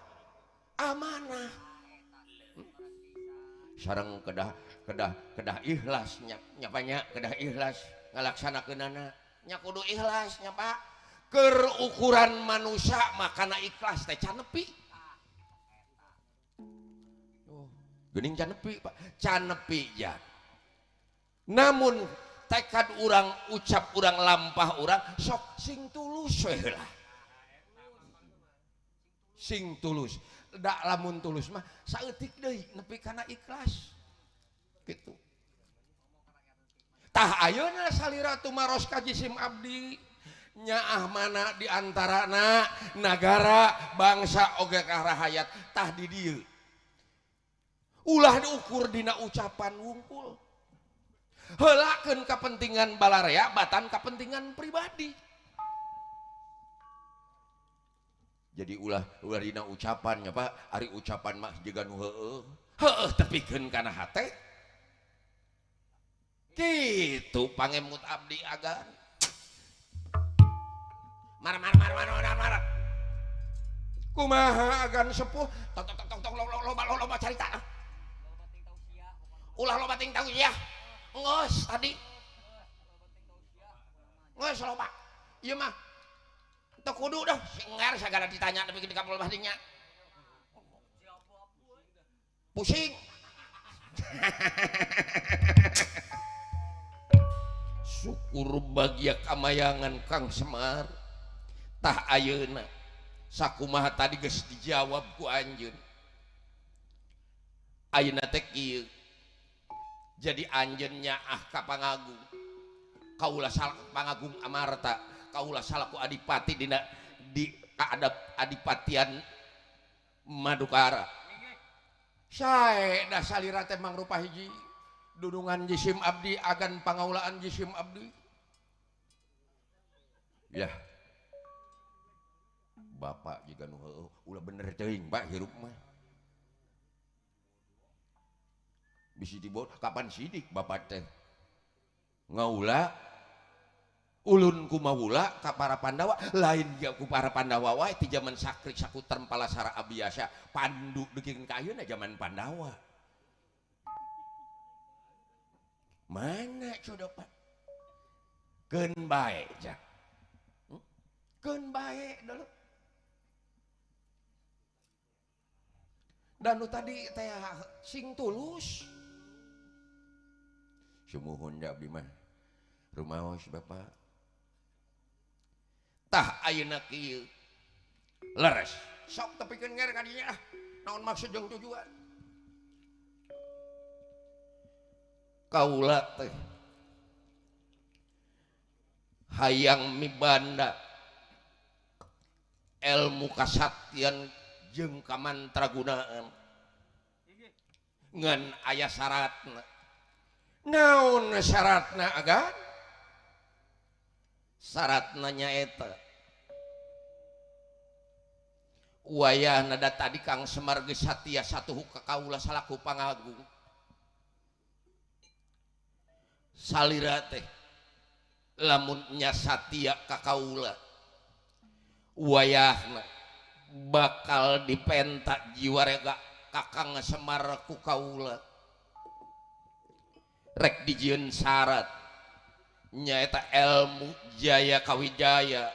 amanah. Sareng kedah kedah kedah ikhlas nyapanya kedah ikhlas ngalaksanakeunana nya kudu ikhlas nya Pak. Keur ukuran manusia makana ikhlas teh can nepi. Oh, Geuning can nepi Pak, can nepi ya. Namun tekad urang, ucap urang, lampah urang sok sing tulus we heula. Sing tulus. Da lamun tulus mah saeutik deui nepi kana ikhlas. Gitu. Tah ayeuna salira tumaros ka jisim abdi nyaah mana di antarana nagara bangsa oge ka rahayat tah di dieu. Ulah diukur dina ucapan wungkul. Heulakeun kepentingan balarea batan kepentingan pribadi. Jadi ulah dina ucapannya Pak, ari ucapan mah jiga nu heueuh. Heueuh tepikeun kana hate. Gitu pangemut abdi agan. Mar mar mar mar mar mar. Kumaha agan sepuh tok tok tok tok loba loba carita. Ulah loba ting tahu ya. Ngos tadi. Ngos loba. Ieu mah teu kudu dah singgar sagala ditanya nepi ka kapul mah dinya. Pusing. Syukur bagia kamayangan Kang Semar. Tah ayeuna sakumaha tadi geus dijawab ku anjeun. Ayeuna teh kieu. Jadi anjeun nyaah ka pangagung. Kaula salaku pangagung Amarta, kaula salaku adipati dina di kaadap adipatian Madukara. Sae da salira teh mangrupa hiji dunungan jisim abdi agan pangaulaan jisim abdi. Ya. Bapak jiga nu heueuh ulah bener teuing Pak hirup mah. Bisi dibawa kapan sidik bapak teh ngaula ulun kumawula ka para Pandawa lain ge ku para Pandawa wae ti zaman Sakri Sakuterm Palasara Abiyasa Pandu dugikeun ka ayeuna zaman Pandawa. Mana coba Pak? Keun bae ja. Keun bae dulu. Dan nu tadi teh sing tulus. Sumuhun da abdi mah. Rumaos Bapak. Tah ayeuna kieu. Leres. Sok tepikeun nger ka dinya ah. Naon maksud jeung tujuan? Kaula teh hayang mibanda ilmu kasaktian jeung kamantragunaan ngan aya syaratna. Naon syaratna agan? Syaratna nyaeta wayahna da tadi Kang Semar geus satia satuhu ka kaula salaku pangagung. Salira teh lamun nya satia ka kaula wayahna bakal dipenta jiwa rega Kakang Semar ku kaula. Rek dijieun syarat nyaeta ilmu Jaya Kawijaya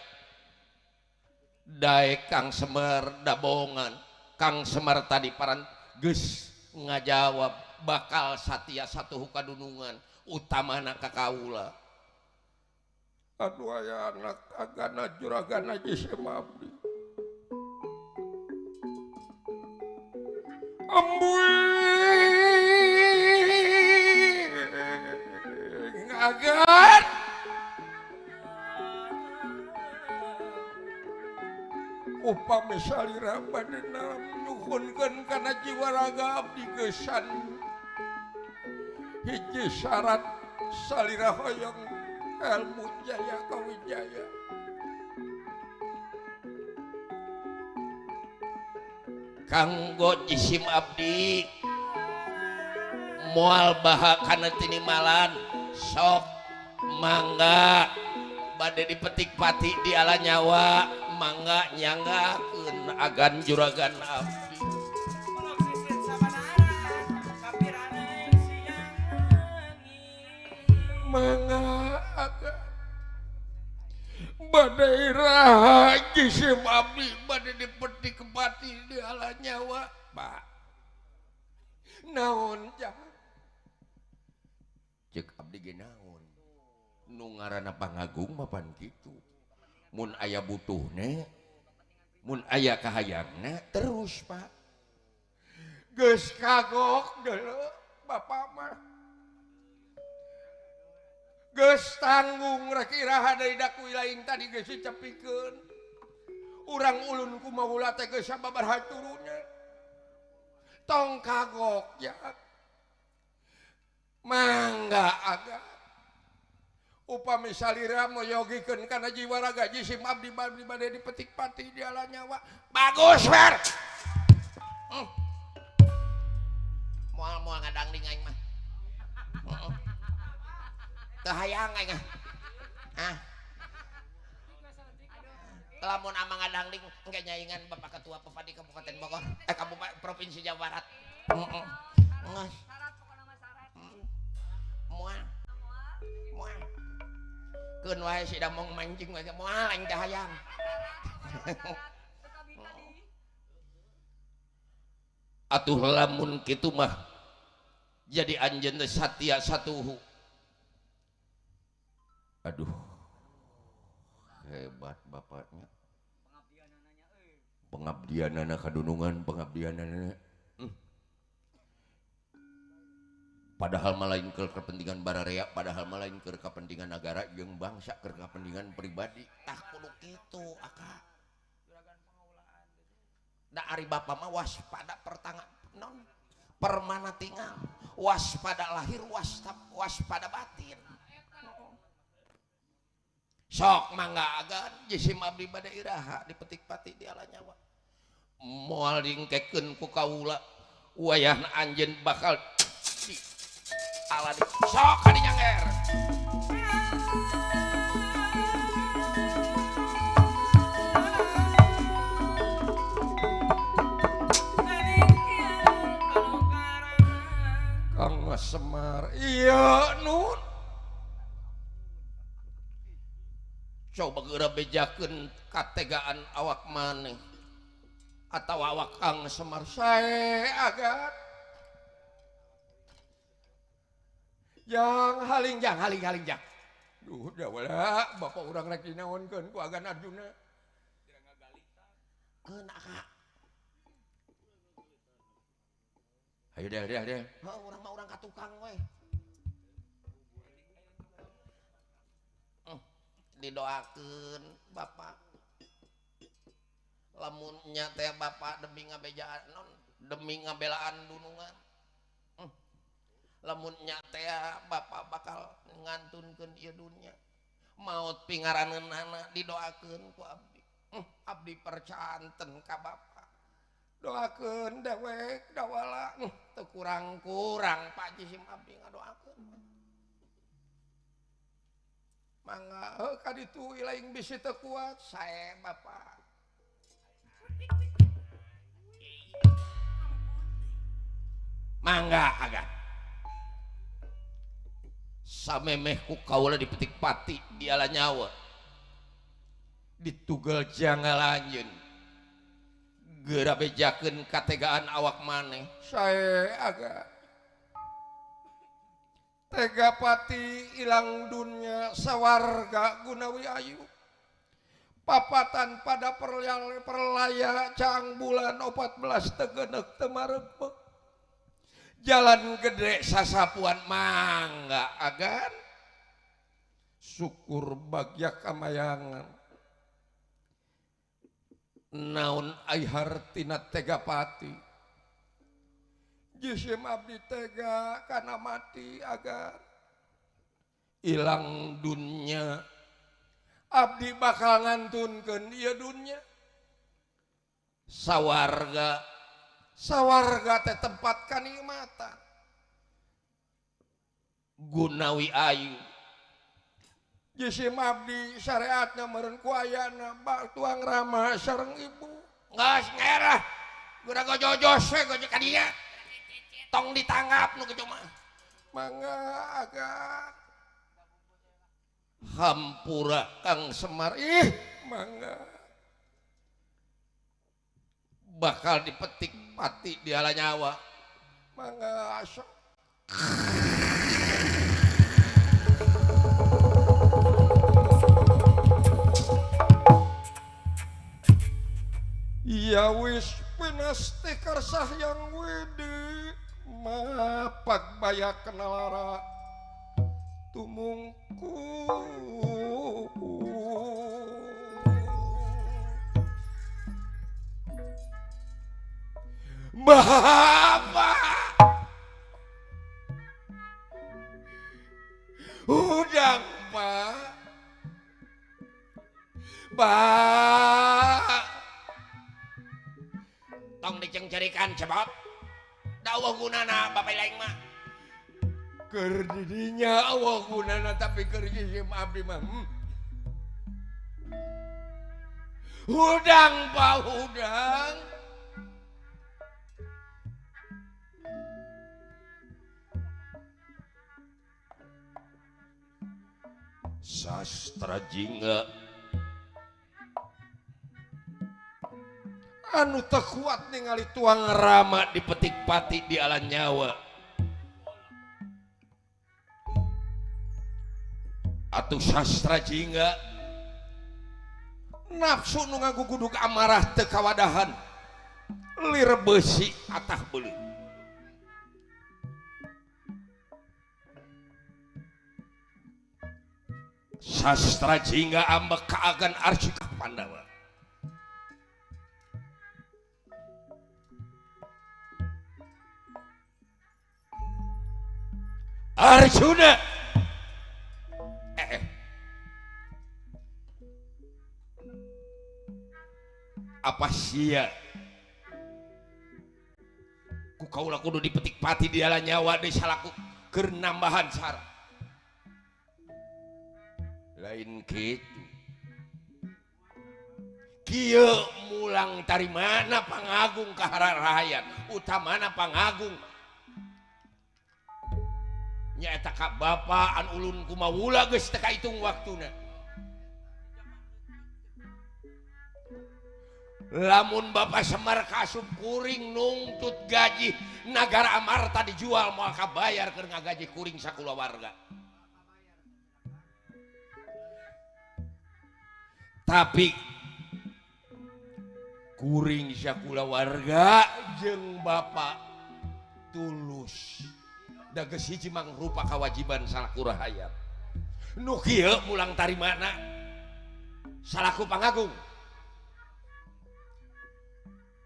daek Kang Semar dabongan. Kang Semar tadi paran geus ngajawab bakal satia satuhu kadunungan utamana ka kaula. Aduh aya anak agana juragana jisim abdi. Ambuing agan upami salira bade nyuhunkeun kana jiwa raga abdi geusan hiji syarat salira hoyong ilmu Jaya Kawijaya. Kanggo jisim abdi moal baha kana tinimalan sok mangga bade dipetik pati di ala nyawa mangga nyanggakeun agan juragan abdi. Mangga agan badai raha jisim abdi bade dipetik pati di ala nyawa Pak. Naon jang? Cek abdi ge naon? Nu ngaranna pangagung mah pan kitu. Mun aya butuhna, mun aya kahayangna terus Pak. Geus kagok deuleu bapak mah. Geus tanggung rek iraha deui daku lain tadi geus dicepikeun. Urang ulun kumaha teh geus sababaraha turunna. Tong kagok ya. Mangga aga. Upami salira moyogikeun kana jiwa raga jisim abdi bade dipetik pati diala nyawa. Bagus wer. Moal-moal ngadangding aing mah. Teu hayang aing ah. Lamun amang ngadangding engke nyaingan Bapak Ketua Pepadi Kabupaten Bogor, Kabupaten Provinsi Jawa Barat. Heeh. Geus. Moal. Moal. Keun wae si damong mancing wae moal aing teh hayang. Atuh lamun kitu mah jadi anjeun teh satia satuhu. Aduh. Hebat bapaknya. Pengabdianana kadunungan, pengabdianana. Padahal mah lain keur kepentingan bararea, padahal mah lain keur kepentingan negara jeung bangsa, keur kepentingan pribadi. Tah kudu kitu aka. Da ari bapa mah waspada pertanga non permana tinggal, waspada lahir, waspada batin. Sok mangga agan jisim abdi bade iraha dipetik pati di ala nyawa. Moal dingkekeun ku kaula wayahna anjeun bakal di ala di sok ka dinyangger. Kang Semar iya nun. Coba geura bejakeun kategaan awak maneh atawa awak Kang Semar sae agan. Jang haling jang haling haling jang. Duh dawala bapak urang rek dinaonkeun ku agan Arjuna. Keun aka. Hayu del del del. Heuh urang mah urang ka tukang we. Didoakeun bapak. Lamun nya teh bapak demi ngabejaan non demi ngabelaan dunungan. Lamun nya teh bapak bakal ngantunkeun ieu dunya. Maot pingaraneunana didoakeun ku abdi. Abdi percanten ka bapak. Doakeun dewek dawala teu kurang-kurang Pak Jisim abdi ngadoakeun. Mangga heuh ka ditu ilaing bisi teu kuat sae bapak. Mangga agan. Samemeh ku kaula dipetik pati diala nyawa. Ditugel jangal anjeun. Geura bejakeun kategaan awak maneh sae agan. Tega pati ilang dunya sawarga gunawi ayu. Papatan pada perlaya cang bulan 14 tegenek temarebek. Jalan gede sasapuan mangga agan. Syukur bagya kamayangan. Naon ai hartina tega pati. Jisim abdi tega kana mati agar ilang dunya. Abdi bakal ngantunkeun ieu dunya. Sawarga sawarga teh tempat kanikmatan. Gunawi ayu. Jisim abdi syariatna meureun ku ayana bak tuang rama sareng ibu. Geus ngerah. Geura gojojos we gojok ka dinya. Tong ditanggap nu kitu mah. Mangga agan. Hampura Kang Semar ih mangga. Bakal dipetik pati diala nyawa. Mangga sok. Ya wis pinasti karsah yang widi mapak bayak kenalara tumungku. Bapak udang pak pak tong dicengcerikan cepot da eueuh gunana bapak lain mah keur di dinya eueuh gunana tapi keur ieu abdi mah hudang pak hudang sastra jingga anu teu kuat ningali tuang rama dipetik pati di ala nyawa atuh sastra jingga nafsu nu ngagugudug amarah teu kawadahan lir beusi atah beuleut sastra jingga ambek kaagan arsika Pandawa Arjuna apa sia ku kaula kudu dipetik pati di ala nyawa deui salaku keur nambahan sara lain kitu kieu mulang tarimana pangagung ka hararayat utamana pangagung nyaeta ka bapa an ulun kumawula geus teu kaitung waktuna lamun Bapak Semar kasup kuring nungtut gaji nagara Amarta dijual moal kabayar keur ngagaji kuring sakulawarga tapi kuring sakulawarga jeung Bapak tulus da geus hiji mangrupa kawajiban salaku rahayat nu kieu mulang tarimana salaku pangagung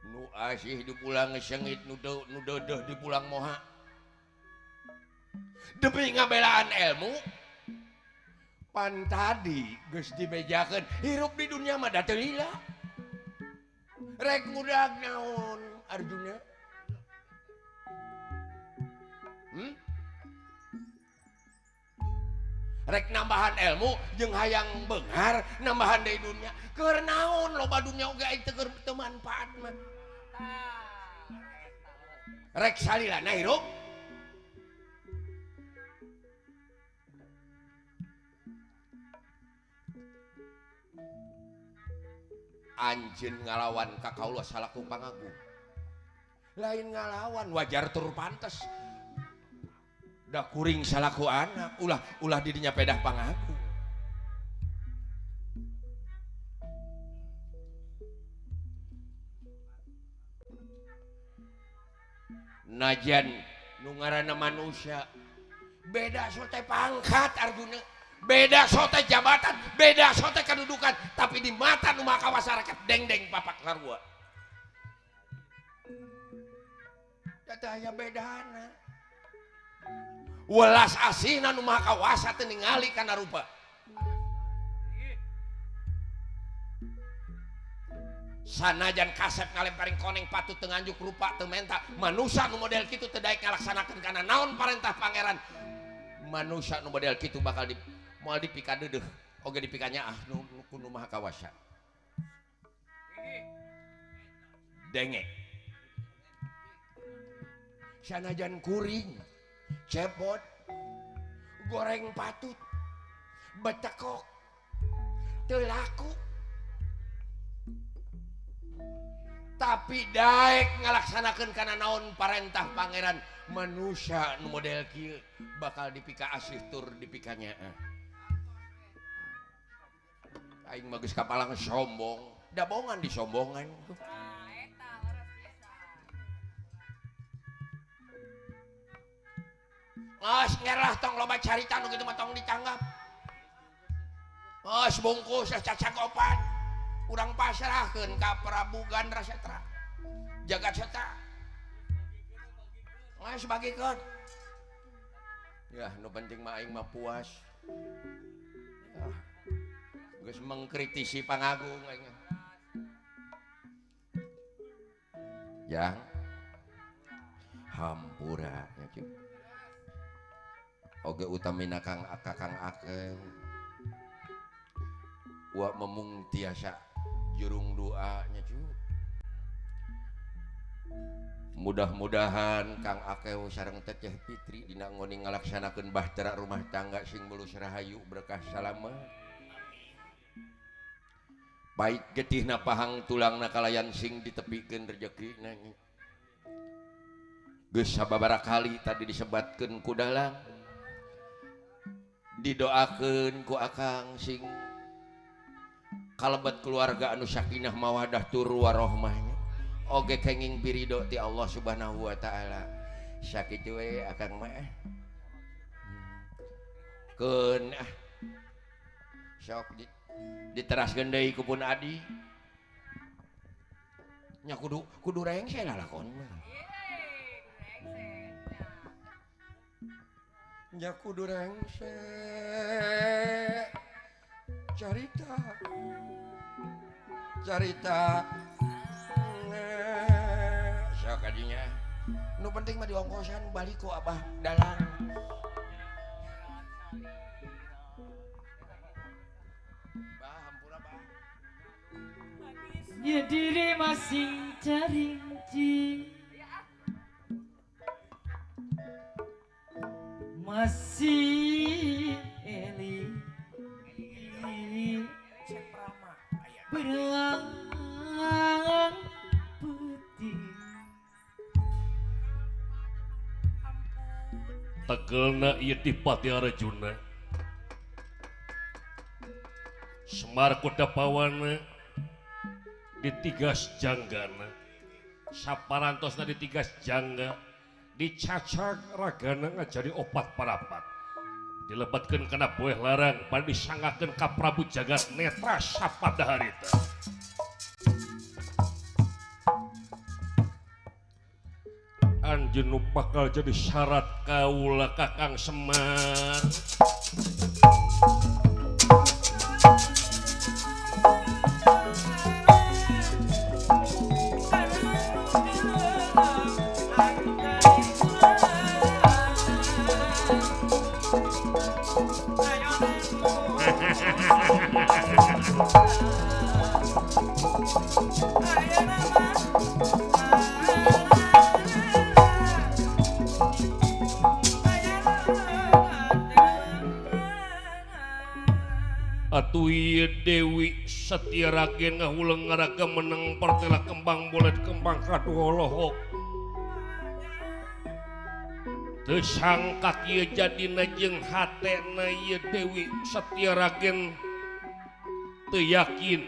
nu asih dipulang sengit nu deudeuh dipulang moha demi ngabelaan ilmu pan tadi geus dibejakeun hirup di dunia mah da teu lila rek ngudag naon Arjuna rek nambahan ilmu jeung hayang beunghar nambahan deui dunia keur naon loba dunia oge aing teu keur teu manfaat mah rek salilana hirup anjeun ngalawan ka kaula salaku pangagung lain ngalawan wajar tur pantes da kuring salaku anak ulah ulah didinya pedah pangagung najan nu ngaranna manusia beda sote pangkat Arjuna beda sote jabatan beda sote kedudukan tapi di mata nu maha masyarakat dengdeng papak sarua teh aya bedana welas asihna nu maha kawasa teu ningali kana rupa sanajan kasep ngalemparing koneng patut teu nganjuk rupa teu menta manusia nu model kitu teu daek ngalaksanakeun kana naon parentah pangeran manusia nu model kitu bakal di moal dipikadeudeuh oge dipikanyaah nu ku nu maha kawasa denge sanajan kuring cepot goreng patut betekok teu laku Tapi daek ngalaksanakeun kana naon parentah pangeran manusia nu model kieu bakal dipika asih tur dipika nyaah. Aing mah geus kapalang sombong, dabongan disombongan. Geus ngerlah tong loba carita nu kitu mah tong ditanggap. Geus bungkus cacagopan. Urang pasrahkeun ka Prabu Gandrasetra. Jagat Seta. Geus bagikeun. Ya nu penting mah aing mah puas. Ah. Geus mengkritisi pangagung aing. Yang hampura nya kieu. Oge utamina Kang Kakang Akeng. Wa memung tiasa jurung doa nya cu. Mudah-mudahan Kang Akeu sareng Teteh Fitri dina ngoni ngalaksanakeun bahtera rumah tangga sing mulus rahayu berkah salamet. Pait getihna pahang tulangna kalayan sing ditepikeun rejekina. Geus sababaraha kali tadi disebatkeun ku dalang. Didoakeun ku akang sing kalebet keluarga anu sakinah mawadah tur warohmahnya oge kenging piridho ti Allah Subhanahu wa taala. Sakitu we akang mah. Keun ah. Sok diteraskeun deui ku pun adi. Nya kudu rengse lah lakon mah. Nya kudu rengse carita carita sok kadinya nu penting mah diongkosan balik ku abah dalang. Bah hampura bah. Ya diri masing carinci masih eli berang putih. Tegelna ieu Dipati Arjuna Semar Kudapawana ditigas janggana saparantosna ditigas jangga dicacag ragana ngajadi opat parapat dilebatkeun kana bueh larang bari disangakeun ka Prabu Jagat Netra sapada harita. Anjeun nu bakal jadi syarat kaula Kakang Semar. Atuh ieu Dewi Satyaragen ngahuleng ngaraga meneng pertela kembang bolet kembang kaduholohok. Teu sangka kieu jadina jeung hatena ieu Dewi Satyaragen teu yakin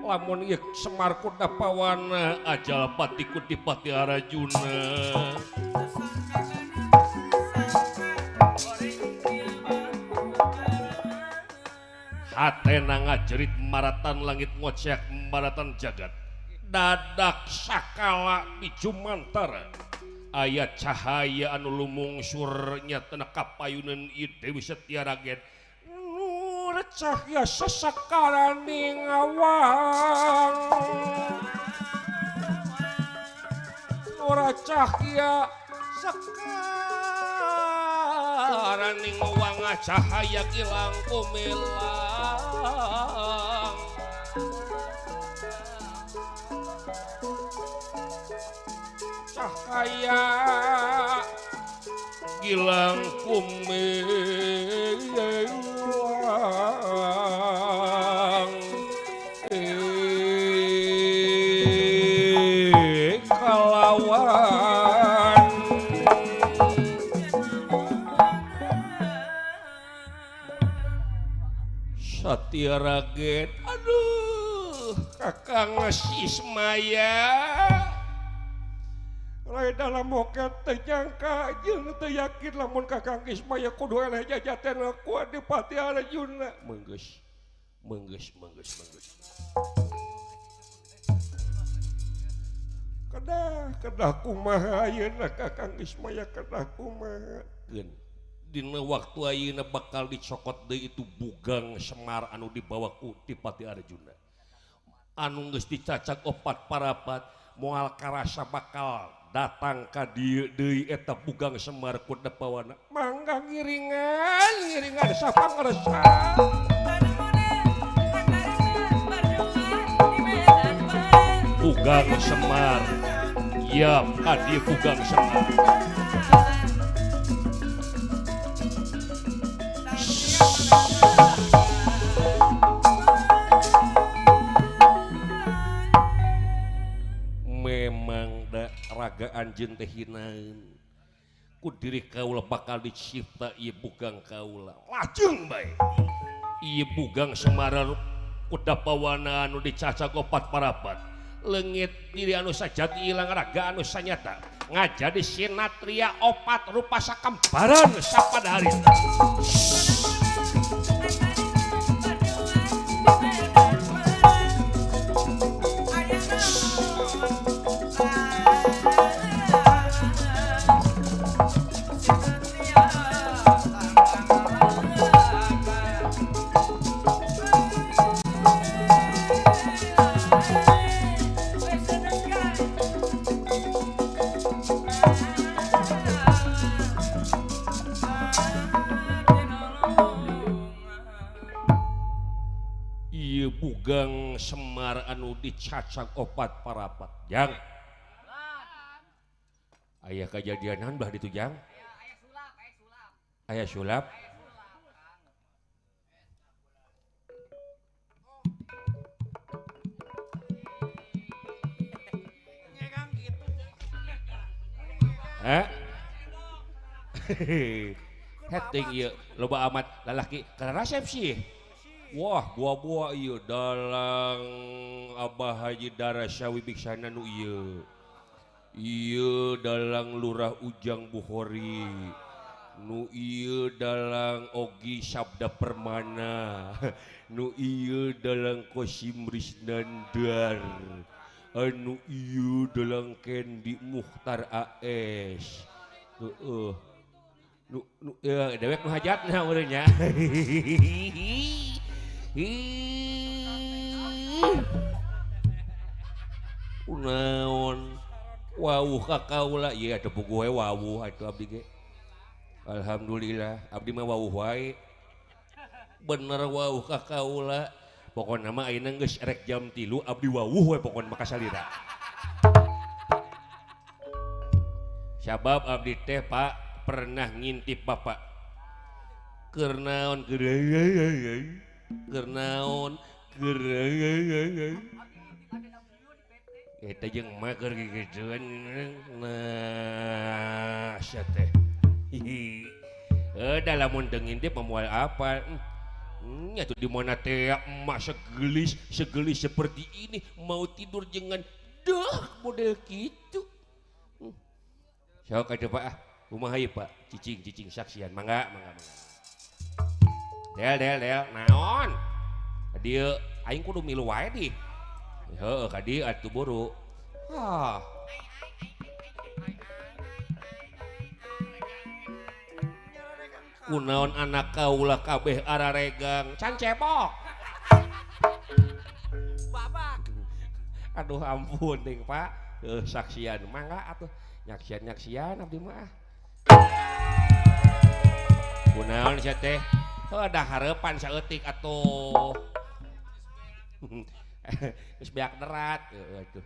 lamun ieu Semar Kudapawana ajal pati ku Dipati Arjuna. Hatena ngajerit maratan langit ngocek maratan jagat dadak sakala di jumantara aya cahaya anu lumungsur nyatana kapayunan ieu Dewi Satyaragen nur cahya sasakaraning awang nur cahya sakaraning awang cahaya gilang kumilang cahaya gilang kumilang. Patiaragen aduh Kakang Ismaya lain dalam moket teu nyangka jeung teu yakin lamun Kakang Ismaya kudu eleh jajaten ku Adipati Arjuna menggeus menggeus menggeus menggeus kedah kedah kumaha ayeuna Kakang Ismaya kedah kumaha geun dina waktu ayeuna bakal dicokot deui itu bugang Semar anu dibawa ku Dipati Arjuna anu geus dicacag opat parapat moal karasa bakal datang ka dieu deui eta bugang Semar ku Dapawana mangga ngiringan ngiringan sapangresa bugang Semar ya ka dieu bugang Semar. Memang da raga anjeun teh hinaeun ku diri kaula bakal dicipta ieu bugang kaula lajeng bae ieu bugang Semar ku Dapawana anu dicacag opat parapat leungit diri anu sajati ilang raga anu sanyata ngajadi sinatria opat rupa sakambaran sapada harita. Bugang Semar anu dicacag opat parapat jang aya kajadianan bah ditu jang aya sulap eh heting ieu loba amat lalaki kana resepsi. Wah buah-buah ieu dalang Abah Haji Darasa Wibiksana nu ieu. Ieu dalang Lurah Ujang Bukhori. Nu ieu dalang Ogi Sabda Permana. Nu ieu dalang Kosim Risnandar. Anu ieu dalang Kendi Mukhtar AS. Heeh. Nu nu dewek nu hajatna meureun nya. Kunaon wawuh ka kaula ieu atuh puguh we wawuh atuh abdi ge. Alhamdulillah abdi mah wawuh wae. Bener wawuh ka kaula. Pokona mah ayeuna geus rek jam 3 abdi wawuh we pokona mah kasalira. Sabab abdi teh Pak pernah ngintip bapak. Keur naon keur naon keur eta jeung mah keur gigituan nah sia teh da lamun teu ngintip moal apa nya tuh di mana teh emak segelis segelis seperti ini mau tidur dengan dah model gitu sok atuh Pak ah kumaha ieu Pak cicing cicing saksian mangga mangga mangga Del del del naon dieu aing kudu milu wae di heueuh ka dieu atuh buru ah kunaon anak kaula kabeh araregang can cebok babak aduh ampun ting Pak heuh saksian mangga atuh nyaksian nyaksian abdi mah kunaon sia teh ada harapan saeutik atuh geus beak derat atuh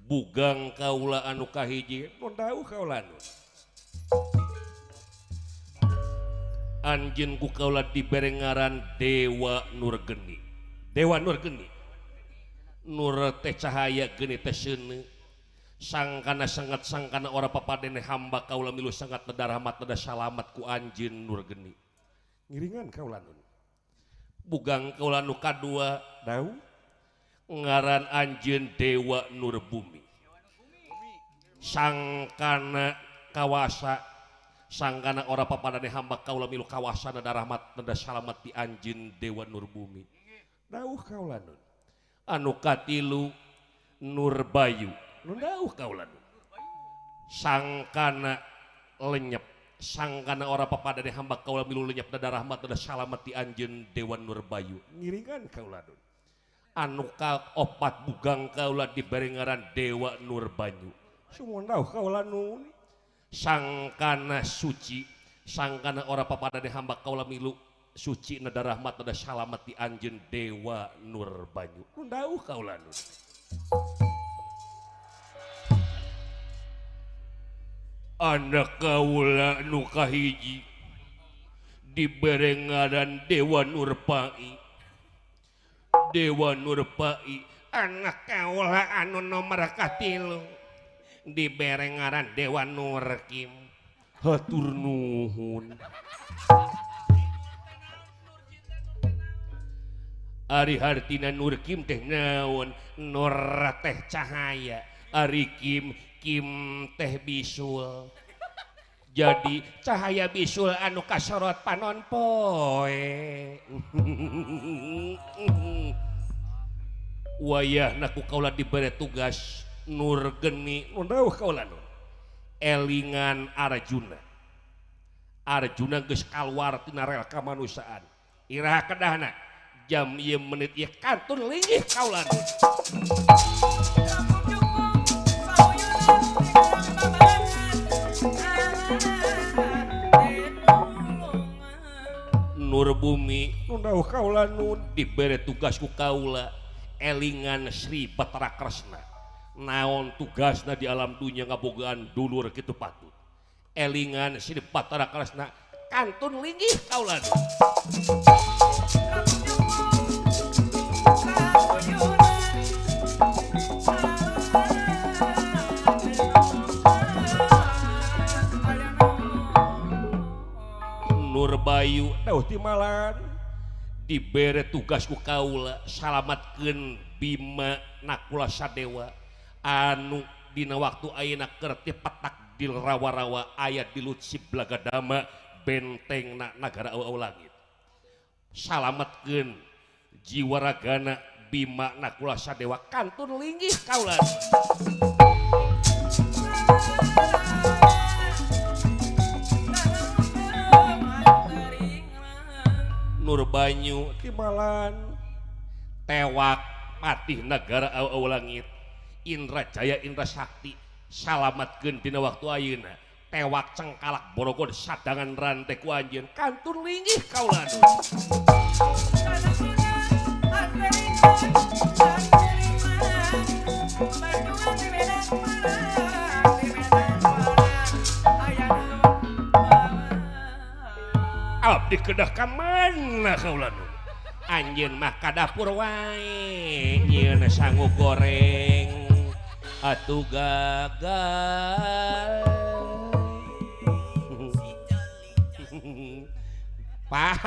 bugang kaula anu kahiji mun dawuh kaula nu anjeun ku kaula dibere ngaran Dewa Nurgeni. Dewa Nurgeni nur teh cahaya geni teh seuneu sangkana sangat sangkana ora papadene hamba kaula milu sangat neda rahmat neda salamat ku anjeun Nurgeni ngiringan kaula nun. Bugang kaula nu kadua dau ngaran anjeun Dewa Nur Bumi. Sangkana kawasa sangkana ora papadane hamba kaula milu kawasana darahmat nada salamat di anjeun Dewa Nur Bumi. Dauh kaula nun. Anu katilu Nur Bayu. Nu dauh kaula nun. Sangkana lenyep sangkana ora papadane hamba kaula milu lenyep nada rahmat nada salamat di anjeun Dewa Nur Bayu. Ngiringan kaula nun. Anu kaopat bugang kaula dibere ngaran Dewa Nur Banyu. Sumuhun dauh kaula nun. Sangkana suci sangkana ora papadane hamba kaula milu suci nada rahmat nada salamat di anjeun Dewa Nur Banyu. Nu dauh kaula nun. Anak kaula nu kahiji dibere ngaran Dewa Nur Pai. Dewa Nur Pai anak kaula anu nomor katilu dibere ngaran Dewa Nur Kim. Hatur nuhun. Ari hartina Nur Kim teh naon? Nur teh cahaya, ari Kim Kim teh bisul. Jadi cahaya bisul anu kasorot panon poe. Wayahna ku kaula dibere tugas Nur Geni, nu dauh kaula nun. Elingan Arjuna. Arjuna geus kaluar tina rel kamanusiaan. Iraha kedahna jam ieu menit ieu kantun linggih kaula nun. Nur Bumi nu dauh kaula nun dibere tugas ku kaula elingan Sri Batara Kresna. Naon tugasna di alam dunya ngabogaan dulur kitu patut. Elingan Sri Batara Kresna kantun linggih kaula nun. Nur Bayu dauh timalan dibere tugas ku kaula salamatkeun Bima Nakula Sadewa anu dina waktu ayeuna keur ti petak di rawa-rawa aya di Lutsi Blagadama bentengna nagara awu-awu langit. Salamatkeun jiwa ragana Bima Nakula Sadewa kantun linggih kaula. Nur Banyu timalan tewak patih nagara awu-awu langit Indra Jaya Indra Sakti salamatkeun dina waktu ayeuna tewak cengkalak borogon sadangan rantai ku anjeun kantun linggih kaula nun. Abdi kedah ka mana kaula nun? Anjeun mah ka dapur wae nyieun sangu goreng atuh gagal. Pak,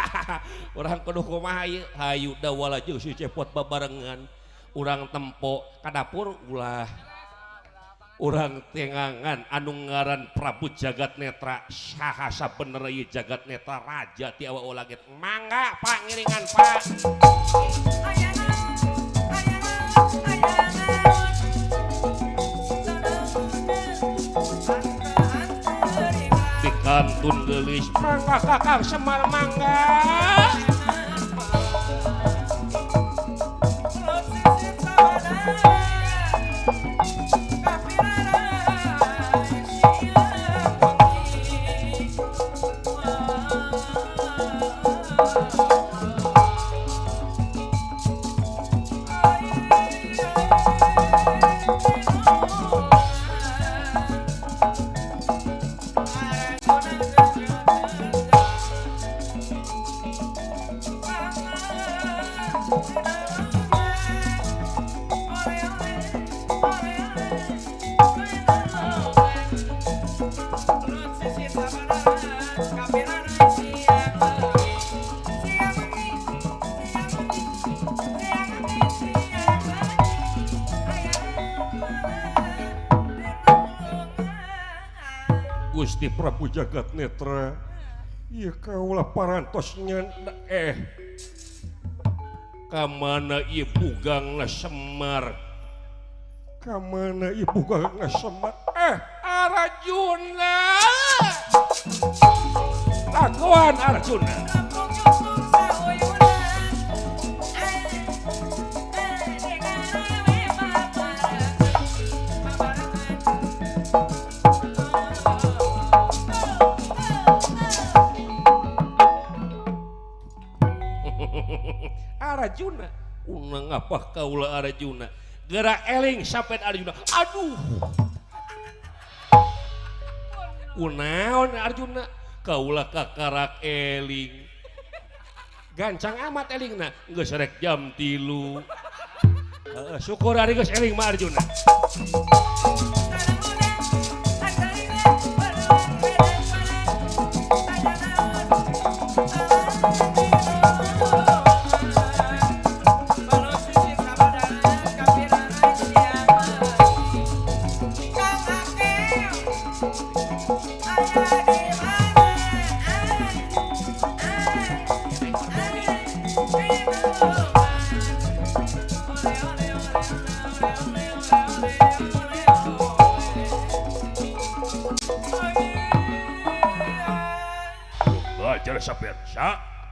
urang kudu kumaha ieu? Hayu da wala jeung si Cepot babarengan. Urang tempo ka dapur ulah. Urang tengangan anu ngaran Prabu Jagat Netra saha sabenerna ieu Jagat Netra raja ti awa langit. Mangga Pak ngiringan Pak. Di kantun geulis mangga Kakang Semar mangga. Gusti Prabu Jagat Netra. Ieu kaula parantos nyen ka mana ieu bugangna Semar? Ka mana ieu bugangna Semar? Arjuna. Lakuan Arjuna. Arjuna, unang apa kaula Arjuna? Gerak eling sampean Arjuna. Aduh. Kunaon Arjuna? Kaula kakarak eling. Gancang amat elingna, geus rek jam 3. Syukur ari geus eling mah Arjuna.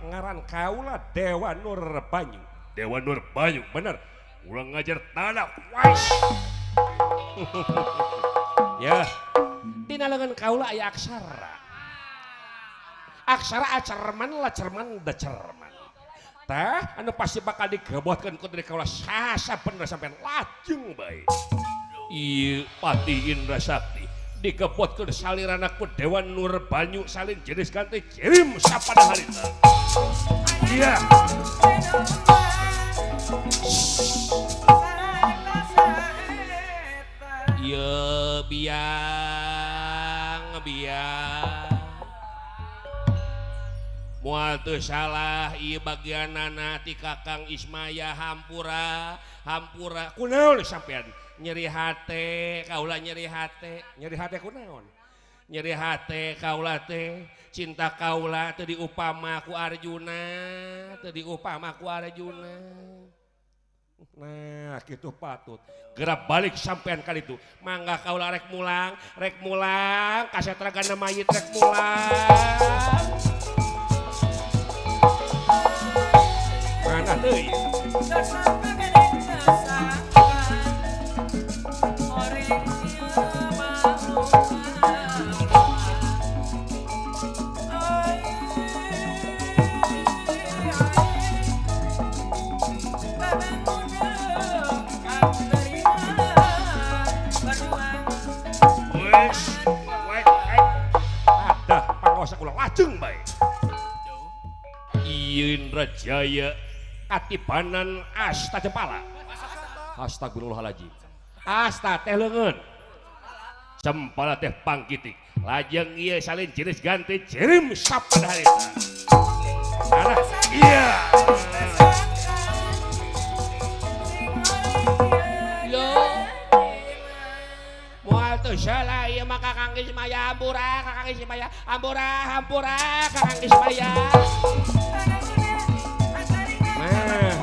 Ngaran kaula Dewa Nur Banyu. Dewa Nur Banyu, bener. Ulang ngajar tanah, wais. Ya, dina lengan kaula aya aksara. Aksara acerman lacerman dacerman. Tah, anu pasti bakal digebotkeun ku dari kaula sasa bener sampean lajeng bae. Ieu Pati Indra Sakti digebotkeun salirana ku Dewa Nur Banyu salin jenis ganti jirim sapada harita. Iya. Iya biang biang. Moal teu salah ieu bagianana ti Kakang Ismaya hampura hampura kunaon sampean nyeri hate kaula nyeri hate nyeri hate kunaon nyeri hate kaula teh cinta kaula teu diupama ku Arjuna teu diupama ku Arjuna. Nah kitu patut gerak balik sampean kali itu mangga kaula rek mulang kasetragana mayit rek mulang mana teuy. Lajeng bae. Indra Jaya katibanan asta jempala. Astagfirullahaladzim. Asta teh leungeun. Cempala teh pangkitik. Lajeng ieu salin jenis ganti jirim sapada harita. Arah iya. Yo. Moal teu salah ieu mah Kakang Ismaya hampura, Kakang Ismaya hampura, hampura, Kakang Ismaya. Nah.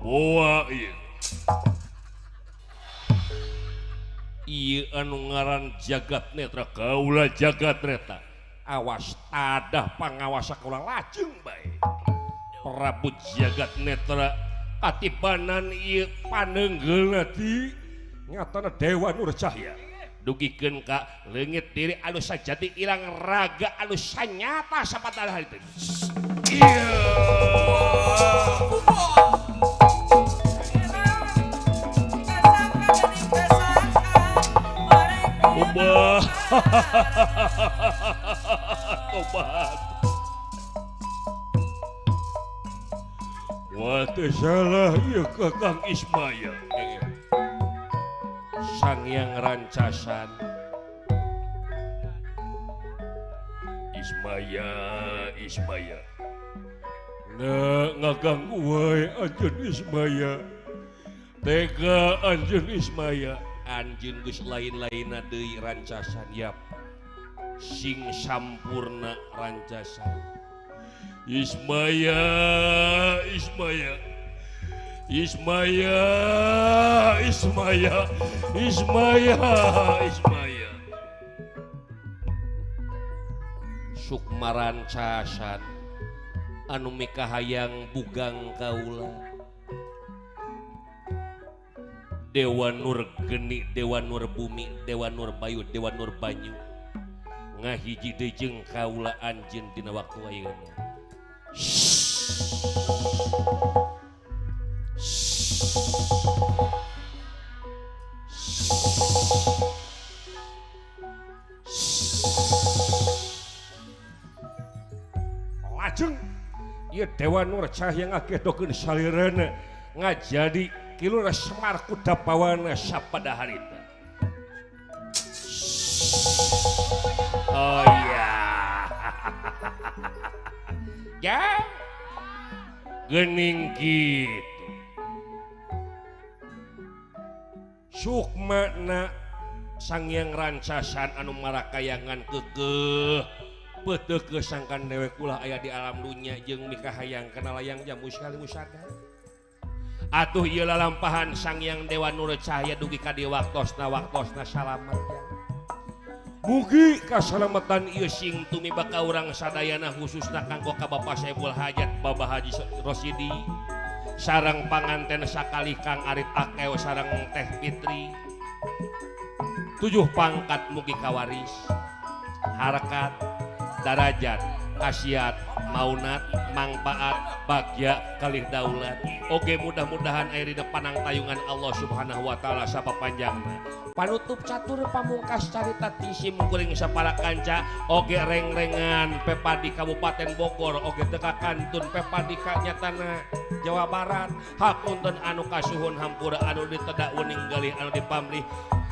Boa ieu. Ieu anu ngaran Jagat Netra kaula Jagat Netra. Awas tadah pangawasa kaula lajeng bae. Prabu Jagat Netra katibanan ieu panenggeulna di nyatana Dewa Nur Cahya. Dugikeun ka leungit diri anu sajati ilang raga anu sanyata sapadahal harita. Iya. Ubah. kumaha. Wah teu salah ieu ka Kang Ismaya. Sang Hyang Rancasan. Ismaya, Ismaya. Na ngaganggu wae anjeun Ismaya. Tega anjeun Ismaya. Anjeun geus lain-lainna deui Rancasan yap. Sing sampurna Rancasan. Ismaya, Ismaya. Ismaya, Ismaya, Ismaya, Ismaya. Sukma Rancasan anu mikahayang bugang kaula. Dewa Nur Geni, Dewa Nur Bumi, Dewa Nur Bayu, Dewa Nur Banyu ngahiji deui jeung kaula anjeun dina waktu ayeuna. Lajeng ieu Dewa Nur Cahya ngagedokeun salirana ngajadi Ki Lurah Semar Kuda Bawana sapada harita. Oh iya. Ya. Gening kitu. Sukmana Sang Hyang Rancasan anu marakayangan keukeuh peuteukeuh sangkan dewek ulah aya di alam dunya jeung mikahayang kana layang jamu sekali usada. Atuh ieu lalampahan Sang Hyang Dewa Nur Cahya dugi ka dieu waktosna waktosna salamet. Mugi kasalamatan ieu sing tumiba ka urang sadayana khususna kanggo ka Bapak Saiful Hajat Bapak Haji Rosidi sareng panganten sakali Kang Arif Akew sareng Teh Fitri. 7 pangkat mugi kawaris harakat darajat khasiat maunat mangpaat bagya kalih daulat. Oge mudah-mudahan aya dina panangtayungan Allah Subhanahu wa taala sapapanjangna. Panutup catur pamungkas carita ti sim kuring sapara kanca oge rengrengan Pepadi Kabupaten Bogor oge teu kakantun Pepadi ka nyatana Jawa Barat. Hapunten anu kasuhun hampura anu ditedak uning galih anu dipamrih.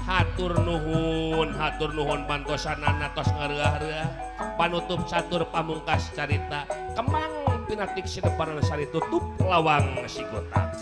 Hatur nuhun bantosanana tos ngareuah-reuah. Panutup catur pamungkas carita kemang pinatik sideparan sari tutup lawang sigotak.